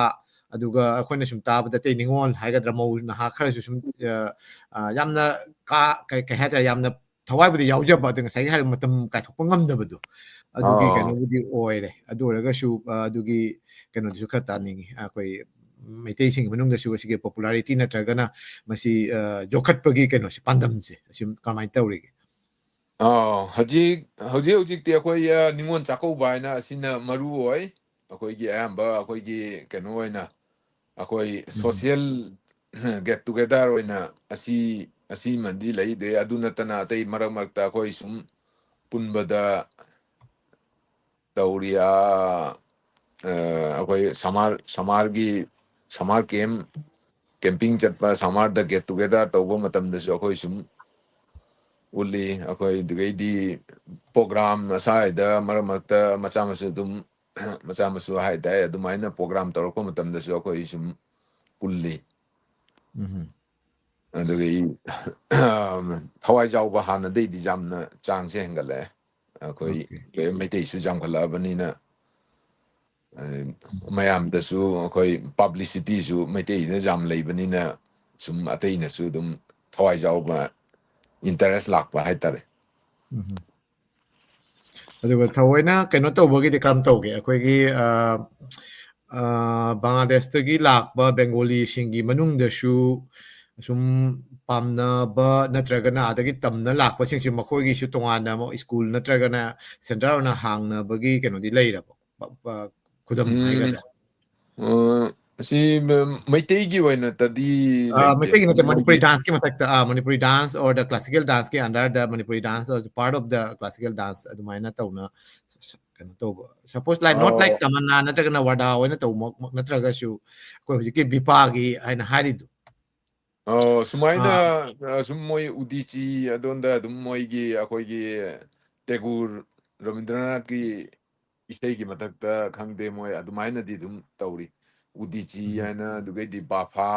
ꯑꯗꯨꯒ ꯑꯩꯈꯣꯏꯅ ꯁꯨꯝ ꯇꯥꯕꯗ ꯑꯇꯩ ꯅꯤꯉꯣꯜ ꯍꯥꯏꯒꯗ꯭ꯔꯥ, ꯃꯧ ꯅꯍꯥ ꯈꯔꯁꯨ ꯁꯨꯝ, ꯑ, ꯑ, ꯌꯥꯝꯅ ꯀꯥ-, ꯀꯩ, ꯀꯩ ꯍꯥꯏꯇꯥꯔꯦ, ꯌꯥꯝꯅ ꯊꯋꯥꯏꯕꯨꯗꯤ ꯌꯥꯎꯖꯕ, ꯑꯗꯨ ꯉꯁꯥꯏꯒꯤ ꯍꯥꯏꯔꯤꯕ ꯃꯇꯝ ꯀꯥꯏꯊꯣꯛꯄ ꯉꯝꯗꯕꯗꯣ, ꯑꯗꯨꯒꯤ ꯑꯥ, ꯀꯩꯅꯣꯕꯨꯗꯤ ꯑꯣꯏꯔꯦ꯫ ꯑꯗꯨ ꯑꯣꯏꯔꯒꯁꯨ, ꯑ, ꯑꯗꯨꯒꯤ ꯀꯩꯅꯣꯗꯨꯁꯨ ꯈꯔ ꯇꯥꯅꯤꯡꯉꯤ꯫ ꯑꯩꯈꯣꯏ ꯃꯩꯇꯩꯁꯤꯡꯒꯤ ꯃꯅꯨꯡꯗꯁꯨ ꯑꯁꯤꯒꯤ popularity ꯅꯠꯇ꯭ꯔꯒꯅ ꯃꯁꯤ, ꯑ, ꯌꯣꯛꯈꯠꯄꯒꯤ ꯀꯩꯅꯣꯁꯦ, ꯄꯥꯟꯗꯝꯁꯦ ꯑꯁꯤ ꯀꯃꯥꯏꯅ ꯇꯧꯔꯤꯒꯦ? ꯑꯥ, ꯍꯧꯖꯤꯛ, ꯍꯧꯖꯤꯛ ꯍꯧꯖꯤꯛꯇꯤ ꯑꯩꯈꯣꯏ, ꯑ, ꯅꯤꯉꯣꯜ ꯆꯥꯛꯀꯧꯕ ꯍꯥꯏꯅ ꯑꯁꯤꯅ ꯃꯔꯨ ꯑꯣꯏ꯫ ꯑꯩꯈꯣꯏꯒꯤ ꯑꯌꯥꯝꯕ ꯑꯩꯈꯣꯏꯒꯤ ꯀꯩꯅꯣ ꯑꯣꯏꯅ ꯑꯩꯈꯣꯏ ꯎꯝ social get together ꯑꯣꯏꯅ ꯑꯁꯤ, ꯑꯁꯤꯃꯗꯤ ꯂꯩꯗꯦ꯫ ꯑꯗꯨ ꯅꯠꯇꯅ ꯑꯇꯩ ꯃꯔꯛ ꯃꯔꯛꯇ ꯑꯩꯈꯣꯏ ꯁꯨꯝ ꯄꯨꯟꯕꯗ ꯇꯧꯔꯤ꯫ ꯑꯥ, ꯑ, ꯑꯩꯈꯣꯏ summer, summerꯒꯤ, summer camp, camping ꯆꯠꯄ, summerꯗ get together ꯇꯧꯕ ꯃꯇꯝꯗꯁꯨ ꯑꯩꯈꯣꯏ ꯁꯨꯝ ꯎꯠꯂꯤ꯫ ꯑꯩꯈꯣꯏ ꯑꯗꯨꯗꯩꯗꯤ program ꯑꯁꯥꯏꯗ ꯃꯔꯛ ꯃꯔꯛꯇ ꯃꯆꯥ ꯃꯁꯨ ꯑꯗꯨꯝ ꯃꯆꯥ ꯃꯁꯨ ꯍꯥꯏꯇꯥꯔꯦ, ꯑꯗꯨꯃꯥꯏꯅ ꯄ꯭ꯔꯣꯒ꯭ꯔꯥꯝ ꯇꯧꯔꯛꯄ ꯃꯇꯝꯗꯁꯨ ꯑꯩꯈꯣꯏ ꯁꯨꯝ ꯄꯨꯜꯂꯤ꯫ ꯎꯝ꯫ ꯑꯗꯨꯒ ꯑꯩ ꯊꯋꯥꯏ ꯌꯥꯎꯕ ꯍꯥꯟꯅꯗꯩꯗꯤ ꯌꯥꯝꯅ ꯆꯥꯡꯁꯦ ꯍꯦꯟꯒꯠꯂꯛꯑꯦ꯫ ꯑꯩꯈꯣꯏ Okay. ꯂꯣꯏ ꯃꯩꯇꯩꯁꯨ ꯌꯥꯝꯈꯠꯂꯛꯑꯕꯅꯤꯅ, ꯑ, ꯃꯌꯥꯝꯗꯁꯨ ꯑꯩꯈꯣꯏ ꯄꯕ꯭ꯂꯤꯁꯤꯇꯤꯁꯨ ꯃꯩꯇꯩꯅ ꯌꯥꯝ ꯂꯩꯕꯅꯤꯅ ꯁꯨꯝ ꯑꯇꯩꯅꯁꯨ ꯑꯗꯨꯝ ꯊꯋꯥꯏ ꯌꯥꯎꯕ, ꯏꯟꯇꯔꯦꯁ ꯂꯥꯛꯄ ꯍꯥꯏꯇꯥꯔꯦ꯫ ꯎꯝ꯫ ꯑꯗꯨꯒ ꯊꯑꯣꯏꯅ ꯀꯩꯅꯣ ꯇꯧꯕꯒꯤꯗꯤ ꯀꯔꯝ ꯇꯧꯒꯦ? ꯑꯩꯈꯣꯏꯒꯤ, ꯑ, ꯑ, ꯕꯪꯒ꯭ꯂꯥꯗꯦꯁꯇꯒꯤ ꯂꯥꯛꯄ ꯕꯦꯡꯒꯣꯂꯤꯁꯤꯡꯒꯤ ꯃꯅꯨꯡꯗꯁꯨ ꯁꯨꯝ ꯄꯥꯝꯅꯕ ꯅꯠꯇ꯭ꯔꯒꯅ ꯑꯗꯒꯤ ꯇꯝꯅ ꯂꯥꯛꯄꯁꯤꯡꯁꯨ ꯃꯈꯣꯏꯒꯤꯁꯨ ꯇꯣꯉꯥꯟꯅ ꯑꯃꯨꯛ ꯁ꯭ꯀꯨꯜ ꯅꯠꯇ꯭ꯔꯒꯅ ꯁꯦꯟꯇꯔ ꯑꯣꯏꯅ ꯍꯥꯡꯅꯕꯒꯤ ꯀꯩꯅꯣꯗꯤ ꯂꯩꯔꯕꯣ? ꯄ-, ꯄ-, ꯈꯨꯗꯝ ꯎꯝ, ꯍꯥꯏꯒꯗ꯭ꯔꯥ? ꯑ, ꯑꯁꯤ ꯃ-, ꯃꯩꯇꯩꯒꯤ ꯑꯣꯏꯅꯇꯗꯤ ꯑ, ꯂꯩꯇꯦ꯫ ꯃꯩꯇꯩꯒꯤ ꯅꯠꯇꯦ, ꯃꯅꯤꯄꯨꯔꯤ ꯃꯣꯏꯒꯤ ꯗꯥꯟꯁꯀꯤ ꯃꯊꯛꯇ, ꯑ, Manipuri dance or the classical danceꯀꯤ under the Manipuri dance or part of the classical dance ꯑꯗꯨꯃꯥꯏꯅ ꯇꯧꯅ ꯀꯩꯅꯣ ꯇꯧꯕ, suppose like, not like ꯑꯣ꯫ ꯇꯃꯟꯅꯥ ꯅꯠꯇ꯭ꯔꯒꯅ ꯋꯥꯔꯗꯥ ꯑꯣꯏꯅ ꯇꯧꯕꯃꯛ ꯅꯠꯇ꯭ꯔꯒꯁꯨ ꯑꯩꯈꯣꯏ ꯍꯧꯖꯤꯛꯀꯤ ꯕꯤꯄꯥꯒꯤ ꯍꯥꯏꯅ ꯍꯥꯏꯔꯤꯗꯣ꯫ ꯑꯣ, ꯁꯨꯃꯥꯏꯅ, ꯑꯥ꯫ ꯑ, ꯁꯨꯝ ꯃꯣꯏ ꯎꯗꯤꯆꯤ ꯑꯗꯣꯝꯗ ꯑꯗꯨꯝ ꯃꯣꯏꯒꯤ, ꯑꯩꯈꯣꯏꯒꯤ ꯇꯦꯒꯣꯔ, ꯔꯕꯤꯟꯗ꯭ꯔꯅꯥꯊꯀꯤ ꯏꯁꯩꯒꯤ ꯃꯊꯛꯇ ꯈꯪꯗꯦ, ꯃꯣꯏ ꯑꯗꯨꯃꯥꯏꯅꯗꯤ ꯑꯗꯨꯝ ꯇꯧꯔꯤ꯫ ꯎꯗꯤꯆꯤ ꯎꯝ꯫ ꯍꯥꯏꯅ, ꯑꯗꯨꯒꯩꯗꯤ ꯕꯥꯐꯥ,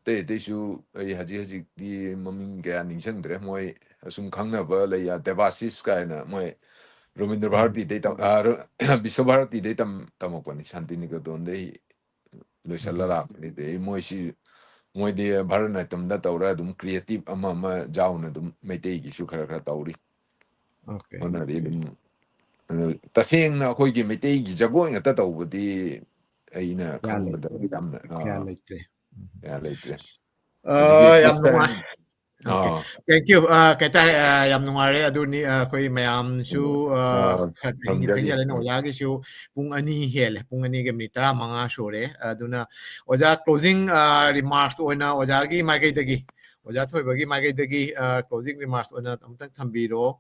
ꯑꯇꯩ ꯑꯇꯩꯁꯨ ꯑꯩ ꯍꯧꯖꯤꯛ ꯍꯧꯖꯤꯛꯇꯤ ꯃꯃꯤꯡ ꯀꯌꯥ ꯅꯤꯡꯁꯤꯡꯗ꯭ꯔꯦ꯫ ꯃꯣꯏ ꯑꯁꯨꯝ ꯈꯪꯅꯕ ꯂꯩ, ꯑ, ꯗꯦꯕꯥꯁꯤꯁ ꯀꯥꯏꯅ, ꯃꯣꯏ ꯔꯕꯤꯟꯗ꯭ꯔ ꯎꯝ꯫ ꯚꯥꯔꯇꯤꯗꯩ ꯇꯝ-, ꯑ, ꯔ-, ꯕꯤꯁ꯭ꯋ ꯚꯥꯔꯇꯤꯗꯩ ꯇꯝ-, ꯇꯝꯃꯛꯄꯅꯤ, ꯁꯥꯟꯇꯤꯅꯤꯀꯦꯇꯣꯟꯗꯩ ꯂꯣꯏꯁꯜꯂ ꯎꯝ꯫ ꯂꯥꯛꯄꯅꯤ꯫ ꯑꯗꯩ ꯃꯣꯏꯁꯤ, ꯃꯣꯏꯗꯤ ꯚꯥꯔꯠ ꯅꯥꯇ꯭ꯌꯝꯗ ꯇꯧꯔ ꯑꯗꯨꯝ ꯀ꯭ꯔꯤꯌꯦꯇꯤꯞ ꯑꯃ ꯑꯃ ꯌꯥꯎꯅ ꯑꯗꯨꯝ ꯃꯩꯇꯩꯒꯤꯁꯨ ꯈꯔ ꯈꯔ ꯇꯧꯔꯤ꯫ Okay. ꯍꯣꯠꯅꯔꯤ ꯑꯗꯨꯝ꯫ ꯑꯗꯨ ꯇꯁꯦꯡꯅ ꯑꯩꯈꯣꯏꯒꯤ ꯃꯩꯇꯩꯒꯤ ꯖꯒꯣꯏ ꯉꯥꯛꯇ ꯇꯧꯕꯗꯤ ꯑꯩꯅ ꯀꯌꯥ ꯈꯪꯕꯗ ꯂꯩꯇ꯭ꯔꯦ꯫ ꯌꯥꯝꯅ, ꯀꯌꯥ ꯑꯥ, ꯂꯩꯇ꯭ꯔꯦ꯫ ꯎꯝ꯫ ꯀꯌꯥ ꯂꯩꯇ꯭ꯔꯦ꯫ ꯑ, ꯍꯧꯖꯤꯛꯀꯤ ꯌꯥꯝ ꯅꯨꯡꯉꯥꯏ꯫ Western, Okay. Ah, Thank you. ꯑ, ꯀꯩ ꯍꯥꯏꯇꯥꯔꯦ, ꯑ, ꯌꯥꯝ ꯅꯨꯡꯉꯥꯏꯔꯦ꯫ ꯑꯗꯨꯅꯤ, ꯑ, ꯑꯩꯈꯣꯏ ꯃꯌꯥꯝꯁꯨ, ꯑ, ꯑꯥ, ꯈꯔ ꯊꯦꯡꯅ ꯊꯝꯖꯔꯤ꯫ ꯊꯦꯡꯖꯤꯜꯂꯦ꯫ ꯎꯝ꯫ ꯑꯣꯖꯥꯒꯤꯁꯨ ꯄꯨꯡ ꯑꯅꯤ ꯍꯦꯜꯂꯦ, ꯄꯨꯡ ꯑꯅꯤꯒ ꯃꯤꯅꯤꯠ ꯇꯔꯥꯃꯉꯥ ꯁꯨꯔꯦ꯫ ꯑꯗꯨꯅ ꯑꯣꯖꯥ, closing, ꯑ, remarks ꯑꯣꯏꯅ ꯑꯣꯖꯥꯒꯤ ꯃꯥꯏꯀꯩꯗꯒꯤ, ꯑꯣꯖꯥ ꯊꯣꯏꯕꯒꯤ ꯃꯥꯏꯀꯩꯗꯒꯤ, ꯑ, closing remarks ꯑꯣꯏꯅ ꯑꯃꯨꯛꯇꯪ ꯊꯝꯕꯤꯔꯣ꯫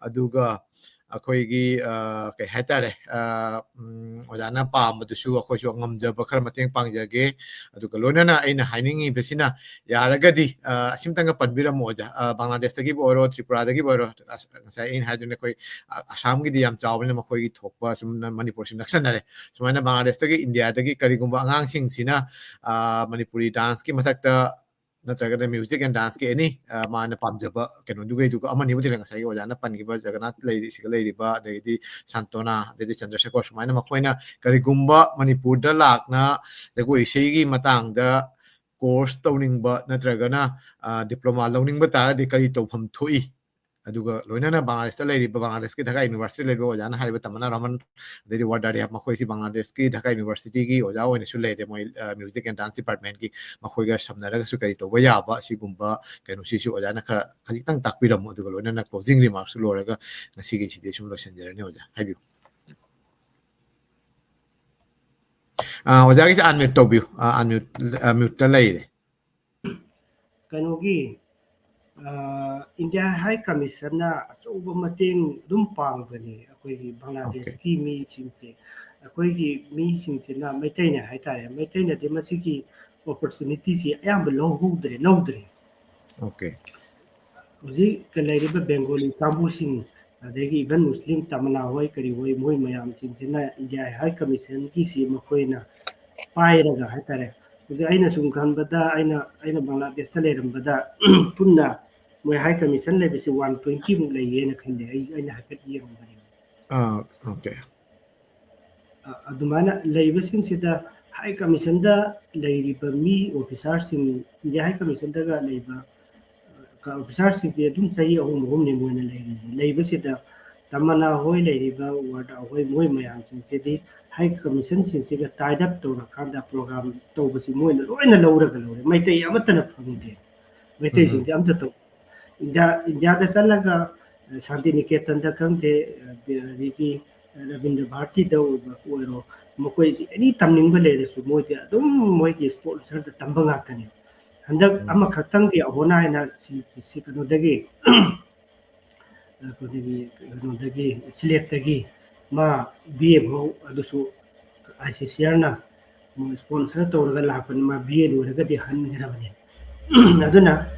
ꯑꯗꯨꯒ ꯑꯩꯈꯣꯏꯒꯤ ꯑ, ꯀꯩ ꯍꯥꯏꯇꯥꯔꯦ, ꯑ, ꯎꯝ, ꯑꯣꯖꯥꯅ ꯄꯥꯝꯕꯗꯨꯁꯨ ꯑꯩꯈꯣꯏꯁꯨ ꯉꯝꯖꯕ ꯈꯔ ꯃꯇꯦꯡ ꯄꯥꯡꯖꯒꯦ꯫ ꯑꯗꯨꯒ ꯂꯣꯏꯅꯅ ꯑꯩꯅ ꯍꯥꯏꯅꯤꯡꯉꯤꯕꯁꯤꯅ, ꯌꯥꯔꯒꯗꯤ ꯑ, ꯑꯁꯤꯝꯇꯪꯒ ꯄꯟꯕꯤꯔꯝꯃꯣ ꯑꯣꯖꯥ꯫ ꯑ, ꯕꯪꯒ꯭ꯂꯥꯗꯦꯁꯇꯒꯤꯕꯨ ꯑꯣꯏꯔꯣ, ꯇ꯭ꯔꯤꯄꯨꯔꯥꯗꯒꯤꯕꯨ ꯑꯣꯏꯔꯣ, ꯑꯁ, ꯉꯁꯥꯏ ꯑꯩꯅ ꯍꯥꯏꯗꯨꯅ ꯑꯩꯈꯣꯏ ꯑ, ꯑꯁꯥꯝꯒꯤꯗꯤ ꯌꯥꯝ ꯆꯥꯎꯕꯅꯤꯅ ꯃꯈꯣꯏꯒꯤ ꯊꯣꯛꯄ ꯁꯨꯝ ꯃꯅꯤꯄꯨꯔꯁꯤ ꯅꯛꯁꯟꯅꯔꯦ꯫ ꯁꯨꯃꯥꯏꯅ ꯕꯪꯒ꯭ꯂꯥꯗꯦꯁꯇꯒꯤ ꯏꯟꯗꯤꯌꯥꯗꯒꯤ ꯀꯔꯤꯒꯨꯝꯕ ꯑꯉꯥꯡꯁꯤꯡꯁꯤꯅ ꯑ, ꯃꯅꯤꯄꯨꯔꯤ ꯗꯥꯟꯁꯀꯤ ꯃꯊꯛꯇ ꯅꯠꯇ꯭ꯔꯒꯅ ꯃ꯭ꯌꯨꯖꯤꯛ ꯑꯦꯟ ꯗꯥꯟꯁꯀꯤ ꯑꯦꯅꯤ ꯃꯥꯅ ꯄꯥꯝꯖꯕ ꯀꯩꯅꯣꯗꯨꯒꯩꯗꯨꯒ ꯑꯃꯅꯤꯕꯨꯗꯤ ꯂꯩ꯫ ꯉꯁꯥꯏꯒꯤ ꯑꯣꯖꯥꯅ ꯄꯟꯈꯤꯕ ꯖꯒꯟꯅꯥꯊ ꯂꯩꯔꯤ, ꯁꯤꯒ ꯂꯩꯔꯤꯕ, ꯑꯗꯒꯤꯗꯤ ꯁꯥꯟꯇꯣꯅꯥ, ꯑꯗꯩꯗꯤ ꯆꯟꯗ꯭ꯔꯁꯦꯈꯣꯔ, ꯁꯨꯃꯥꯏꯅ ꯃꯈꯣꯏꯅ ꯀꯔꯤꯒꯨꯝꯕ ꯃꯅꯤꯄꯨꯔꯗ ꯂꯥꯛꯅ ꯖꯒꯣꯏ ꯏꯁꯩꯒꯤ ꯃꯇꯥꯡꯗ ꯀꯣꯔꯁ ꯇꯧꯅꯤꯡꯕ ꯅꯠꯇ꯭ꯔꯒꯅ ꯗꯤꯄ꯭ꯂꯣꯃꯥ ꯂꯧꯅꯤꯡꯕ ꯇꯥꯔꯒꯗꯤ ꯀꯔꯤ ꯇꯧꯐꯝ ꯊꯣꯛꯏ? ꯑꯗꯨꯒ ꯂꯣꯏꯅꯅ ꯕꯪꯒ꯭ꯂꯥꯗꯦꯁꯇ ꯂꯩꯔꯤꯕ, ꯕꯪꯒ꯭ꯂꯥꯗꯦꯁꯀꯤ ꯙꯥꯀꯥ ꯌꯨꯅꯤꯚꯔꯁꯤꯇꯤ ꯂꯩꯔꯤꯕ ꯑꯣꯖꯥꯅ ꯍꯥꯏꯔꯤꯕ ꯇꯃꯟꯅꯥ ꯔꯍꯃꯟ, ꯑꯗꯩꯗꯤ ꯋꯥꯔꯗꯥ ꯔꯤꯍꯥꯕ, ꯃꯈꯣꯏꯁꯤ ꯕꯪꯒ꯭ꯂꯥꯗꯦꯁꯀꯤ ꯙꯥꯀꯥ ꯌꯨꯅꯤꯚꯔꯁꯤꯇꯤꯒꯤ ꯑꯣꯖꯥ ꯑꯣꯏꯅꯁꯨ ꯂꯩꯔꯦ꯫ ꯃꯣꯏ ꯃ꯭ꯌꯨꯖꯤꯛ ꯑꯦꯟ ꯗꯥꯟꯁ ꯗꯤꯄꯥꯔꯠꯃꯦꯟꯒꯤ, ꯃꯈꯣꯏꯒ ꯁꯝꯅꯔꯒꯁꯨ ꯀꯔꯤ ꯇꯧꯕ ꯌꯥꯕ, ꯑꯁꯤꯒꯨꯝꯕ ꯀꯩꯅꯣꯁꯤꯁꯨ ꯑꯣꯖꯥꯅ ꯈꯔ ꯈꯖꯤꯛꯇꯪ ꯇꯥꯛꯄꯤꯔꯝꯃꯣ꯫ ꯑꯗꯨꯒ ꯂꯣꯏꯅꯅ ꯀ꯭ꯂꯣꯖꯤꯡ ꯔꯤꯃꯥꯔꯛꯁꯁꯨ ꯂꯣꯏꯔꯒ ꯉꯁꯤꯒꯤꯁꯤꯗꯤ ꯁꯨꯝ ꯂꯣꯏꯁꯤꯟꯖꯔꯅꯤ꯫ ꯑꯣꯖꯥ, ꯍꯥꯏꯕꯤꯌꯨ꯫ ꯑ, ꯑꯣꯖꯥꯒꯤꯁꯦ ꯑꯟꯃ꯭ꯌꯨꯠ ꯇꯧꯕꯤꯌꯨ꯫ ꯑ, ꯑꯟꯃ꯭ꯌꯨꯠ, ꯑ, ꯃ꯭ꯌꯨꯠꯇ ꯂꯩꯔꯦ꯫ ꯀꯩꯅꯣꯒꯤ, ꯑ, ꯏꯟꯗꯤꯌꯥ ꯍꯥꯏ ꯀꯃꯤꯁꯟꯅ ꯑꯆꯧꯕ ꯃꯇꯦꯡ ꯑꯗꯨꯝ ꯄꯥꯡꯕꯅꯤ ꯑꯩꯈꯣꯏꯒꯤ ꯕꯪꯒ꯭ꯂꯥꯗꯦꯁꯀꯤ ꯃꯤꯁꯤꯡꯁꯦ꯫ ꯑꯩꯈꯣꯏꯒꯤ ꯃꯤꯁꯤꯡꯁꯤꯅ ꯃꯩꯇꯩꯅ ꯍꯥꯏꯇꯥꯔꯦ, ꯃꯩꯇꯩꯅꯗꯤ ꯃꯁꯤꯒꯤ ꯑꯣꯄꯣꯔꯆꯨꯅꯤꯇꯤꯁꯤ ꯑꯌꯥꯝꯕ ꯂꯧꯍꯧꯗ꯭ꯔꯦ, ꯂꯧꯗ꯭ꯔꯦ꯫ ꯑꯣꯀꯦ꯫ ꯍꯧꯖꯤꯛ ꯂꯩꯔꯤꯕ ꯕꯦꯡꯒꯣꯂꯤ ꯀꯥꯡꯕꯨꯁꯤꯡ, ꯑꯗꯒꯤ ꯏꯚꯟ ꯃꯨꯁꯂꯤꯝ ꯇꯃꯅꯥ ꯍꯣꯏ ꯀꯔꯤ ꯍꯣꯏ, ꯃꯣꯏ ꯃꯌꯥꯝꯁꯤꯡꯁꯤꯅ ꯏꯟꯗꯤꯌꯥ ꯍꯥꯏ ꯀꯃꯤꯁꯟꯒꯤꯁꯤ ꯃꯈꯣꯏꯅ ꯄꯥꯏꯔꯒ ꯍꯥꯏꯇꯥꯔꯦ, ꯍꯧꯖꯤꯛ ꯑꯩꯅ ꯁꯨꯝ ꯈꯟꯕꯗ, ꯑꯩꯅ, ꯑꯩꯅ ꯕꯪꯒ꯭ꯂꯥꯗꯦꯁꯇ ꯂꯩꯔꯝꯕꯗ ꯄꯨꯟꯅ ꯃꯣꯏ ꯍꯥꯏ ꯀꯃꯤꯁꯟ ꯂꯩꯕꯁꯤ ꯋꯥꯟ ꯇ꯭ꯋꯦꯟꯇꯤꯃꯨꯛ ꯂꯩꯌꯦꯅ ꯈꯜꯂꯦ, ꯑꯩ, ꯑꯩꯅ ꯍꯥꯏꯐꯦꯠ ꯌꯦꯡꯕꯅꯦ꯫ ꯑꯥ, ꯑꯣꯀꯦ꯫ ꯑ-, ꯑꯗꯨꯃꯥꯏꯅ ꯂꯩꯕꯁꯤꯡꯁꯤꯗ ꯍꯥꯏ ꯀꯃꯤꯁꯟꯗ ꯂꯩꯔꯤꯕ ꯃꯤ ꯑꯣꯐꯤꯁꯥꯔꯁꯤꯡ, ꯏꯟꯗꯤꯌꯥ ꯍꯥꯏ ꯀꯃꯤꯁꯟꯗꯒ ꯂꯩꯕ, ꯑ, ꯑꯣꯐꯤꯁꯥꯔꯁꯤꯡꯁꯦ ꯑꯗꯨꯝ ꯆꯍꯤ ꯑꯍꯨꯝ ꯑꯍꯨꯝꯅꯤ ꯃꯣꯏꯅ ꯂꯩꯔꯤꯁꯦ꯫ ꯂꯩꯕꯁꯤꯗ ꯇꯃꯅꯥ ꯍꯣꯏ ꯂꯩꯔꯤꯕ, ꯋꯥꯔꯗꯥ ꯍꯣꯏ, ꯃꯣꯏ ꯃꯌꯥꯝꯁꯤꯡꯁꯤꯗꯤ ꯍꯥꯏ ꯀꯃꯤꯁꯟꯁꯤꯡꯁꯤꯒ ꯇꯥꯏꯗ ꯑꯞ ꯇꯧꯔꯀꯥꯟꯗ ꯄ꯭ꯔꯣꯒ꯭ꯔꯥꯝ ꯇꯧꯕꯁꯤ ꯃꯣꯏꯅ ꯂꯣꯏꯅ ꯂꯧꯔꯒ ꯂꯧꯔꯦ꯫ ꯃꯩꯇꯩ ꯑꯃꯠꯇꯅ ꯐꯪꯗꯦ꯫ ꯃꯩꯇꯩꯁꯤꯡꯁꯦ ꯑꯝꯇ ꯇꯧ-, ꯏꯟꯗꯤꯌꯥ, ꯏꯟꯗꯤꯌꯥꯗ ꯆꯠꯂꯒ, ꯑ, ꯁꯥꯟꯇꯤꯅꯤꯀꯦꯇꯟꯗ ꯈꯪꯗꯦ, ꯑ, ꯑꯗꯒꯤ ꯔꯕꯤꯟꯗ꯭ꯔ ꯚꯥꯔꯇꯤꯗ ꯑꯣꯏꯕ ꯑꯣꯏꯔꯣ, ꯃꯈꯣꯏꯁꯤ ꯑꯦꯅꯤ ꯇꯝꯅꯤꯡꯕ ꯂꯩꯔꯁꯨ ꯃꯣꯏꯗꯤ ꯑꯗꯨꯝ ꯃꯣꯏꯒꯤ ꯁ꯭ꯄꯣꯟꯁꯔꯗ ꯇꯝꯕ ꯉꯥꯛꯇꯅꯦ꯫ ꯍꯟꯗꯛ ꯎꯝ꯫ ꯑꯃꯈꯛꯇꯪꯒꯤ ꯑꯍꯣꯅꯥ ꯍꯥꯏꯅ ꯁꯤ, ꯁꯤ, ꯁꯤ ꯀꯩꯅꯣꯗꯒꯤ, ꯑ, ꯑꯩꯈꯣꯏꯒꯤ ꯀꯩꯅꯣꯗꯒꯤ, ꯁꯤꯂꯦꯠꯇꯒꯤ ꯃꯥ ꯕꯤ ꯑꯦ ꯐꯥꯎ ꯑꯗꯨꯁꯨ ꯑꯥꯏ ꯁꯤ ꯁꯤ ꯑꯥꯔꯅ ꯃꯣꯏ ꯁ꯭ꯄꯣꯟꯁꯔ ꯇꯧꯔꯒ ꯂꯥꯛꯄꯅꯤ꯫ ꯃꯥ ꯕꯤ ꯑꯦ ꯂꯣꯏꯔꯒꯗꯤ ꯍꯟꯈ꯭ꯔꯕꯅꯤ꯫ ꯑꯗꯨꯅ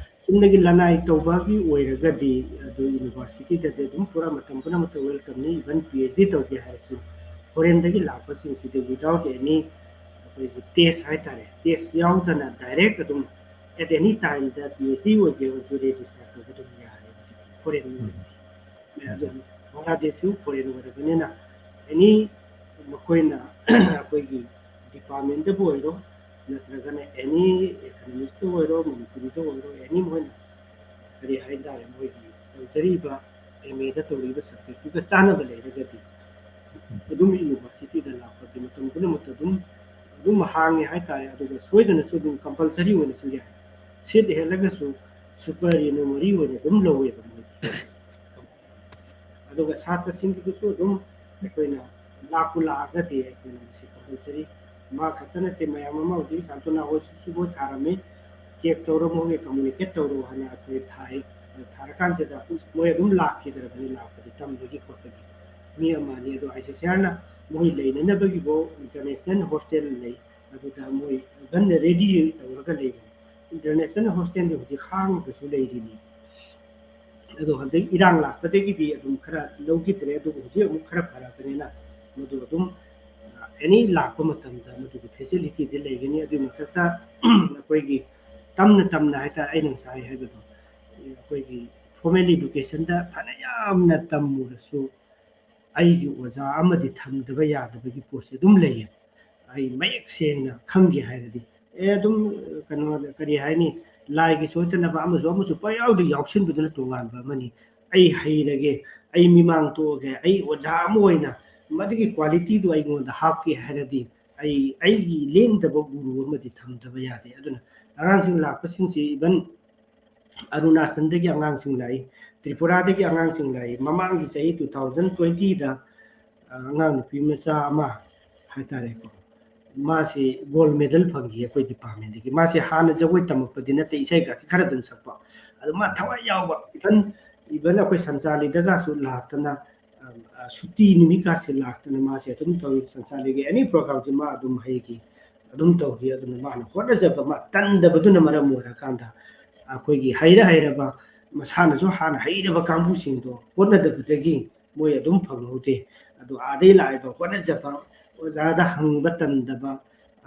ꯆꯨꯝꯅꯒꯤ ꯂꯅꯥꯏ ꯇꯧꯕꯒꯤ ꯑꯣꯏꯔꯒꯗꯤ ꯑꯗꯨ ꯌꯨꯅꯤꯚꯔꯁꯤꯇꯤꯗꯗꯤ ꯑꯗꯨꯝ ꯄꯨꯔꯥ ꯃꯇꯝ ꯄꯨꯝꯅꯃꯛꯇ ꯋꯦꯜꯀꯝꯅꯤ꯫ ꯏꯚꯟ ꯄꯤ ꯑꯩꯆ ꯗꯤ ꯇꯧꯒꯦ ꯍꯥꯏꯔꯁꯨ ꯐꯣꯔꯦꯟꯗꯒꯤ ꯂꯥꯛꯄꯁꯤꯡꯁꯤꯗꯤ without any ꯑꯩꯈꯣꯏꯒꯤ ꯇꯦꯁ ꯍꯥꯏꯇꯥꯔꯦ, ꯇꯦꯁ ꯌꯥꯎꯗꯅ ꯗꯥꯏꯔꯦꯛ ꯑꯗꯨꯝ at any time the P H D ꯑꯣꯏꯒꯦ ꯑꯣꯏꯔꯁꯨ ꯔꯦꯖꯤꯁꯇꯔ ꯇꯧꯕ ꯑꯗꯨꯝ ꯌꯥꯔꯦ ꯍꯧꯖꯤꯛꯇꯤ ꯐꯣꯔꯦꯟ ꯑꯣꯏꯔꯗꯤ꯫ ꯑꯗꯨ ꯕꯪꯒ꯭ꯂꯥꯗꯦꯁꯁꯨ ꯐꯣꯔꯦꯟ ꯑꯣꯏꯔꯕꯅꯤꯅ ꯑꯦꯅꯤ ꯃꯈꯣꯏꯅ ꯑꯩꯈꯣꯏꯒꯤ ꯗꯤꯄꯥꯔꯠꯃꯦꯟꯇꯕꯨ ꯑꯣꯏꯔꯣ ꯅꯠꯇ꯭ꯔꯒꯅ ꯑꯦꯅꯤ ꯑꯦꯀꯥꯗꯃꯤꯛꯁꯇ ꯑꯣꯏꯔꯣ ꯃꯅꯤꯄꯨꯔꯤꯗ ꯑꯣꯏꯔꯣ ꯑꯦꯅꯤ ꯃꯣꯏꯅ ꯀꯔꯤ ꯍꯥꯏꯇꯥꯔꯦ ꯃꯣꯏꯒꯤ ꯇꯧꯖꯔꯤꯕ ꯑꯦꯝ ꯑꯦꯗ ꯇꯧꯔꯤꯕ ꯁꯕꯖꯦꯛꯇꯨꯒ ꯆꯥꯟꯅꯕ ꯂꯩꯔꯒꯗꯤ ꯑꯗꯨꯝ ꯌꯨꯅꯤꯚꯔꯁꯤꯇꯤꯗ ꯂꯥꯛꯄꯗꯤ ꯃꯇꯝ ꯄꯨꯝꯅꯃꯛꯇ ꯑꯗꯨꯝ ꯑꯗꯨꯝ ꯍꯥꯡꯉꯦ ꯍꯥꯏꯇꯥꯔꯦ꯫ ꯑꯗꯨꯒ ꯁꯣꯏꯗꯅꯁꯨ ꯑꯗꯨꯝ ꯀꯝꯄꯜꯁꯔꯤ ꯑꯣꯏꯅꯁꯨ ꯌꯥꯏ꯫ ꯁꯤꯠ ꯍꯦꯜꯂꯒꯁꯨ ꯁꯨꯄꯔ ꯑꯦꯅꯨꯃꯔꯤ ꯑꯣꯏꯅ ꯑꯗꯨꯝ ꯂꯧꯋꯦꯕ ꯃꯣꯏꯗꯤ꯫ ꯑꯗꯨꯒ ꯁꯥꯇ꯭ꯔꯁꯤꯡꯒꯤꯗꯨꯁꯨ ꯑꯗꯨꯝ ꯑꯩꯈꯣꯏꯅ ꯂꯥꯛꯄꯨ ꯂꯥꯛꯑꯒꯗꯤ ꯑꯩꯈꯣꯏꯅ ꯃꯁꯤ ꯀꯝꯄꯜꯁꯔꯤ ꯃꯥ ꯈꯛꯇ ꯅꯠꯇꯦ ꯃꯌꯥꯝ ꯑꯃ ꯍꯧꯖꯤꯛ ꯁꯥꯟꯇꯣꯅꯥ ꯍꯣꯏꯁꯤꯁꯨ ꯃꯣꯏ ꯊꯥꯔꯝꯃꯤ꯫ ꯆꯦꯛ ꯇꯧꯔꯣ ꯃꯣꯏꯒꯤ ꯀꯝꯃꯨꯅꯤꯀꯦꯠ ꯇꯧꯔꯣ ꯍꯥꯏꯅ ꯑꯩꯈꯣꯏ ꯊꯥꯏ꯫ ꯊꯥꯔꯀꯥꯟꯁꯤꯗ ꯃꯣꯏ ꯑꯗꯨꯝ ꯂꯥꯛꯈꯤꯗ꯭ꯔꯕꯅꯤ ꯂꯥꯛꯄꯗꯤ ꯇꯝꯕꯒꯤ ꯈꯣꯠꯄꯒꯤ ꯃꯤ ꯑꯃꯅꯤ꯫ ꯑꯗꯣ ꯑꯥꯏ ꯁꯤ ꯁꯤ ꯑꯥꯔꯅ ꯃꯣꯏ ꯂꯩꯅꯅꯕꯒꯤꯐꯥꯎ ꯏꯟꯇꯔꯅꯦꯁꯅꯦꯜ ꯍꯣꯁꯇꯦꯜ ꯂꯩ꯫ ꯑꯗꯨꯗ ꯃꯣꯏ ꯀꯟꯅ ꯔꯦꯗꯤ ꯇꯧꯔꯒ ꯂꯩꯕꯅꯤ꯫ ꯏꯟꯇꯔꯅꯦꯁꯅꯦꯜ ꯍꯣꯁꯇꯦꯜꯗꯤ ꯍꯧꯖꯤꯛ ꯍꯥꯡꯉꯒꯁꯨ ꯂꯩꯔꯤꯅꯤ꯫ ꯑꯗꯣ ꯍꯟꯗꯛ ꯏꯔꯥꯡ ꯂꯥꯛꯄꯗꯒꯤꯗꯤ ꯑꯗꯨꯝ ꯈꯔ ꯂꯧꯈꯤꯗ꯭ꯔꯦ ꯑꯗꯨꯕꯨ ꯍꯧꯖꯤꯛ ꯑꯃꯨꯛ ꯈꯔ ꯐꯔꯕꯅꯤꯅ ꯃꯗꯨ ꯑꯗꯨꯝ ꯑꯦꯅꯤ ꯂꯥꯛꯄ ꯃꯇꯝꯗ ꯃꯗꯨꯒꯤ ꯐꯦꯁꯤꯂꯤꯇꯤꯗꯤ ꯂꯩꯒꯅꯤ꯫ ꯑꯗꯨꯒꯤ ꯃꯊꯛꯇ ꯑꯩꯈꯣꯏꯒꯤ ꯇꯝꯅ ꯇꯝꯅ ꯍꯥꯏꯇꯥꯔꯦ ꯑꯩꯅ ꯉꯁꯥꯏ ꯍꯥꯏꯕꯗꯣ ꯑꯩꯈꯣꯏꯒꯤ ꯐꯣꯔꯃꯦꯜ ꯏꯗꯨꯀꯦꯁꯟꯗ ꯐꯅ ꯌꯥꯝꯅ ꯇꯝꯃꯨꯔꯁꯨ ꯑꯩꯒꯤ ꯑꯣꯖꯥ ꯑꯃꯗꯤ ꯊꯝꯗꯕ ꯌꯥꯗꯕꯒꯤ ꯄꯣꯠꯁꯦ ꯑꯗꯨꯝ ꯂꯩꯌꯦ꯫ ꯑꯩ ꯃꯌꯦꯛ ꯁꯦꯡꯅ ꯈꯪꯒꯦ ꯍꯥꯏꯔꯗꯤ ꯑꯦ ꯑꯗꯨꯝ ꯀꯩꯅꯣ ꯀꯔꯤ ꯍꯥꯏꯅꯤ ꯂꯥꯏꯒꯤ ꯁꯣꯏꯗꯅꯕ ꯑꯃꯁꯨ ꯑꯃꯁꯨ ꯄꯪꯌꯥꯎꯗ ꯌꯥꯎꯁꯤꯟꯕꯗꯨꯅ ꯇꯣꯉꯥꯟꯕ ꯑꯃꯅꯤ꯫ ꯑꯩ ꯍꯩꯔꯒꯦ, ꯑꯩ ꯃꯤꯃꯥꯡ ꯊꯣꯛꯑꯒꯦ, ꯑꯩ ꯑꯣꯖꯥ ꯑꯃ ꯑꯣꯏꯅ ꯃꯗꯨꯒꯤ ꯀ꯭ꯋꯥꯂꯤꯇꯤꯗꯨ ꯑꯩꯉꯣꯟꯗ ꯍꯥꯞꯀꯦ ꯍꯥꯏꯔꯗꯤ ꯑꯩ ꯑꯩꯒꯤ ꯂꯦꯡꯗꯕ ꯒꯨꯔꯨ ꯑꯃꯗꯤ ꯊꯝꯗꯕ ꯌꯥꯗꯦ꯫ ꯑꯗꯨꯅ ꯑꯉꯥꯡꯁꯤꯡ ꯂꯥꯛꯄꯁꯤꯡꯁꯤ ꯏꯚꯟ ꯑꯔꯨꯅꯥꯆꯜꯗꯒꯤ ꯑꯉꯥꯡꯁꯤꯡ ꯂꯥꯛꯏ, ꯇ꯭ꯔꯤꯄꯨꯔꯥꯗꯒꯤ ꯑꯉꯥꯡꯁꯤꯡ ꯂꯥꯛꯏ꯫ ꯃꯃꯥꯡꯒꯤ ꯆꯍꯤ ꯇꯨ ꯊꯥꯎꯖꯟ ꯇ꯭ꯋꯦꯟꯇꯤꯗ ꯑꯉꯥꯡ ꯅꯨꯄꯤ ꯃꯆꯥ ꯑꯃ ꯍꯥꯏꯇꯥꯔꯦꯀꯣ, ꯃꯥꯁꯤ ꯒꯣꯜ ꯃꯦꯗꯜ ꯐꯪꯈꯤ ꯑꯩꯈꯣꯏ ꯗꯤꯄꯥꯔꯠꯃꯦꯟꯗꯒꯤ꯫ ꯃꯥꯁꯦ ꯍꯥꯟꯅ ꯖꯒꯣꯏ ꯇꯝꯃꯛꯄꯗꯤ ꯅꯠꯇꯦ, ꯏꯁꯩ ꯈꯔ ꯑꯗꯨꯝ ꯁꯛꯄ꯫ ꯑꯗꯨ ꯃꯥ ꯊꯋꯥꯏ ꯌꯥꯎꯕ, ꯏꯚꯟ Even ꯑꯩꯈꯣꯏ ꯁꯟꯆꯥꯂꯤꯗꯒꯁꯨ ꯂꯥꯛꯇꯅ, ꯑ, ꯁꯨꯇꯤ ꯅꯨꯃꯤꯠꯀꯥꯁꯦ ꯂꯥꯛꯇꯅ ꯃꯥꯁꯦ ꯑꯗꯨꯝ ꯇꯧꯏ꯫ ꯁꯟꯆꯥꯂꯤꯒꯤ any programꯁꯤ ꯃꯥ ꯑꯗꯨꯝ ꯍꯩꯈꯤ, ꯑꯗꯨꯝ ꯇꯧꯈꯤ꯫ ꯑꯗꯨꯅ ꯃꯥꯅ ꯍꯣꯠꯅꯖꯕ, ꯃꯥ ꯇꯟꯗꯕꯗꯨꯅ ꯃꯔꯝ ꯑꯣꯏꯔꯀꯥꯟꯗ ꯑꯩꯈꯣꯏꯒꯤ ꯍꯩꯔ ꯍꯩꯔꯕ, ꯃꯁꯥꯅꯁꯨ ꯍꯥꯟꯅ ꯍꯩꯔꯕ ꯀꯥꯡꯕꯨꯁꯤꯡꯗꯣ ꯍꯣꯠꯅꯗꯕꯗꯒꯤ ꯃꯣꯏ ꯑꯗꯨꯝ ꯐꯪꯍꯧꯗꯦ꯫ ꯑꯗꯣ ꯑꯥꯗꯩ ꯂꯥꯛꯏꯕ ꯍꯣꯠꯅꯖꯕ, ꯑꯣꯖꯥꯗ ꯍꯪꯕ ꯇꯟꯗꯕ,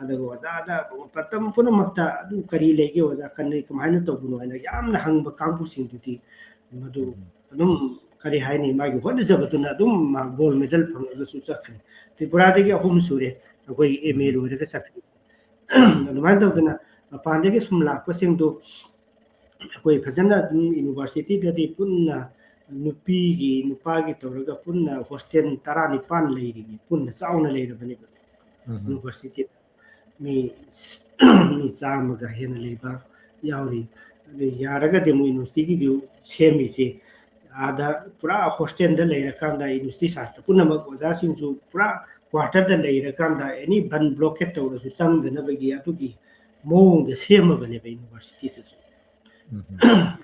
ꯑꯗꯨꯒ ꯑꯣꯖꯥꯗ ꯃꯇꯝ ꯄꯨꯝꯅꯃꯛꯇ "ꯑꯗꯨ ꯀꯔꯤ ꯂꯩꯒꯦ ꯑꯣꯖꯥ, ꯀꯔꯤ, ꯀꯃꯥꯏꯅ ꯇꯧꯕꯅꯣ?" ꯍꯥꯏꯅ ꯌꯥꯝꯅ ꯍꯪꯕ ꯀꯥꯡꯕꯨꯁꯤꯡꯗꯨꯗꯤ ꯃꯗꯨ ꯑꯗꯨꯝ, ꯀꯔꯤ ꯍꯥꯏꯅꯤ, ꯃꯥꯒꯤ ꯍꯣꯠꯅꯖꯕꯗꯨꯅ ꯑꯗꯨꯝ ꯃꯥ gold medal ꯐꯪꯉꯒꯁꯨ ꯆꯠꯈ꯭ꯔꯦ꯫ ꯇ꯭ꯔꯤꯄꯨꯔꯥꯗꯒꯤ ꯑꯍꯨꯝ ꯁꯨꯔꯦ ꯑꯩꯈꯣꯏꯒꯤ MA ꯂꯣꯏꯔꯒ ꯆꯠꯈ꯭ꯔꯦ꯫ ꯑꯗꯨꯃꯥꯏꯅ ꯇꯧꯗꯅ ꯃꯄꯥꯟꯗꯒꯤ ꯁꯨꯝ ꯂꯥꯛꯄꯁꯤꯡꯗꯣ ꯑꯩꯈꯣꯏ ꯐꯖꯅ ꯑꯗꯨꯝ universityꯗꯗꯤ ꯄꯨꯟꯅ ꯅꯨꯄꯤꯒꯤ, ꯅꯨꯄꯥꯒꯤ ꯇꯧꯔꯒ ꯄꯨꯟꯅ hostel ꯇꯔꯥꯅꯤꯄꯥꯟ ꯂꯩꯔꯤꯅꯤ, ꯄꯨꯟꯅ ꯆꯥꯎꯅ ꯂꯩꯔꯕꯅꯦꯕ꯫ ꯎꯝ꯫ University ꯃꯤ, ꯃꯤ ꯆꯥꯝꯃꯒ ꯍꯦꯟꯅ ꯂꯩꯕ ꯌꯥꯎꯔꯤ꯫ ꯑꯗꯨ ꯌꯥꯔꯒꯗꯤ ꯑꯃꯨꯛ universityꯒꯤꯗꯤ ꯁꯦꯝꯃꯤꯁꯤ ꯑꯥꯗ ꯄꯨꯔꯥ hostelꯗ ꯂꯩꯔꯀꯥꯟꯗ university ꯁꯥꯇ꯭ꯔ ꯄꯨꯝꯅꯃꯛ, ꯑꯣꯖꯥꯁꯤꯡꯁꯨ ꯄꯨꯔꯥ quarterꯗ ꯂꯩꯔꯀꯥꯟꯗ any ꯕꯟ blockade ꯇꯧꯔꯁꯨ ꯆꯪꯗꯅꯕꯒꯤ ꯑꯗꯨꯒꯤ ꯃꯑꯣꯡꯗ ꯁꯦꯝꯃꯕꯅꯦꯕ universityꯁꯤꯁꯨ꯫ ꯎꯝ꯫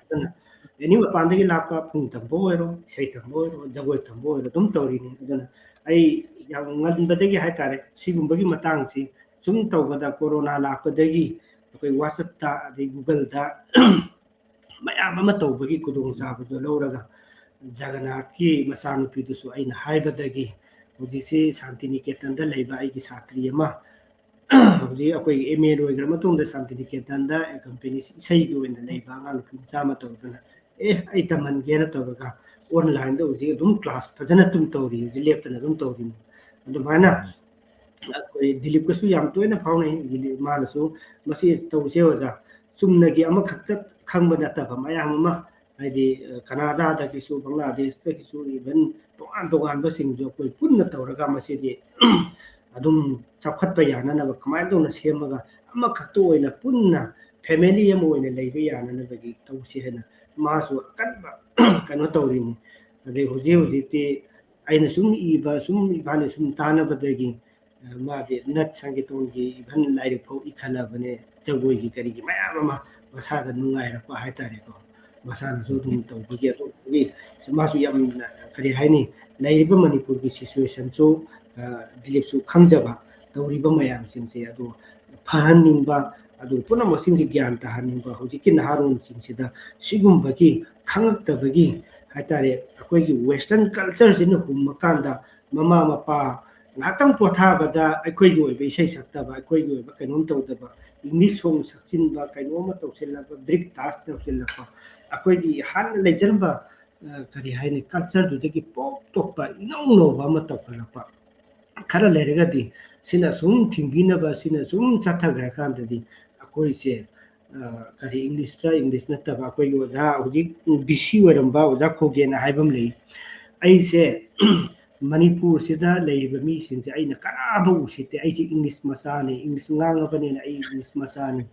ꯑꯗꯨꯅ any ꯃꯄꯥꯟꯗꯒꯤ ꯂꯥꯛꯄ ꯄꯨꯡ ꯇꯝꯕ ꯑꯣꯏꯔꯣ, ꯏꯁꯩ ꯇꯝꯕ ꯑꯣꯏꯔꯣ, ꯖꯒꯣꯏ ꯇꯝꯕ ꯑꯣꯏꯔꯣ, ꯑꯗꯨꯝ ꯇꯧꯔꯤꯅꯤ꯫ ꯑꯗꯨꯅ ꯑꯩ ꯌꯥꯝ ꯉꯟꯕꯗꯒꯤ ꯍꯥꯏꯇꯥꯔꯦ, ꯁꯤꯒꯨꯝꯕꯒꯤ ꯃꯇꯥꯡꯁꯤ ꯁꯨꯝ ꯇꯧꯕꯗ, ꯀꯣꯔꯣꯅꯥ ꯂꯥꯛꯄꯗꯒꯤ ꯑꯩꯈꯣꯏ WhatsAppꯇ ꯑꯗꯩ Googleꯗ ꯃꯌꯥꯝ ꯑꯃ ꯇꯧꯕꯒꯤ ꯈꯨꯗꯣꯡꯆꯥꯕꯗꯣ ꯂꯧꯔꯒ, ꯖꯒꯟꯅꯥꯊꯀꯤ ꯃꯆꯥꯅꯨꯄꯤꯗꯨꯁꯨ ꯑꯩꯅ ꯍꯥꯏꯕꯗꯒꯤ ꯍꯧꯖꯤꯛꯁꯤ ꯁꯥꯟꯇꯤꯅꯤꯀꯦꯇꯟꯗ ꯂꯩꯕ ꯑꯩꯒꯤ ꯁꯥꯇ꯭ꯔꯤ ꯑꯃ, ꯍꯧꯖꯤꯛ ꯑꯩꯈꯣꯏꯒꯤ MA ꯂꯣꯏꯈ꯭ꯔ ꯃꯇꯨꯡꯗ ꯁꯥꯟꯇꯤꯅꯤꯀꯦꯇꯟꯗ accompany ꯏꯁꯩꯒꯤ ꯑꯣꯏꯅ ꯂꯩꯕ ꯑꯉꯥꯡ ꯅꯨꯄꯤ ꯃꯆꯥ ꯑꯃ ꯇꯧꯗꯅ, "ꯑꯦ, ꯑꯩ ꯇꯝꯍꯟꯒꯦꯅ" ꯇꯧꯔꯒ onlineꯗ ꯍꯧꯖꯤꯛ ꯑꯗꯨꯝ class ꯐꯖꯅ ꯑꯗꯨꯝ ꯇꯧꯔꯤ, ꯍꯧꯖꯤꯛ ꯂꯦꯞꯇꯅ ꯑꯗꯨꯝ ꯇꯧꯔꯤ꯫ ꯑꯗꯨꯃꯥꯏꯅ ꯑꯩꯈꯣꯏ ꯗꯤꯂꯤꯞꯀꯁꯨ ꯌꯥꯝ ꯇꯣꯏꯅ ꯐꯥꯎꯅꯩ꯫ ꯗꯤꯂꯤꯞ, ꯃꯥꯅꯁꯨ "ꯃꯁꯤ ꯇꯧꯁꯦ ꯑꯣꯖꯥ, ꯆꯨꯝꯅꯒꯤ ꯑꯃꯈꯛꯇ ꯈꯪꯕ ꯅꯠꯇꯕ ꯃꯌꯥꯝ ꯑꯃ", ꯍꯥꯏꯗꯤ, ꯑ, ꯀꯅꯥꯗꯥꯗꯒꯤꯁꯨ, ꯕꯪꯒ꯭ꯂꯥꯗꯦꯁꯇꯒꯤꯁꯨ, even ꯇꯣꯉꯥꯟ ꯇꯣꯉꯥꯟꯕꯁꯤꯡꯁꯨ ꯑꯩꯈꯣꯏ ꯄꯨꯟꯅ ꯇꯧꯔꯒ ꯃꯁꯤꯗꯤ ꯑꯗꯨꯝ ꯆꯥꯎꯈꯠꯄ ꯌꯥꯅꯅꯕ ꯀꯃꯥꯏꯅ ꯇꯧꯅ ꯁꯦꯝꯃꯒ ꯑꯃꯈꯛꯇ ꯑꯣꯏꯅ ꯄꯨꯟꯅ family ꯑꯃ ꯑꯣꯏꯅ ꯂꯩꯕ ꯌꯥꯅꯅꯕꯒꯤ ꯇꯧꯁꯤ ꯍꯥꯏꯅ ꯃꯥꯁꯨ ꯑꯀꯟꯕ ꯀꯩꯅꯣ ꯇꯧꯔꯤꯅꯤ꯫ ꯑꯗꯩ ꯍꯧꯖꯤꯛ ꯍꯧꯖꯤꯛꯇꯤ ꯑꯩꯅ ꯁꯨꯝ ꯏꯕ, ꯁꯨꯝ ꯏꯕꯥꯅꯤ ꯁꯨꯝ ꯇꯥꯟꯅꯕꯗꯒꯤ, ꯑ, ꯃꯥꯗꯤ ꯅꯠ ꯁꯪꯒꯤꯇꯣꯟꯒꯤ even ꯂꯥꯏꯔꯤꯛ ꯐꯥꯎ ꯏꯈꯠꯂꯕꯅꯦ, ꯖꯒꯣꯏꯒꯤ ꯀꯔꯤꯒꯤ ꯃꯌꯥꯝ ꯑꯃ ꯃꯁꯥꯗ ꯅꯨꯡꯉꯥꯏꯔꯛꯄ ꯍꯥꯏꯇꯥꯔꯦꯀꯣ꯫ ꯃꯁꯥꯅꯁꯨ ꯑꯗꯨꯝ ꯇꯧꯕꯒꯤ ꯑꯗꯨꯒꯤ ꯃꯥꯁꯨ ꯌꯥꯝꯅ ꯀꯔꯤ ꯍꯥꯏꯅꯤ, ꯂꯩꯔꯤꯕ ꯃꯅꯤꯄꯨꯔꯒꯤ ꯁꯤꯆꯨꯋꯦꯁꯟꯁꯨ ꯗꯤꯂꯤꯞꯁꯨ ꯈꯪꯖꯕ, ꯇꯧꯔꯤꯕ ꯃꯌꯥꯝꯁꯤꯡꯁꯦ ꯑꯗꯨ ꯐꯍꯟꯅꯤꯡꯕ, ꯑꯗꯨ ꯄꯨꯝꯅꯃꯛꯁꯤꯡꯁꯦ ꯒ꯭ꯌꯥꯟ ꯇꯥꯍꯟꯅꯤꯡꯕ ꯍꯧꯖꯤꯛꯀꯤ ꯅꯍꯥꯔꯣꯜꯁꯤꯡꯁꯤꯗ ꯁꯤꯒꯨꯝꯕꯒꯤ ꯈꯪꯉꯛꯇꯕꯒꯤ ꯍꯥꯏꯇꯥꯔꯦ, ꯑꯩꯈꯣꯏꯒꯤ ꯋꯦꯁꯇꯔꯟ ꯀꯜꯆꯔꯁꯤꯅ ꯍꯨꯝꯃꯀꯥꯟꯗ ꯃꯃꯥ ꯃꯄꯥ ꯉꯥꯏꯍꯥꯛꯇꯪ ꯄꯣꯊꯥꯕꯗ ꯑꯩꯈꯣꯏꯒꯤ ꯑꯣꯏꯕ ꯏꯁꯩ ꯁꯛꯇꯕ, ꯑꯩꯈꯣꯏꯒꯤ ꯑꯣꯏꯕ ꯀꯩꯅꯣꯝ ꯇꯧꯗꯕ, ꯏꯪꯂꯤꯁ ꯁꯣꯡ ꯁꯛꯆꯤꯟꯕ, ꯀꯩꯅꯣꯝꯃ ꯇꯧꯁꯤꯜꯂꯕ, ꯕ꯭ꯔꯤꯛ ꯗꯥꯟꯁ ꯇꯧꯁꯤꯜꯂꯛꯄ, ꯑꯩꯈꯣꯏꯒꯤ ꯍꯥꯟꯅ ꯂꯩꯖꯔꯝꯕ ꯀꯔꯤ ꯍꯥꯏꯅꯤ, ꯀꯜꯆꯔꯗꯨꯗꯒꯤ ꯄꯣꯞ ꯇꯣꯞꯄ ꯏꯅꯧ ꯅꯧꯕ ꯑꯃ ꯇꯧꯈꯠꯂꯛꯄ꯫ ꯈꯔ ꯂꯩꯔꯒꯗꯤ ꯁꯤꯅ ꯁꯨꯝ ꯊꯤꯡꯕꯤꯅꯕ, ꯁꯤꯅ ꯁꯨꯝ ꯆꯠꯊꯈ꯭ꯔꯀꯥꯟꯗꯗꯤ ꯑꯩꯈꯣꯏꯁꯦ ꯀꯔꯤ, ꯏꯪꯂꯤꯁꯇ ꯏꯪꯂꯤꯁ ꯅꯠꯇꯕ ꯑꯩꯈꯣꯏꯒꯤ ꯑꯣꯖꯥ ꯍꯧꯖꯤꯛ ꯕꯤ ꯁꯤ ꯑꯣꯏꯔꯝꯕ ꯑꯣꯖꯥ ꯈꯣꯒꯦꯟ ꯍꯥꯏꯕ ꯑꯃ ꯂꯩ꯫ ꯑꯩꯁꯦ ꯃꯅꯤꯄꯨꯔꯁꯤꯗ ꯂꯩꯔꯤꯕ ꯃꯤꯁꯤꯡꯁꯦ ꯑꯩꯅ ꯀꯅꯥꯕꯨ ꯎꯁꯤꯠꯇꯦ꯫ ꯑꯩꯁꯦ ꯏꯪꯂꯤꯁ ꯃꯆꯥꯅꯤ, ꯏꯪꯂꯤꯁ ꯉꯥꯡꯉꯕꯅꯤꯅ ꯑꯩ ꯏꯪꯂꯤꯁ ꯃꯆꯥꯅꯤ,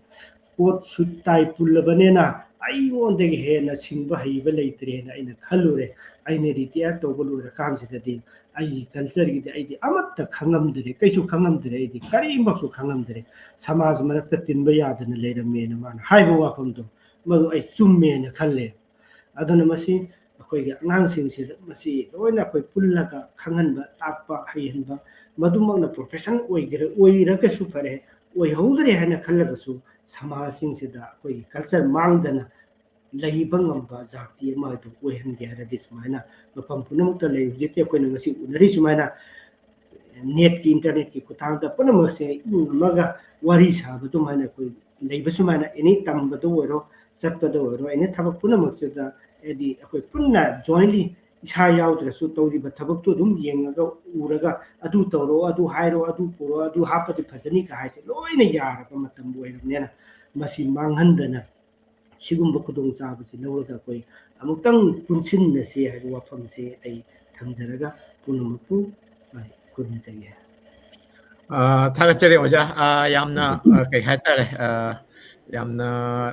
ꯀꯣꯠ ꯁꯨꯠ ꯇꯥꯏ ꯄꯨꯜꯂꯕꯅꯤꯅ ꯑꯩꯉꯣꯟꯗꯒꯤ ꯍꯦꯟꯅ ꯁꯤꯡꯕ ꯍꯩꯕ ꯂꯩꯇ꯭ꯔꯦꯅ ꯑꯩꯅ ꯈꯜꯂꯨꯔꯦ꯫ ꯑꯩꯅ ꯔꯤꯇꯤꯌꯥꯔ ꯇꯧꯕ ꯂꯣꯏꯔꯀꯥꯟꯁꯤꯗꯗꯤ ꯑꯩꯒꯤ ꯀꯜꯆꯔꯒꯤꯗꯤ ꯑꯩꯗꯤ ꯑꯃꯠꯇ ꯈꯪꯉꯝꯗ꯭ꯔꯦ, ꯀꯩꯁꯨ ꯈꯪꯉꯝꯗ꯭ꯔꯦ, ꯑꯩꯗꯤ ꯀꯔꯤꯃꯛꯁꯨ ꯈꯪꯉꯝꯗ꯭ꯔꯦ꯫ ꯁꯃꯥꯖ ꯃꯔꯛꯇ ꯇꯤꯟꯕ ꯌꯥꯗꯅ ꯂꯩꯔꯝꯃꯦꯅ ꯃꯥꯅ ꯍꯥꯏꯕ ꯋꯥꯐꯝꯗꯣ, ꯃꯗꯨ ꯑꯩ ꯆꯨꯝꯃꯦꯅ ꯈꯜꯂꯦ꯫ ꯑꯗꯨꯅ ꯃꯁꯤ ꯑꯩꯈꯣꯏꯒꯤ ꯑꯉꯥꯡꯁꯤꯡꯁꯤꯗ ꯃꯁꯤ ꯂꯣꯏꯅ ꯑꯩꯈꯣꯏ ꯄꯨꯜꯂꯒ ꯈꯪꯍꯟꯕ, ꯇꯥꯛꯄ, ꯍꯩꯍꯟꯕ, ꯃꯗꯨꯃꯛꯅ ꯄ꯭ꯔꯣꯐꯦꯁꯟ ꯑꯣꯏꯒꯦꯔꯥ, ꯑꯣꯏꯔꯒꯁꯨ ꯐꯔꯦ, ꯑꯣꯏꯍꯧꯗ꯭ꯔꯦ ꯍꯥꯏꯅ ꯈꯜꯂꯒꯁꯨ ꯁꯃꯥꯖꯁꯤꯡꯁꯤꯗ ꯑꯩꯈꯣꯏꯒꯤ ꯀꯜꯆꯔ ꯃꯥꯡꯗꯅ ꯂꯩꯕ ꯉꯝꯕ ꯖꯥꯇꯤ ꯑꯃ ꯑꯗꯨ ꯑꯣꯏꯍꯟꯒꯦ ꯍꯥꯏꯔꯗꯤ ꯁꯨꯃꯥꯏꯅ ꯃꯐꯝ ꯄꯨꯝꯅꯃꯛꯇ ꯂꯩ꯫ ꯍꯧꯖꯤꯛꯇꯤ ꯑꯩꯈꯣꯏꯅ ꯉꯁꯤ ꯎꯅꯔꯤ ꯁꯨꯃꯥꯏꯅ ꯅꯦꯠꯀꯤ, ꯏꯟꯇꯔꯅꯦꯠꯀꯤ ꯈꯨꯠꯊꯥꯡꯗ ꯄꯨꯝꯅꯃꯛꯁꯦ ꯏꯃꯨꯡ ꯑꯃꯒ ꯋꯥꯔꯤ ꯁꯥꯕ ꯑꯗꯨꯃꯥꯏꯅ ꯑꯩꯈꯣꯏ ꯂꯩꯕ ꯁꯨꯃꯥꯏꯅ ꯑꯦꯅꯤ ꯇꯝꯕꯗ ꯑꯣꯏꯔꯣ, ꯆꯠꯄꯗ ꯑꯣꯏꯔꯣ, ꯑꯦꯅꯤ ꯊꯕꯛ ꯄꯨꯝꯅꯃꯛꯁꯤꯗ ꯍꯥꯏꯗꯤ ꯑꯩꯈꯣꯏ ꯄꯨꯟꯅ ꯖꯣꯏꯟꯂꯤ ꯏꯁꯥ ꯌꯥꯎꯗ꯭ꯔꯁꯨ ꯇꯧꯔꯤꯕ ꯊꯕꯛꯇꯨ ꯑꯗꯨꯝ ꯌꯦꯡꯉꯒ ꯎꯔꯒ ꯑꯗꯨ ꯇꯧꯔꯣ, ꯑꯗꯨ ꯍꯥꯏꯔꯣ, ꯑꯗꯨ ꯄꯨꯔꯣ, ꯑꯗꯨ ꯍꯥꯞꯄꯗꯤ ꯐꯖꯅꯤ ꯀ ꯍꯥꯏꯁꯦ ꯂꯣꯏꯅ ꯌꯥꯔꯕ ꯃꯇꯝ ꯑꯣꯏꯔꯕꯅꯤꯅ ꯃꯁꯤ ꯃꯥꯡꯍꯟꯗꯅ ꯁꯤꯒꯨꯝꯕ ꯈꯨꯗꯣꯡꯆꯥꯕꯁꯤ ꯂꯧꯔꯒ ꯑꯩꯈꯣꯏ ꯑꯃꯨꯛꯇꯪ ꯄꯨꯟꯁꯤꯟꯅꯁꯤ ꯍꯥꯏꯕ ꯋꯥꯐꯝꯁꯦ ꯑꯩ ꯊꯝꯖꯔꯒ ꯄꯨꯝꯅꯃꯛꯄꯨ ꯈꯨꯔꯨꯝꯖꯒꯦ꯫ ꯑ, ꯊꯥꯒꯠꯆꯔꯤ ꯑꯣꯖꯥ꯫ ꯑ, ꯌꯥꯝꯅ, ꯑ, ꯀꯩ ꯍꯥꯏꯇꯥꯔꯦ, ꯑ, ꯌꯥꯝꯅ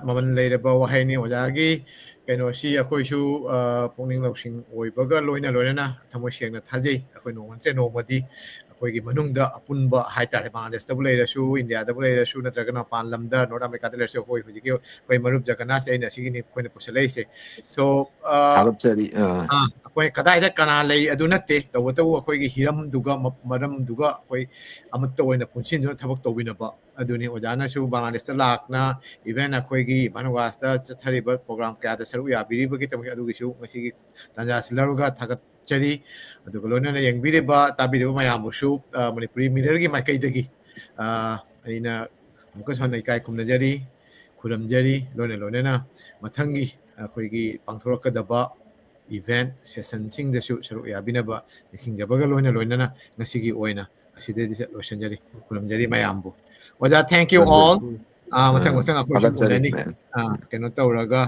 ꯃꯃꯜ ꯂꯩꯔꯕ ꯋꯥꯍꯩꯅꯤ ꯑꯣꯖꯥꯒꯤ꯫ ꯀꯩꯅꯣꯁꯤ ꯑꯩꯈꯣꯏꯁꯨ ꯄꯨꯛꯅꯤꯡ ꯂꯧꯁꯤꯡ ꯑꯣꯏꯕꯒ ꯂꯣꯏꯅ ꯂꯣꯏꯅꯅ ꯊꯃꯣꯏ ꯁꯦꯡꯅ ꯊꯥꯖꯩ꯫ ꯑꯩꯈꯣꯏ ꯅꯣꯡꯃ ꯅꯠꯇ꯭ꯔ ꯅꯣꯡꯃꯗꯤ ꯑꯩꯈꯣꯏꯒꯤ ꯃꯅꯨꯡꯗ ꯑꯄꯨꯟꯕ ꯍꯥꯏꯇꯥꯔꯦ, ꯕꯪꯒ꯭ꯂꯥꯗꯦꯁꯇꯕꯨ ꯂꯩꯔꯁꯨ, ꯏꯟꯗꯤꯌꯥꯗꯕꯨ ꯂꯩꯔꯁꯨ, ꯅꯠꯇ꯭ꯔꯒꯅ ꯃꯄꯥꯟ ꯂꯝꯗ, ꯅꯣꯔꯠ ꯑꯃꯦꯔꯤꯀꯥꯗ ꯂꯩꯔꯁꯨ, ꯑꯩꯈꯣꯏ ꯍꯧꯖꯤꯛꯀꯤ ꯑꯩꯈꯣꯏ ꯃꯔꯨꯞ ꯖꯒꯅꯥꯊꯁꯦ ꯑꯩꯅ ꯑꯁꯤꯒꯤꯅꯤ ꯑꯩꯈꯣꯏꯅ ꯄꯨꯁꯜꯂꯛꯏꯁꯦ꯫ ꯁꯣ ꯊꯥꯒꯠꯆꯔꯤ꯫ ꯑꯩꯈꯣꯏ ꯀꯗꯥꯏꯗ ꯀꯅꯥ ꯂꯩ ꯑꯗꯨ ꯅꯠꯇꯦ, ꯇꯧꯕꯇꯕꯨ ꯑꯩꯈꯣꯏꯒꯤ ꯍꯤꯔꯝꯗꯨꯒ ꯃꯔꯝꯗꯨꯒ ꯑꯩꯈꯣꯏ ꯑꯃꯠꯇ ꯑꯣꯏꯅ ꯄꯨꯟꯁꯤꯟꯗꯨꯅ ꯊꯕꯛ ꯇꯧꯃꯤꯟꯅꯕ ꯑꯗꯨꯅꯤ꯫ ꯑꯣꯖꯥꯅꯁꯨ ꯕꯪꯒ꯭ꯂꯥꯗꯦꯁꯇ ꯂꯥꯛꯅ, ꯏꯚꯦꯟ ꯑꯩꯈꯣꯏꯒꯤ ꯚꯥꯅꯨꯋꯥꯁꯇ ꯆꯠꯊꯔꯤꯕ ꯄ꯭ꯔꯣꯒ꯭ꯔꯥꯝ ꯀꯌꯥꯗ ꯁꯔꯨꯛ ꯌꯥꯕꯤꯔꯤꯕꯒꯤꯗꯃꯛ ꯑꯗꯨꯒꯤꯁꯨ ꯉꯁꯤꯒꯤ ꯇꯥꯟꯖꯥ ꯑꯁꯤ ꯂꯧꯔꯒ ꯊꯥꯒꯠꯆꯔꯤ꯫ ꯑꯗꯨꯒ ꯂꯣꯏꯅꯅ ꯌꯦꯡꯕꯤꯔꯤꯕ, ꯇꯥꯕꯤꯔꯤꯕ ꯃꯌꯥꯝꯕꯨꯁꯨ ꯃꯅꯤꯄꯨꯔꯤ ꯃꯤꯔꯔꯒꯤ ꯃꯥꯏꯀꯩꯗꯒꯤ ꯑꯩꯅ ꯑꯃꯨꯛꯀꯁꯨ ꯍꯟꯅ ꯏꯀꯥꯏ ꯈꯨꯝꯅꯖꯔꯤ, ꯈꯨꯔꯨꯝꯖꯔꯤ꯫ ꯂꯣꯏꯅ ꯂꯣꯏꯅꯅ ꯃꯊꯪꯒꯤ ꯑꯩꯈꯣꯏꯒꯤ ꯄꯥꯡꯊꯣꯔꯛꯀꯗꯕ ꯏꯚꯦꯟ ꯁꯦꯁꯟꯁꯤꯡꯗꯁꯨ ꯁꯔꯨꯛ ꯌꯥꯕꯤꯅꯕ ꯅꯤꯡꯁꯤꯡꯖꯕꯒ ꯂꯣꯏꯅ ꯂꯣꯏꯅꯅ ꯉꯁꯤꯒꯤ ꯑꯣꯏꯅ ꯑꯁꯤꯗꯩꯗ ꯂꯣꯏꯁꯤꯟꯖꯔꯤ꯫ ꯈꯨꯔꯨꯝꯖꯔꯤ ꯃꯌꯥꯝꯕꯨ꯫ ꯑꯣꯖꯥ, thank you all꯫ ꯃꯊꯪ ꯃꯊꯪ ꯑꯩꯈꯣꯏꯁꯨ ꯎꯅꯅꯤ꯫ ꯀꯩꯅꯣ ꯇꯧꯔꯒ